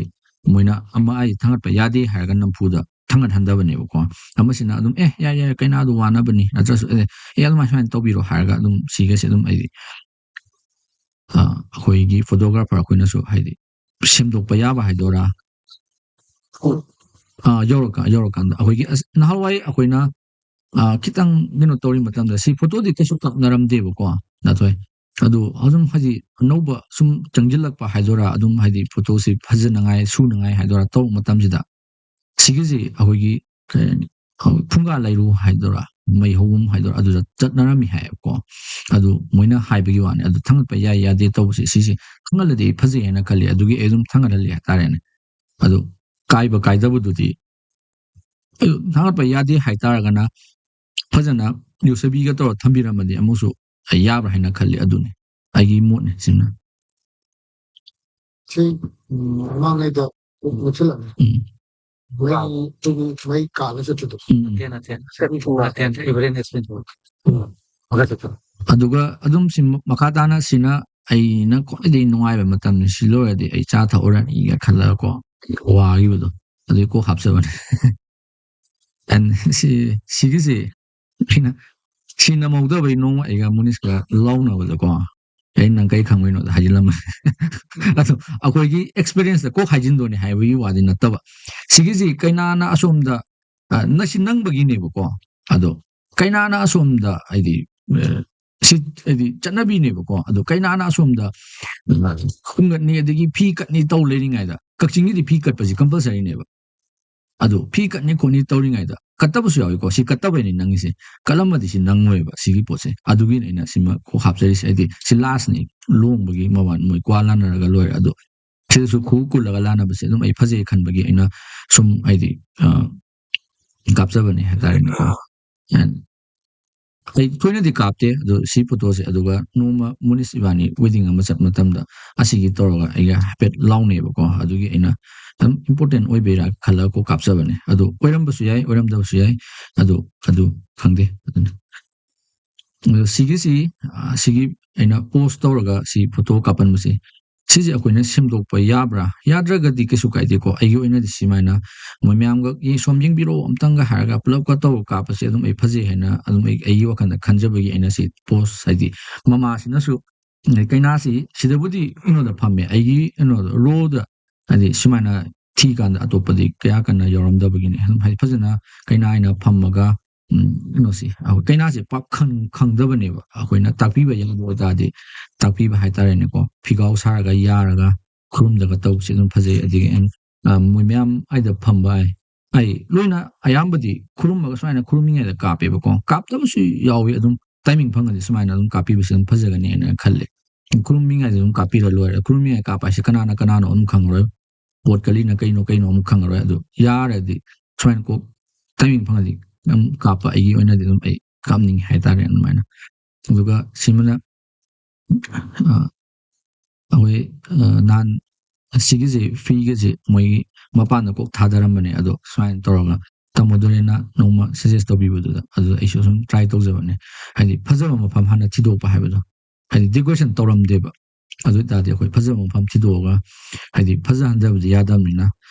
ꯃꯣꯏꯅ ꯑꯃ ꯑꯩ ꯊꯥꯡꯒꯠꯄ ꯌꯥꯗꯦ ꯍꯥꯏꯔꯒ ꯅꯝꯐꯨꯗ ꯊꯥꯡꯒꯠꯍꯟꯗꯕꯅꯦꯕꯀꯣ꯫ ꯑꯃꯁꯤꯅ ꯑꯗꯨꯝ ꯑꯦ ꯌꯥꯏ ꯌꯥꯏ ꯀꯩꯅꯥꯗꯨ ꯋꯥꯅꯕꯅꯤ ꯅꯠꯇ꯭ꯔꯁꯨ ꯑꯦ ꯑꯦ ꯑꯗꯨꯃꯥꯏ ꯁꯨꯃꯥꯏꯅ ꯇꯧꯕꯤꯔꯣ ꯍꯥꯏꯔꯒ ꯑꯗꯨꯝ ꯁꯤꯒꯁꯤ ꯑꯗꯨꯝ ꯑꯩꯗꯤ ꯑ, ꯑꯩꯈꯣꯏꯒꯤ photographer ꯑꯩꯈꯣꯏꯅꯁꯨ ꯍꯥꯏꯗꯤ ꯁꯦꯝꯗꯣꯛꯄ ꯌꯥꯕ ꯍꯥꯏꯗꯣꯏꯔꯥ? ꯑ, ꯌꯧꯔꯀꯥꯟ-, ꯌꯧꯔꯀꯥꯟꯗ ꯑꯩꯈꯣꯏꯒꯤ ꯑꯁ-, ꯅꯍꯥꯟꯋꯥꯏ ꯑꯩꯈꯣꯏꯅ, ꯑ, ꯈꯤꯇꯪ ꯀꯩꯅꯣ ꯇꯧꯔꯤ ꯃꯇꯝꯗ ꯁꯤ photoꯗꯤ ꯀꯩꯁꯨ ꯀꯥꯞꯅꯔꯝꯗꯦꯕꯀꯣ, ꯅꯥꯊꯣꯏ꯫ ꯑꯗꯣ ꯑꯗꯨꯝ ꯍꯥꯏꯗꯤ ꯑꯅꯧꯕ ꯁꯨꯝ ꯆꯪꯁꯤꯜꯂꯛꯄ ꯍꯥꯏꯗꯣꯏꯔꯥ, ꯑꯗꯨꯝ ꯍꯥꯏꯗꯤ photoꯁꯤ ꯐꯖꯅꯉꯥꯏ, ꯁꯨꯅꯉꯥꯏ ꯍꯥꯏꯗꯣꯏꯔꯥ ꯇꯧꯔꯛꯄ ꯃꯇꯝꯁꯤꯗ, ꯁꯤꯒꯤꯁꯤ ꯑꯩꯈꯣꯏꯒꯤ ꯀꯩ ꯍꯥꯏꯅꯤ, ꯑ, ꯐꯨꯡꯒꯥ ꯂꯩꯔꯨ ꯍꯥꯏꯗꯣꯏꯔꯥ, ꯃꯩ ꯍꯧꯐꯝ ꯍꯥꯏꯗꯣꯏꯔꯥ, ꯑꯗꯨꯗ ꯆꯠꯅꯔꯝꯃꯤ ꯍꯥꯏꯌꯦꯕꯀꯣ꯫ ꯑꯗꯨ ꯃꯣꯏꯅ ꯍꯥꯏꯕꯒꯤ ꯋꯥꯅꯤ, ꯑꯗꯨ ꯊꯥꯡꯒꯠꯄ ꯌꯥꯏ ꯌꯥꯗꯦ ꯇꯧꯕꯁꯦ, ꯁꯤꯁꯦ ꯊꯥꯡꯒꯠꯂꯗꯤ ꯐꯖꯩ ꯍꯥꯏꯅ ꯈꯜꯂꯤ, ꯑꯗꯨꯒꯤ ꯑꯩ ꯑꯗꯨꯝ ꯊꯥꯡꯒꯠꯍꯜꯂꯤ ꯍꯥꯏꯇꯥꯔꯦꯅꯦ꯫ ꯑꯗꯨ ꯀꯥꯏꯕ ꯀꯥꯏꯗꯕꯗꯨꯗꯤ, ꯑꯗꯨ ꯊꯥꯡꯒꯠꯄ ꯌꯥꯗꯦ ꯍꯥꯏꯇꯥꯔꯒꯅ, ꯐꯖꯅ ꯌꯣꯠꯁꯕꯤꯒ ꯇꯧꯔ ꯊꯝꯕꯤꯔꯝꯃꯗꯤ ꯑꯃꯨꯛꯁꯨ ꯌꯥꯕ꯭ꯔꯥ ꯍꯥꯏꯅ ꯈꯜꯂꯤ꯫ ꯑꯗꯨꯅꯤ ꯑꯩꯒꯤ ꯃꯣꯠꯅꯤ ꯁꯤꯅ꯫ ꯁꯤ, ꯎꯝ, ꯃꯃꯥꯡꯉꯩꯗ ꯃꯨꯠꯁꯤꯜꯂꯝꯃꯦ꯫ ꯎꯝ꯫ ꯃꯩ, ꯃꯩ ꯀꯥꯜꯂ ꯆꯠꯄꯗꯣ꯫ ꯎꯝ꯫ ꯅꯠꯇꯦ, ꯅꯠꯇꯦ꯫ ꯅꯠꯇꯦ, ꯅꯠꯇꯦ, ꯅꯠꯇꯦ꯫ ꯎꯝ꯫ ꯃꯈꯥ ꯆꯠꯊꯔꯣ꯫ ꯑꯗꯨꯒ ꯑꯗꯨꯝ ꯁꯤ ꯃꯈꯥ ꯇꯥꯅ ꯁꯤꯅ ꯑꯩꯅ ꯈ꯭ꯋꯥꯏꯗꯒꯤ ꯅꯨꯡꯉꯥꯏꯕ ꯃꯇꯝꯅꯤ, ꯁꯤ ꯂꯣꯏꯔꯗꯤ ꯑꯩ ꯆꯥ ꯊꯛꯎꯔꯅꯤꯒ ꯈꯜꯂꯒꯀꯣ, ꯋꯥꯈꯤꯕꯗꯣ, ꯑꯗꯨꯒꯤ ꯀꯣꯛ ꯍꯥꯞꯆꯕꯅꯦ꯫ And ꯁꯤ, ꯁꯤꯒꯤꯁꯤ ꯑꯩꯅ ꯁꯤ ꯅꯝꯍꯧꯗꯕꯩ ꯅꯣꯡꯃ ꯑꯩꯒ ꯃꯨꯅꯤꯁꯀ ꯂꯥꯎꯅꯕꯗꯀꯣ, ꯑꯩ ꯅꯪ ꯀꯩ ꯈꯪꯕꯩꯅꯣꯗ ꯍꯥꯏꯖꯤꯜꯂꯝꯕꯅꯦ꯫ ꯑꯗꯣ ꯑꯩꯈꯣꯏꯒꯤ experienceꯇ ꯀꯣꯛ ꯍꯥꯏꯖꯤꯟꯗꯣꯏꯅꯦ ꯍꯥꯏꯕꯒꯤ ꯋꯥꯗꯤ ꯅꯠꯇꯕ, ꯁꯤꯒꯤꯁꯤ ꯀꯩꯅꯥꯅ ꯑꯁꯣꯝꯗ, ꯑ, ꯅ-, ꯁꯤ ꯅꯪꯕꯒꯤꯅꯦꯕꯀꯣ꯫ ꯑꯗꯣ ꯀꯩꯅꯥꯅ ꯑꯁꯣꯝꯗ ꯍꯥꯏꯗꯤ, ꯑ, ꯁꯤ ꯍꯥꯏꯗꯤ ꯆꯠꯅꯕꯤꯅꯦꯕꯀꯣ꯫ ꯑꯗꯣ ꯀꯩꯅꯥꯅ ꯑꯁꯣꯝꯗ, ꯑ, ꯈꯣꯡꯒꯠꯅꯤ ꯑꯗꯒꯤ ꯐꯤ ꯀꯠꯅꯤ ꯇꯧ ꯂꯩꯔꯤꯉꯩꯗ, ꯀꯛꯆꯤꯡꯒꯤꯗꯤ ꯐꯤ ꯀꯠꯄꯁꯤ compulsoryꯅꯦꯕ꯫ ꯑꯗꯨ ꯐꯤ ꯀꯠꯅꯤ ꯈꯣꯠꯅꯤ ꯇꯧꯔꯤꯉꯩꯗ ꯀꯠꯇꯕꯁꯨ ꯌꯥꯎꯏꯀꯣ꯫ ꯁꯤ ꯀꯠꯇꯕꯩꯅꯤ ꯅꯪꯒꯤꯁꯦ꯫ ꯀꯠꯂꯝꯃꯗꯤ ꯁꯤ ꯅꯪꯉꯣꯏꯕ ꯁꯤꯒꯤ ꯄꯣꯠꯁꯦ꯫ ꯑꯗꯨꯒꯤꯅꯤ ꯑꯩꯅ ꯁꯤꯃ ꯀꯣꯛ ꯍꯥꯞꯆꯔꯤꯁꯦ꯫ ꯍꯥꯏꯗꯤ ꯁꯤ lastꯅꯤ, ꯂꯨꯍꯣꯡꯕꯒꯤ ꯃꯃꯥꯟ ꯃꯣꯏ ꯀ꯭ꯋꯥ ꯂꯥꯟꯅꯔꯒ ꯂꯣꯏꯔꯦ꯫ ꯑꯗꯣ ꯁꯤꯗꯁꯨ ꯈꯨ ꯀꯨꯜꯂꯒ ꯂꯥꯟꯅꯕꯁꯦ ꯑꯗꯨꯝ ꯑꯩ ꯐꯖꯩ ꯈꯟꯕꯒꯤ ꯑꯩꯅ ꯁꯨꯝ ꯍꯥꯏꯗꯤ, ꯑ, ꯀꯥꯞꯆꯕꯅꯦ ꯍꯥꯏꯇꯥꯔꯦꯅꯦꯀꯣ꯫ And ꯑꯩ ꯊꯣꯏꯅꯗꯤ ꯀꯥꯞꯇꯦ ꯑꯗꯣ ꯁꯤ photoꯁꯦ꯫ ꯑꯗꯨꯒ ꯅꯣꯡꯃ ꯃꯨꯅꯤꯁ ꯏꯕꯥꯅꯤ wedding ꯑꯃ ꯆꯠꯄ ꯃꯇꯝꯗ ꯑꯁꯤꯒꯤ ꯇꯧꯔꯒ ꯑꯩꯒ ꯍꯥꯏꯐꯦꯠ ꯂꯥꯎꯅꯩꯑꯕꯀꯣ꯫ ꯑꯗꯨꯒꯤ ꯑꯩꯅ ꯑꯗꯨꯝ important ꯑꯣꯏꯕꯩꯔꯥ ꯈꯜꯂꯒ ꯀꯣꯛ ꯀꯥꯞꯆꯕꯅꯦ꯫ ꯑꯗꯨ ꯑꯣꯏꯔꯝꯕꯁꯨ ꯌꯥꯏ, ꯑꯣꯏꯔꯝꯗꯕꯁꯨ ꯌꯥꯏ꯫ ꯑꯗꯨ, ꯑꯗꯨ ꯈꯪꯗꯦ꯫ ꯑꯗꯨꯅ ꯑꯗꯣ ꯁꯤꯒꯤꯁꯤ, ꯑ, ꯁꯤꯒꯤ ꯑꯩꯅ pose ꯇꯧꯔꯒ ꯁꯤ photo ꯀꯥꯞꯍꯟꯕꯁꯤ, ꯁꯤꯁꯦ ꯑꯩꯈꯣꯏꯅ ꯁꯦꯝꯗꯣꯛꯄ ꯌꯥꯕ꯭ꯔꯥ? ꯌꯥꯗ꯭ꯔꯒꯗꯤ ꯀꯩꯁꯨ ꯀꯥꯏꯗꯦꯀꯣ꯫ ꯑꯩꯒꯤ ꯑꯣꯏꯅꯗꯤ ꯁꯨꯃꯥꯏꯅ ꯃꯣꯏ ꯃꯌꯥꯝꯒ ꯌꯦ-, "ꯁꯣꯝ ꯌꯦꯡꯕꯤꯔꯛꯑꯣ ꯑꯝꯇꯪꯒ" ꯍꯥꯏꯔꯒ ꯄꯨꯂꯞꯀ ꯇꯧꯔꯒ ꯀꯥꯞꯄꯁꯦ ꯑꯗꯨꯝ ꯑꯩ ꯐꯖꯩ ꯍꯥꯏꯅ ꯑꯗꯨꯝ ꯑꯩ, ꯑꯩꯒꯤ ꯋꯥꯈꯜꯗ ꯈꯟꯖꯕꯒꯤ ꯑꯩꯅ ꯁꯤ pose, ꯍꯥꯏꯗꯤ ꯃꯃꯥꯁꯤꯅꯁꯨ ꯑꯗꯩ ꯀꯩꯅꯥꯁꯤ ꯁꯤꯗꯕꯨꯗꯤ ꯀꯩꯅꯣꯗ ꯐꯝꯃꯦ, ꯑꯩꯒꯤ ꯀꯩꯅꯣꯗ, ꯔꯣꯗ, ꯍꯥꯏꯗꯤ ꯁꯨꯃꯥꯏꯅ ꯊꯤꯀꯥꯟꯗ ꯑꯇꯣꯞꯄꯗꯤ ꯀꯌꯥ ꯀꯟꯅ ꯌꯥꯎꯔꯝꯗꯕꯒꯤꯅꯤ꯫ ꯑꯗꯨꯝ ꯍꯥꯏꯗꯤ ꯐꯖꯅ ꯀꯩꯅꯥ ꯑꯩꯅ ꯐꯝꯃꯒ, ꯎꯝ, ꯀꯩꯅꯣꯁꯤ, ꯑꯩꯈꯣꯏ ꯀꯩꯅꯥꯁꯤ ꯄꯥꯛ ꯈꯪ-, ꯈꯪꯗꯕꯅꯦꯕ꯫ ꯑꯩꯈꯣꯏꯅ ꯇꯥꯛꯄꯤꯕ ꯌꯥꯕ ꯑꯣꯏꯇꯥꯔꯗꯤ, ꯇꯥꯛꯄꯤꯕ ꯍꯥꯏꯇꯥꯔꯦꯅꯦꯀꯣ, ꯐꯤꯒꯥꯎ ꯁꯥꯔꯒ ꯌꯥꯔꯒ ꯈꯨꯔꯨꯝꯗꯒ ꯇꯧꯕꯁꯤ ꯑꯗꯨꯝ ꯐꯖꯩ꯫ ꯑꯗꯒꯤ ꯑꯩꯅ, ꯑ, ꯃꯣꯏ ꯃꯌꯥꯝ ꯑꯩꯗ ꯐꯝꯕ ꯍꯥꯏ, ꯑꯩ ꯂꯣꯏꯅ ꯑꯌꯥꯝꯕꯗꯤ ꯈꯨꯔꯨꯝꯃꯒ ꯁꯨꯃꯥꯏꯅ ꯈꯨꯔꯨꯝꯃꯤꯉꯩꯗ ꯀꯥꯞꯄꯦꯕꯀꯣ꯫ ꯀꯥꯞꯇꯕꯁꯨ ꯌꯥꯎꯋꯤ꯫ ꯑꯗꯨꯝ ꯇꯥꯏꯃꯤꯡ ꯐꯪꯉꯗꯤ ꯁꯨꯃꯥꯏꯅ ꯑꯗꯨꯝ ꯀꯥꯞꯄꯤꯕꯁꯤ ꯑꯗꯨꯝ ꯐꯖꯒꯅꯤ ꯍꯥꯏꯅ ꯈꯜꯂꯦ꯫ ꯈꯨꯔꯨꯝꯃꯤꯉꯩꯗ ꯑꯗꯨꯝ ꯀꯥꯞꯄꯤꯔ ꯂꯣꯏꯔꯦ꯫ ꯈꯨꯔꯨꯝꯃꯤꯉꯩ ꯀꯥꯞꯄ ꯍꯥꯏꯁꯦ ꯀꯅꯥꯅ ꯀꯅꯥꯅꯣ ꯑꯗꯨꯝ ꯈꯪꯉꯔꯣꯏ꯫ ꯄꯣꯠ ꯀꯂꯤꯅ ꯀꯩꯅꯣ ꯀꯩꯅꯣ ꯑꯃꯨꯛ ꯈꯪꯉꯔꯣꯏ꯫ ꯑꯗꯨ ꯌꯥꯔꯗꯤ ꯁꯨꯃꯥꯏꯅ ꯀꯣꯛ ꯇꯥꯏꯃꯤꯡ ꯐꯪꯉꯗꯤ ꯑꯗꯨꯝ ꯀꯥꯞꯄ, ꯑꯩꯒꯤ ꯑꯣꯏꯅꯗꯤ ꯑꯗꯨꯝ ꯑꯩ ꯀꯥꯞꯅꯤꯡꯉꯤ ꯍꯥꯏꯇꯥꯔꯦ ꯑꯗꯨꯃꯥꯏꯅ꯫ ꯑꯗꯨꯒ ꯁꯤꯃꯅ, ꯑ, ꯑꯩꯈꯣꯏ, ꯑ, ꯅꯍꯥꯟ ꯑꯁꯤꯒꯤꯁꯦ ꯐꯤꯒꯁꯦ ꯃꯣꯏꯒꯤ ꯃꯄꯥꯟꯗ ꯀꯣꯛ ꯊꯥꯗꯔꯝꯕꯅꯦ꯫ ꯑꯗꯣ ꯁꯨꯃꯥꯏꯅ ꯇꯧꯔꯒ ꯇꯥꯃꯣ ꯗꯣꯔꯦꯟꯅ ꯅꯣꯡꯃ ꯁꯖꯦꯁ ꯇꯧꯕꯤꯕꯗꯨꯗ ꯑꯗꯨ ꯑꯩꯁꯨ ꯁꯨꯝ ꯇ꯭ꯔꯥꯏ ꯇꯧꯖꯕꯅꯦ꯫ ꯍꯥꯏꯗꯤ ꯐꯖꯕ ꯃꯐꯝ ꯍꯥꯟꯅ ꯊꯤꯗꯣꯛꯄ ꯍꯥꯏꯕꯗꯣ, ꯍꯥꯏꯗꯤ ꯗꯦꯀꯣꯔꯦꯁꯟ ꯇꯧꯔꯝꯗꯦꯕ꯫ ꯑꯗꯨ ꯑꯣꯏꯇꯥꯔꯗꯤ ꯑꯩꯈꯣꯏ ꯐꯖꯕ ꯃꯐꯝ ꯊꯤꯗꯣꯛꯑꯒ, ꯍꯥꯏꯗꯤ ꯐꯖꯍꯟꯗꯕꯗꯤ ꯌꯥꯗꯕꯅꯤꯅ,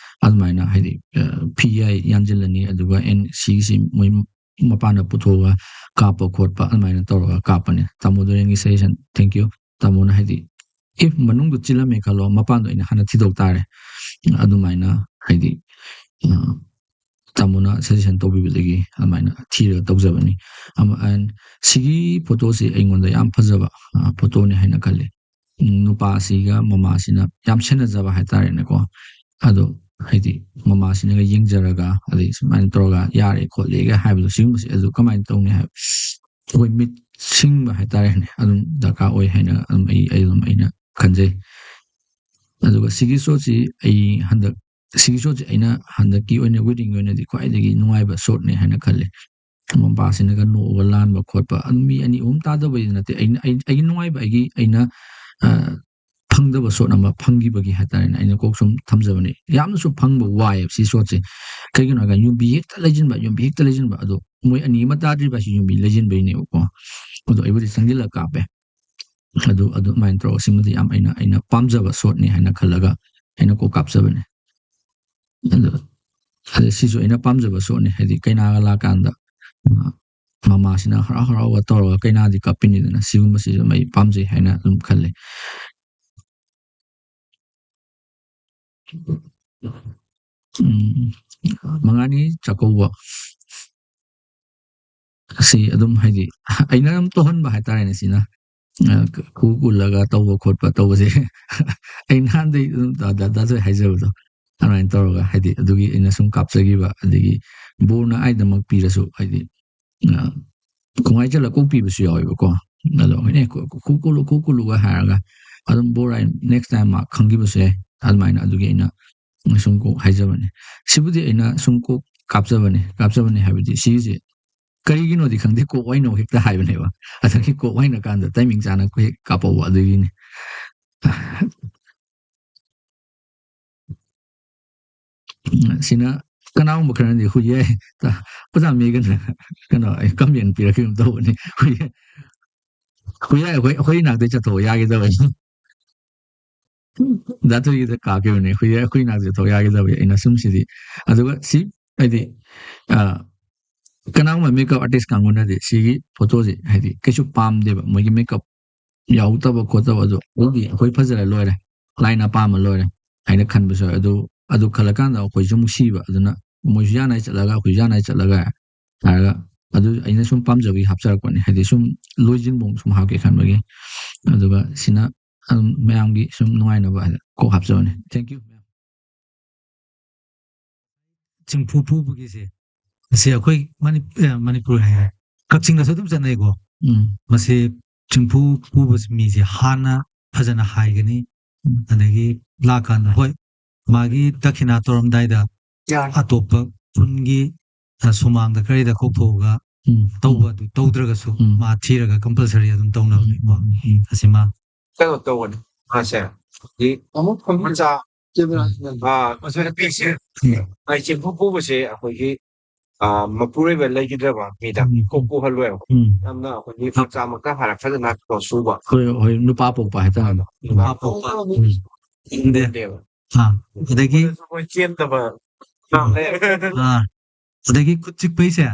ꯑꯗꯨꯃꯥꯏꯅ ꯍꯥꯏꯗꯤ, ꯑ, ꯐꯤ ꯌꯥꯏ ꯌꯥꯟꯁꯤꯜꯂꯅꯤ, ꯑꯗꯨꯒ ꯑꯦꯟ ꯁꯤꯒꯤꯁꯤ ꯃꯣꯏ ꯃꯄꯥꯟꯗ ꯄꯨꯊꯣꯛꯑꯒ ꯀꯥꯞꯄ ꯈꯣꯠꯄ ꯑꯗꯨꯃꯥꯏꯅ ꯇꯧꯔꯒ ꯀꯥꯞꯄꯅꯦ꯫ ꯇꯥꯃꯣ ꯗꯣꯔꯦꯟꯒꯤ ꯁꯖꯦꯁꯟ, thank you꯫ ꯇꯥꯃꯣꯅ ꯍꯥꯏꯗꯤ, if ꯃꯅꯨꯡꯗ ꯆꯤꯜꯂꯝꯃꯦ ꯈꯜꯂꯣ, ꯃꯄꯥꯟꯗꯣ ꯑꯩꯅ ꯍꯥꯟꯅ ꯊꯤꯗꯣꯛ ꯇꯥꯔꯦ꯫ ꯑꯗꯨꯃꯥꯏꯅ ꯍꯥꯏꯗꯤ, ꯑ, ꯇꯥꯃꯣꯅ ꯁꯖꯦꯁꯟ ꯇꯧꯕꯤꯕꯗꯒꯤ ꯑꯗꯨꯃꯥꯏꯅ ꯊꯤꯔꯒ ꯇꯧꯖꯕꯅꯤ꯫ ꯑꯃ, and ꯁꯤꯒꯤ ꯐꯣꯇꯣꯁꯤ ꯑꯩꯉꯣꯟꯗ ꯌꯥꯝ ꯐꯖꯕ, ꯑ, ꯐꯣꯇꯣꯅꯤ ꯍꯥꯏꯅ ꯈꯜꯂꯤ꯫ ꯎꯝ, ꯅꯨꯄꯥꯁꯤꯒ ꯃꯃꯥꯁꯤꯅ ꯌꯥꯝ ꯁꯦꯟꯅꯖꯕ ꯍꯥꯏꯇꯥꯔꯦꯅꯦꯀꯣ꯫ ꯑꯗꯣ ꯍꯥꯏꯗꯤ ꯃꯃꯥꯁꯤꯅꯒ ꯌꯦꯡꯖꯔꯒ, ꯑꯗꯩ ꯁꯨꯃꯥꯏꯅ ꯇꯧꯔꯒ ꯌꯥꯔꯦ ꯈꯣꯠꯂꯦꯒ ꯍꯥꯏꯕꯗꯣ, ꯁꯤꯒꯨꯝꯕꯁꯦ ꯑꯗꯨ ꯀꯃꯥꯏꯅ ꯇꯧꯅꯤ ꯍꯥꯏꯕ, ꯑꯩꯈꯣꯏ ꯃꯤꯠ ꯁꯤꯡꯕ ꯍꯥꯏꯇꯥꯔꯦꯅꯦ, ꯑꯗꯨꯝ ꯗꯔꯀꯥꯔ ꯑꯣꯏ ꯍꯥꯏꯅ ꯑꯗꯨꯝ ꯑꯩ, ꯑꯩ ꯑꯗꯨꯝ ꯑꯩꯅ ꯈꯟꯖꯩ꯫ ꯑꯗꯨꯒ ꯁꯤꯒꯤ ꯁꯣꯠꯁꯤ ꯑꯩ ꯍꯟꯗꯛ, ꯁꯤꯒꯤ ꯁꯣꯠꯁꯤ ꯑꯩꯅ ꯍꯟꯗꯛꯀꯤ ꯑꯣꯏꯅ, ꯋꯦꯗꯤꯡꯒꯤ ꯑꯣꯏꯅꯗꯤ ꯈ꯭ꯋꯥꯏꯗꯒꯤ ꯅꯨꯡꯉꯥꯏꯕ ꯁꯣꯠꯅꯦ ꯍꯥꯏꯅ ꯈꯜꯂꯦ꯫ ꯃꯄꯥꯁꯤꯅꯒ ꯅꯣꯛꯑꯒ ꯂꯥꯟꯕ ꯈꯣꯠꯄ, ꯑꯗꯨꯝ ꯃꯤ ꯑꯅꯤ ꯑꯍꯨꯝ ꯇꯥꯗꯕꯩꯗꯤ ꯅꯠꯇꯦ꯫ ꯑꯩꯅ, ꯑꯩ, ꯑꯩꯒꯤ ꯅꯨꯡꯉꯥꯏꯕ, ꯑꯩꯒꯤ, ꯑꯩꯅ, ꯑ, ꯐꯪꯗꯕ ꯁꯣꯠ ꯑꯃ ꯐꯪꯈꯤꯕꯒꯤ ꯍꯥꯏꯇꯥꯔꯦꯅꯦ, ꯑꯩꯅ ꯀꯣꯛ ꯁꯨꯝ ꯊꯝꯖꯕꯅꯦ꯫ ꯌꯥꯝꯅꯁꯨ ꯐꯪꯕ ꯋꯥꯏꯑꯦꯕ ꯁꯤ ꯁꯣꯠꯁꯦ꯫ ꯀꯩꯒꯤꯅꯣ ꯍꯥꯏꯀꯥꯟꯗ ꯌꯨꯝꯕꯤ ꯍꯦꯛꯇ ꯂꯩꯁꯤꯟꯕ, ꯌꯨꯝꯕꯤ ꯍꯦꯛꯇ ꯂꯩꯁꯤꯟꯕ꯫ ꯑꯗꯣ ꯃꯣꯏ ꯑꯅꯤ ꯑꯃ ꯇꯥꯗ꯭ꯔꯤꯕ ꯍꯥꯏꯁꯤ ꯌꯨꯝꯕꯤ ꯂꯩꯁꯤꯟꯕꯩꯅꯦꯕꯀꯣ꯫ ꯑꯗꯣ ꯑꯩꯕꯨꯗꯤ ꯆꯪꯁꯤꯜꯂꯒ ꯀꯥꯞꯄꯦ꯫ ꯑꯗꯨ, ꯑꯗꯨꯃꯥꯏꯅ ꯇꯧꯔꯒ ꯁꯤꯃꯗꯤ ꯌꯥꯝ ꯑꯩꯅ, ꯑꯩꯅ ꯄꯥꯝꯖꯕ ꯁꯣꯠꯅꯤ ꯍꯥꯏꯅ ꯈꯜꯂꯒ ꯑꯩꯅ ꯀꯣꯛ ꯀꯥꯞꯆꯕꯅꯦ꯫ ꯑꯗꯨ, ꯑꯗꯨ ꯁꯤꯁꯨ ꯑꯩꯅ ꯄꯥꯝꯖꯕ ꯁꯣꯠꯅꯤ꯫ ꯍꯥꯏꯗꯤ ꯀꯩꯅꯥꯒ ꯂꯥꯛꯀꯥꯟꯗ, ꯑ, ꯃꯃꯥꯁꯤꯅ ꯍꯔꯥꯎ ꯍꯔꯥꯎꯒ ꯇꯧꯔꯒ ꯀꯩꯅꯥꯗꯤ ꯀꯞꯄꯤꯅꯤꯗꯅ, ꯁꯤꯒꯨꯝꯕꯁꯤꯁꯨ ꯑꯩ ꯄꯥꯝꯖꯩ ꯍꯥꯏꯅ ꯑꯗꯨꯝ ꯈꯜꯂꯤ꯫ ꯎꯝ, ꯃꯉꯥꯅꯤ ꯆꯥꯛꯀꯧꯕ ꯑꯁꯤ ꯑꯗꯨꯝ, ꯍꯥꯏꯗꯤ, ꯑꯩꯅ ꯑꯗꯨꯝ ꯇꯧꯍꯟꯕ ꯍꯥꯏꯇꯥꯔꯦꯅꯦ꯫ ꯁꯤꯅ, ꯑ, ꯀꯨ ꯀꯨꯜꯂꯒ ꯇꯧꯕ ꯈꯣꯠꯄ ꯇꯧꯕꯁꯦ ꯑꯩ ꯅꯍꯥꯟꯗꯩ ꯑꯗꯨꯝ ꯗꯥ, ꯗꯥ, ꯗꯥ ꯊꯣꯏ ꯍꯥꯏꯖꯕꯗꯣ ꯑꯗꯨꯃꯥꯏꯅ ꯇꯧꯔꯒ, ꯍꯥꯏꯗꯤ, ꯑꯗꯨꯒꯤ ꯑꯩꯅ ꯁꯨꯝ ꯀꯥꯞꯆꯈꯤꯕ, ꯑꯗꯒꯤ ꯕꯣꯔꯅ ꯑꯩꯗꯃꯛ ꯄꯤꯔꯁꯨ, ꯍꯥꯏꯗꯤ, ꯑ, ꯈꯣꯡꯉꯥꯏ ꯆꯜꯂ ꯀꯣꯛ ꯄꯤꯕꯁꯨ ꯌꯥꯎꯋꯦꯕꯀꯣ꯫ ꯑꯗꯣ ꯑꯩꯈꯣꯏꯅ "ꯑꯦ, ꯀꯨ-, ꯀꯨ-, ꯀꯨ ꯀꯨꯜꯂꯨ, ꯀꯨ ꯀꯨꯜꯂꯨꯒ" ꯍꯥꯏꯔꯒ ꯑꯗꯨꯝ ꯕꯣꯔ ꯍꯥꯏ next time ꯃꯥ ꯈꯪꯈꯤꯕꯁꯨ ꯌꯥꯏ꯫ ꯑꯗꯨꯃꯥꯏꯅ ꯑꯗꯨꯒꯤ ꯑꯩꯅ ꯁꯨꯝ ꯀꯣꯛ ꯍꯥꯏꯖꯕꯅꯦ꯫ ꯁꯤꯕꯨꯗꯤ ꯑꯩꯅ ꯁꯨꯝ ꯀꯣꯛ ꯀꯥꯞꯆꯕꯅꯦ, ꯀꯥꯞꯆꯕꯅꯦ ꯍꯥꯏꯕꯗꯤ ꯁꯤꯒꯤꯁꯦ ꯀꯔꯤꯒꯤꯅꯣꯗꯤ ꯈꯪꯗꯦ, ꯀꯣꯛ ꯋꯥꯏꯅꯧ ꯍꯦꯛꯇ ꯍꯥꯏꯕꯅꯦꯕ꯫ ꯑꯗꯒꯤ ꯀꯣꯛ ꯋꯥꯏꯅ ꯀꯥꯟꯗ timing ꯆꯥꯅ ꯍꯦꯛ ꯀꯥꯞꯍꯧꯕ ꯑꯗꯨꯒꯤꯅꯤ꯫ ꯁꯤꯅ ꯀꯅꯥꯒꯨꯝꯕ ꯈꯔꯅꯗꯤ ꯍꯨꯏ ꯌꯥꯏ, ꯑꯣꯖꯥ ꯃꯤꯒꯅ ꯀꯩꯅꯣ, ꯑꯩ comment ꯄꯤꯔꯛꯈꯤꯕ ꯑꯃ ꯇꯧꯕꯅꯤ꯫ ꯍꯨꯏ ꯌꯥꯏ, ꯍꯨꯏ ꯌꯥꯏ, ꯑꯩꯈꯣꯏ, ꯑꯩꯈꯣꯏ ꯏꯅꯥꯛꯇꯩ ꯆꯠꯊꯣꯛ ꯌꯥꯈꯤꯗꯕꯅꯤ꯫ ꯗꯥ ꯊꯣꯏꯒꯤꯗ ꯀꯥꯞꯈꯤꯕꯅꯦ, ꯍꯨꯏ ꯌꯥꯏ, ꯑꯩꯈꯣꯏ ꯏꯅꯥꯛꯇꯩ ꯆꯠꯊꯣꯛ ꯌꯥꯈꯤꯗꯕꯅꯤ꯫ ꯑꯩꯅ ꯁꯨꯝ ꯁꯤꯗꯤ, ꯑꯗꯨꯒ ꯁꯤ, ꯍꯥꯏꯗꯤ, ꯑ, ꯀꯅꯥꯒꯨꯝꯕ makeup artist ꯀꯥꯡꯕꯨꯅꯗꯤ ꯁꯤꯒꯤ photo ꯁꯤ, ꯍꯥꯏꯗꯤ, ꯀꯩꯁꯨ ꯄꯥꯝꯗꯦꯕ, ꯃꯣꯏꯒꯤ makeup ꯌꯥꯎꯗꯕ ꯈꯣꯠꯇꯕ ꯑꯗꯨ, ꯑꯩꯈꯣꯏꯗꯤ ꯑꯩꯈꯣꯏ ꯐꯖꯔ ꯂꯣꯏꯔꯦ, client ꯅ ꯑꯄꯥꯝꯕ ꯂꯣꯏꯔꯦ ꯍꯥꯏꯅ ꯈꯟꯕꯁꯨ ꯌꯥꯎꯋꯦ꯫ ꯑꯗꯨ, ꯑꯗꯨ ꯈꯜꯂꯀꯥꯟꯗ ꯑꯩꯈꯣꯏꯁꯨ ꯑꯃꯨꯛ ꯁꯤꯕ, ꯑꯗꯨꯅ ꯃꯣꯏꯁꯨ ꯌꯥꯅ ꯆꯠꯂꯒ ꯑꯩꯈꯣꯏꯁꯨ ꯌꯥꯅ ꯆꯠꯂꯒ ꯍꯥꯏꯔꯒ, ꯑꯗꯨ ꯑꯩꯅ ꯁꯨꯝ ꯄꯥꯝꯖꯕꯒꯤ ꯍꯥꯞꯆꯔꯛꯄꯅꯦ, ꯍꯥꯏꯗꯤ ꯁꯨꯝ ꯂꯣꯏꯁꯤꯟꯕ ꯁꯨꯝ ꯍꯥꯞꯀꯦ ꯈꯟꯕꯒꯤ꯫ ꯑꯗꯨꯒ ꯁꯤꯅ ꯑꯗꯨꯝ ꯃꯌꯥꯝꯒꯤ ꯁꯨꯝ ꯅꯨꯡꯉꯥꯏꯅꯕ ꯍꯥꯏꯅ ꯀꯣꯛ ꯍꯥꯞꯆꯕꯅꯦ꯫ Thank you꯫ ꯆꯤꯡꯐꯨ ꯄꯨꯕꯒꯤꯁꯦ, ꯑꯁꯤ ꯑꯩꯈꯣꯏ ꯃꯅꯤ-, ꯑꯦ, ꯃꯅꯤꯄꯨꯔ ꯍꯥꯏꯔꯦ, ꯀꯛꯆꯤꯡꯗꯁꯨ ꯑꯗꯨꯝ ꯆꯠꯅꯩꯀꯣ꯫ ꯎꯝ꯫ ꯃꯁꯤ ꯆꯤꯡꯐꯨ ꯄꯨꯕ ꯃꯤꯁꯦ ꯍꯥꯟꯅ ꯐꯖꯅ ꯍꯥꯏꯒꯅꯤ꯫ ꯎꯝ꯫ ꯑꯗꯒꯤ ꯂꯥꯛꯀꯥꯟꯗ, ꯍꯣꯏ, ꯃꯥꯒꯤ ꯗꯈꯤꯅꯥ ꯇꯧꯔꯝꯗꯥꯏꯗ ꯌꯥꯔꯦ꯫ ꯑꯇꯣꯞꯄ ꯈꯨꯟꯒꯤ, ꯑ, ꯁꯨꯃꯥꯡꯗ ꯀꯔꯤꯗ ꯀꯧꯊꯣꯛꯑꯒ ꯎꯝ꯫ ꯇꯧꯕ ꯑꯗꯨ ꯇꯧꯗ꯭ꯔꯒꯁꯨ ꯎꯝ꯫ ꯃꯥ ꯊꯤꯔꯒ compulsory ꯑꯗꯨꯝ ꯇꯧꯅꯕꯅꯤꯀꯣ꯫ ꯎꯝ, ꯎꯝ, ꯎꯝ꯫ ꯑꯁꯤꯃ꯫ ꯀꯩꯅꯣ ꯇꯧꯕꯅꯤ ꯃꯥꯁꯦ꯫ ꯍꯥꯏꯗꯤ ꯑꯃꯨꯛ ꯐꯪ-, ꯃꯆꯥ, camera ꯁꯤꯅ ꯑꯥ, ꯃꯁꯤ ꯅꯨꯄꯤꯁꯦ, ꯎꯝ꯫ ꯑꯩ ꯆꯦꯡꯐꯨ ꯄꯨꯕꯁꯦ ꯑꯩꯈꯣꯏꯒꯤ, ꯑꯥ, ꯃꯄꯨꯔꯣꯏꯕ ꯂꯩꯈꯤꯗ꯭ꯔꯕ ꯃꯤꯗ ꯎꯝ꯫ ꯀꯣꯛ ꯄꯨꯍꯜꯂꯣꯏꯕ꯫ ꯎꯝ꯫ ꯌꯥꯝꯅ ꯑꯩꯈꯣꯏꯒꯤ ꯃꯆꯥꯃꯛꯇ ꯍꯥꯏꯔ ꯐꯖꯅ ꯀꯩꯅꯣ ꯁꯨꯕ꯫ ꯍꯣꯏ, ꯍꯣꯏ, ꯅꯨꯄꯥ ꯄꯣꯛꯄ ꯍꯥꯏꯇꯥꯔꯦ꯫ ꯅꯨꯄꯥ ꯄꯣꯛꯄ꯫ ꯎꯝ꯫ ꯏꯪꯗꯦ꯫ ꯏꯪꯗꯦꯕ꯫ ꯑꯥ, ꯑꯗꯒꯤ ꯑꯩꯈꯣꯏ ꯆꯦꯟꯗꯕ ꯉꯥꯡ ꯂꯩ꯫ ꯑꯥ, ꯑꯗꯒꯤ ꯈꯨꯠ ꯆꯤꯛꯄꯩꯁꯦ,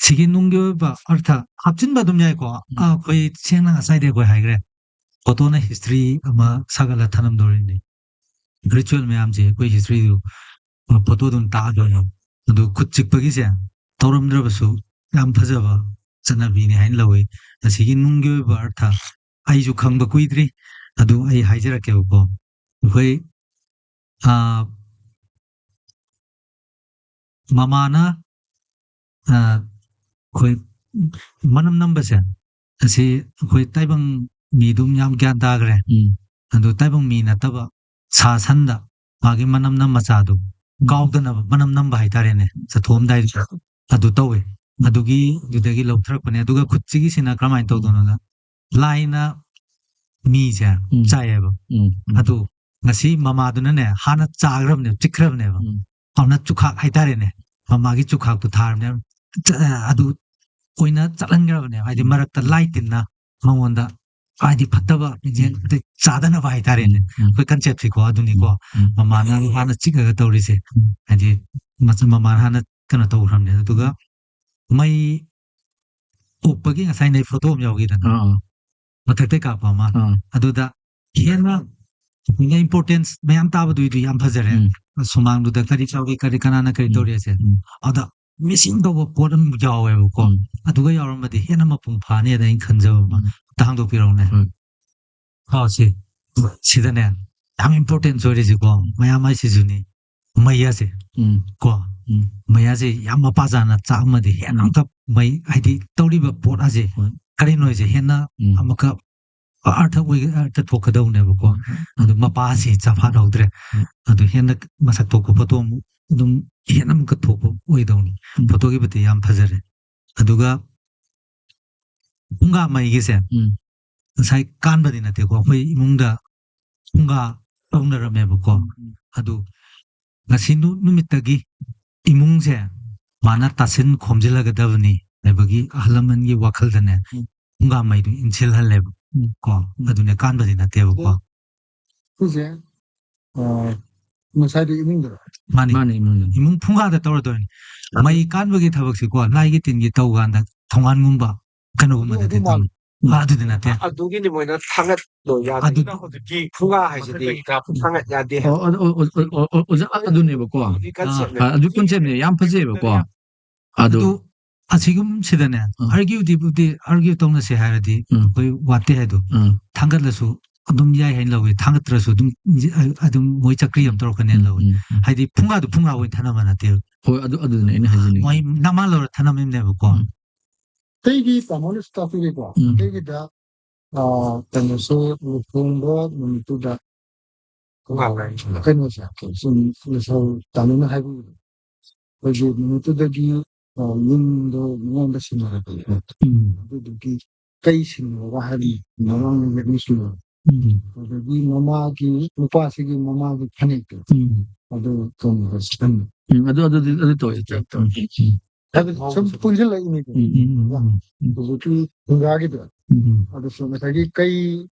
ꯁꯤꯒꯤ ꯅꯨꯡꯒꯤ ꯑꯣꯏꯕ ꯑꯔꯊ ꯍꯥꯞꯆꯤꯟꯕ ꯑꯗꯨꯝ ꯌꯥꯏꯀꯣ꯫ ꯑꯩꯈꯣꯏ ꯁꯦꯡꯅ ꯉꯁꯥꯏꯗꯤ ꯑꯩꯈꯣꯏ ꯍꯥꯏꯈ꯭ꯔꯦ, ꯐꯣꯇꯣꯅ ꯍꯤꯁꯇ꯭ꯔꯤ ꯑꯃ ꯁꯥꯒꯠꯂ ꯊꯅꯝꯗꯧꯔꯤꯅꯤ꯫ ꯔꯤꯆꯨꯋꯦꯜ ꯃꯌꯥꯝꯁꯦ ꯑꯩꯈꯣꯏ ꯍꯤꯁꯇ꯭ꯔꯤꯗꯨ ꯐꯣꯇꯣꯗꯨꯅ ꯇꯥꯛꯑꯗꯣꯏꯅꯤ꯫ ꯑꯗꯨ ꯈꯨꯠ ꯆꯤꯛꯄꯒꯤꯁꯦ ꯇꯧꯔꯝꯗ꯭ꯔꯕꯁꯨ ꯌꯥꯝ ꯐꯖꯕ ꯆꯠꯅꯕꯤꯅꯤ ꯍꯥꯏꯅ ꯂꯧꯏ꯫ ꯑꯁꯤꯒꯤ ꯅꯨꯡꯒꯤ ꯑꯣꯏꯕ ꯑꯔꯊ ꯑꯩꯁꯨ ꯈꯪꯕ ꯀꯨꯏꯗ꯭ꯔꯤ꯫ ꯑꯗꯨ ꯑꯩ ꯍꯥꯏꯖꯔꯛꯀꯦꯕꯀꯣ꯫ ꯑꯩꯈꯣꯏ ꯑ, ꯃꯃꯥꯅ ꯑ, ꯑꯩꯈꯣꯏ ꯃꯅꯝ ꯅꯝꯕꯁꯦ, ꯑꯁꯤ ꯑꯩꯈꯣꯏ ꯇꯥꯏꯕꯪ ꯃꯤ ꯑꯗꯨꯝ ꯌꯥꯝ ꯒ꯭ꯌꯥꯟ ꯇꯥꯈ꯭ꯔꯦ꯫ ꯑꯗꯨ ꯇꯥꯏꯕꯪ ꯃꯤ ꯅꯠꯇꯕ ꯁꯥ ꯁꯟꯗ ꯃꯥꯒꯤ ꯃꯅꯝ ꯅꯝ ꯃꯆꯥꯗꯨ ꯀꯥꯎꯗꯅꯕ ꯃꯅꯝ ꯅꯝꯕ ꯍꯥꯏꯇꯥꯔꯦꯅꯦ, ꯆꯠꯊꯣꯛꯑꯝꯗꯥꯏꯗꯨꯗ꯫ ꯑꯗꯨ ꯇꯧꯋꯦ꯫ ꯑꯗꯨꯒꯤ ꯑꯗꯨꯗꯒꯤ ꯂꯧꯊꯔꯛꯄꯅꯦ꯫ ꯑꯗꯨꯒ ꯈꯨꯠꯁꯤꯒꯤꯁꯤꯅ ꯀꯔꯝꯍꯥꯏꯅ ꯇꯧꯗꯣꯏꯅꯣꯗ, ꯂꯥꯏꯅ ꯃꯤꯁꯦ ꯎꯝ꯫ ꯆꯥꯏꯌꯦꯕ꯫ ꯎꯝ, ꯎꯝ꯫ ꯑꯗꯨ ꯉꯁꯤ ꯃꯃꯥꯗꯨꯅꯅꯦ ꯍꯥꯟꯅ ꯆꯥꯈ꯭ꯔꯕꯅꯦꯕ, ꯆꯤꯛꯈ꯭ꯔꯕꯅꯦꯕ꯫ ꯎꯝ꯫ ꯑꯗꯨꯅ ꯆꯨꯈꯥꯛ ꯍꯥꯏꯇꯥꯔꯦꯅꯦ, ꯃꯃꯥꯒꯤ ꯆꯨꯈꯥꯛꯇꯨ ꯊꯥꯔꯕꯅꯦꯕ꯫ ꯆ-, ꯑꯗꯨ ꯑꯣꯏꯅ ꯆꯠꯍꯟꯈ꯭ꯔꯕꯅꯦꯕ꯫ ꯍꯥꯏꯗꯤ ꯎꯝ꯫ ꯃꯔꯛꯇ ꯂꯥꯏ ꯇꯤꯟꯅ ꯃꯉꯣꯟꯗ ꯍꯥꯏꯗꯤ ꯐꯠꯇꯕ ꯃꯤꯠꯌꯦꯡ ꯎꯝ꯫ ꯑꯗꯩ ꯆꯥꯗꯅꯕ ꯍꯥꯏꯇꯥꯔꯦꯅꯦ꯫ ꯎꯝ, ꯎꯝ꯫ ꯑꯩꯈꯣꯏ ꯀꯟꯁꯦꯞꯁꯤꯀꯣ ꯑꯗꯨꯅꯤꯀꯣ꯫ ꯎꯝ, ꯎꯝ꯫ ꯃꯃꯥꯅ ꯍꯥꯟꯅ ꯆꯤꯛꯑꯒ ꯇꯧꯔꯤꯁꯦ꯫ ꯎꯝ꯫ ꯍꯥꯏꯗꯤ ꯃꯆ-, ꯃꯃꯥꯅ ꯍꯥꯟꯅ ꯀꯩꯅꯣ ꯇꯧꯈ꯭ꯔꯕꯅꯦ꯫ ꯑꯗꯨꯒ ꯃꯩ ꯑꯣꯛꯄꯒꯤ ꯉꯁꯥꯏ ꯅꯩ ꯐꯣꯇꯣ ꯑꯃ ꯌꯥꯎꯈꯤꯗꯅ꯫ ꯑꯥ, ꯑꯥ꯫ ꯃꯊꯛꯇꯩ ꯀꯥꯞꯄ ꯑꯃ꯫ ꯑꯥ꯫ ꯑꯗꯨꯗ ꯍꯦꯟꯅ ꯏꯝꯄꯣꯔꯇꯦꯟꯁ ꯃꯌꯥꯝ ꯇꯥꯕꯗꯨꯏꯗꯤ ꯌꯥꯝ ꯐꯖꯔꯦ꯫ ꯎꯝ꯫ ꯁꯨꯃꯥꯡꯗꯨꯗ ꯀꯔꯤ ꯆꯥꯎꯏ, ꯀꯔꯤ ꯀꯅꯥꯅ ꯀꯔꯤ ꯎꯝ꯫ ꯇꯧꯔꯤ ꯍꯥꯏꯁꯦ꯫ ꯎꯝ꯫ ꯑꯗ ꯃꯤꯁꯤꯡ ꯇꯧꯕ ꯄꯣꯠ ꯑꯃ ꯌꯥꯎꯋꯦꯕꯀꯣ꯫ ꯎꯝ꯫ ꯑꯗꯨꯒ ꯌꯥꯎꯔꯝꯃꯗꯤ ꯍꯦꯟꯅ ꯃꯄꯨꯡ ꯐꯥꯅꯤꯅ ꯑꯩꯅ ꯈꯟꯖꯕ ꯑꯃ꯫ ꯎꯝ꯫ ꯑꯝꯇ ꯍꯥꯡꯗꯣꯛꯄꯤꯔꯛꯎꯅꯦ꯫ ꯍꯣꯏ꯫ ꯑꯣ, ꯁꯤ꯫ ꯁꯤꯗꯅꯦ ꯌꯥꯝ ꯏꯝꯄꯣꯔꯇꯦꯟꯁ ꯑꯣꯏꯔꯤꯁꯤꯀꯣ, ꯃꯌꯥꯝ ꯍꯥꯏꯁꯤꯁꯨꯅꯤ꯫ ꯃꯩ ꯑꯁꯦ ꯎꯝ꯫ ꯀꯣ, ꯎꯝ꯫ ꯃꯩ ꯑꯁꯦ ꯌꯥꯝ ꯃꯄꯥ ꯆꯥꯅ ꯆꯥꯛꯑꯝꯃꯗꯤ ꯍꯦꯟꯅ ꯎꯝ꯫ ꯑꯃꯨꯛꯀ ꯃꯩ, ꯍꯥꯏꯗꯤ ꯇꯧꯔꯤꯕ ꯄꯣꯠ ꯑꯁꯦ ꯍꯣꯏ꯫ ꯀꯔꯤꯅꯣ ꯍꯥꯏꯁꯦ ꯍꯦꯟꯅ ꯎꯝ꯫ ꯑꯃꯨꯛꯀ ꯑꯔꯊ ꯑꯣꯏ-, ꯑꯔꯊ ꯊꯣꯛꯀꯗꯧꯅꯦꯕꯀꯣ꯫ ꯎꯝ꯫ ꯑꯗꯨ ꯃꯄꯥꯁꯤ ꯆꯐꯥꯠꯍꯧꯗ꯭ꯔꯦ꯫ ꯎꯝ꯫ ꯑꯗꯨ ꯍꯦꯟꯅ ꯃꯁꯛ ꯊꯣꯛꯄ ꯐꯣꯇꯣ ꯑꯃꯨꯛ ꯑꯗꯨꯝ ꯍꯦꯟꯅ ꯑꯃꯨꯛꯀ ꯊꯣꯛꯄ ꯑꯣꯏꯗꯧꯅꯤ꯫ ꯎꯝ꯫ ꯐꯣꯇꯣꯒꯤꯕꯨꯗꯤ ꯌꯥꯝ ꯐꯖꯔꯦ꯫ ꯑꯗꯨꯒ ꯐꯨꯡꯒꯥ ꯃꯩꯒꯤꯁꯦ ꯎꯝ꯫ ꯉꯁꯥꯏ ꯀꯥꯟꯕꯗꯤ ꯅꯠꯇꯦꯀꯣ, ꯑꯩꯈꯣꯏ ꯏꯃꯨꯡꯗ ꯐꯨꯡꯒꯥ ꯇꯧꯅꯔꯝꯃꯦꯕꯀꯣ꯫ ꯎꯝ, ꯎꯝ꯫ ꯑꯗꯨ ꯉꯁꯤ ꯅꯨ-, ꯅꯨꯃꯤꯠꯇꯒꯤ ꯏꯃꯨꯡꯁꯦ ꯃꯥꯅ ꯇꯥꯁꯤꯟ ꯈꯣꯝꯖꯤꯜꯂꯒꯗꯕꯅꯤ ꯍꯥꯏꯕꯒꯤ ꯑꯍꯜ ꯂꯃꯟꯒꯤ ꯋꯥꯈꯜꯗꯅꯦ ꯎꯝ꯫ ꯐꯨꯡꯒꯥ ꯃꯩꯗꯨ ꯏꯟꯁꯤꯜꯍꯜꯂꯦꯕ ꯎꯝ꯫ ꯀꯣ꯫ ꯎꯝ꯫ ꯑꯗꯨꯅꯦ ꯀꯥꯟꯕꯗꯤ ꯅꯠꯇꯦꯕꯀꯣ꯫ ꯑꯗꯣ ꯁꯤꯁꯦ, ꯑ, ꯉꯁꯥꯏꯗꯣ ꯏꯃꯨꯡꯗꯔꯣ? ꯃꯥꯅꯤ꯫ ꯃꯥꯅꯦ ꯏꯃꯨꯡꯗ ꯏꯃꯨꯡ ꯐꯨꯡꯒꯥꯗ ꯇꯧꯔꯗꯣꯏꯅꯤ꯫ ꯃꯩ ꯀꯥꯟꯕꯒꯤ ꯊꯕꯛꯁꯤꯀꯣ, ꯂꯥꯏꯒꯤ ꯇꯤꯟꯒꯤ ꯇꯧ ꯀꯥꯟꯗ ꯊꯣꯡꯒꯥꯟꯒꯨꯝꯕ ꯀꯩꯅꯣꯒꯨꯝꯕ ꯑꯗꯨ ꯅꯠꯇꯦ ꯑꯗꯨ ꯃꯥꯜꯂꯦ꯫ ꯇꯧꯔꯤ꯫ ꯑꯥ, ꯑꯗꯨꯗꯤ ꯅꯠꯇꯦ꯫ ꯑꯗꯨꯒꯤꯅꯤ ꯃꯣꯏꯅ ꯊꯥꯡꯒꯠꯂꯣ ꯌꯥꯗꯦ꯫ ꯑꯗꯨ ꯍꯧꯖꯤꯛꯀꯤ ꯐꯨꯡꯒꯥ ꯍꯥꯏꯁꯤꯗꯤ ꯊꯥꯡꯒꯠ ꯌꯥꯗꯦ ꯍꯥꯏꯕ꯫ ꯑꯣ ꯑꯗꯨ ꯑꯣ, ꯑꯣ, ꯑꯣ, ꯑꯣ, ꯑꯣꯖꯥ ꯑꯗꯨꯅꯦꯕꯀꯣ꯫ ꯍꯧꯖꯤꯛ ꯑꯥ, concept ꯅꯦ꯫ ꯑꯥ, ꯑꯗꯨ ꯀꯣꯟꯁꯦꯞꯅꯦ ꯌꯥꯝ ꯐꯖꯩꯑꯕꯀꯣ꯫ ꯑꯗꯨ ꯑꯗꯨ ꯑꯁꯤꯒꯨꯝꯁꯤꯗꯅꯦ, ꯎꯝ꯫ ꯑꯥꯔꯒ꯭ꯌꯨꯗꯤꯕꯨꯗꯤ ꯑꯥꯔꯒ꯭ꯌꯨ ꯇꯧꯅꯁꯦ ꯍꯥꯏꯔꯗꯤ ꯎꯝ꯫ ꯑꯩꯈꯣꯏ ꯋꯥꯠꯇꯦ ꯍꯥꯏꯗꯣ꯫ ꯎꯝ꯫ ꯊꯥꯡꯒꯠꯂꯁꯨ ꯑꯗꯨꯝ ꯌꯥꯏ ꯍꯥꯏꯅ ꯂꯧꯋꯤ, ꯊꯥꯡꯒꯠꯇ꯭ꯔꯁꯨ ꯑꯗꯨꯝ ꯑꯗꯨꯝ ꯃꯣꯏ ꯆꯀ꯭ꯔꯤ ꯑꯃ ꯇꯧꯔꯛꯀꯅꯦꯅ ꯂꯧꯋꯤ꯫ ꯎꯝ, ꯎꯝ꯫ ꯍꯥꯏꯗꯤ ꯐꯨꯡꯒꯥꯗꯨ ꯐꯨꯡꯒꯥ ꯑꯣꯏꯅ ꯊꯅꯕ ꯅꯠꯇꯦꯕ꯫ ꯍꯣꯏ ꯑꯗꯨ ꯑꯗꯨꯗꯨꯅꯦ ꯑꯩꯅ ꯍꯥꯏꯖꯅꯤꯡꯉꯤ꯫ ꯃꯣꯏ ꯅꯃꯥ ꯂꯧꯔ ꯊꯅꯝꯃꯤꯕꯅꯦꯕꯀꯣ꯫ ꯎꯝ꯫ ꯑꯇꯩꯒꯤ ꯇꯥꯃꯣꯅꯁꯨ ꯇꯥꯛꯄꯤꯔꯤꯀꯣ꯫ ꯎꯝ꯫ ꯑꯇꯩꯒꯤꯗ ꯑꯥ, ꯀꯩꯅꯣꯁꯦ ꯂꯨꯍꯣꯡꯕ ꯅꯨꯃꯤꯠꯇꯨꯗ ꯀꯩꯅꯣꯁꯦ ꯁꯨꯝ ꯉꯁꯥꯏ ꯇꯥꯃꯣꯅ ꯍꯥꯏꯕꯤꯕꯗꯣ ꯑꯩꯈꯣꯏꯒꯤ ꯅꯨꯃꯤꯠꯇꯨꯗꯒꯤ ꯑꯥ, ꯌꯨꯝꯗꯣ ꯃꯉꯣꯟꯗ ꯁꯤꯟꯅꯔꯛꯄꯅꯦ꯫ ꯎꯝ꯫ ꯑꯗꯨꯗꯨꯒꯤ ꯀꯩ ꯁꯤꯟꯅꯔꯒ ꯍꯥꯏꯗꯤ ꯃꯃꯥꯡ ꯅꯨꯃꯤꯠ ꯑꯃ ꯁꯤꯟꯅꯔꯛꯄ꯫ ꯎꯝ꯫ ꯑꯗꯒꯤ ꯃꯃꯥꯒꯤ ꯅꯨꯄꯥꯁꯤꯒꯤ ꯃꯃꯥꯒꯤ ꯐꯅꯦꯛꯇꯣ ꯎꯝ꯫ ꯑꯗꯨ ꯊꯣꯡꯕ ꯁꯤꯟꯅꯔꯛꯄ꯫ ꯎꯝ, ꯑꯗꯨ ꯑꯗꯨ ꯑꯗꯨ ꯑꯗꯨ ꯇꯧꯋꯦ꯫ ꯎꯝ, ꯎꯝ, ꯍꯥꯏꯕꯗꯤ ꯁꯨꯝ ꯄꯨꯟꯁꯤꯜꯂꯛꯏꯅꯤꯀꯣ꯫ ꯎꯝ, ꯎꯝ, ꯎꯝ, ꯎꯝ, ꯍꯧꯖꯤꯛꯀꯤ ꯐꯨꯡꯒꯥꯒꯤꯗꯣ ꯎꯝ꯫ ꯑꯗꯨꯁꯨ ꯉꯁꯥꯏꯒꯤ ꯀꯩ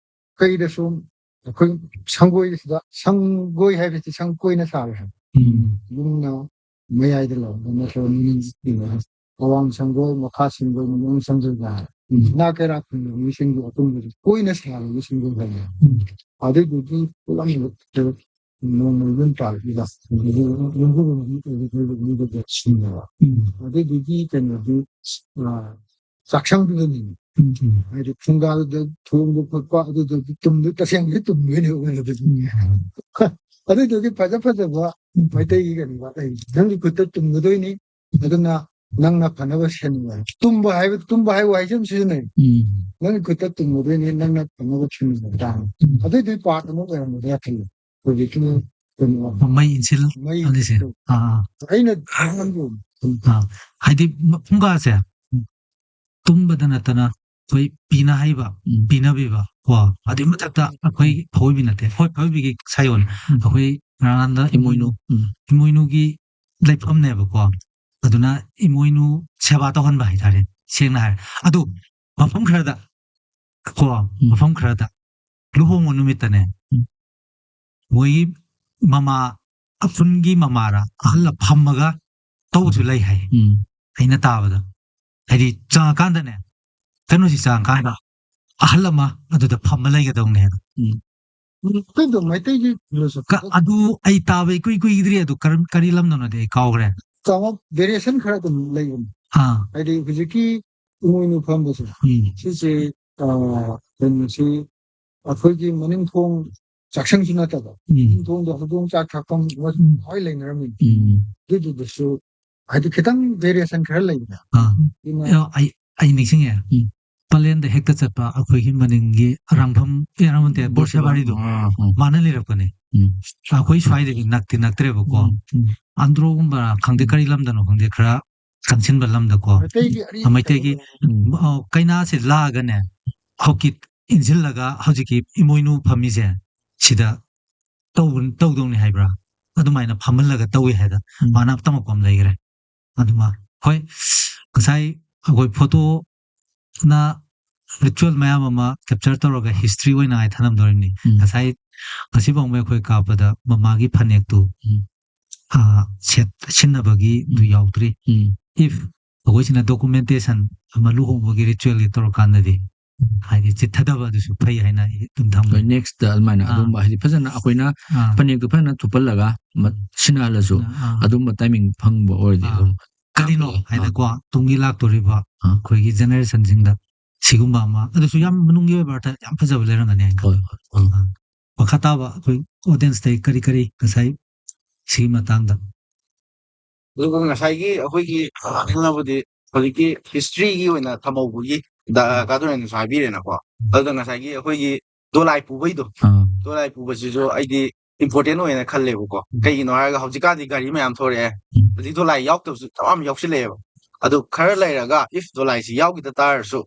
ꯀꯩꯗꯁꯨ ꯑꯩꯈꯣꯏ ꯁꯪꯒꯣꯏꯁꯤꯗ ꯁꯪꯒꯣꯏ ꯍꯥꯏꯕꯁꯤ ꯁꯪ ꯀꯣꯏꯅ ꯁꯥꯔꯦ ꯍꯥꯏꯕ꯫ ꯎꯝ꯫ ꯌꯨꯝꯅ ꯃꯌꯥꯏꯗ ꯂꯩꯕ ꯅꯠꯇ꯭ꯔꯒ ꯃꯅꯤꯡ ꯑꯋꯥꯡ ꯁꯪꯒꯣꯏ, ꯃꯈꯥ ꯁꯪꯒꯣꯏ, ꯃꯅꯨꯡ ꯁꯪꯒꯣꯏ ꯍꯥꯏꯔꯦ꯫ ꯎꯝ꯫ ꯏꯅꯥꯛ ꯀꯩꯔꯥꯛ ꯈꯨꯟꯕ ꯃꯤꯁꯤꯡꯒꯤ ꯑꯄꯨꯟꯕꯗ ꯀꯣꯏꯅ ꯁꯥꯔꯒ ꯁꯪꯒꯣꯏ ꯍꯥꯏꯔꯦ꯫ ꯎꯝ꯫ ꯑꯗꯨꯗꯨꯒꯤ ꯄꯨꯂꯞ ꯅꯣꯡꯃ ꯌꯨꯝ ꯄꯥꯜꯂꯛꯄꯗ ꯌꯨꯝꯕꯨꯗ ꯁꯤꯟꯅꯕ꯫ ꯎꯝ꯫ ꯑꯗꯨꯗꯨꯒꯤ ꯀꯩꯅꯣꯗꯤ ꯑꯥ, ꯆꯥꯛꯁꯪꯗꯨꯗꯅꯤ꯫ ꯎꯝ꯫ ꯎꯝ꯫ ꯍꯥꯏꯗꯤ ꯐꯨꯡꯒꯥꯗꯨꯗ ꯊꯣꯡꯕ ꯈꯣꯠꯄ ꯑꯗꯨꯗꯨꯒꯤ ꯇꯨꯝꯗꯣꯏ ꯇꯁꯦꯡꯕꯗꯤ ꯇꯨꯝꯗꯣꯏꯅꯦꯕ ꯑꯩꯈꯣꯏꯅ ꯑꯗꯨꯗꯤ꯫ ꯎꯝ꯫ ꯑꯗꯨꯗꯨꯒꯤ ꯐꯖ ꯐꯖꯕ ꯃꯩꯇꯩꯒꯤ ꯀꯩꯅꯣ ꯋꯥꯠꯂꯤ꯫ ꯅꯪꯒꯤ ꯈꯨꯠꯇ ꯇꯨꯝꯒꯗꯣꯏꯅꯤ꯫ ꯑꯗꯨꯅ ꯅꯪꯅ ꯐꯅꯕ ꯁꯤꯟꯕ꯫ ꯇꯨꯝꯕ ꯍꯥꯏꯕ ꯇꯨꯝꯕ ꯍꯥꯏꯕ ꯋꯥꯍꯩꯁꯦ ꯑꯗꯨꯝ ꯁꯤꯖꯤꯟꯅꯩ꯫ ꯎꯝ꯫ ꯅꯪꯒꯤ ꯈꯨꯠꯇ ꯇꯨꯝꯒꯗꯣꯏꯅꯤ, ꯅꯪꯅ ꯐꯅꯕ ꯁꯤꯟꯕ ꯇꯥꯕꯅꯤ꯫ ꯎꯝ꯫ ꯑꯗꯨꯏꯗꯨꯒꯤ ꯄꯥꯔꯠ ꯑꯃ ꯑꯣꯏꯔꯝꯒꯗ꯭ꯔꯥ ꯈꯜꯂꯤ꯫ ꯍꯧꯖꯤꯛꯀꯤ ꯀꯩꯅꯣ ꯃꯩ ꯏꯟꯁꯤꯜ ꯃꯩ ꯑꯗꯨꯁꯦ꯫ ꯑꯥ, ꯑꯥ꯫ ꯑꯩꯅ ꯈꯪꯍꯟꯕ ꯑꯥ, ꯍꯥꯏꯗꯤ ꯃ- ꯐꯨꯡꯒꯥꯁꯦ ꯇꯨꯝꯕꯗ ꯅꯠꯇꯅ ꯑꯩꯈꯣꯏ ꯄꯤꯅ ꯍꯩꯕ, ꯎꯝ꯫ ꯄꯤꯅꯕꯤꯕ ꯀꯣ, ꯑꯗꯨꯏ ꯃꯊꯛꯇ ꯑꯩꯈꯣꯏ ꯐꯧꯏꯕꯤ ꯅꯠꯇꯦ, ꯍꯣꯏ ꯐꯧꯏꯕꯤꯒꯤ ꯁꯥꯏꯑꯣꯟ, ꯎꯝ꯫ ꯑꯩꯈꯣꯏ ꯉꯔꯥꯡꯗ ꯏꯃꯣꯏꯅꯨ꯫ ꯎꯝ꯫ ꯏꯃꯣꯏꯅꯨꯒꯤ ꯂꯩꯐꯝꯅꯦꯕꯀꯣ꯫ ꯑꯗꯨꯅ ꯏꯃꯣꯏꯅꯨ ꯁꯦꯕꯥ ꯇꯧꯍꯟꯕ ꯍꯥꯏꯇꯥꯔꯦ, ꯁꯦꯡꯅ ꯍꯥꯏꯔꯦ꯫ ꯑꯗꯨ ꯃꯐꯝ ꯈꯔꯗ ꯀꯣ, ꯃꯐꯝ ꯈꯔꯗ ꯂꯨꯍꯣꯡꯕ ꯅꯨꯃꯤꯠꯇꯅꯦ, ꯎꯝ꯫ ꯃꯣꯏꯒꯤ ꯃꯃꯥ ꯑꯐꯨꯟꯒꯤ ꯃꯃꯥꯔ ꯑꯍꯜ ꯑꯃ ꯐꯝꯃꯒ ꯇꯧꯕꯁꯨ ꯂꯩ ꯍꯥꯏ꯫ ꯎꯝ ꯑꯩꯅ ꯇꯥꯕꯗ, ꯍꯥꯏꯗꯤ ꯆꯪꯉꯀꯥꯟꯗꯅꯦ, ꯀꯩꯅꯣꯁꯤ ꯆꯪꯉꯀꯥꯟꯗ ꯑꯍꯜ ꯑꯃ ꯑꯗꯨꯗ ꯐꯝꯃ ꯂꯩꯒꯗꯧꯅꯦ ꯍꯥꯏꯕ꯫ ꯎꯝ, ꯑꯩꯈꯣꯏꯗꯣ ꯃꯩꯇꯩꯒꯤ philosophy ꯀ- ꯑꯗꯨ ꯑꯩ ꯇꯥꯕ ꯏꯀꯨꯏ ꯀꯨꯏꯗ꯭ꯔꯤ꯫ ꯑꯗꯨ ꯀꯔꯝ ꯀꯔꯤ ꯂꯝꯗꯅꯣꯗꯤ ꯑꯩ ꯀꯥꯎꯈ꯭ꯔꯦ꯫ ꯆꯥꯎꯔꯥꯛ variation ꯈꯔ ꯑꯗꯨꯝ ꯂꯩꯕꯅꯤ꯫ ꯑꯥ ꯍꯥꯏꯗꯤ ꯍꯧꯖꯤꯛꯀꯤ ꯏꯃꯣꯏꯅꯨ ꯐꯝꯕꯁꯦ, ꯎꯝ ꯁꯤꯁꯦ ꯑ, ꯀꯩꯅꯣꯁꯤ ꯑꯩꯈꯣꯏꯒꯤ ꯃꯅꯤꯡ ꯊꯣꯡ, ꯆꯥꯛꯁꯪꯁꯨ ꯅꯠꯇꯕ, ꯎꯝ ꯃꯅꯤꯡ ꯊꯣꯡꯗ ꯍꯧꯗꯣꯡ ꯆꯥꯛ ꯊꯥꯛꯐꯝ ꯑꯃ ꯎꯝ ꯂꯣꯏ ꯂꯩꯅꯔꯝꯃꯤ꯫ ꯎꯝ ꯑꯗꯨꯗꯨꯗꯁꯨ ꯍꯥꯏꯗꯤ ꯈꯤꯇꯪ variation ꯈꯔ ꯂꯩꯕꯅꯦ꯫ ꯑꯥ ꯑꯗꯨꯅ ꯑꯦ, ꯑꯩ ꯑꯩ ꯅꯤꯡꯁꯤꯡꯉꯦ꯫ ꯎꯝ ꯄꯂꯦꯟꯗ ꯍꯦꯛꯇ ꯆꯠꯄ ꯑꯩꯈꯣꯏꯒꯤ ꯃꯅꯤꯡꯒꯤ ꯑꯔꯥꯡꯐꯝ, ꯑꯦ, ꯑꯔꯥꯡꯐꯝ ꯅꯠꯇꯦ, ꯕꯣꯔꯁꯦꯕꯥꯔꯤꯗꯣ, ꯑꯥ, ꯑꯥ. ꯃꯥꯅ ꯂꯩꯔꯛꯄꯅꯦ꯫ ꯎꯝ. ꯑꯩꯈꯣꯏ ꯁ꯭ꯋꯥꯏꯗꯒꯤ ꯅꯛꯇꯤ ꯅꯛꯇ꯭ꯔꯦꯕꯀꯣ꯫ ꯎꯝ, ꯎꯝ. ꯑꯟꯗ꯭ꯔꯣꯒꯨꯝꯕ ꯈꯪꯗꯦ, ꯎꯝ. ꯀꯔꯤ ꯂꯝꯗꯅꯣ ꯈꯪꯗꯦ, ꯈꯔ ꯆꯪꯁꯤꯟꯕ ꯂꯝꯗꯀꯣ꯫ ꯃꯩꯇꯩꯒꯤ ꯑꯔꯤꯕ ꯃꯩꯇꯩꯒꯤ ꯀꯩꯅꯣ ꯂꯩ. ꯑ, ꯀꯩꯅꯥꯁꯦ ꯂꯥꯛꯑꯒꯅꯦ, ꯍꯧꯀꯤ ꯏꯟꯁꯤꯜꯂꯒ ꯍꯧꯖꯤꯛꯀꯤ ꯏꯃꯣꯏꯅꯨ ꯐꯝꯃꯤꯁꯦ ꯁꯤꯗ ꯇꯧꯕ- ꯇꯧꯗꯧꯅꯤ ꯍꯥꯏꯕ꯭ꯔꯥ? ꯑꯗꯨꯃꯥꯏꯅ ꯐꯝꯍꯜꯂꯒ ꯇꯧꯏ ꯍꯥꯏꯗ ꯎꯝ. ꯃꯥꯅ ꯇꯝꯃꯛꯄ ꯑꯃ ꯂꯩꯈ꯭ꯔꯦ꯫ ꯑꯗꯨꯃ ꯍꯣꯏ, ꯉꯁꯥꯏ ꯑꯩꯈꯣꯏ ꯐꯣꯇꯣꯅ ritual ꯃꯌꯥꯝ ꯑꯃ capture ꯇꯧꯔꯒ history ꯑꯣꯏꯅꯉꯥꯏ ꯊꯝꯂꯝꯗꯣꯔꯤꯕꯅꯤ꯫ ꯎꯝ. ꯉꯁꯥꯏ ꯉꯁꯤꯐꯥꯎ ꯑꯩꯈꯣꯏ ꯀꯥꯞꯄꯗ ꯃꯃꯥꯒꯤ ꯐꯅꯦꯛꯇꯨ ꯎꯝ. ꯑ, ꯁꯦꯠ ꯁꯤꯟꯅꯕꯒꯤ ꯑꯗꯨ ꯎꯝ. ꯌꯥꯎꯗ꯭ꯔꯤ꯫ ꯎꯝ. If ꯑꯩꯈꯣꯏꯁꯤꯅ documentation ꯑꯃ ꯂꯨꯍꯣꯡꯕꯒꯤ ritualꯒꯤ ꯇꯧꯔꯀꯥꯟꯗꯗꯤ ꯍꯥꯏꯗꯤ ꯆꯤꯠꯊꯗꯕ ꯑꯗꯨꯁꯨ ꯐꯩ ꯍꯥꯏꯅ ꯑꯩ ꯑꯗꯨꯝ ꯊꯝꯒꯦ꯫ ꯍꯣꯏ, next ꯑꯗꯨꯃꯥꯏꯅ ꯑꯥ. ꯑꯗꯨꯝꯕ ꯍꯥꯏꯗꯤ ꯐꯖꯅ ꯑꯩꯈꯣꯏꯅ ꯑꯥ. ꯐꯅꯦꯛꯇꯨ ꯐꯖꯅ ꯊꯨꯞꯄꯜꯂꯒ ꯃ- ꯁꯤꯟꯅꯍꯜꯂꯁꯨ ꯑꯥ. ꯑꯗꯨꯝꯕ timing ꯐꯪꯕ ꯑꯣꯏꯔꯗꯤ ꯑꯥ. ꯑꯗꯨꯝ ꯀꯔꯤꯅꯣ ꯑꯥ. ꯍꯥꯏꯅꯀꯣ, ꯇꯨꯡꯒꯤ ꯂꯥꯛꯇꯣꯔꯤꯕ ꯑꯥ. ꯑꯩꯈꯣꯏꯒꯤ generationꯁꯤꯡꯗ ꯁꯤꯒꯨꯝꯕ ꯑꯃ, ꯑꯗꯨꯁꯨ ꯌꯥꯝ ꯃꯅꯨꯡꯒꯤ ꯑꯣꯏꯕ ꯑꯔꯊ ꯌꯥꯝ ꯐꯖꯕ ꯂꯩꯔꯝꯒꯅꯤ ꯍꯥꯏꯅ ꯍꯣꯏ, ꯍꯣꯏ. ꯎꯝ. ꯑꯥ. ꯃꯈꯥ ꯇꯥꯕ ꯑꯩꯈꯣꯏ audienceꯇꯩ ꯀꯔꯤ ꯀꯔꯤ ꯉꯁꯥꯏ ꯁꯤꯒꯤ ꯃꯇꯥꯡꯗ? ꯑꯗꯨꯒ ꯉꯁꯥꯏꯒꯤ ꯑꯩꯈꯣꯏꯒꯤ ꯑ, ꯈꯪꯅꯕꯗꯤ ꯍꯧꯖꯤꯛꯀꯤ historyꯒꯤ ꯑꯣꯏꯅ ꯊꯝꯍꯧꯕꯒꯤ ꯗ- ꯀꯥꯗꯨꯔꯦꯟꯅꯁꯨ ꯍꯥꯏꯕꯤꯔꯦꯅꯀꯣ꯫ ꯑꯗꯨꯗ ꯉꯁꯥꯏꯒꯤ ꯑꯩꯈꯣꯏꯒꯤ ꯗꯣꯂꯥꯏ ꯄꯨꯕꯩꯗꯣ, ꯑꯥ. ꯗꯣꯂꯥꯏ ꯄꯨꯕꯁꯤꯁꯨ ꯑꯩꯗꯤ important ꯑꯣꯏꯅ ꯈꯜꯂꯦꯕꯀꯣ꯫ ꯀꯩꯒꯤꯅꯣ ꯍꯥꯏꯔꯒ ꯍꯧꯖꯤꯛꯀꯥꯟꯗꯤ ꯒꯥꯔꯤ ꯃꯌꯥꯝ ꯊꯣꯔꯛꯑꯦ, ꯎꯝ. ꯑꯗꯩ ꯗꯣꯂꯥꯏ ꯌꯥꯎꯗꯕꯁꯨ ꯆꯞ ꯃꯥꯟꯅ ꯌꯥꯎꯁꯤꯜꯂꯛꯑꯦꯕ꯫ ꯑꯗꯨ ꯈꯔ ꯂꯩꯔꯒ if ꯗꯣꯂꯥꯏꯁꯤ ꯌꯥꯎꯈꯤꯗ ꯇꯥꯔꯁꯨ,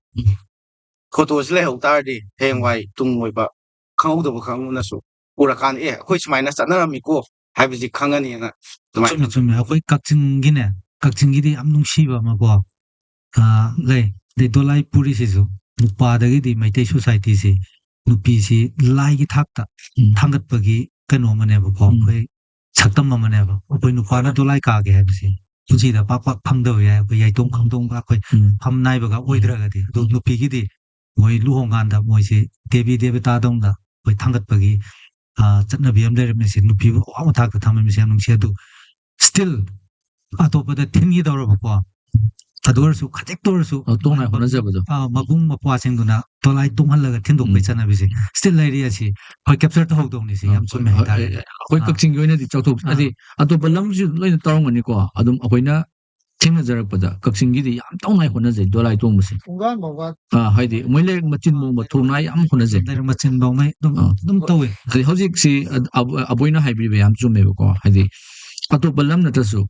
ꯐꯣꯇꯣꯁꯤ ꯂꯩꯍꯧ ꯇꯥꯔꯗꯤ ꯍꯌꯦꯡꯋꯥꯏ ꯇꯨꯡ ꯑꯣꯏꯕ ꯈꯪꯍꯧꯗꯕ ꯀꯥꯡꯕꯨꯅꯁꯨ ꯎꯔꯀꯥꯟꯗ, "ꯑꯦ, ꯑꯩꯈꯣꯏ ꯁꯨꯃꯥꯏꯅ ꯆꯠꯅꯔꯝꯃꯤꯀꯣ" ꯍꯥꯏꯕꯁꯤ ꯈꯪꯉꯅꯤꯅ ꯑꯗꯨꯃꯥꯏꯅ ꯆꯨꯝꯃꯦ, ꯆꯨꯝꯃꯦ꯫ ꯑꯩꯈꯣꯏ ꯀꯛꯆꯤꯡꯒꯤꯅꯦ, ꯀꯛꯆꯤꯡꯒꯤꯗꯤ ꯌꯥꯝ ꯅꯨꯡꯁꯤꯕ ꯑꯃꯀꯣ, ꯑꯥ, ꯂꯩ꯫ ꯑꯗꯩ ꯗꯣꯂꯥꯏ ꯄꯨꯔꯤꯁꯤꯁꯨ ꯅꯨꯄꯥꯗꯒꯤꯗꯤ ꯃꯩꯇꯩ societyꯁꯤ ꯅꯨꯄꯤꯁꯤ ꯂꯥꯏꯒꯤ ꯊꯥꯛꯇ ꯎꯝ. ꯊꯥꯡꯒꯠꯄꯒꯤ ꯀꯩꯅꯣ ꯑꯃꯅꯦꯕꯀꯣ꯫ ꯎꯝ. ꯑꯩꯈꯣꯏ ꯁꯛꯇꯝ ꯑꯃꯅꯦꯕ꯫ ꯑꯩꯈꯣꯏ ꯅꯨꯄꯥꯅ ꯗꯣꯂꯥꯏ ꯀꯥꯒꯦ ꯍꯥꯏꯕꯁꯤ ꯄꯨꯟꯁꯤꯗ ꯄꯥꯛ ꯄꯥꯛ ꯐꯪꯗꯕ ꯌꯥꯏ꯫ ꯑꯩꯈꯣꯏ ꯌꯥꯏꯇꯣꯡ ꯈꯪꯗꯣꯡꯕ ꯑꯩꯈꯣꯏ ꯎꯝ꯫ ꯐꯝ ꯅꯥꯏꯕꯒ ꯑꯣꯏꯗ꯭ꯔꯒꯗꯤ꯫ ꯑꯗꯨ ꯅꯨꯄꯤꯒꯤꯗꯤ ꯃꯣꯏ ꯂꯨꯍꯣꯡꯀꯥꯟꯗ ꯃꯣꯏꯁꯤ ꯗꯦꯕꯤ ꯗꯦꯕꯇꯥꯗꯧꯅ ꯑꯩꯈꯣꯏ ꯊꯥꯡꯒꯠꯄꯒꯤ, ꯑ, ꯆꯠꯅꯕꯤ ꯑꯃ ꯂꯩꯔꯝꯃꯤꯁꯦ, ꯅꯨꯄꯤꯕꯨ ꯑꯋꯥꯡꯕ ꯊꯥꯛꯇ ꯊꯝꯃꯝꯃꯤꯁꯦ ꯌꯥꯝ ꯅꯨꯡꯁꯤ꯫ ꯑꯗꯨ still ꯑꯇꯣꯞꯄꯗ ꯊꯤꯟꯈꯤꯗꯧꯔꯕꯀꯣ, ꯑꯗꯨ ꯑꯣꯏꯔꯁꯨ ꯈꯖꯤꯛꯇ ꯑꯣꯏꯔꯁꯨ ꯑ, ꯇꯣꯡꯅ ꯍꯣꯠꯅꯖꯕꯗꯣ꯫ ꯑ, ꯃꯕꯨꯡ ꯃꯧꯄ꯭ꯋꯥꯁꯤꯡꯗꯨꯅ ꯗꯣꯂꯥꯏ ꯇꯣꯡꯍꯜꯂꯒ ꯊꯤꯟꯗꯣꯛꯄꯩ ꯎꯝ꯫ ꯆꯠꯅꯕꯤꯁꯦ still ꯂꯩꯔꯤ꯫ ꯑꯁꯤ ꯍꯣꯏ, capture ꯇꯧꯍꯧꯗꯧꯅꯤ꯫ ꯁꯤ ꯌꯥꯝ ꯆꯨꯝꯃꯦ ꯍꯣꯏ, ꯍꯥꯏꯇꯥꯔꯦ꯫ ꯑꯩ-, ꯑꯩꯈꯣꯏ ꯑꯥ꯫ ꯀꯛꯆꯤꯡꯒꯤ ꯑꯣꯏꯅꯗꯤ ꯆꯥꯎꯊꯣꯛ-, ꯑꯥ꯫ ꯍꯥꯏꯗꯤ ꯑꯇꯣꯞꯄ ꯂꯝꯁꯨ ꯂꯣꯏꯅ ꯇꯧꯔꯝꯒꯅꯤꯀꯣ, ꯑꯗꯨꯝ ꯑꯩꯈꯣꯏꯅ ꯊꯦꯡꯅꯖꯔꯛꯄꯗ ꯀꯛꯆꯤꯡꯒꯤꯗꯤ ꯌꯥꯝ ꯇꯧꯅꯉꯥꯏ ꯍꯣꯠꯅꯖꯩ ꯗꯣꯂꯥꯏ ꯇꯣꯡꯕꯁꯦ꯫ ꯈꯣꯡꯒꯥꯟ ꯐꯥꯎꯕ ꯑꯥ, ꯍꯥꯏꯗꯤ ꯃꯣꯏ ꯂꯥꯏꯔꯤꯛ ꯃꯆꯤꯟ ꯃꯣꯡꯕ ꯊꯣꯡꯅꯉꯥꯏ ꯌꯥꯝ ꯍꯣꯠꯅꯖꯩ꯫ ꯂꯥꯏꯔꯤꯛ ꯃꯆꯤꯟ ꯐꯥꯎꯉꯩ ꯑꯗꯨꯝ, ꯑꯥ꯫ ꯑꯗꯨꯝ ꯇꯧꯋꯤ꯫ ꯑꯗꯩ ꯍꯧꯖꯤꯛꯁꯤ ꯑ-, ꯑꯕ-, ꯑꯕꯣꯏꯅ ꯍꯥꯏꯕꯤꯕ ꯌꯥꯝ ꯆꯨꯝꯃꯦꯕꯀꯣ꯫ ꯍꯥꯏꯗꯤ ꯑꯇꯣꯞꯄ ꯂꯝ ꯅꯠꯇ꯭ꯔꯁꯨ,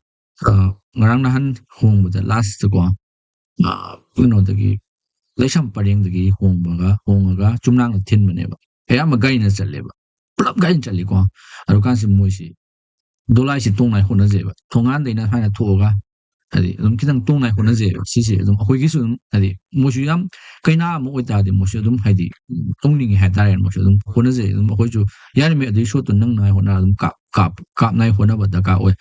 ꯑ, ꯉꯔꯥꯡ ꯅꯍꯥꯟ ꯍꯣꯡꯕꯗ last ꯀꯣ, ꯑ, ꯀꯩꯅꯣꯗꯒꯤ, ꯂꯩꯁꯝ ꯄꯔꯦꯡꯗꯒꯤ ꯍꯣꯡꯕꯒ, ꯍꯣꯡꯉꯒ ꯆꯨꯝꯅꯥꯡꯗ ꯊꯤꯟꯕꯅꯦꯕ꯫ ꯑꯌꯥꯝꯕ ꯒꯥꯔꯤꯅ ꯆꯠꯂꯦꯕ꯫ ꯄꯨꯂꯞ ꯒꯥꯔꯤꯅ ꯆꯠꯂꯤꯀꯣ꯫ ꯑꯗꯨ ꯀꯥꯟꯁꯤ ꯃꯣꯏꯁꯤ ꯗꯣꯂꯥꯏꯁꯤ ꯇꯣꯡꯅꯉꯥꯏ ꯍꯣꯠꯅꯖꯩꯕ꯫ ꯊꯣꯡꯒꯥꯟꯗꯩꯅ ꯁꯨꯃꯥꯏꯅ ꯊꯣꯛꯑꯒ, ꯍꯥꯏꯗꯤ ꯑꯗꯨꯝ ꯈꯤꯇꯪ ꯇꯣꯡꯅꯉꯥꯏ ꯍꯣꯠꯅꯖꯩꯕ꯫ ꯁꯤꯁꯦ ꯑꯗꯨꯝ ꯑꯩꯈꯣꯏꯒꯤꯁꯨ ꯑꯗꯨꯝ, ꯍꯥꯏꯗꯤ ꯃꯣꯏꯁꯨ ꯌꯥꯝ ꯀꯩꯅꯥ ꯑꯃ ꯑꯣꯏꯇꯥꯔꯗꯤ ꯃꯣꯏꯁꯨ ꯑꯗꯨꯝ, ꯍꯥꯏꯗꯤ ꯇꯣꯡꯅꯤꯡꯉꯤ ꯍꯥꯏꯇꯥꯔꯦꯅꯦ꯫ ꯃꯣꯏꯁꯨ ꯑꯗꯨꯝ ꯍꯣꯠꯅꯖꯩ꯫ ꯑꯗꯨꯝ ꯑꯩꯈꯣꯏꯁꯨ ꯌꯥꯔꯤꯉꯩ ꯑꯗꯨꯒꯤ ꯁꯣꯠꯇꯨ ꯅꯪꯅꯉꯥꯏ ꯍꯣꯠꯅꯔꯒ ꯑꯗꯨꯝ ꯀꯥꯞ-, ꯀꯥꯞ-, ꯀꯥꯞꯅꯉꯥꯏ ꯍꯣꯠꯅꯕ ꯗꯔꯀꯥꯔ ꯑꯣꯏ꯫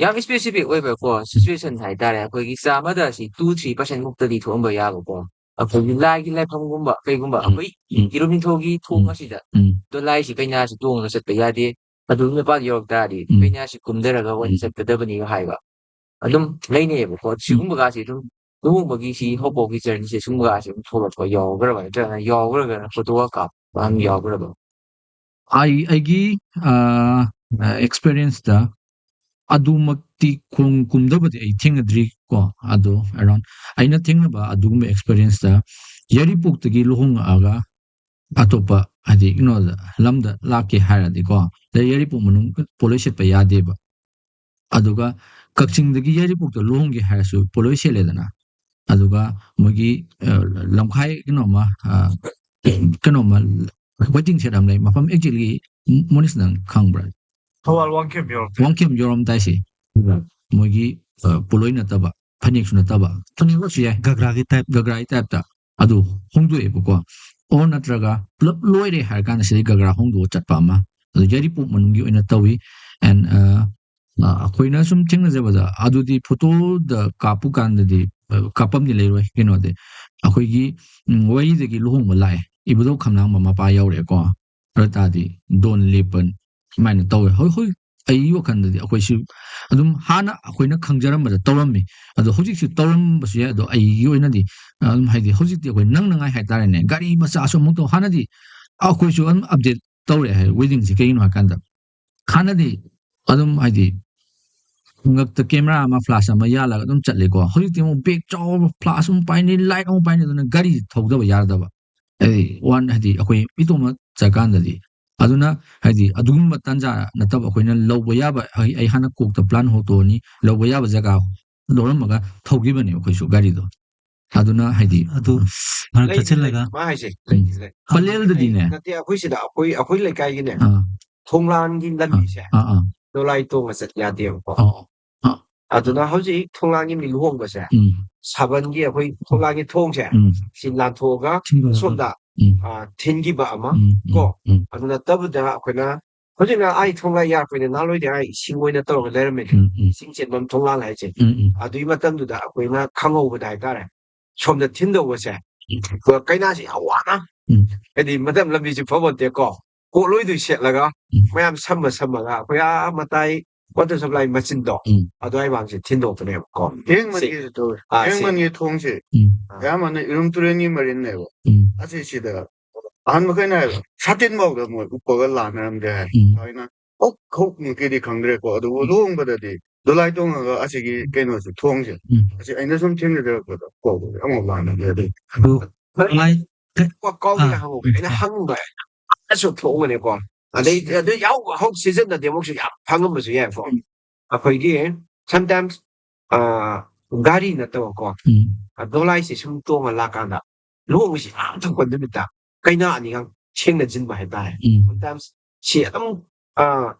ꯌꯥꯝ specific ꯑꯣꯏꯕꯀꯣ situation ꯍꯥꯏꯇꯥꯔꯦ꯫ ꯑꯩꯈꯣꯏꯒꯤ ꯆꯥꯝꯃꯗ ꯁꯤ two three percent ꯃꯨꯛꯇꯗꯤ ꯊꯣꯛꯑꯝꯕ ꯌꯥꯕꯀꯣ꯫ ꯑꯩꯈꯣꯏꯒꯤ ꯂꯥꯏꯒꯤ ꯂꯥꯏꯐꯝꯒꯨꯝꯕ ꯀꯩꯒꯨꯝꯕ, ꯎꯝ꯫ ꯑꯩꯈꯣꯏ ꯎꯝ꯫ ꯏꯔꯨꯝ ꯅꯤꯡꯊꯧꯒꯤ ꯊꯣꯡ ꯎꯝ꯫ ꯑꯁꯤꯗ ꯎꯝ꯫ ꯗꯣꯂꯥꯏꯁꯤ ꯀꯩꯅꯥꯁꯤ ꯇꯣꯡꯉꯒ ꯆꯠꯄ ꯌꯥꯗꯦ꯫ ꯑꯗꯨ ꯅꯨꯄꯥ ꯌꯧꯔꯛ ꯇꯥꯔꯗꯤ ꯎꯝ꯫ ꯀꯩꯅꯥꯁꯤ ꯀꯨꯝꯊꯔꯒ ꯑꯣꯏꯅ ꯎꯝ꯫ ꯆꯠꯀꯗꯕꯅꯤꯒ ꯍꯥꯏꯕ꯫ ꯑꯗꯨꯝ ꯂꯩꯅꯩꯌꯦꯕꯀꯣ꯫ ꯎꯝ꯫ ꯁꯤꯒꯨꯝꯕꯒꯁꯤ ꯑꯗꯨꯝ ꯂꯨꯍꯣꯡꯕꯒꯤ ꯁꯤ ꯍꯧꯕꯒꯤ journey ꯁꯦ ꯁꯤꯒꯨꯝꯕꯒꯁꯤ ꯑꯗꯨꯝ ꯊꯣꯛꯂꯛꯄ ꯌꯥꯎꯈ꯭ꯔꯕ, ꯅꯠꯇ꯭ꯔꯒꯅ ꯌꯥꯎꯈ꯭ꯔꯒꯅ ꯐꯣꯇꯣꯒ ꯀꯥꯞꯄ ꯑꯃ ꯌꯥꯎꯈ꯭ꯔꯕ? ꯑꯩ, ꯑꯩꯒꯤ, ꯑ, experience ꯇ ꯑꯗꯨꯃꯛꯇꯤ ꯈꯣꯡ ꯀꯨꯝꯗꯕꯗꯤ ꯑꯩ ꯊꯦꯡꯅꯗ꯭ꯔꯤ ꯀꯣ꯫ ꯑꯗꯣ around ꯑꯩꯅ ꯊꯦꯡꯅꯕ ꯑꯗꯨꯒꯨꯝꯕ experience ꯇ ꯌꯥꯏꯔꯤꯄꯣꯛꯇꯒꯤ ꯂꯨꯍꯣꯡꯉꯛꯑꯒ ꯑꯇꯣꯞꯄ, ꯍꯥꯏꯗꯤ, ꯀꯩꯅꯣꯗ, ꯂꯝꯗ ꯂꯥꯛꯀꯦ ꯍꯥꯏꯔꯗꯤꯀꯣ, ꯑꯗꯩ ꯌꯥꯏꯔꯤꯄꯣꯛ ꯃꯅꯨꯡ ꯄꯣꯠꯂꯣꯏ ꯁꯦꯠꯄ ꯌꯥꯗꯦꯕ꯫ ꯑꯗꯨꯒ ꯀꯛꯆꯤꯡꯗꯒꯤ ꯌꯥꯏꯔꯤꯄꯣꯛꯇ ꯂꯨꯍꯣꯡꯒꯦ ꯍꯥꯏꯔꯁꯨ ꯄꯣꯠꯂꯣꯏ ꯁꯦꯠꯂꯦꯗꯅ, ꯑꯗꯨꯒ ꯃꯣꯏꯒꯤ, ꯑ, ꯂꯝꯈꯥꯏ ꯀꯩꯅꯣꯝꯃ, ꯑ, ꯀꯩꯅꯣꯝꯃ waiting shed ꯑꯃ ꯂꯩ꯫ ꯃꯐꯝ exactly ꯃꯣꯅꯤꯁ ꯅꯪ ꯈꯪꯕ꯭ꯔꯥ? ꯊꯧꯕꯥꯜ ꯋꯥꯡꯈꯦꯝ ꯌꯧꯔꯝꯗꯥꯏ꯫ ꯋꯥꯡꯈꯦꯝ ꯌꯧꯔꯝꯗꯥꯏꯁꯤ ꯃꯣꯏꯒꯤ, ꯑ, ꯄꯣꯠꯂꯣꯏ ꯅꯠꯇꯕ, ꯐꯅꯦꯛꯁꯨ ꯅꯠꯇꯕ, ꯐꯅꯦꯛ ꯑꯣꯏꯔꯁꯨ ꯌꯥꯏ, ꯒꯒ꯭ꯔꯥꯒꯤ type꯫ ꯒꯒ꯭ꯔꯥꯒꯤ type ꯇ ꯑꯗꯨ ꯍꯣꯡꯗꯣꯛꯑꯦꯕꯀꯣ꯫ Or ꯅꯠꯇ꯭ꯔꯒ ꯄꯨꯂꯞ ꯂꯣꯏꯔꯦ ꯍꯥꯏꯔ ꯀꯥꯟꯗ ꯁꯤꯗꯩ ꯒꯒ꯭ꯔꯥ ꯍꯣꯡꯗꯣꯛꯑ ꯆꯠꯄ ꯑꯃ, ꯑꯗꯨ ꯌꯥꯏꯔꯤꯄꯣꯛ ꯃꯅꯨꯡꯒꯤ ꯑꯣꯏꯅ ꯇꯧꯏ꯫ ꯑꯦꯟ ꯑꯩꯈꯣꯏꯅ ꯁꯨꯝ ꯊꯦꯡꯅꯖꯕꯗ ꯑꯗꯨꯗꯤ ꯐꯣꯇꯣꯗ ꯀꯥꯞꯄꯨ ꯀꯥꯟꯗꯗꯤ ꯑ, ꯀꯥꯞꯐꯝꯗꯤ ꯂꯩꯔꯣꯏ꯫ ꯀꯩꯅꯣꯗꯤ ꯑꯩꯈꯣꯏꯒꯤ ꯎꯝ, ꯋꯥꯔꯤꯗꯒꯤ ꯂꯨꯍꯣꯡꯕ ꯂꯥꯛꯑꯦ, ꯏꯕꯨꯙꯧ ꯈꯝꯂꯥꯡꯕ ꯃꯄꯥ ꯌꯧꯔꯛꯑꯦꯀꯣ, ꯑꯗꯨ ꯇꯥꯔꯗꯤ ꯗꯣꯟ ꯂꯦꯞꯄ ꯁꯨꯃꯥꯏꯅ ꯇꯧꯋꯦ꯫ ꯍꯣꯏ ꯍꯣꯏ, ꯑꯩꯒꯤ ꯋꯥꯈꯜꯗꯗꯤ ꯑꯩꯈꯣꯏꯁꯨ ꯑꯗꯨꯝ ꯍꯥꯟꯅ ꯑꯩꯈꯣꯏꯅ ꯈꯪꯖꯔꯝꯕꯗ ꯇꯧꯔꯝꯃꯤ꯫ ꯑꯗꯣ ꯍꯧꯖꯤꯛꯁꯨ ꯇꯧꯔꯝꯕꯁꯨ ꯌꯥꯏ꯫ ꯑꯗꯣ ꯑꯩꯒꯤ ꯑꯣꯏꯅꯗꯤ ꯑꯗꯨꯝ ꯍꯥꯏꯗꯤ ꯍꯧꯖꯤꯛꯇꯤ ꯑꯩꯈꯣꯏ ꯅꯪꯅꯉꯥꯏ ꯍꯥꯏꯇꯥꯔꯦꯅꯦ, ꯒꯥꯔꯤ ꯃꯆꯥꯁꯨ ꯑꯃꯨꯛ ꯇꯧ꯫ ꯍꯥꯟꯅꯗꯤ ꯑꯩꯈꯣꯏꯁꯨ ꯑꯗꯨꯝ ꯑꯞꯗꯦꯠ ꯇꯧꯔꯛꯑꯦ ꯍꯥꯏ ꯋꯦꯗꯤꯡꯁꯦ꯫ ꯀꯩꯒꯤꯅꯣ ꯍꯥꯏꯀꯥꯟꯗ ꯍꯥꯟꯅꯗꯤ ꯑꯗꯨꯝ ꯍꯥꯏꯗꯤ ꯉꯛꯇ ꯀꯦꯃꯦꯔꯥ ꯑꯃ ꯐ꯭ꯂꯥꯁ ꯑꯃ ꯌꯥꯜꯂꯒ ꯑꯗꯨꯝ ꯆꯠꯂꯦꯀꯣ꯫ ꯍꯧꯖꯤꯛꯇꯤ ꯑꯃꯨꯛ ꯕꯦꯛ ꯆꯥꯎꯕ ꯐ꯭ꯂꯥꯁ ꯑꯃꯨꯛ ꯄꯥꯏꯅꯤ, ꯂꯥꯏꯠ ꯑꯃꯨꯛ ꯄꯥꯏꯅꯤ, ꯑꯗꯨꯅ ꯒꯥꯔꯤ ꯊꯧꯗꯕ ꯌꯥꯗꯕ꯫ ꯍꯥꯏꯗꯤ ꯋꯥꯟ ꯍꯥꯏꯗꯤ ꯑꯩꯈꯣꯏ ꯏꯇꯣꯝꯅ ꯆꯠꯀꯥꯟꯗꯗꯤ ꯑꯗꯨꯅ ꯍꯥꯏꯗꯤ ꯑꯗꯨꯒꯨꯝꯕ ꯇꯥꯟꯖꯥ ꯅꯠꯇꯕ ꯑꯩꯈꯣꯏꯅ ꯂꯧꯕ ꯌꯥꯕ, ꯑꯩ ꯑꯩ ꯍꯥꯟꯅ ꯀꯣꯛꯇ ꯄ꯭ꯂꯥꯟ ꯍꯧꯇꯣꯛꯑꯅꯤ, ꯂꯧꯕ ꯌꯥꯕ ꯖꯒꯥ ꯂꯧꯔꯝꯃꯒ ꯊꯧꯈꯤꯕꯅꯦ ꯑꯩꯈꯣꯏꯁꯨ ꯒꯥꯔꯤꯗꯣ꯫ ꯑꯗꯨꯅ ꯍꯥꯏꯗꯤ ꯑꯗꯨ ꯃꯔꯛ ꯂꯩ, ꯊꯠꯆꯤꯜꯂꯒ ꯂꯩ, ꯃꯥ ꯍꯥꯏꯁꯦ꯫ ꯎꯝ꯫ ꯂꯩ, ꯂꯩ꯫ ꯄꯂꯦꯜꯗꯗꯤꯅꯦ꯫ ꯅꯠꯇꯦ, ꯑꯩꯈꯣꯏ ꯁꯤꯗ, ꯑꯩꯈꯣꯏ, ꯑꯩꯈꯣꯏ ꯂꯩꯀꯥꯏꯒꯤꯅꯦ, ꯑꯥ꯫ ꯊꯣꯡꯂꯥꯟꯒꯤ ꯑꯥ, ꯂꯝꯕꯤꯁꯦ ꯑꯥ, ꯑꯥ꯫ ꯗꯣꯂꯥꯏ ꯇꯣꯡꯉ ꯆꯠ ꯌꯥꯗꯦꯕꯀꯣ꯫ ꯑꯣ, ꯑꯥ꯫ ꯑꯗꯨꯅ ꯍꯧꯖꯤꯛ ꯊꯣꯡꯂꯥꯟꯒꯤ ꯃꯤ ꯂꯨꯍꯣꯡꯕꯁꯦ, ꯎꯝ꯫ ꯁꯥꯕꯟꯒꯤ ꯑꯩꯈꯣꯏ ꯊꯣꯡꯂꯥꯟꯒꯤ ꯊꯣꯡꯁꯦ, ꯎꯝ꯫ ꯁꯤ ꯂꯥꯟꯊꯣꯛꯑꯒ ꯊꯤꯡꯕ ꯑꯃ꯫ ꯁꯣꯝꯗ, ꯎꯝ꯫ ꯑꯥ, ꯊꯤꯟꯈꯤꯕ ꯑꯃ, ꯎꯝ, ꯎꯝ, ꯀꯣ꯫ ꯎꯝ꯫ ꯑꯗꯨ ꯅꯠꯇꯕꯗ ꯑꯩꯈꯣꯏꯅ ꯍꯧꯖꯤꯛꯅ ꯑꯩ ꯊꯣꯡꯂꯥꯟ ꯌꯥꯔꯛꯄꯩꯅꯦ, ꯅꯍꯥꯟꯋꯥꯏꯗꯤ ꯑꯩ ꯏꯁꯤꯡ ꯑꯣꯏꯅ ꯇꯧꯔꯒ ꯂꯩꯔꯝꯃꯤꯅꯦ꯫ ꯎꯝ, ꯎꯝ꯫ ꯏꯁꯤꯡ ꯆꯦꯟꯐꯝ ꯊꯣꯡꯂꯥꯟ ꯍꯥꯏꯁꯦ꯫ ꯎꯝ, ꯎꯝ꯫ ꯑꯗꯨꯒꯤ ꯃꯇꯝꯗꯨꯗ ꯑꯩꯈꯣꯏꯅ ꯈꯪꯍꯧꯕꯗ ꯍꯥꯏꯇꯥꯔꯦ, ꯁꯣꯝꯗ ꯊꯤꯟꯗꯧꯕꯁꯦ, ꯎꯝ꯫ ꯀꯩꯅꯥꯁꯦ ꯌꯥꯝ ꯋꯥꯅ, ꯎꯝ꯫ ꯍꯥꯏꯗꯤ ꯃꯇꯝ ꯂꯝꯕꯤꯁꯦ ꯐꯕ ꯅꯠꯇꯦꯀꯣ, ꯀꯣꯠꯂꯣꯏꯗꯣꯏ ꯁꯦꯠꯂꯒ, ꯎꯝ꯫ ꯃꯌꯥꯝ ꯁꯝꯃ ꯁꯝꯃꯒ ꯑꯩꯈꯣꯏ ꯑꯥ ꯃꯇꯥꯏ ꯋꯥꯇꯔ ꯁꯄ꯭ꯂꯥꯏ ꯃꯆꯤꯟꯗꯣ, ꯎꯝ꯫ ꯑꯗꯨꯋꯥꯏ ꯃꯥꯡꯁꯦ ꯊꯤꯟꯗꯣꯛꯄꯅꯦꯕꯀꯣ꯫ ꯍꯦꯡꯃꯟꯒꯤꯁꯨ ꯇꯧꯋꯦ꯫ ꯑꯥ, ꯁꯤ-, ꯍꯦꯡꯃꯟꯒꯤ ꯊꯣꯡꯁꯦ, ꯎꯝ꯫ ꯑꯌꯥꯝꯕꯅ ꯏꯔꯨꯝ ꯇꯨꯔꯦꯟꯒꯤ ꯃꯔꯤꯟꯅꯦꯕ꯫ ꯎꯝ꯫ ꯑꯁꯤꯁꯤꯗ ꯑꯍꯟ ꯃꯈꯩꯅ ꯍꯥꯏꯕ, ꯁꯥꯇꯤꯟ ꯐꯥꯎꯗ ꯃꯣꯏ ꯎꯞꯄꯒ ꯂꯥꯟꯅꯔꯝꯗꯦ ꯍꯥꯏ꯫ ꯎꯝ꯫ ꯑꯗꯨꯃꯥꯏꯅ ꯍꯧ-, ꯍꯧꯖꯤꯛꯃꯛꯀꯤꯗꯤ ꯈꯪꯗ꯭ꯔꯦꯀꯣ, ꯑꯗꯨꯕꯨ ꯎꯝ꯫ ꯂꯨꯍꯣꯡꯕꯗꯗꯤ ꯗꯣꯂꯥꯏ ꯇꯣꯡꯉꯒ ꯑꯁꯤꯒꯤ ꯀꯩꯅꯣꯁꯦ, ꯊꯣꯡꯁꯦ, ꯎꯝ꯫ ꯑꯁꯤ ꯑꯩꯅ ꯁꯨꯝ ꯊꯦꯡꯅꯖꯔꯛꯄꯗ ꯐꯥꯎꯕꯗꯤ ꯑꯃꯨꯛ ꯂꯥꯟꯅꯗꯦ꯫ ꯑꯗꯨ ꯑꯗꯨ ꯗꯣꯂꯥꯏ ꯀ-, ꯀꯥꯎ-, ꯀꯥꯎꯗꯅ ꯑꯥ꯫ ꯍꯪꯍꯧꯒꯦ꯫ ꯑꯩꯅ ꯍꯪꯕ ꯑꯁꯨ ꯊꯣꯛꯑꯝꯒꯅꯤꯀꯣ꯫ ꯑꯗꯩ, ꯑꯗꯩ ꯌꯥꯎ-, ꯍꯧꯖꯤꯛ ꯁꯤꯖꯟꯅꯗꯤ ꯑꯃꯨꯛꯁꯨ ꯌꯥꯝ ꯐꯪꯉꯝꯕꯁꯨ ꯌꯥꯏꯀꯣ꯫ ꯎꯝ꯫ ꯑꯩꯈꯣꯏꯒꯤ sometimes, ꯑꯥ, ꯒꯥꯔꯤ ꯅꯠꯇꯕꯀꯣ, ꯎꯝ꯫ ꯑ, ꯗꯣꯂꯥꯏꯁꯦ ꯁꯨꯝ ꯇꯣꯡꯉ ꯂꯥꯛꯀꯥꯟꯗ ꯂꯨꯍꯣꯡꯕꯁꯤ ꯌꯥꯝ ꯊꯣꯛꯄ ꯅꯨꯃꯤꯠꯇ ꯀꯩꯅꯥ ꯑꯅꯤꯒ ꯊꯦꯡꯅꯁꯤꯟꯕ ꯍꯥꯏꯇꯥꯔꯦ꯫ ꯎꯝ꯫ Sometimes ꯁꯤ ꯑꯗꯨꯝ, ꯑ,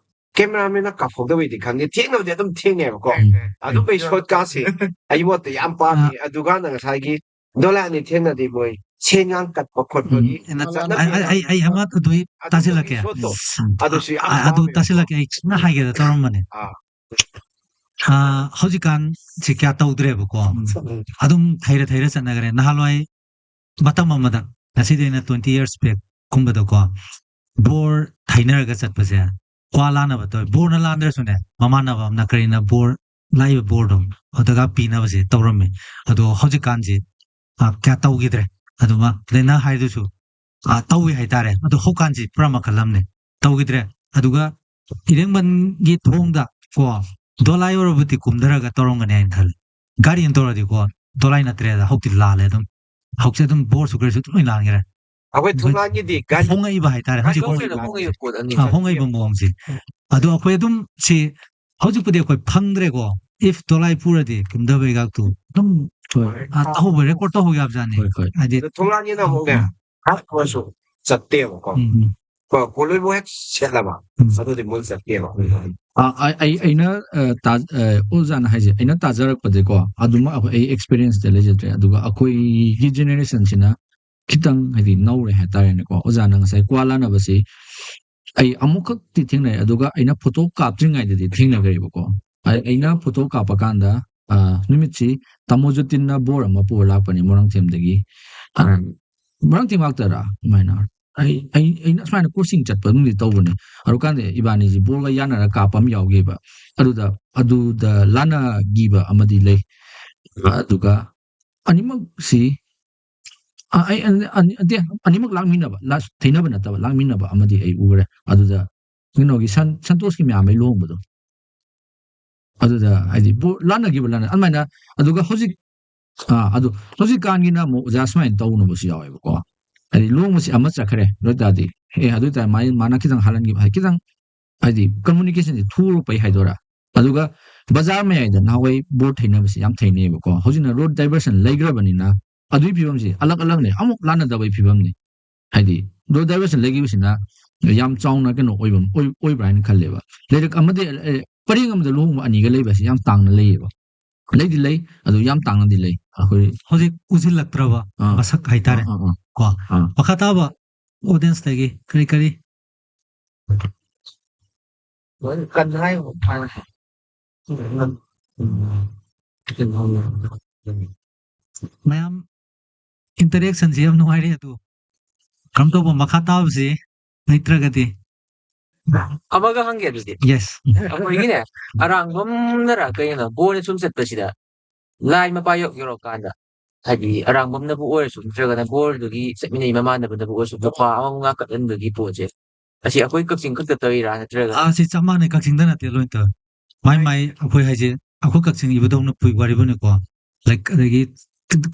ꯀꯦꯃꯦꯔꯥꯃꯦꯟꯅ ꯀꯥꯞꯍꯧꯗꯕꯩꯗꯤ ꯈꯪꯗꯦ, ꯊꯦꯡꯅꯕꯗꯤ ꯑꯗꯨꯝ ꯊꯦꯡꯅꯩꯕꯀꯣ꯫ ꯎꯝ꯫ ꯑꯗꯨꯝꯕꯩ ꯁꯣꯠꯀꯥꯁꯦ ꯑꯩ ꯃꯣꯠꯇ ꯌꯥꯝ ꯄꯥꯝꯃꯤ꯫ ꯑꯥ꯫ ꯑꯗꯨꯀꯥꯟꯗ ꯉꯁꯥꯏꯒꯤ ꯗꯣꯂꯥꯏ ꯑꯅꯤ ꯊꯦꯡꯅꯗꯤ ꯃꯣꯏ ꯁꯦꯟ ꯉꯥꯡ ꯀꯠꯄ ꯈꯣꯠꯄꯒꯤ ꯎꯝ꯫ ꯆꯠꯅꯕꯤ ꯑꯩ ꯑꯩ ꯑꯩ ꯑꯃ ꯑꯗꯨꯏ ꯑꯗꯨꯒꯤ ꯇꯥꯁꯤꯜꯂꯛꯀꯦ꯫ ꯁꯣꯠꯇꯣ ꯎꯝ꯫ ꯑꯗꯨꯁꯨ ꯌꯥꯝ ꯑ- ꯑꯗꯨ ꯄꯥꯝꯃꯦꯕꯀꯣ꯫ ꯇꯥꯁꯤꯜꯂꯛꯀꯦ, ꯑꯩ ꯁꯨꯝꯅ ꯍꯥꯏꯒꯦꯗ ꯇꯧꯔꯝꯕꯅꯦ꯫ ꯑꯥ꯫ ꯑ, ꯍꯧꯖꯤꯛꯀꯥꯟꯁꯤ ꯀꯌꯥ ꯇꯧꯗ꯭ꯔꯦꯕꯀꯣ꯫ ꯎꯝ꯫ ꯑꯗꯨꯝ ꯊꯩꯔ ꯊꯩꯔ ꯆꯠꯅꯈ꯭ꯔꯦ꯫ ꯅꯍꯥꯟꯋꯥꯏ ꯃꯇꯝ ꯑꯃꯗ, ꯉꯁꯤꯗꯤ ꯑꯩꯅ twenty years back ꯀꯨꯝꯕꯗꯀꯣ, ꯕꯣꯔ ꯊꯩꯅꯔꯒ ꯆꯠꯄꯁꯦ ꯀ꯭ꯋꯥ ꯂꯥꯟꯅꯕ ꯇꯧꯋꯦ꯫ ꯕꯣꯔꯅ ꯂꯥꯟꯗ꯭ꯔꯁꯨꯅꯦ, ꯃꯃꯥꯟꯅꯕ ꯑꯃꯅ ꯀꯔꯤꯅ ꯕꯣꯔ ꯂꯥꯛꯏꯕ ꯕꯣꯔꯗꯣ ꯑꯗꯨꯒ ꯄꯤꯅꯕꯁꯦ ꯇꯧꯔꯝꯃꯤ꯫ ꯑꯗꯣ ꯍꯧꯖꯤꯛꯀꯥꯟꯁꯤ, ꯑ, ꯀꯌꯥ ꯇꯧꯈꯤꯗ꯭ꯔꯦ꯫ ꯑꯗꯨꯃ ꯑꯗꯩ ꯅꯪ ꯍꯥꯏꯗꯨꯁꯨ, ꯑ, ꯇꯧꯏ ꯍꯥꯏꯇꯥꯔꯦ꯫ ꯑꯗꯣ ꯍꯧꯖꯤꯛꯀꯥꯟꯁꯤ ꯄꯨꯔꯥ ꯃꯈꯜ ꯑꯃꯅꯦ ꯇꯧꯈꯤꯗ꯭ꯔꯦ꯫ ꯑꯗꯨꯒ ꯏꯔꯦꯡꯕꯟꯒꯤ ꯊꯣꯡꯗ ꯀꯣ, ꯗꯣꯂꯥꯏ ꯑꯣꯏꯔꯕꯗꯤ ꯀꯨꯝꯊꯔꯒ ꯇꯧꯔꯝꯒꯅꯤ ꯍꯥꯏꯅ ꯈꯜꯂꯤ꯫ ꯒꯥꯔꯤ ꯑꯃ ꯇꯧꯔꯗꯤꯀꯣ, ꯗꯣꯂꯥꯏ ꯅꯠꯇ꯭ꯔꯦꯗ, ꯍꯧꯖꯤꯛꯇꯤ ꯂꯥꯜꯂꯦ ꯑꯗꯨꯝ꯫ ꯍꯧꯖꯤꯛꯁꯦ ꯑꯗꯨꯝ ꯕꯣꯔꯁꯨ ꯀꯔꯤꯁꯨ ꯑꯗꯨꯝ ꯂꯣꯏ ꯂꯥꯟꯈ꯭ꯔꯦ꯫ ꯑꯩꯈꯣꯏ ꯊꯣꯡꯒꯥꯟꯒꯤꯗꯤ ꯒꯥꯔꯤ ꯍꯣꯡꯉꯛꯏꯕ ꯍꯥꯏꯇꯥꯔꯦ꯫ ꯒꯥꯔꯤ ꯍꯧꯖꯤꯛ ꯍꯣꯡꯉꯛꯏ ꯍꯣꯡꯉꯛꯏꯕ ꯄꯣꯠ ꯑꯅꯤ ꯑ, ꯍꯣꯡꯉꯛꯏꯕ ꯃꯑꯣꯡꯁꯦ꯫ ꯑꯗꯣ ꯑꯩꯈꯣꯏ ꯑꯗꯨꯝ ꯁꯤ ꯍꯧꯖꯤꯛꯄꯨꯗꯤ ꯑꯩꯈꯣꯏ ꯐꯪꯗ꯭ꯔꯦꯀꯣ꯫ If ꯗꯣꯂꯥꯏ ꯄꯨꯔꯗꯤ ꯀꯨꯝꯊꯕꯩꯒꯥꯛꯇꯨ ꯑꯗꯨꯝ, ꯍꯣꯏ ꯑ, ꯇꯧꯍꯧꯕ, ꯔꯦꯀꯣꯔꯠ ꯇꯧꯍꯧ ꯌꯥꯕꯖꯥꯠꯅꯤ꯫ ꯍꯣꯏ ꯍꯣꯏ ꯍꯥꯏꯗꯤ ꯑꯗꯣ ꯊꯣꯡꯒꯥꯟꯒꯤꯅ ꯑꯃꯨꯛꯅꯦ ꯎꯝ, ꯍꯥꯏꯔꯛꯄꯁꯨ ꯆꯠꯇꯦꯕꯀꯣ꯫ ꯎꯝ, ꯎꯝ, ꯀꯣ- ꯀꯣꯂꯣꯏꯕꯨ ꯍꯦꯛ ꯁꯦꯠꯂꯕ ꯎꯝ꯫ ꯑꯗꯨꯗꯤ ꯃꯣꯏ ꯆꯠꯇꯦꯕ꯫ ꯑ, ꯑꯩ ꯑꯩ- ꯑꯩꯅ ꯑ, ꯇꯥ- ꯑ, ꯑꯣꯖꯥꯅ ꯍꯥꯏꯁꯦ ꯑꯩꯅ ꯇꯥꯖꯔꯛꯄꯗꯤꯀꯣ, ꯑꯗꯨꯃꯛ ꯑꯩꯈꯣꯏ ꯑꯩ ꯑꯦꯛꯁꯄꯤꯔꯤꯌꯦꯟꯁꯇ ꯂꯩꯖꯗ꯭ꯔꯦ꯫ ꯑꯗꯨꯒ ꯑꯩꯈꯣꯏꯒꯤ ꯖꯦꯅꯦꯔꯦꯁꯟꯁꯤꯅ ꯈꯤꯇꯪ ꯍꯥꯏꯗꯤ ꯅꯧꯔꯦ ꯍꯥꯏꯇꯥꯔꯦꯅꯦꯀꯣ꯫ ꯑꯣꯖꯥꯅ ꯉꯁꯥꯏ ꯀ꯭ꯋꯥ ꯂꯥꯟꯅꯕꯁꯤ ꯑꯩ ꯑꯃꯨꯛꯈꯛꯇꯤ ꯊꯦꯡꯅꯔꯦ, ꯑꯗꯨꯒ ꯑꯩꯅ ꯐꯣꯇꯣ ꯀꯥꯞꯇ꯭ꯔꯤꯉꯩꯗꯗꯤ ꯊꯦꯡꯅꯈ꯭ꯔꯦꯕꯀꯣ꯫ ꯑꯩ- ꯑꯩꯅ ꯐꯣꯇꯣ ꯀꯥꯞꯄ ꯀꯥꯟꯗ, ꯑ, ꯅꯨꯃꯤꯠꯁꯤ ꯇꯥꯃꯣ ꯖꯣꯇꯤꯟꯅ ꯕꯣꯔ ꯑꯃ ꯄꯨꯔ ꯂꯥꯛꯄꯅꯤ ꯃꯣꯏꯔꯥꯡꯊꯦꯝꯗꯒꯤ꯫ ꯑ, ꯃꯣꯏꯔꯥꯡꯊꯦꯝ ꯉꯥꯛꯇꯔꯥ ꯑꯗꯨꯃꯥꯏꯅ? ꯑꯩ ꯑꯩ ꯑꯩꯅ ꯑꯁꯨꯃꯥꯏꯅ ꯀꯣꯆꯤꯡ ꯆꯠꯄ ꯑꯗꯨꯝꯗꯤ ꯇꯧꯕꯅꯦ꯫ ꯑꯗꯨꯀꯥꯟꯗ ꯏꯕꯥꯅꯤꯁꯤ ꯕꯣꯔꯒ ꯌꯥꯅꯔ ꯀꯥꯞꯄ ꯑꯃ ꯌꯥꯎꯈꯤꯕ꯫ ꯑꯗꯨꯗ ꯑꯗꯨꯗ ꯂꯥꯟꯅꯈꯤꯕ ꯑꯃꯗꯤ ꯂꯩ꯫ ꯑꯗꯨꯒ ꯑꯅꯤꯃꯛꯁꯤ ꯑ- ꯑꯩ ꯑꯅꯤ- ꯑꯅꯤ- ꯑꯇꯦ, ꯑꯅꯤꯃꯛ ꯂꯥꯛꯃꯤꯟꯅꯕ, ꯂꯥ- ꯊꯩꯅꯕ ꯅꯠꯇꯕ ꯂꯥꯛꯃꯤꯟꯅꯕ ꯑꯃꯗꯤ ꯑꯩ ꯎꯈ꯭ꯔꯦ꯫ ꯑꯗꯨꯗ ꯀꯩꯅꯣꯒꯤ ꯁꯟ- ꯁꯟꯇꯣꯁꯀꯤ ꯃꯌꯥꯝꯕꯩ ꯂꯨꯍꯣꯡꯕꯗꯣ, ꯑꯗꯨꯗ ꯍꯥꯏꯗꯤ ꯕꯣ- ꯂꯥꯟꯅꯈꯤꯕ ꯂꯥꯟꯅ ꯑꯗꯨꯃꯥꯏꯅ꯫ ꯑꯗꯨꯒ ꯍꯧꯖꯤꯛ ꯑꯥ ꯑꯗꯨ ꯍꯧꯖꯤꯛꯀꯥꯟꯒꯤꯅ ꯑꯃꯨꯛ ꯑꯣꯖꯥ ꯁꯨꯃꯥꯏꯅ ꯇꯧꯅꯕꯁꯨ ꯌꯥꯎꯋꯦꯕꯀꯣ꯫ ꯍꯥꯏꯗꯤ ꯂꯨꯍꯣꯡꯕꯁꯤ ꯑꯃ ꯆꯠꯈ꯭ꯔꯦ ꯑꯗꯨ ꯑꯣꯏ ꯇꯥꯔꯗꯤ, ꯑꯦ ꯑꯗꯨ ꯑꯣꯏ ꯇꯥꯔꯗꯤ ꯃꯥꯏ ꯃꯥꯅ ꯈꯤꯇꯪ ꯍꯥꯜꯍꯟꯈꯤꯕ ꯍꯥꯏ ꯈꯤꯇꯪ, ꯍꯥꯏꯗꯤ ꯀꯝꯃꯨꯅꯤꯀꯦꯁꯟꯁꯤ ꯊꯨꯔꯛꯄꯩ ꯍꯥꯏꯗꯣꯏꯔꯥ꯫ ꯑꯗꯨꯒ ꯕꯖꯥꯔ ꯃꯌꯥꯏꯗ ꯅꯍꯥꯟꯋꯥꯏ ꯕꯣꯔ ꯊꯩꯅꯕꯁꯤ ꯌꯥꯝ ꯊꯩꯅꯩꯌꯦꯕꯀꯣ꯫ ꯍꯧꯖꯤꯛꯅ ꯔꯣꯗ ꯗꯥꯏꯚꯔꯁꯟ ꯂꯩꯈ꯭ꯔꯕꯅꯤꯅ ꯑꯗꯨꯒꯤ ꯐꯤꯕꯝꯁꯤ ꯑꯂꯛ ꯑꯂꯛꯅꯦ, ꯑꯃꯨꯛ ꯂꯥꯟꯅꯗꯕꯒꯤ ꯐꯤꯕꯝꯅꯤ꯫ ꯍꯥꯏꯗꯤ ꯔꯣꯗ ꯗꯥꯏꯚꯔꯁꯟ ꯂꯩꯈꯤꯕꯁꯤꯅ ꯌꯥꯝ ꯆꯥꯎꯅ ꯀꯩꯅꯣ ꯑꯣꯏꯕ ꯑꯣꯏ- ꯑꯣꯏꯕ꯭ꯔꯥ ꯍꯥꯏꯅ ꯈꯜꯂꯦꯕ꯫ ꯂꯩꯔꯛ ꯑꯃꯗ ꯑꯦ, ꯄꯔꯦꯡ ꯑꯃꯗ ꯂꯨꯍꯣꯡꯕ ꯑꯅꯤꯒ ꯂꯩꯕꯁꯤ ꯌꯥꯝ ꯇꯥꯡꯅ ꯂꯩꯌꯦꯕ꯫ ꯂꯩꯗꯤ ꯂꯩ, ꯑꯗꯨ ꯌꯥꯝ ꯇꯥꯡꯅꯗꯤ ꯂꯩ ꯑꯩꯈꯣꯏ꯫ ꯍꯧꯖꯤꯛ ꯎꯁꯤꯜꯂꯛꯇ꯭ꯔꯕ ꯑꯥ, ꯃꯁꯛ ꯍꯥꯏꯇꯥꯔꯦ꯫ ꯑꯥ, ꯑꯥ, ꯑꯥ꯫ ꯀꯣ ꯑꯥ꯫ ꯃꯈꯥ ꯇꯥꯕ ꯑꯣꯗꯤꯌꯦꯟꯁꯇꯒꯤ ꯀꯔꯤ ꯀꯔꯤ ꯀꯟꯅ ꯍꯥꯏꯌꯣ꯫ ꯃꯌꯥꯝ ꯏꯟꯇꯔꯦꯛꯁꯟꯁꯤ ꯌꯥꯝ ꯅꯨꯡꯉꯥꯏꯔꯤ꯫ ꯑꯗꯨ ꯀꯔꯝ ꯇꯧꯕ ꯃꯈꯥ ꯇꯥꯕꯁꯤ ꯂꯩꯇ꯭ꯔꯒꯗꯤ? ꯑꯃꯒ ꯍꯪꯒꯦ ꯑꯗꯨꯗꯤ꯫ ꯌꯦꯁ꯫ ꯑꯩꯈꯣꯏꯒꯤꯅꯦ, ꯑꯔꯥꯡꯕꯝꯅꯔ ꯀꯩꯅꯣ ꯕꯣꯔꯅ ꯁꯨꯝ ꯆꯠꯄꯁꯤꯗ ꯂꯥꯏ ꯃꯄꯥ ꯌꯧ-, ꯌꯧꯔꯀꯥꯟꯗ, ꯍꯥꯏꯗꯤ ꯑꯔꯥꯡꯕꯝꯅꯕꯨ ꯑꯣꯏꯔꯁꯨ ꯅꯠꯇ꯭ꯔꯒꯅ ꯕꯣꯔꯗꯨꯒꯤ ꯆꯠꯃꯤꯟꯅꯩ ꯃꯃꯥꯟꯅꯕꯅꯕꯨ ꯑꯣꯏꯔꯁꯨ ꯅꯨꯄꯥ ꯑꯃꯃꯝ ꯉꯥꯛꯀꯠꯍꯟꯕꯒꯤ ꯄꯣꯠꯁꯦ, ꯑꯁꯤ ꯑꯩꯈꯣꯏ ꯀꯛꯆꯤꯡ ꯈꯛꯇ ꯇꯧꯔꯤꯔꯥ ꯅꯠꯇ꯭ꯔꯒ? ꯑꯥ, ꯁꯤ ꯆꯞ ꯃꯥꯟꯅꯩ, ꯀꯛꯆꯤꯡꯗ ꯅꯠꯇꯦ ꯂꯣꯏ ꯇꯧꯏ꯫ ꯃꯥꯏ ꯃꯥꯏ ꯑꯩꯈꯣꯏ ꯍꯥꯏꯁꯦ, ꯑꯩꯈꯣꯏ ꯀꯛꯆꯤꯡ ꯏꯕꯨꯙꯧꯅ ꯄꯨꯏ ꯋꯥꯔꯤꯕꯨꯅꯦꯀꯣ, ꯂꯥꯏꯛ ꯑꯗꯒꯤ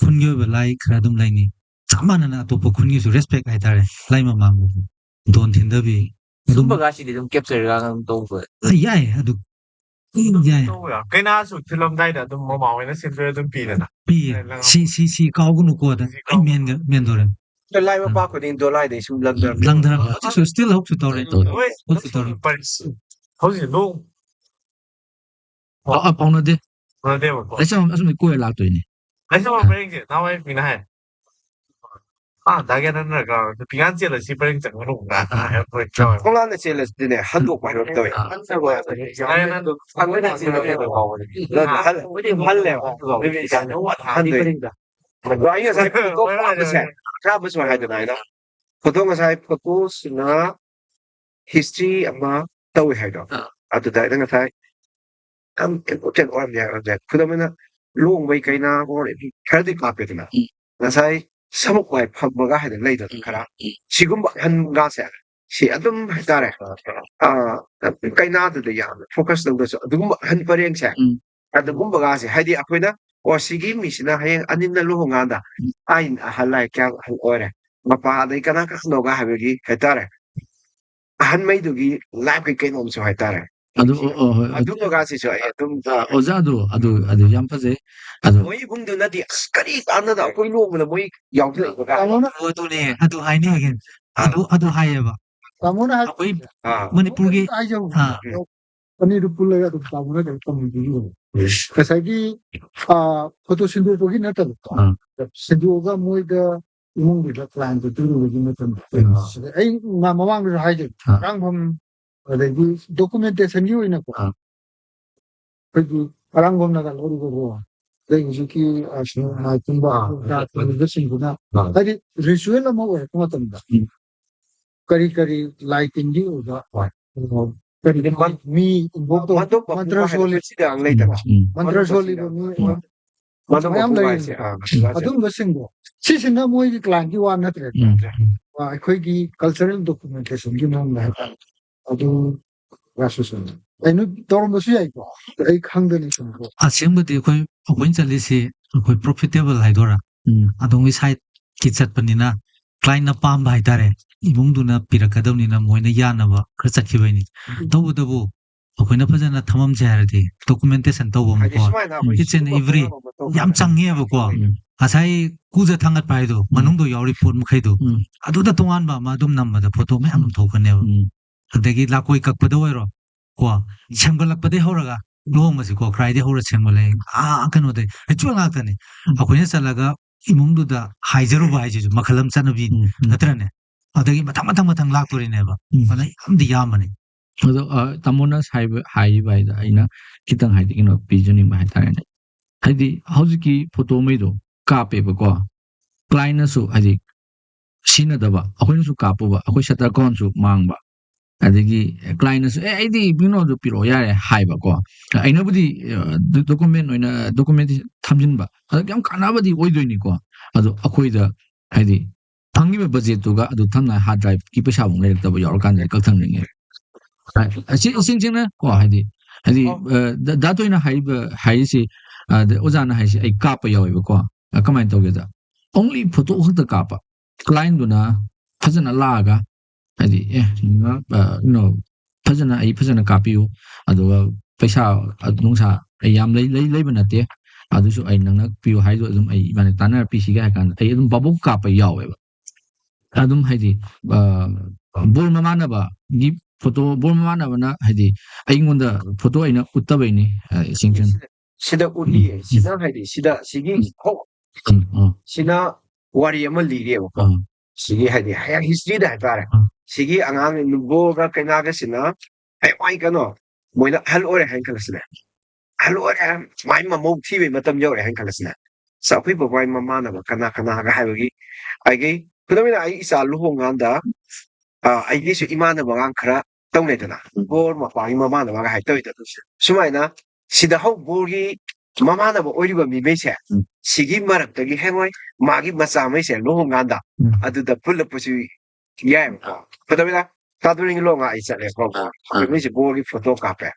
ꯈꯨꯟꯒꯤ ꯑꯣꯏꯕ ꯂꯥꯏ ꯈꯔ ꯑꯗꯨꯝ ꯂꯩꯅꯤ꯫ ꯆꯞ ꯃꯥꯟꯅꯅ ꯑꯇꯣꯞꯄ ꯈꯨꯟꯒꯤꯁꯨ ꯔꯦꯁꯄꯦꯛ ꯍꯥꯏꯇꯥꯔꯦ, ꯂꯥꯏ ꯃꯃꯥꯡꯗꯗꯤ ꯗꯣꯟ ꯊꯤꯟꯗꯕꯤ ꯑꯗꯨꯝ꯫ ꯁꯨꯝꯕꯒꯁꯤꯗꯤ ꯑꯗꯨꯝ ꯀꯦꯞꯆꯔꯒ ꯑꯗꯨꯝ ꯇꯧꯕ꯫ ꯑ, ꯌꯥꯏ ꯑꯗꯨ꯫ ꯎꯝ, ꯌꯥꯏ꯫ ꯇꯧꯕ ꯌꯥꯏ꯫ ꯀꯩꯅꯥꯁꯨ ꯊꯤꯜꯂꯝꯗꯥꯏꯗ ꯑꯗꯨꯝ ꯃꯃꯥ ꯍꯣꯏꯅ ꯁꯤꯟꯗꯣꯏ ꯑꯗꯨꯝ ꯄꯤꯗꯅ꯫ ꯄꯤꯌꯦ꯫ ꯂꯪ-, ꯁꯤ, ꯁꯤ, ꯁꯤ ꯀꯥꯎꯒꯅꯨꯀꯣ ꯑꯗ ꯁꯤ ꯂꯣꯏ ꯀꯥꯎꯒꯅꯨ꯫ ꯃꯦꯟꯒ-, ꯃꯦꯟꯗꯣꯔꯦ꯫ ꯂꯥꯏ ꯃꯄꯥ ꯈꯨꯗꯤꯡ ꯗꯣꯂꯥꯏꯗꯩ ꯁꯨꯝ ꯂꯪꯊꯔꯛꯄ꯫ ꯂꯪꯊꯔꯛꯄ꯫ ꯍꯧꯖꯤꯛꯁꯨ still ꯍꯧꯖꯤꯛꯁꯨ ꯇꯧꯔꯤ꯫ ꯍꯣꯏ, ꯍꯧꯖꯤꯛꯁꯨ ꯇꯧꯔꯤ꯫ ꯍꯧꯖꯤꯛ ꯂꯨꯍꯣꯡ-, ꯑ, ꯑ, ꯐꯥꯎꯅꯗꯦ꯫ ꯐꯥꯎꯅꯗꯦꯕꯀꯣ꯫ ꯑꯩꯁꯨ ꯑꯁꯨꯝ ꯀꯣꯏꯔ ꯂꯥꯛꯇꯣꯏꯅꯦ꯫ ꯑꯩꯁꯨ ꯑ꯫ ꯄꯔꯦꯡꯁꯦ ꯅꯍꯥꯟꯋꯥꯏ ꯃꯤꯅ ꯍꯥꯏ꯫ ꯑꯥ, ꯗꯥ ꯒ꯭ꯌꯥꯅꯦꯟꯗ꯭ꯔꯒ ꯅꯨꯄꯤ ꯉꯥꯛ ꯆꯦꯜꯂꯦ ꯁꯤ ꯄꯔꯦꯡ ꯆꯪꯉꯨꯅꯨ ꯍꯥꯏ ꯑꯩꯈꯣꯏ ꯇꯧꯋꯦ꯫ ꯈꯣꯡꯂꯥꯟꯗ ꯆꯦꯜꯂꯁꯤꯅꯦ ꯍꯟꯗꯣꯛꯄ ꯍꯥꯏꯕ ꯑꯃ ꯇꯧꯋꯦ꯫ ꯑ꯫ ꯗꯥ ꯒ꯭ꯌꯥꯅꯦꯟꯗ꯭ꯔ ꯈꯪꯕꯅ ꯆꯦꯜꯂꯦ ꯀꯩꯅꯣ ꯀꯥꯎꯕꯅꯦ꯫ ꯑꯗꯨꯅ ꯍꯜ-, ꯍꯜꯂꯦꯕ꯫ ꯅꯨꯄꯤ ꯆꯪꯉꯨꯅꯨ ꯍꯥꯏ ꯍꯟꯗꯣꯏꯅꯦ꯫ ꯄꯔꯦꯡꯗ꯫ ꯑꯗꯣ ꯑꯩ ꯉꯁꯥꯏ ꯐꯣꯇꯣ ꯀꯥꯞꯄꯁꯦ ꯈꯔ ꯑꯃꯁꯨ ꯍꯥꯏꯗꯅ ꯑꯩꯅ ꯐꯣꯇꯣ ꯉꯁꯥꯏ ꯐꯣꯇꯣꯁꯤꯅ history ꯑꯃ ꯇꯧꯋꯦ ꯍꯥꯏꯗꯣ꯫ ꯑꯥ꯫ ꯑꯗꯨꯗ ꯑꯩꯅ ꯉꯁꯥꯏ ꯌꯥꯝ important ꯑꯣꯏꯔꯝꯅꯤ ꯍꯥꯏꯕꯁꯦ, ꯈꯨꯗꯝ ꯑꯣꯏꯅ ꯂꯨꯍꯣꯡꯕꯩ ꯀꯩꯅꯥ or ꯈꯔꯗꯤ ꯀꯥꯞꯄꯦꯗꯅ꯫ ꯎꯝ꯫ ꯉꯁꯥꯏ ꯁꯃꯨꯛ ꯋꯥꯏ ꯐꯝꯕꯒ ꯍꯥꯏꯗꯅ ꯂꯩꯗꯅ ꯎꯝ, ꯈꯔ꯫ ꯎꯝ꯫ ꯁꯤꯒꯨꯝꯕ ꯑꯍꯟꯒꯥꯁꯦ ꯁꯤ ꯑꯗꯨꯝ ꯍꯥꯏꯇꯥꯔꯦ, ꯑꯥ, ꯀꯩꯅꯥꯗꯨꯗ ꯌꯥꯝꯅ focus ꯇꯧꯗ꯭ꯔꯁꯨ ꯑꯗꯨꯒꯨꯝꯕ ꯑꯍꯟ ꯄꯔꯦꯡꯁꯦ, ꯎꯝ꯫ ꯑꯗꯨꯒꯨꯝꯕꯒꯥꯁꯦ, ꯍꯥꯏꯗꯤ ꯑꯩꯈꯣꯏꯅ, "ꯑꯣ, ꯁꯤꯒꯤ ꯃꯤꯁꯤꯅ ꯍꯌꯦꯡ ꯑꯅꯤꯅ ꯂꯨꯍꯣꯡꯀꯥꯟꯗ ꯎꯝ꯫ ꯑꯥꯏꯟ ꯑꯍꯜ ꯂꯥꯏ ꯀꯌꯥꯝ ꯑꯍꯜ ꯑꯣꯏꯔꯦ, ꯃꯄꯥꯗꯩ ꯀꯅꯥ ꯀꯅꯥꯅꯣꯒ" ꯍꯥꯏꯕꯒꯤ ꯍꯥꯏꯇꯥꯔꯦ, ꯑꯍꯟꯉꯩꯗꯨꯒꯤ life ꯀꯤ ꯀꯩꯅꯣꯝꯁꯨ ꯍꯥꯏꯇꯥꯔꯦ꯫ ꯑꯗꯨ, ꯑꯣ, ꯑꯣ, ꯍꯣꯏ, ꯑꯗꯨ ꯑꯗꯨꯝꯕꯒꯥꯁꯤꯁꯨ ꯑꯩ ꯑꯗꯨꯝ ꯑꯥ, ꯑꯣꯖꯥ, ꯑꯗꯨ, ꯑꯗꯨ, ꯑꯗꯨ ꯌꯥꯝ ꯐꯖꯩ꯫ ꯑꯗꯨ ꯑꯣ, ꯃꯣꯏ ꯏꯃꯨꯡꯗꯨꯅꯗꯤ ꯑꯁ ꯀꯔꯤ ꯀꯥꯟꯗꯅ ꯑꯩꯈꯣꯏ ꯂꯨꯍꯣꯡꯕꯗ ꯃꯣꯏ ꯌꯥꯎꯁꯤꯜꯂꯛꯄꯒ ꯇꯥꯃꯣꯅ ꯑꯗꯨꯅꯦ, ꯑꯗꯨ ꯍꯥꯏꯅꯤꯡꯉꯤ꯫ ꯑꯥ꯫ ꯑꯗꯨ, ꯑꯗꯨ ꯍꯥꯏꯌꯦꯕ꯫ ꯇꯥꯃꯣꯅ ꯍꯥꯏ-, ꯑꯩꯈꯣꯏ ꯑꯥ꯫ ꯃꯅꯤꯄꯨꯔꯒꯤ, ꯑꯩ ꯌꯧ-, ꯑꯥ꯫ ꯌꯧ-, ꯑꯅꯤꯗꯨ ꯄꯨꯜꯂꯒ ꯑꯗꯨꯝ ꯇꯥꯃꯣꯅ ꯀꯩꯅꯣ ꯇꯝꯕꯤꯗꯣꯏꯅꯤ꯫ ꯉꯁꯥꯏꯒꯤ ꯐꯣꯇꯣ ꯁꯤꯟꯗꯣꯛꯄꯒꯤ ꯅꯠꯇꯕꯀꯣ, ꯑꯥ. ꯁꯤꯟꯗꯣꯛꯑꯒ ꯃꯣꯏꯗ ꯏꯃꯨꯡꯗꯨꯗ ꯀ꯭ꯂꯥꯏꯟꯗ ꯄꯤꯔꯨꯕꯒꯤ ꯃꯇꯝꯗ ꯑꯥ. ꯁꯤꯗ ꯑꯩ ꯃ- ꯃꯃꯥꯡꯗꯁꯨ ꯍꯥꯏꯖꯩ, ꯑꯥ. ꯑꯔꯥꯡꯐꯝ ꯑꯗꯒꯤ ꯗꯣꯀꯨꯃꯦꯟꯇꯦꯁꯟꯒꯤ ꯑꯣꯏꯅꯀꯣ, ꯑꯥ. ꯑꯩꯈꯣꯏꯒꯤ ꯑꯔꯥꯡꯐꯝꯅꯒ ꯂꯧꯔꯤꯕꯀꯣ, ꯑꯗꯩ ꯍꯧꯖꯤꯛꯀꯤ ꯁꯤꯅꯦꯃꯥꯒꯨꯝꯕ ꯑꯥ. ꯀꯩꯅꯣꯗꯁꯤꯡꯗꯨꯅ, ꯑꯥ. ꯍꯥꯏꯗꯤ ꯔꯤꯆꯨꯋꯦꯜ ꯑꯃ ꯑꯣꯏꯔꯛꯄ ꯃꯇꯝꯗ ꯎꯝ. ꯀꯔꯤ ꯀꯔꯤ ꯂꯥꯏ ꯇꯤꯟꯒꯤ ꯑꯣꯏꯕ, ꯍꯣꯏ. ꯑ, ꯀꯔꯤ ꯀꯔꯤ ꯃꯤ ꯏꯟꯚꯣꯛ ꯇꯧꯕ, ꯃꯟꯗꯣꯞ ꯃꯟꯇ꯭ꯔ ꯃꯄꯨ ꯁꯣꯜꯂꯤ, ꯍꯥꯏꯕꯁꯤꯗ ꯂꯩꯗꯅ꯫ ꯎꯝ. ꯃꯟꯇ꯭ꯔ ꯁꯣꯜꯂꯤꯕ ꯃꯤ ꯃꯟꯗꯣꯞ ꯃꯌꯥꯝ ꯃꯄꯨ ꯂꯩꯔꯤ꯫ ꯍꯥꯏꯁꯦ, ꯑꯥ, ꯃꯁꯤꯗ ꯑꯗꯨꯝꯕꯁꯤꯡꯗꯣ, ꯁꯤꯁꯤꯅ ꯃꯣꯏꯒꯤ ꯀ꯭ꯂꯥꯏꯟꯒꯤ ꯋꯥ ꯅꯠꯇ꯭ꯔꯦ, ꯎꯝ. ꯑ, ꯑꯩꯈꯣꯏꯒꯤ ꯀꯜꯆꯔꯦꯜ ꯗꯣꯀꯨꯃꯦꯟꯇꯦꯁꯟꯒꯤ ꯃꯑꯣꯡꯗ ꯍꯥꯏꯇꯥꯔꯦ꯫ ꯑꯗꯨ ꯔꯥꯁ ꯁꯣꯁꯦꯜ ꯑꯩꯅ ꯇꯧꯔꯝꯕꯁꯨ ꯌꯥꯏꯀꯣ, ꯑꯩ ꯈꯪꯗꯅ ꯁꯨꯝ ꯀꯣ꯫ ꯑꯁꯦꯡꯕꯗꯤ ꯑꯩꯈꯣꯏ ꯑꯩꯈꯣꯏꯅ ꯆꯠꯂꯤꯁꯤ ꯑꯩꯈꯣꯏ ꯄ꯭ꯔꯣꯐꯤꯇꯦꯕꯜ ꯍꯥꯏꯗꯣꯏꯔꯥ, ꯎꯝ. ꯑꯗꯣꯝꯒꯤ ꯁꯥꯏꯠꯀꯤ ꯆꯠꯄꯅꯤꯅ, ꯀ꯭ꯂꯥꯏꯟꯅ ꯄꯥꯝꯕ ꯍꯥꯏꯇꯥꯔꯦ, ꯏꯃꯨꯡꯗꯨꯅ ꯄꯤꯔꯛꯀꯗꯕꯅꯤꯅ ꯃꯣꯏꯅ ꯌꯥꯅꯕ ꯈꯔ ꯆꯠꯈꯤꯕꯩꯅꯤ꯫ ꯇꯧꯕꯇꯕꯨ ꯑꯩꯈꯣꯏꯅ ꯐꯖꯅ ꯊꯝꯃꯝꯁꯦ ꯍꯥꯏꯔꯗꯤ ꯗꯣꯀꯨꯃꯦꯟꯇꯦꯁꯟ ꯇꯧꯕ ꯑꯃ ꯍꯥꯏꯗꯤ ꯀꯣ, ꯁꯨꯃꯥꯏꯅ each and every ꯌꯥꯝ ꯆꯪꯉꯦꯕꯀꯣ꯫ ꯎꯝ. ꯉꯁꯥꯏ ꯀꯨꯖ ꯊꯥꯡꯒꯠꯄ ꯍꯥꯏꯗꯣ, ꯃꯅꯨꯡꯗ ꯌꯥꯎꯔꯤ ꯄꯣꯠ ꯃꯈꯩꯗꯣ, ꯎꯝ. ꯑꯗꯨꯗ ꯇꯣꯉꯥꯟꯕ ꯑꯃ ꯑꯗꯨꯝ ꯅꯝꯕꯗ ꯐꯣꯇꯣ ꯃꯌꯥꯝ ꯑꯃ ꯊꯣꯛꯀꯅꯦꯕ꯫ ꯎꯝ. ꯑꯗꯒꯤ ꯂꯥꯀꯣꯏ ꯀꯛꯄꯗ ꯑꯣꯏꯔꯣ, ꯀꯣ, ꯁꯦꯝꯒꯠꯂꯛꯄꯗꯩ ꯍꯧꯔꯒ, ꯂꯨꯍꯣꯡꯕꯁꯤꯀꯣ, ꯀ꯭ꯔꯥꯏꯗꯩ ꯍꯧꯔ ꯁꯦꯝꯒꯠꯂꯛꯑꯦ, ꯑꯥ, ꯀꯩꯅꯣꯗꯩ, ꯔꯤꯆꯨꯋꯦꯜ ꯉꯥꯛꯇꯅꯤ꯫ ꯑꯩꯈꯣꯏꯅ ꯆꯠꯂꯒ ꯏꯃꯨꯡꯗꯨꯗ ꯍꯥꯏꯖꯔꯨꯕ ꯍꯥꯏꯁꯤꯁꯨ ꯃꯈꯜ ꯑꯃ ꯆꯠꯅꯕꯤꯅꯤ, ꯎꯝ. ꯎꯝ. ꯅꯠꯇ꯭ꯔꯅꯦ? ꯑꯗꯒꯤ ꯃꯊꯪ ꯃꯊꯪ ꯃꯊꯪ ꯂꯥꯛꯇꯣꯔꯤꯅꯦꯕ꯫ ꯎꯝ. ꯑꯗ ꯌꯥꯝꯗꯤ ꯌꯥꯝꯕꯅꯤ꯫ ꯑꯗꯣ, ꯑ, ꯇꯥꯃꯣꯅ ꯍꯥꯏꯕ, ꯍꯥꯏꯔꯤꯕ ꯍꯥꯏꯗ ꯑꯩꯅ ꯈꯤꯇꯪ ꯍꯥꯏꯗꯤ ꯀꯩꯅꯣ ꯄꯤꯖꯅꯤꯡꯕ ꯍꯥꯏꯇꯥꯔꯦꯅꯦ꯫ ꯍꯥꯏꯗꯤ ꯍꯧꯖꯤꯛꯀꯤ ꯐꯣꯇꯣꯉꯩꯗꯣ ꯀꯥꯞꯄꯦꯕꯀꯣ, ꯀ꯭ꯂꯥꯏꯟꯅꯁꯨ ꯍꯥꯏꯗꯤ ꯁꯤꯖꯤꯟꯅꯗꯕ, ꯑꯩꯈꯣꯏꯅꯁꯨ ꯀꯥꯞꯄꯨꯕ, ꯑꯩꯈꯣꯏ ꯁꯇꯔ ꯀꯥꯎꯟꯁꯨ ꯃꯥꯡꯕ, ꯑꯗꯒꯤ ꯀ꯭ꯂꯥꯏꯟꯅꯁꯨ "ꯑꯦ, ꯑꯩꯗꯤ ꯀꯩꯅꯣꯗꯣ ꯄꯤꯔꯛꯑꯣ ꯌꯥꯔꯦ" ꯍꯥꯏꯕꯀꯣ꯫ ꯑꯩꯅꯕꯨꯗꯤ, ꯑ, ꯗꯣ-, ꯗꯣꯀꯨꯃꯦꯟ ꯑꯣꯏꯅ, ꯗꯣꯀꯨꯃꯦꯟ ꯊꯝꯖꯤꯟꯕ, ꯑꯗꯨ ꯌꯥꯝ ꯀꯥꯟꯅꯕꯗꯤ ꯑꯣꯏꯗꯣꯏꯅꯤꯀꯣ꯫ ꯑꯗꯣ ꯑꯩꯈꯣꯏꯗ ꯍꯥꯏꯗꯤ ꯐꯪꯉꯤꯕ ꯕꯖꯦꯠꯇꯨꯒ ꯑꯗꯨ ꯊꯝꯅ ꯍꯥꯔꯗ ꯗ꯭ꯔꯥꯏꯚꯀꯤ ꯄꯩꯁꯥꯐꯥꯎ ꯂꯩꯔꯛꯇꯕ ꯌꯥꯎꯔꯀꯥꯟꯗ ꯀꯛꯊꯠꯅꯤꯡꯉꯦ꯫ ꯍꯥꯏ-, ꯑꯁꯤ ꯏꯁꯤꯡ ꯁꯦꯡꯅ ꯀꯣ, ꯍꯥꯏꯗꯤ, ꯍꯥꯏꯗꯤ, ꯑꯣ. ꯑ, ꯗ-, ꯗꯥꯇꯣꯏꯅ ꯍꯥꯏꯔꯤꯕ, ꯍꯥꯏꯔꯤꯁꯤ, ꯑ, ꯗ-, ꯑꯣꯖꯥꯅ ꯍꯥꯏꯁꯤ ꯑꯩ ꯀꯥꯞꯄ ꯌꯥꯎꯋꯦꯕꯀꯣ꯫ ꯑ, ꯀꯃꯥꯏꯅ ꯇꯧꯒꯦꯗ? Only ꯐꯣꯇꯣ ꯈꯛꯇ ꯀꯥꯞꯄ꯫ ꯀ꯭ꯂꯥꯏꯟꯗꯨꯅ ꯐꯖꯅ ꯂꯥꯛꯑꯒ, ꯍꯥꯏꯗꯤ, "ꯑꯦ, ꯅꯪꯅ, ꯑ, you know, ꯐꯖꯅ, ꯑꯩ ꯐꯖꯅ ꯀꯥꯞꯄꯤꯌꯨ, ꯑꯗꯨꯒ ꯄꯩꯁꯥ, ꯑ, ꯅꯨꯡꯁꯥ ꯑꯩ ꯌꯥꯝ ꯂꯩ-, ꯂꯩ-, ꯂꯩꯕ ꯅꯠꯇꯦ, ꯑꯗꯨꯁꯨ ꯑꯩ ꯅꯪꯅ ꯄꯤꯌꯨ ꯍꯥꯏꯗꯣ ꯑꯗꯨꯝ ꯑꯩ ꯏꯕꯥꯅꯤ ꯇꯥꯟꯅꯔ ꯄꯤꯁꯤꯒꯦ" ꯍꯥꯏ ꯀꯥꯟꯗ ꯑꯩ ꯑꯗꯨꯝ ꯚꯥꯕꯣꯛ ꯀꯥꯞꯄ ꯌꯥꯎꯋꯦꯕ꯫ ꯑꯗꯨꯝ ꯍꯥꯏꯗꯤ, ꯑ, ꯕꯣꯔ ꯃꯃꯥꯟꯅꯕꯒꯤ ꯐꯣꯇꯣ ꯕꯣꯔ ꯃꯃꯥꯟꯅꯕꯅ ꯍꯥꯏꯗꯤ ꯑꯩꯉꯣꯟꯗ ꯐꯣꯇꯣ ꯑꯩꯅ ꯎꯠꯇꯕꯩꯅꯤ, ꯑ, ꯏꯁꯤꯡ ꯆꯟ-, ꯁꯤꯗ ꯎꯠꯂꯤꯌꯦ꯫ ꯁꯤꯗ ꯍꯥꯏꯗꯤ ꯁꯤꯗ ꯁꯤꯒꯤ ꯎꯝ꯫ ꯍꯧ- ꯎꯝ, ꯎꯝ, ꯁꯤꯅ ꯋꯥꯔꯤ ꯑꯃ ꯂꯤꯔꯤꯑꯕꯀꯣ꯫ ꯎꯝ, ꯁꯤꯒꯤ ꯍꯥꯏꯗꯤ ꯍꯌꯦꯡ ꯍꯤꯁꯇ꯭ꯔꯤꯗ ꯍꯥꯏꯇꯥꯔꯦ꯫ ꯎꯝ꯫ ꯁꯤꯒꯤ ꯑꯉꯥꯡ ꯅꯨꯡꯒꯣꯒ ꯀꯩꯅꯥꯒꯁꯤꯅ ꯍꯌꯦꯡꯋꯥꯏ ꯀꯩꯅꯣ ꯃꯣꯏꯅ ꯑꯍꯜ ꯑꯣꯏꯔꯦ ꯍꯥꯏꯅ ꯈꯜꯂꯁꯤꯅꯦ꯫ ꯑꯍꯜ ꯑꯣꯏꯔꯦ, ꯃꯥꯏ ꯃꯃꯧ ꯊꯤꯕꯩ ꯃꯇꯝ ꯌꯧꯔꯦ ꯍꯥꯏꯅ ꯈꯜꯂꯁꯤꯅꯦ꯫ ꯁ-, ꯑꯩꯈꯣꯏ ꯕꯕꯥꯏ ꯃꯃꯥꯟꯅꯕ ꯀꯅꯥ ꯀꯅꯥꯒ ꯍꯥꯏꯕꯒꯤ ꯑꯩꯒꯤ ꯈꯨꯗꯝ ꯑꯣꯏꯅ ꯑꯩ ꯏꯆꯥ ꯂꯨꯍꯣꯡꯀꯥꯟꯗ, ꯑ, ꯑꯩꯒꯤꯁꯨ ꯏꯃꯥꯟꯅꯕ ꯑꯉꯥꯡ ꯈꯔ ꯇꯧꯅꯩꯗꯅ, ꯎꯝ꯫ ꯕꯣꯔ ꯃꯄꯥꯒꯤ ꯃꯃꯥꯟꯅꯕꯒ ꯍꯥꯏ ꯇꯧꯋꯤꯗꯅ꯫ ꯁꯨꯃꯥꯏꯅ ꯁꯤꯗ ꯍꯧ ꯕꯣꯔꯒꯤ ꯃꯃꯥꯟꯅꯕ ꯑꯣꯏꯔꯤꯕ ꯃꯤꯈꯩꯁꯦ, ꯎꯝ꯫ ꯁꯤꯒꯤ ꯃꯔꯛꯇꯒꯤ ꯍꯌꯦꯡꯋꯥꯏ ꯃꯥꯒꯤ ꯃꯆꯥꯉꯩꯁꯦ ꯂꯨꯍꯣꯡꯀꯥꯟꯗ ꯎꯝ꯫ ꯑꯗꯨꯗ ꯄꯨꯜꯂꯛꯄꯁꯨ ꯌꯥꯏꯑꯕꯀꯣ꯫ ꯈꯨꯗꯝ ꯑꯣꯏꯅ ꯀꯥꯗꯣꯔꯤꯡꯒꯤ ꯂꯨꯍꯣꯡꯉꯥ ꯑꯩ ꯆꯠꯂꯦꯀꯣ꯫ ꯑꯥ, ꯑꯥ꯫ ꯑꯩꯈꯣꯏꯁꯦ ꯕꯣꯔꯒꯤ ꯐꯣꯇꯣ ꯀꯥꯞꯄꯦ꯫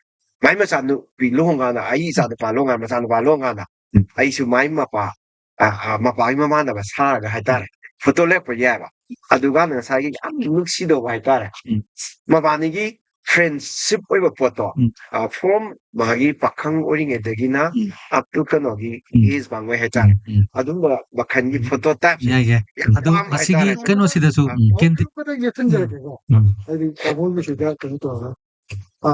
ꯃꯥꯏ ꯃꯆꯥꯅꯨꯄꯤ ꯂꯨꯍꯣꯡꯀꯥꯟꯗ ꯑꯩ ꯏꯆꯥ ꯅꯨꯄꯥ ꯂꯨꯍꯣꯡꯀꯥꯟꯗ, ꯃꯆꯥꯅꯨꯄꯥ ꯂꯨꯍꯣꯡꯀꯥꯟꯗ ꯎꯝ꯫ ꯑꯩꯁꯨ ꯃꯥꯏ ꯃꯄꯥ, ꯑ, ꯑ, ꯃꯄꯥꯒꯤ ꯃꯃꯥꯟꯅꯕ ꯁꯥꯔꯒ ꯍꯥꯏꯇꯥꯔꯦ, ꯐꯣꯇꯣ ꯂꯦꯞꯄ ꯌꯥꯏꯑꯕ꯫ ꯑꯗꯨꯀꯥꯟꯗ ꯉꯁꯥꯏꯒꯤ ꯌꯥꯝ ꯅꯨꯡꯁꯤꯗꯧꯕ ꯍꯥꯏꯇꯥꯔꯦ, ꯎꯝ꯫ ꯃꯕꯥꯅꯤꯒꯤ ꯐ꯭ꯔꯦꯟꯁꯤꯞ ꯑꯣꯏꯕ ꯄꯣꯠꯇꯣ, ꯎꯝ꯫ ꯑ, from ꯃꯥꯒꯤ ꯄꯥꯈꯪ ꯑꯣꯏꯔꯤꯉꯩꯗꯒꯤꯅ ꯎꯝ꯫ up to ꯀꯩꯅꯣꯒꯤ ꯎꯝ꯫ age ꯐꯥꯎꯉꯩ ꯍꯥꯏꯇꯥꯔꯦ, ꯎꯝ, ꯎꯝ꯫ ꯑꯗꯨꯝꯕ ꯃꯈꯜꯒꯤ ꯎꯝ꯫ ꯐꯣꯇꯣ ꯇꯥꯏꯞꯁꯦ ꯌꯥꯏ, ꯌꯥꯏ꯫ ꯌꯥꯝ ꯑꯗꯣ ꯄꯥꯝꯕ ꯑꯁꯤꯒꯤ ꯍꯥꯏꯇꯥꯔꯦ꯫ ꯀꯩꯅꯣꯁꯤꯗꯁꯨ, ꯑ, ꯎꯝ, ꯀꯦꯟꯗꯤ-, ꯃꯊꯪ ꯌꯦꯠꯁꯤꯟꯖꯔꯒꯦꯀꯣ꯫ ꯎꯝ꯫ ꯍꯥꯏꯗꯤ ꯇꯥꯃꯣꯒꯤꯁꯤꯗ ꯀꯩꯅꯣ ꯇꯧꯔꯒ, ꯑ,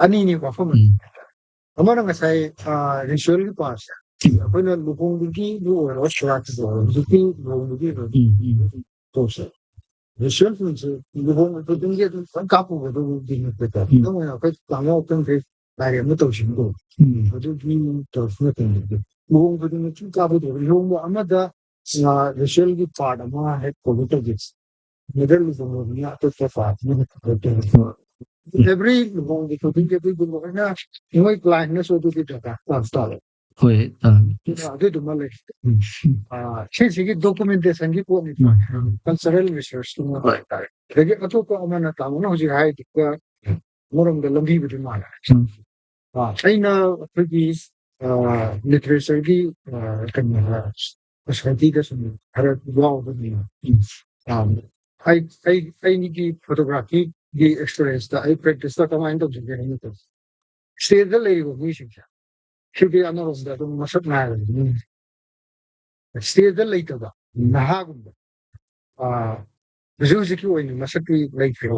ꯑꯅꯤꯅꯤ ꯋꯥꯐꯝ ꯑꯃ꯫ ꯎꯝ꯫ ꯑꯃꯅ ꯉꯁꯥꯏ, ꯑ, ꯔꯤꯆꯨꯋꯦꯜꯒꯤ ꯄꯥꯔꯠꯁꯦ꯫ ꯑꯩꯈꯣꯏꯅ ꯂꯨꯍꯣꯡꯕꯒꯤꯕꯨ ꯑꯣꯏꯔꯣ, ꯁꯣꯔꯥꯠꯀꯤꯕꯨ ꯑꯣꯏꯔꯣ, ꯍꯧꯖꯤꯛꯇꯤ ꯂꯨꯍꯣꯡꯕꯒꯤ ꯑꯣꯏꯔꯣ, ꯎꯝ, ꯎꯝ꯫ ꯇꯧꯁꯦ꯫ ꯔꯤꯆꯨꯋꯦꯜꯁꯤꯡꯁꯦ ꯂꯨꯍꯣꯡꯕ ꯈꯨꯗꯤꯡꯒꯤ ꯑꯗꯨꯝ ꯂꯣꯏ ꯀꯥꯞꯄꯨꯕꯗꯨꯗꯤ ꯅꯠꯇꯦꯀꯣ꯫ ꯎꯝ꯫ ꯈꯨꯗꯝ ꯑꯣꯏꯅ ꯑꯩꯈꯣꯏ ꯇꯥꯃꯣ ꯑꯩꯈꯣꯏ ꯂꯥꯏꯔꯦꯝꯕ ꯇꯧꯁꯤꯟꯕꯗꯣ꯫ ꯎꯝ꯫ ꯑꯗꯨꯒꯤ ꯇꯧꯔꯛꯄ ꯃꯇꯝꯗꯗꯤ ꯂꯨꯍꯣꯡꯕ ꯈꯨꯗꯤꯡꯃꯛ ꯁꯨꯝ ꯀꯥꯞꯄꯗꯣ, ꯂꯨꯍꯣꯡꯕ ꯑꯃꯗ, ꯑ, ꯔꯤꯆꯨꯋꯦꯜꯒꯤ ꯄꯥꯔꯠ ꯑꯃ ꯍꯦꯛ ꯀꯣꯃꯤꯠ ꯇꯧꯒꯦ꯫ ꯃꯤꯗꯜ ꯂꯨꯍꯣꯡꯕꯅꯤꯅ ꯑꯇꯣꯞꯄ ꯄꯥꯔꯠ ꯑꯃ ꯍꯦꯛ ꯀꯣꯃꯤꯠ ꯇꯧꯒꯦ꯫ ꯑꯦꯚ꯭ꯔꯤ ꯂꯨꯍꯣꯡꯕ ꯈꯨꯗꯤꯡꯒꯤ ꯑꯗꯨꯒꯨꯝꯕ ꯂꯣꯏꯅ ꯃꯣꯏ ꯀ꯭ꯂꯥꯏꯟꯅꯁꯨ ꯑꯗꯨꯒꯤ ꯗꯔꯀꯥꯔ ꯇꯥꯕ ꯇꯥꯔꯦ꯫ ꯍꯣꯏ, ꯑ, ꯑꯗꯨꯗꯨꯃ ꯂꯩ꯫ ꯎꯝ꯫ ꯑ, ꯁꯤꯁꯤꯒꯤ ꯗꯣꯀꯨꯃꯦꯟꯇꯦꯁꯟꯒꯤ ꯄꯣꯠꯅꯤ꯫ ꯎꯝ꯫ ꯀꯜꯆꯔꯦꯜ ꯔꯤꯁꯔꯁꯇꯨꯃ ꯍꯣꯏ꯫ ꯍꯥꯏꯇꯥꯔꯦ꯫ ꯑꯗꯒꯤ ꯑꯇꯣꯞꯄ ꯑꯃꯅ ꯇꯥꯃꯣꯅ ꯍꯧꯖꯤꯛ ꯍꯥꯏꯗꯨꯒ ꯑꯃꯔꯣꯝꯗ ꯂꯝꯕꯤꯕꯨꯗꯤ ꯃꯥꯟꯅꯔꯦ꯫ ꯎꯝ꯫ ꯑ, ꯑꯩꯅ ꯑꯩꯈꯣꯏꯒꯤ, ꯑ, ꯂꯤꯇꯔꯦꯆꯔꯒꯤ, ꯑ, ꯀꯩꯅꯣ, ꯁꯣꯁꯥꯏꯇꯤꯗ ꯁꯨꯝ ꯈꯔ ꯌꯥꯎꯕꯅꯤꯅ, ꯎꯝ꯫ ꯑ, ꯑꯩ, ꯑꯩ, ꯑꯩꯒꯤ ꯐꯣꯇꯣꯒ꯭ꯔꯥꯐꯤꯒꯤ ꯑꯦꯛꯁꯄꯤꯔꯤꯌꯦꯟꯁꯇ ꯑꯩ ꯄ꯭ꯔꯦꯛꯇꯤꯁꯇ ꯀꯃꯥꯏꯅ ꯇꯧꯖꯒꯦ ꯍꯥꯏꯕ ꯃꯇꯝꯗ, ꯁ꯭ꯇꯦꯖꯇ ꯂꯩꯔꯤꯕ ꯃꯤꯁꯤꯡꯁꯦ ꯁꯤꯗꯤ ꯑꯃꯔꯣꯝꯗ ꯑꯗꯨꯝ ꯃꯁꯛ ꯅꯥꯏꯔꯕꯅꯤ꯫ ꯁ꯭ꯇꯦꯖꯇ ꯂꯩꯇꯕ ꯅꯍꯥꯒꯨꯝꯕ, ꯑ, ꯍꯧꯖꯤꯛ ꯍꯧꯖꯤꯛꯀꯤ ꯑꯣꯏꯅ ꯃꯁꯛꯇꯤ ꯂꯩꯇ꯭ꯔꯦ꯫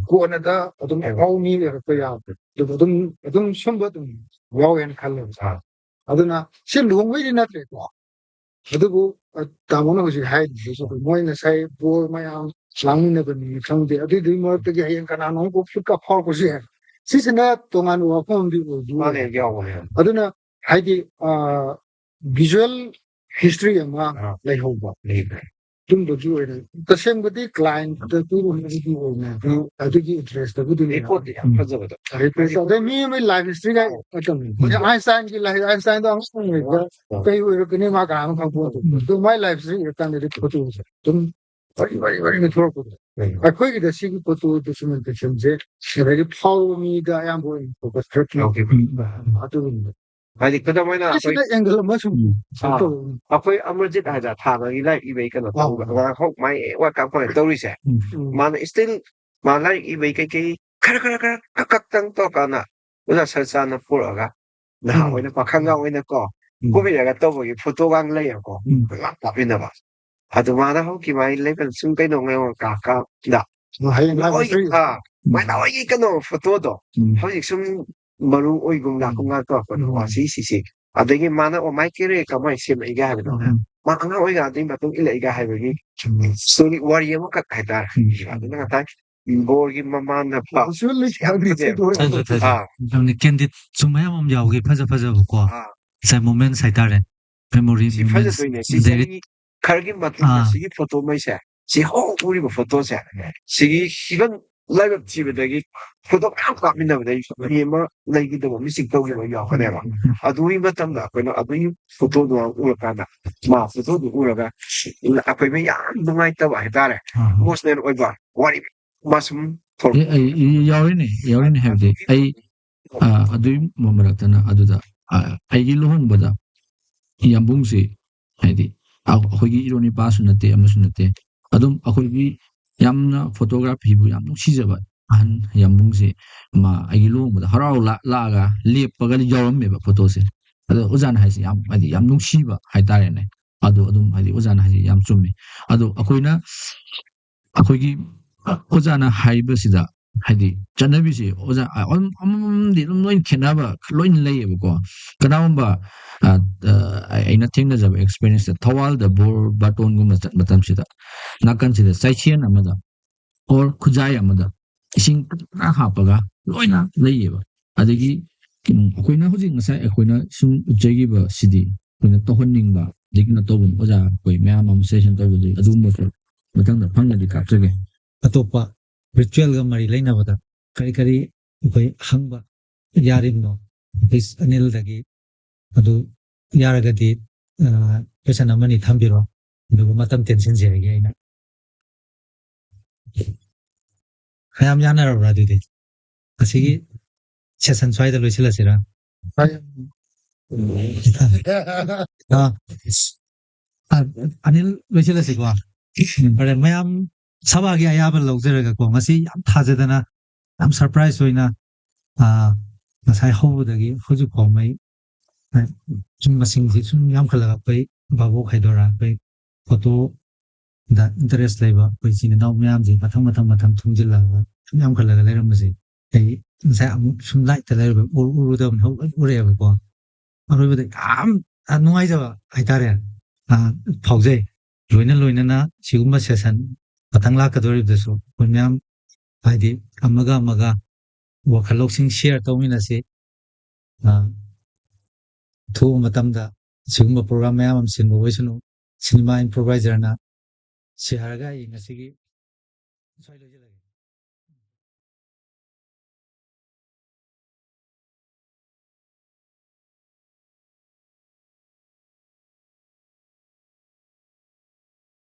ꯀꯣꯟꯅꯗ ꯑꯗꯨꯝ ꯑꯐꯥꯎꯕ ꯃꯤ ꯑꯣꯏꯔꯛꯄ ꯌꯥꯕ꯫ ꯑꯗꯨꯝ ꯑꯗꯨꯝ ꯑꯗꯨꯝ ꯁꯨꯝꯕ ꯑꯗꯨꯝ ꯌꯥꯎꯋꯦꯅ ꯈꯜꯂꯦꯕ꯫ ꯑꯗꯨꯅ ꯁꯤ ꯂꯨꯍꯣꯡꯕꯩꯗꯤ ꯅꯠꯇ꯭ꯔꯦꯀꯣ꯫ ꯑꯗꯨꯕꯨ, ꯑ, ꯇꯥꯃꯣꯅ ꯍꯧꯖꯤꯛ ꯍꯥꯏꯔꯤꯗꯨꯁꯨ, ꯃꯣꯏ ꯉꯁꯥꯏ ꯕꯣꯔ ꯃꯌꯥꯝ ꯂꯥꯡꯃꯤꯟꯅꯕꯅꯤ ꯈꯪꯗꯦ, ꯑꯗꯨꯏꯗꯨꯒꯤ ꯃꯔꯛꯇꯒꯤ ꯍꯌꯦꯡ ꯀꯅꯥꯅꯣꯝ ꯀꯣꯛ ꯐꯨꯠꯀ ꯐꯥꯎꯔꯛꯄꯁꯨ ꯌꯥꯏ꯫ ꯁꯤꯁꯤꯅ ꯇꯣꯉꯥꯟꯕ ꯋꯥꯐꯝ ꯑꯃꯗꯤ ꯑꯣꯏꯗꯤ ꯃꯥꯅꯦ, ꯑꯣꯏ꯫ ꯌꯥꯎꯕꯅꯦ꯫ ꯑꯗꯨꯅ ꯍꯥꯏꯗꯤ, ꯑ, visual history ꯑꯃ ꯑꯥ꯫ ꯂꯩꯍꯧꯕ꯫ ꯂꯩꯈ꯭ꯔꯦ꯫ ꯑꯗꯨꯝꯕꯒꯤ ꯑꯣꯏꯅ ꯇꯁꯦꯡꯕꯗꯤ client ꯇ ꯄꯤꯔꯨꯕꯒꯤ ꯑꯣꯏꯅꯗꯤ ꯑꯗꯨꯒꯤ interest ꯇꯕꯨꯗꯤ ꯂꯩ꯫ Report ꯇꯤ ꯌꯥꯝ ꯐꯖꯕꯗꯣ꯫ Report ꯑꯗꯩ ꯃꯤ ꯑꯃꯒꯤ life history ꯒ ꯑꯥ꯫ ꯃꯇꯝ ꯎꯝ꯫ ꯑꯥꯏꯟꯁꯇꯥꯏꯟꯒꯤ life, ꯑꯥꯏꯟꯁꯇꯥꯏꯟꯗꯣ ꯑꯉꯥꯡ ꯑꯣꯏꯔꯤꯉꯩꯗ ꯑꯥ꯫ ꯀꯩ ꯑꯣꯏꯔꯛꯀꯅꯤ ꯃꯥ ꯀꯅꯥꯅꯣ ꯈꯪꯄꯣꯠꯇꯦ꯫ ꯎꯝ꯫ ꯑꯗꯨ ꯃꯥꯏ life history ꯏꯔꯀꯥꯟꯗꯗꯤ photo ꯁꯦ ꯑꯗꯨꯝ ꯃꯔꯤ ꯃꯔꯤ ꯃꯔꯤ ꯃꯔꯤ ꯊꯣꯛꯂꯛꯄꯗꯣ꯫ ꯎꯝ꯫ ꯑꯩꯈꯣꯏꯒꯤꯗ ꯁꯤꯒꯤ photo documentation ꯁꯦ ꯑꯗꯒꯤ ꯐꯥꯎꯕ ꯃꯤꯗ ꯑꯌꯥꯝꯕ ꯑꯣꯏꯅ focus ꯈꯔ ꯄꯤ꯫ ꯂꯧꯈꯤꯕ꯫ ꯑꯗꯨꯒꯨꯝꯕ꯫ ꯍꯥꯏꯗꯤ ꯈꯨꯗꯝ ꯑꯣꯏꯅ ꯑꯩꯈꯣꯏ ꯑꯁꯤꯅ angle ꯑꯃ ꯁꯨꯝ ꯑꯥ꯫ ꯇꯧꯕꯅꯤ꯫ ꯑꯩꯈꯣꯏ ꯑꯃꯔꯖꯤꯠ ꯍꯥꯏꯗ ꯊꯥꯕꯒꯤ ꯂꯥꯏꯔꯤꯛ ꯏꯕꯩ ꯀꯩꯅꯣ ꯑꯥ꯫ ꯇꯧꯕ ꯑꯉꯥꯡ ꯍꯧ ꯃꯥꯏ ꯋꯥ ꯀꯥꯞꯄ ꯇꯧꯔꯤꯁꯦ꯫ ꯎꯝ꯫ ꯎꯝ꯫ ꯃꯥꯅ still ꯃꯥ ꯂꯥꯏꯔꯤꯛ ꯏꯕꯩ ꯀꯩꯀꯩ ꯈꯔ ꯈꯔ ꯈꯔ ꯈꯛ ꯈꯛꯇꯪ ꯇꯧꯔꯀꯥꯟꯗ ꯑꯣꯖꯥ ꯁꯔꯆꯥꯟꯅ ꯄꯨꯔꯛꯑꯒ ꯅꯍꯥ ꯎꯝ꯫ ꯑꯣꯏꯅ ꯄꯥꯈꯪꯒ ꯑꯣꯏꯅ ꯀꯣ ꯎꯝ꯫ ꯀꯨꯝꯍꯩꯔꯒ ꯇꯧꯕꯒꯤ photo ꯒ ꯂꯩꯌꯦꯕꯀꯣ꯫ ꯎꯝ꯫ ꯄꯨꯂꯞ ꯀꯥꯞꯃꯤꯟꯅꯕ꯫ ꯑꯗꯨ ꯃꯥꯅ ꯍꯧꯖꯤꯛꯀꯤ ꯃꯥꯒꯤ level ꯁꯨꯝ ꯀꯩꯅꯣ ꯉꯥꯏ ꯀꯥ ꯀꯥꯞꯗ ꯍꯌꯦꯡ life ꯂꯣꯏ history꯫ ꯑꯥ, ꯎꯝ꯫ ꯃꯥꯏ ꯅꯍꯥꯟꯋꯥꯏꯒꯤ ꯀꯩꯅꯣ photo ꯗꯣ ꯎꯝ꯫ ꯍꯧꯖꯤꯛ ꯁꯨꯝ ꯃꯔꯨ ꯑꯣꯏꯒꯨꯝ ꯂꯥꯛꯀꯨꯝ ꯎꯝ꯫ ꯂꯥꯛ ꯇꯧꯔꯛꯄꯗꯣ꯫ ꯎꯝ꯫ ꯑꯥ, ꯁꯤ, ꯁꯤ, ꯁꯤ꯫ ꯑꯗꯒꯤ ꯃꯥꯅ, "ꯑꯣ, my career ꯀꯃꯥꯏꯅ ꯁꯦꯝꯃꯛꯏꯒꯦ?" ꯍꯥꯏꯕꯗꯣ꯫ ꯎꯝ꯫ ꯃꯥ ꯑꯉꯥꯡ ꯑꯣꯏꯔꯤꯉꯩꯗꯒꯤ ꯃꯇꯨꯡ ꯏꯜꯂꯛꯏꯒ ꯍꯥꯏꯕꯒꯤ ꯆꯨꯝꯃꯦ꯫ Story, ꯋꯥꯔꯤ ꯑꯃꯈꯛ ꯍꯥꯏꯇꯥꯔꯦ꯫ ꯎꯝ꯫ ꯑꯗꯨꯅ ꯉꯁꯥꯏ ꯕꯣꯔꯒꯤ ꯃꯃꯥꯟꯅꯕ꯫ Visually ꯌꯥꯝ ꯐꯖꯩ, ꯐꯖꯩ꯫ ꯐꯖꯩ, ꯐꯖꯩ꯫ ꯑꯥ꯫ ꯌꯥꯝꯅ candid ꯁꯨ ꯃꯌꯥꯝ ꯑꯃ ꯌꯥꯎꯈꯤ, ꯐꯖ ꯐꯖꯕꯀꯣ꯫ ꯑꯥ꯫ ꯉꯁꯥꯏ moments ꯍꯥꯏꯇꯥꯔꯦ꯫ Memory ꯁꯤ moments꯫ ꯐꯖꯗꯣꯏꯅꯦ꯫ ꯁꯤ ꯑꯗꯒꯤ ꯆꯍꯤ ꯈꯔꯒꯤ ꯃꯇꯨꯡꯗ ꯑꯥ꯫ ꯁꯤꯒꯤ photo ꯉꯩꯁꯦ, ꯁꯤ ꯍꯧ ꯎꯔꯤꯕ photo ꯁꯦ, ꯁꯤꯒꯤ even ꯂꯥꯏꯕꯛ ꯊꯤꯕꯗꯒꯤ photo ꯃꯌꯥꯝ ꯀꯥꯞꯃꯤꯟꯅꯕꯗꯒꯤ ꯃꯤ ꯑꯃ ꯂꯩꯈꯤꯗꯕ, missing ꯇꯧꯈꯤꯕ ꯌꯥꯎꯔꯛꯀꯅꯦꯕ꯫ ꯎꯝ꯫ ꯑꯗꯨꯒꯤ ꯃꯇꯝꯗ ꯑꯩꯈꯣꯏꯅ ꯑꯗꯨꯒꯤ photo ꯗꯨ ꯎꯔꯀꯥꯟꯗ, ꯃꯥ photo ꯗꯨ ꯎꯔꯒ ꯑꯩꯈꯣꯏ ꯃꯌꯥꯝ ꯅꯨꯡꯉꯥꯏꯇꯕ ꯍꯥꯏꯇꯥꯔꯦ, ꯑꯥ꯫ Emotional ꯑꯣꯏꯕ ꯋꯥꯔꯤ ꯃꯥ ꯁꯨꯝ ꯑꯦ, ꯑꯩ, ꯑꯩ ꯌꯥꯎꯔꯤꯅꯦ, ꯌꯥꯎꯔꯤꯅꯦ ꯍꯥꯏꯕꯗꯤ ꯑꯗꯨꯒꯤ ꯑꯩ, ꯑ, ꯑꯗꯨꯒꯤ ꯃꯔꯛꯇꯅ ꯑꯗꯨꯗ, ꯑ, ꯑꯩꯒꯤ ꯂꯨꯍꯣꯡꯕꯗ ꯌꯥꯝꯕꯨꯡꯁꯤ ꯍꯥꯏꯗꯤ ꯑ-, ꯑꯩꯈꯣꯏꯒꯤ ꯏꯔꯣꯟ ꯏꯄꯥꯁꯨ ꯅꯠꯇꯦ, ꯑꯃꯁꯨ ꯅꯠꯇꯦ꯫ ꯑꯗꯨꯝ ꯑꯩꯈꯣꯏꯒꯤ ꯌꯥꯝꯅ photography ꯕꯨ ꯌꯥꯝ ꯅꯨꯡꯁꯤꯖꯕ ꯑꯍꯟ ꯌꯥꯝꯕꯨꯡꯁꯤ ꯃꯥ ꯑꯩꯒꯤ ꯂꯨꯍꯣꯡꯕꯗ ꯍꯔꯥꯎ ꯂꯥ-, ꯂꯥꯛꯑꯒ ꯂꯦꯞꯄꯒ ꯌꯥꯎꯔꯝꯃꯦꯕ photo ꯁꯦ꯫ ꯑꯗꯣ ꯑꯣꯖꯥꯅ ꯍꯥꯏꯁꯦ ꯌꯥꯝ, ꯍꯥꯏꯗꯤ ꯌꯥꯝ ꯅꯨꯡꯁꯤꯕ ꯍꯥꯏꯇꯥꯔꯦꯅꯦ꯫ ꯑꯗꯣ ꯑꯗꯨꯝ ꯍꯥꯏꯗꯤ ꯑꯣꯖꯥꯅ ꯍꯥꯏꯁꯦ ꯌꯥꯝ ꯆꯨꯝꯃꯤ꯫ ꯑꯗꯣ ꯑꯩꯈꯣꯏꯅ ꯑꯩꯈꯣꯏꯒꯤ ꯑꯣꯖꯥꯅ ꯍꯥꯏꯔꯤꯕꯁꯤꯗ, ꯍꯥꯏꯗꯤ, ꯆꯠꯅꯕꯤꯁꯤ ꯑꯣꯖꯥ ꯑꯃꯃꯝꯗꯤ ꯑꯗꯨꯝ ꯂꯣꯏ ꯈꯦꯠꯅꯕ ꯂꯣꯏꯅ ꯂꯩꯌꯦꯕꯀꯣ꯫ ꯀꯅꯥꯒꯨꯝꯕ, ꯑ, ꯑ, ꯑꯩꯅ ꯊꯦꯡꯅꯖꯕ ꯑꯦꯛꯁꯄꯤꯔꯤꯌꯦꯟꯁꯇ, ꯊꯧꯕꯥꯜꯗ ꯕꯣꯔ ꯕꯥꯇꯣꯟꯒꯨꯝꯕ ꯆꯠꯄ ꯃꯇꯝꯁꯤꯗ, ꯅꯥꯀꯟꯁꯤꯗ ꯆꯥꯏꯁꯦꯟ ꯑꯃꯗ ꯑꯣꯔ ꯈꯨꯖꯥꯏ ꯑꯃꯗ ꯏꯁꯤꯡ ꯐꯖꯅ ꯍꯥꯞꯄꯒ ꯂꯣꯏꯅ ꯂꯩꯌꯦꯕ꯫ ꯑꯗꯒꯤ, ꯎꯝ, ꯑꯩꯈꯣꯏꯅ ꯍꯧꯖꯤꯛ ꯉꯁꯥꯏ ꯑꯩꯈꯣꯏꯅ ꯁꯨꯝ ꯎꯠꯆꯈꯤꯕꯁꯤꯗꯤ ꯑꯩꯈꯣꯏꯅ ꯇꯧꯍꯟꯅꯤꯡꯕ, ꯑꯗꯒꯤ ꯀꯩꯅꯣ ꯇꯧꯕꯅꯤ, ꯑꯣꯖꯥ ꯑꯩꯈꯣꯏ ꯃꯌꯥꯝ ꯑꯃ ꯁꯖꯦꯁꯟ ꯇꯧꯕꯗꯨ ꯑꯗꯨꯒꯨꯝꯕꯁꯨ ꯃꯊꯪꯗ ꯐꯪꯉꯗꯤ ꯀꯥꯞꯆꯒꯦ꯫ ꯑꯇꯣꯞꯄ ꯔꯤꯆꯨꯋꯦꯜꯒ ꯃꯔꯤ ꯂꯩꯅꯕꯗ ꯀꯔꯤ ꯀꯔꯤ ꯑꯩꯈꯣꯏ ꯍꯪꯕ ꯌꯥꯔꯤꯕꯅꯣ, ꯄ꯭ꯂꯤꯁ, ꯑꯅꯤꯜꯗꯒꯤ? ꯑꯗꯨ ꯌꯥꯔꯒꯗꯤ, ꯑ, ꯀꯣꯏꯁꯟ ꯑꯃꯅꯤ ꯊꯝꯕꯤꯔꯣ, ꯑꯗꯨꯒ ꯃꯇꯝ ꯇꯦꯟꯁꯤꯟꯖꯔꯒꯦ ꯑꯩꯅ꯫ ꯃꯌꯥꯝ ꯌꯥꯅꯔꯕ꯭ꯔꯥ ꯑꯗꯨꯗꯤ? ꯉꯁꯤꯒꯤ ꯁꯦꯁꯟ ꯁ꯭ꯋꯥꯏꯗ ꯂꯣꯏꯁꯤꯜꯂꯁꯤꯔꯥ? ꯑꯥ, ꯑ, ꯑꯅꯤꯜ, ꯂꯣꯏꯁꯤꯜꯂꯁꯤꯀꯣ꯫ ꯐꯔꯦ, ꯃꯌꯥꯝ ꯁꯚꯥꯒꯤ ꯑꯌꯥꯕ ꯂꯧꯖꯔꯒꯀꯣ, ꯉꯁꯤ ꯌꯥꯝ ꯊꯥꯖꯗꯅ, ꯌꯥꯝ ꯁꯔꯄ꯭ꯔꯥꯏꯖ ꯑꯣꯏꯅ, ꯑ, ꯉꯁꯥꯏ ꯍꯧꯕꯗꯒꯤ ꯍꯧꯖꯤꯛ ꯐꯥꯎꯉꯩ, ꯑ, ꯁꯨꯝ ꯃꯁꯤꯡꯁꯤ ꯁꯨꯝ ꯌꯥꯝꯈꯠꯂꯒ, ꯑꯩꯈꯣꯏ ꯚꯥꯕꯣꯛ ꯍꯥꯏꯗꯣꯏꯔꯥ, ꯑꯩꯈꯣꯏ ꯐꯣꯇꯣꯗ ꯏꯟꯇꯔꯦꯁ ꯂꯩꯕ ꯑꯩꯈꯣꯏ ꯏꯆꯤꯟ ꯏꯅꯥꯎ ꯃꯌꯥꯝꯁꯤ ꯃꯊꯪ ꯃꯊꯪ ꯃꯊꯪ ꯊꯨꯡꯖꯤꯜꯂꯛꯑꯒ ꯁꯨꯝ ꯌꯥꯝꯈꯠꯂꯒ ꯂꯩꯔꯝꯕꯁꯦ, ꯑꯩ ꯉꯁꯥꯏ ꯑꯃꯨꯛ ꯁꯨꯝ ꯂꯥꯏꯠꯇ ꯂꯩꯔꯨꯕ, ꯎꯔ-, ꯎꯔꯨꯗꯕꯅꯤ, ꯍꯧꯖꯤꯛ ꯎꯔꯛꯑꯦꯕꯀꯣ꯫ ꯑꯔꯣꯏꯕꯗ ꯌꯥꯝ, ꯑ, ꯅꯨꯡꯉꯥꯏꯖꯕ ꯍꯥꯏꯇꯥꯔꯦ, ꯑ, ꯐꯥꯎꯖꯩ꯫ ꯂꯣꯏꯅ ꯂꯣꯏꯅꯅ ꯁꯤꯒꯨꯝꯕ ꯁꯦꯁꯟ ꯃꯊꯪ ꯂꯥꯛꯀꯗꯧꯔꯤꯕꯗꯁꯨ ꯑꯩꯈꯣꯏ ꯃꯌꯥꯝ, ꯍꯥꯏꯗꯤ, ꯑꯃꯒ ꯑꯃꯒ ꯋꯥꯈꯜ ꯂꯧꯁꯤꯡ ꯁꯤꯌꯔ ꯇꯧꯃꯤꯟꯅꯁꯤ꯫ ꯑ, ꯑꯊꯨꯕ ꯃꯇꯝꯗ ꯁꯤꯒꯨꯝꯕ ꯄ꯭ꯔꯣꯒ꯭ꯔꯥꯝ ꯃꯌꯥꯝ ꯑꯃ ꯁꯤꯟꯕ ꯑꯣꯏꯁꯅꯨ꯫ ꯁꯤꯅꯦꯃꯥ ꯏꯝꯄ꯭ꯔꯣꯚꯥꯏꯖꯔꯅ ꯁꯤ ꯍꯥꯏꯔꯒ ꯑꯩ ꯉꯁꯤꯒꯤ ꯁ꯭ꯋꯥꯏ ꯂꯣꯏꯁꯤꯜꯂꯒꯦ꯫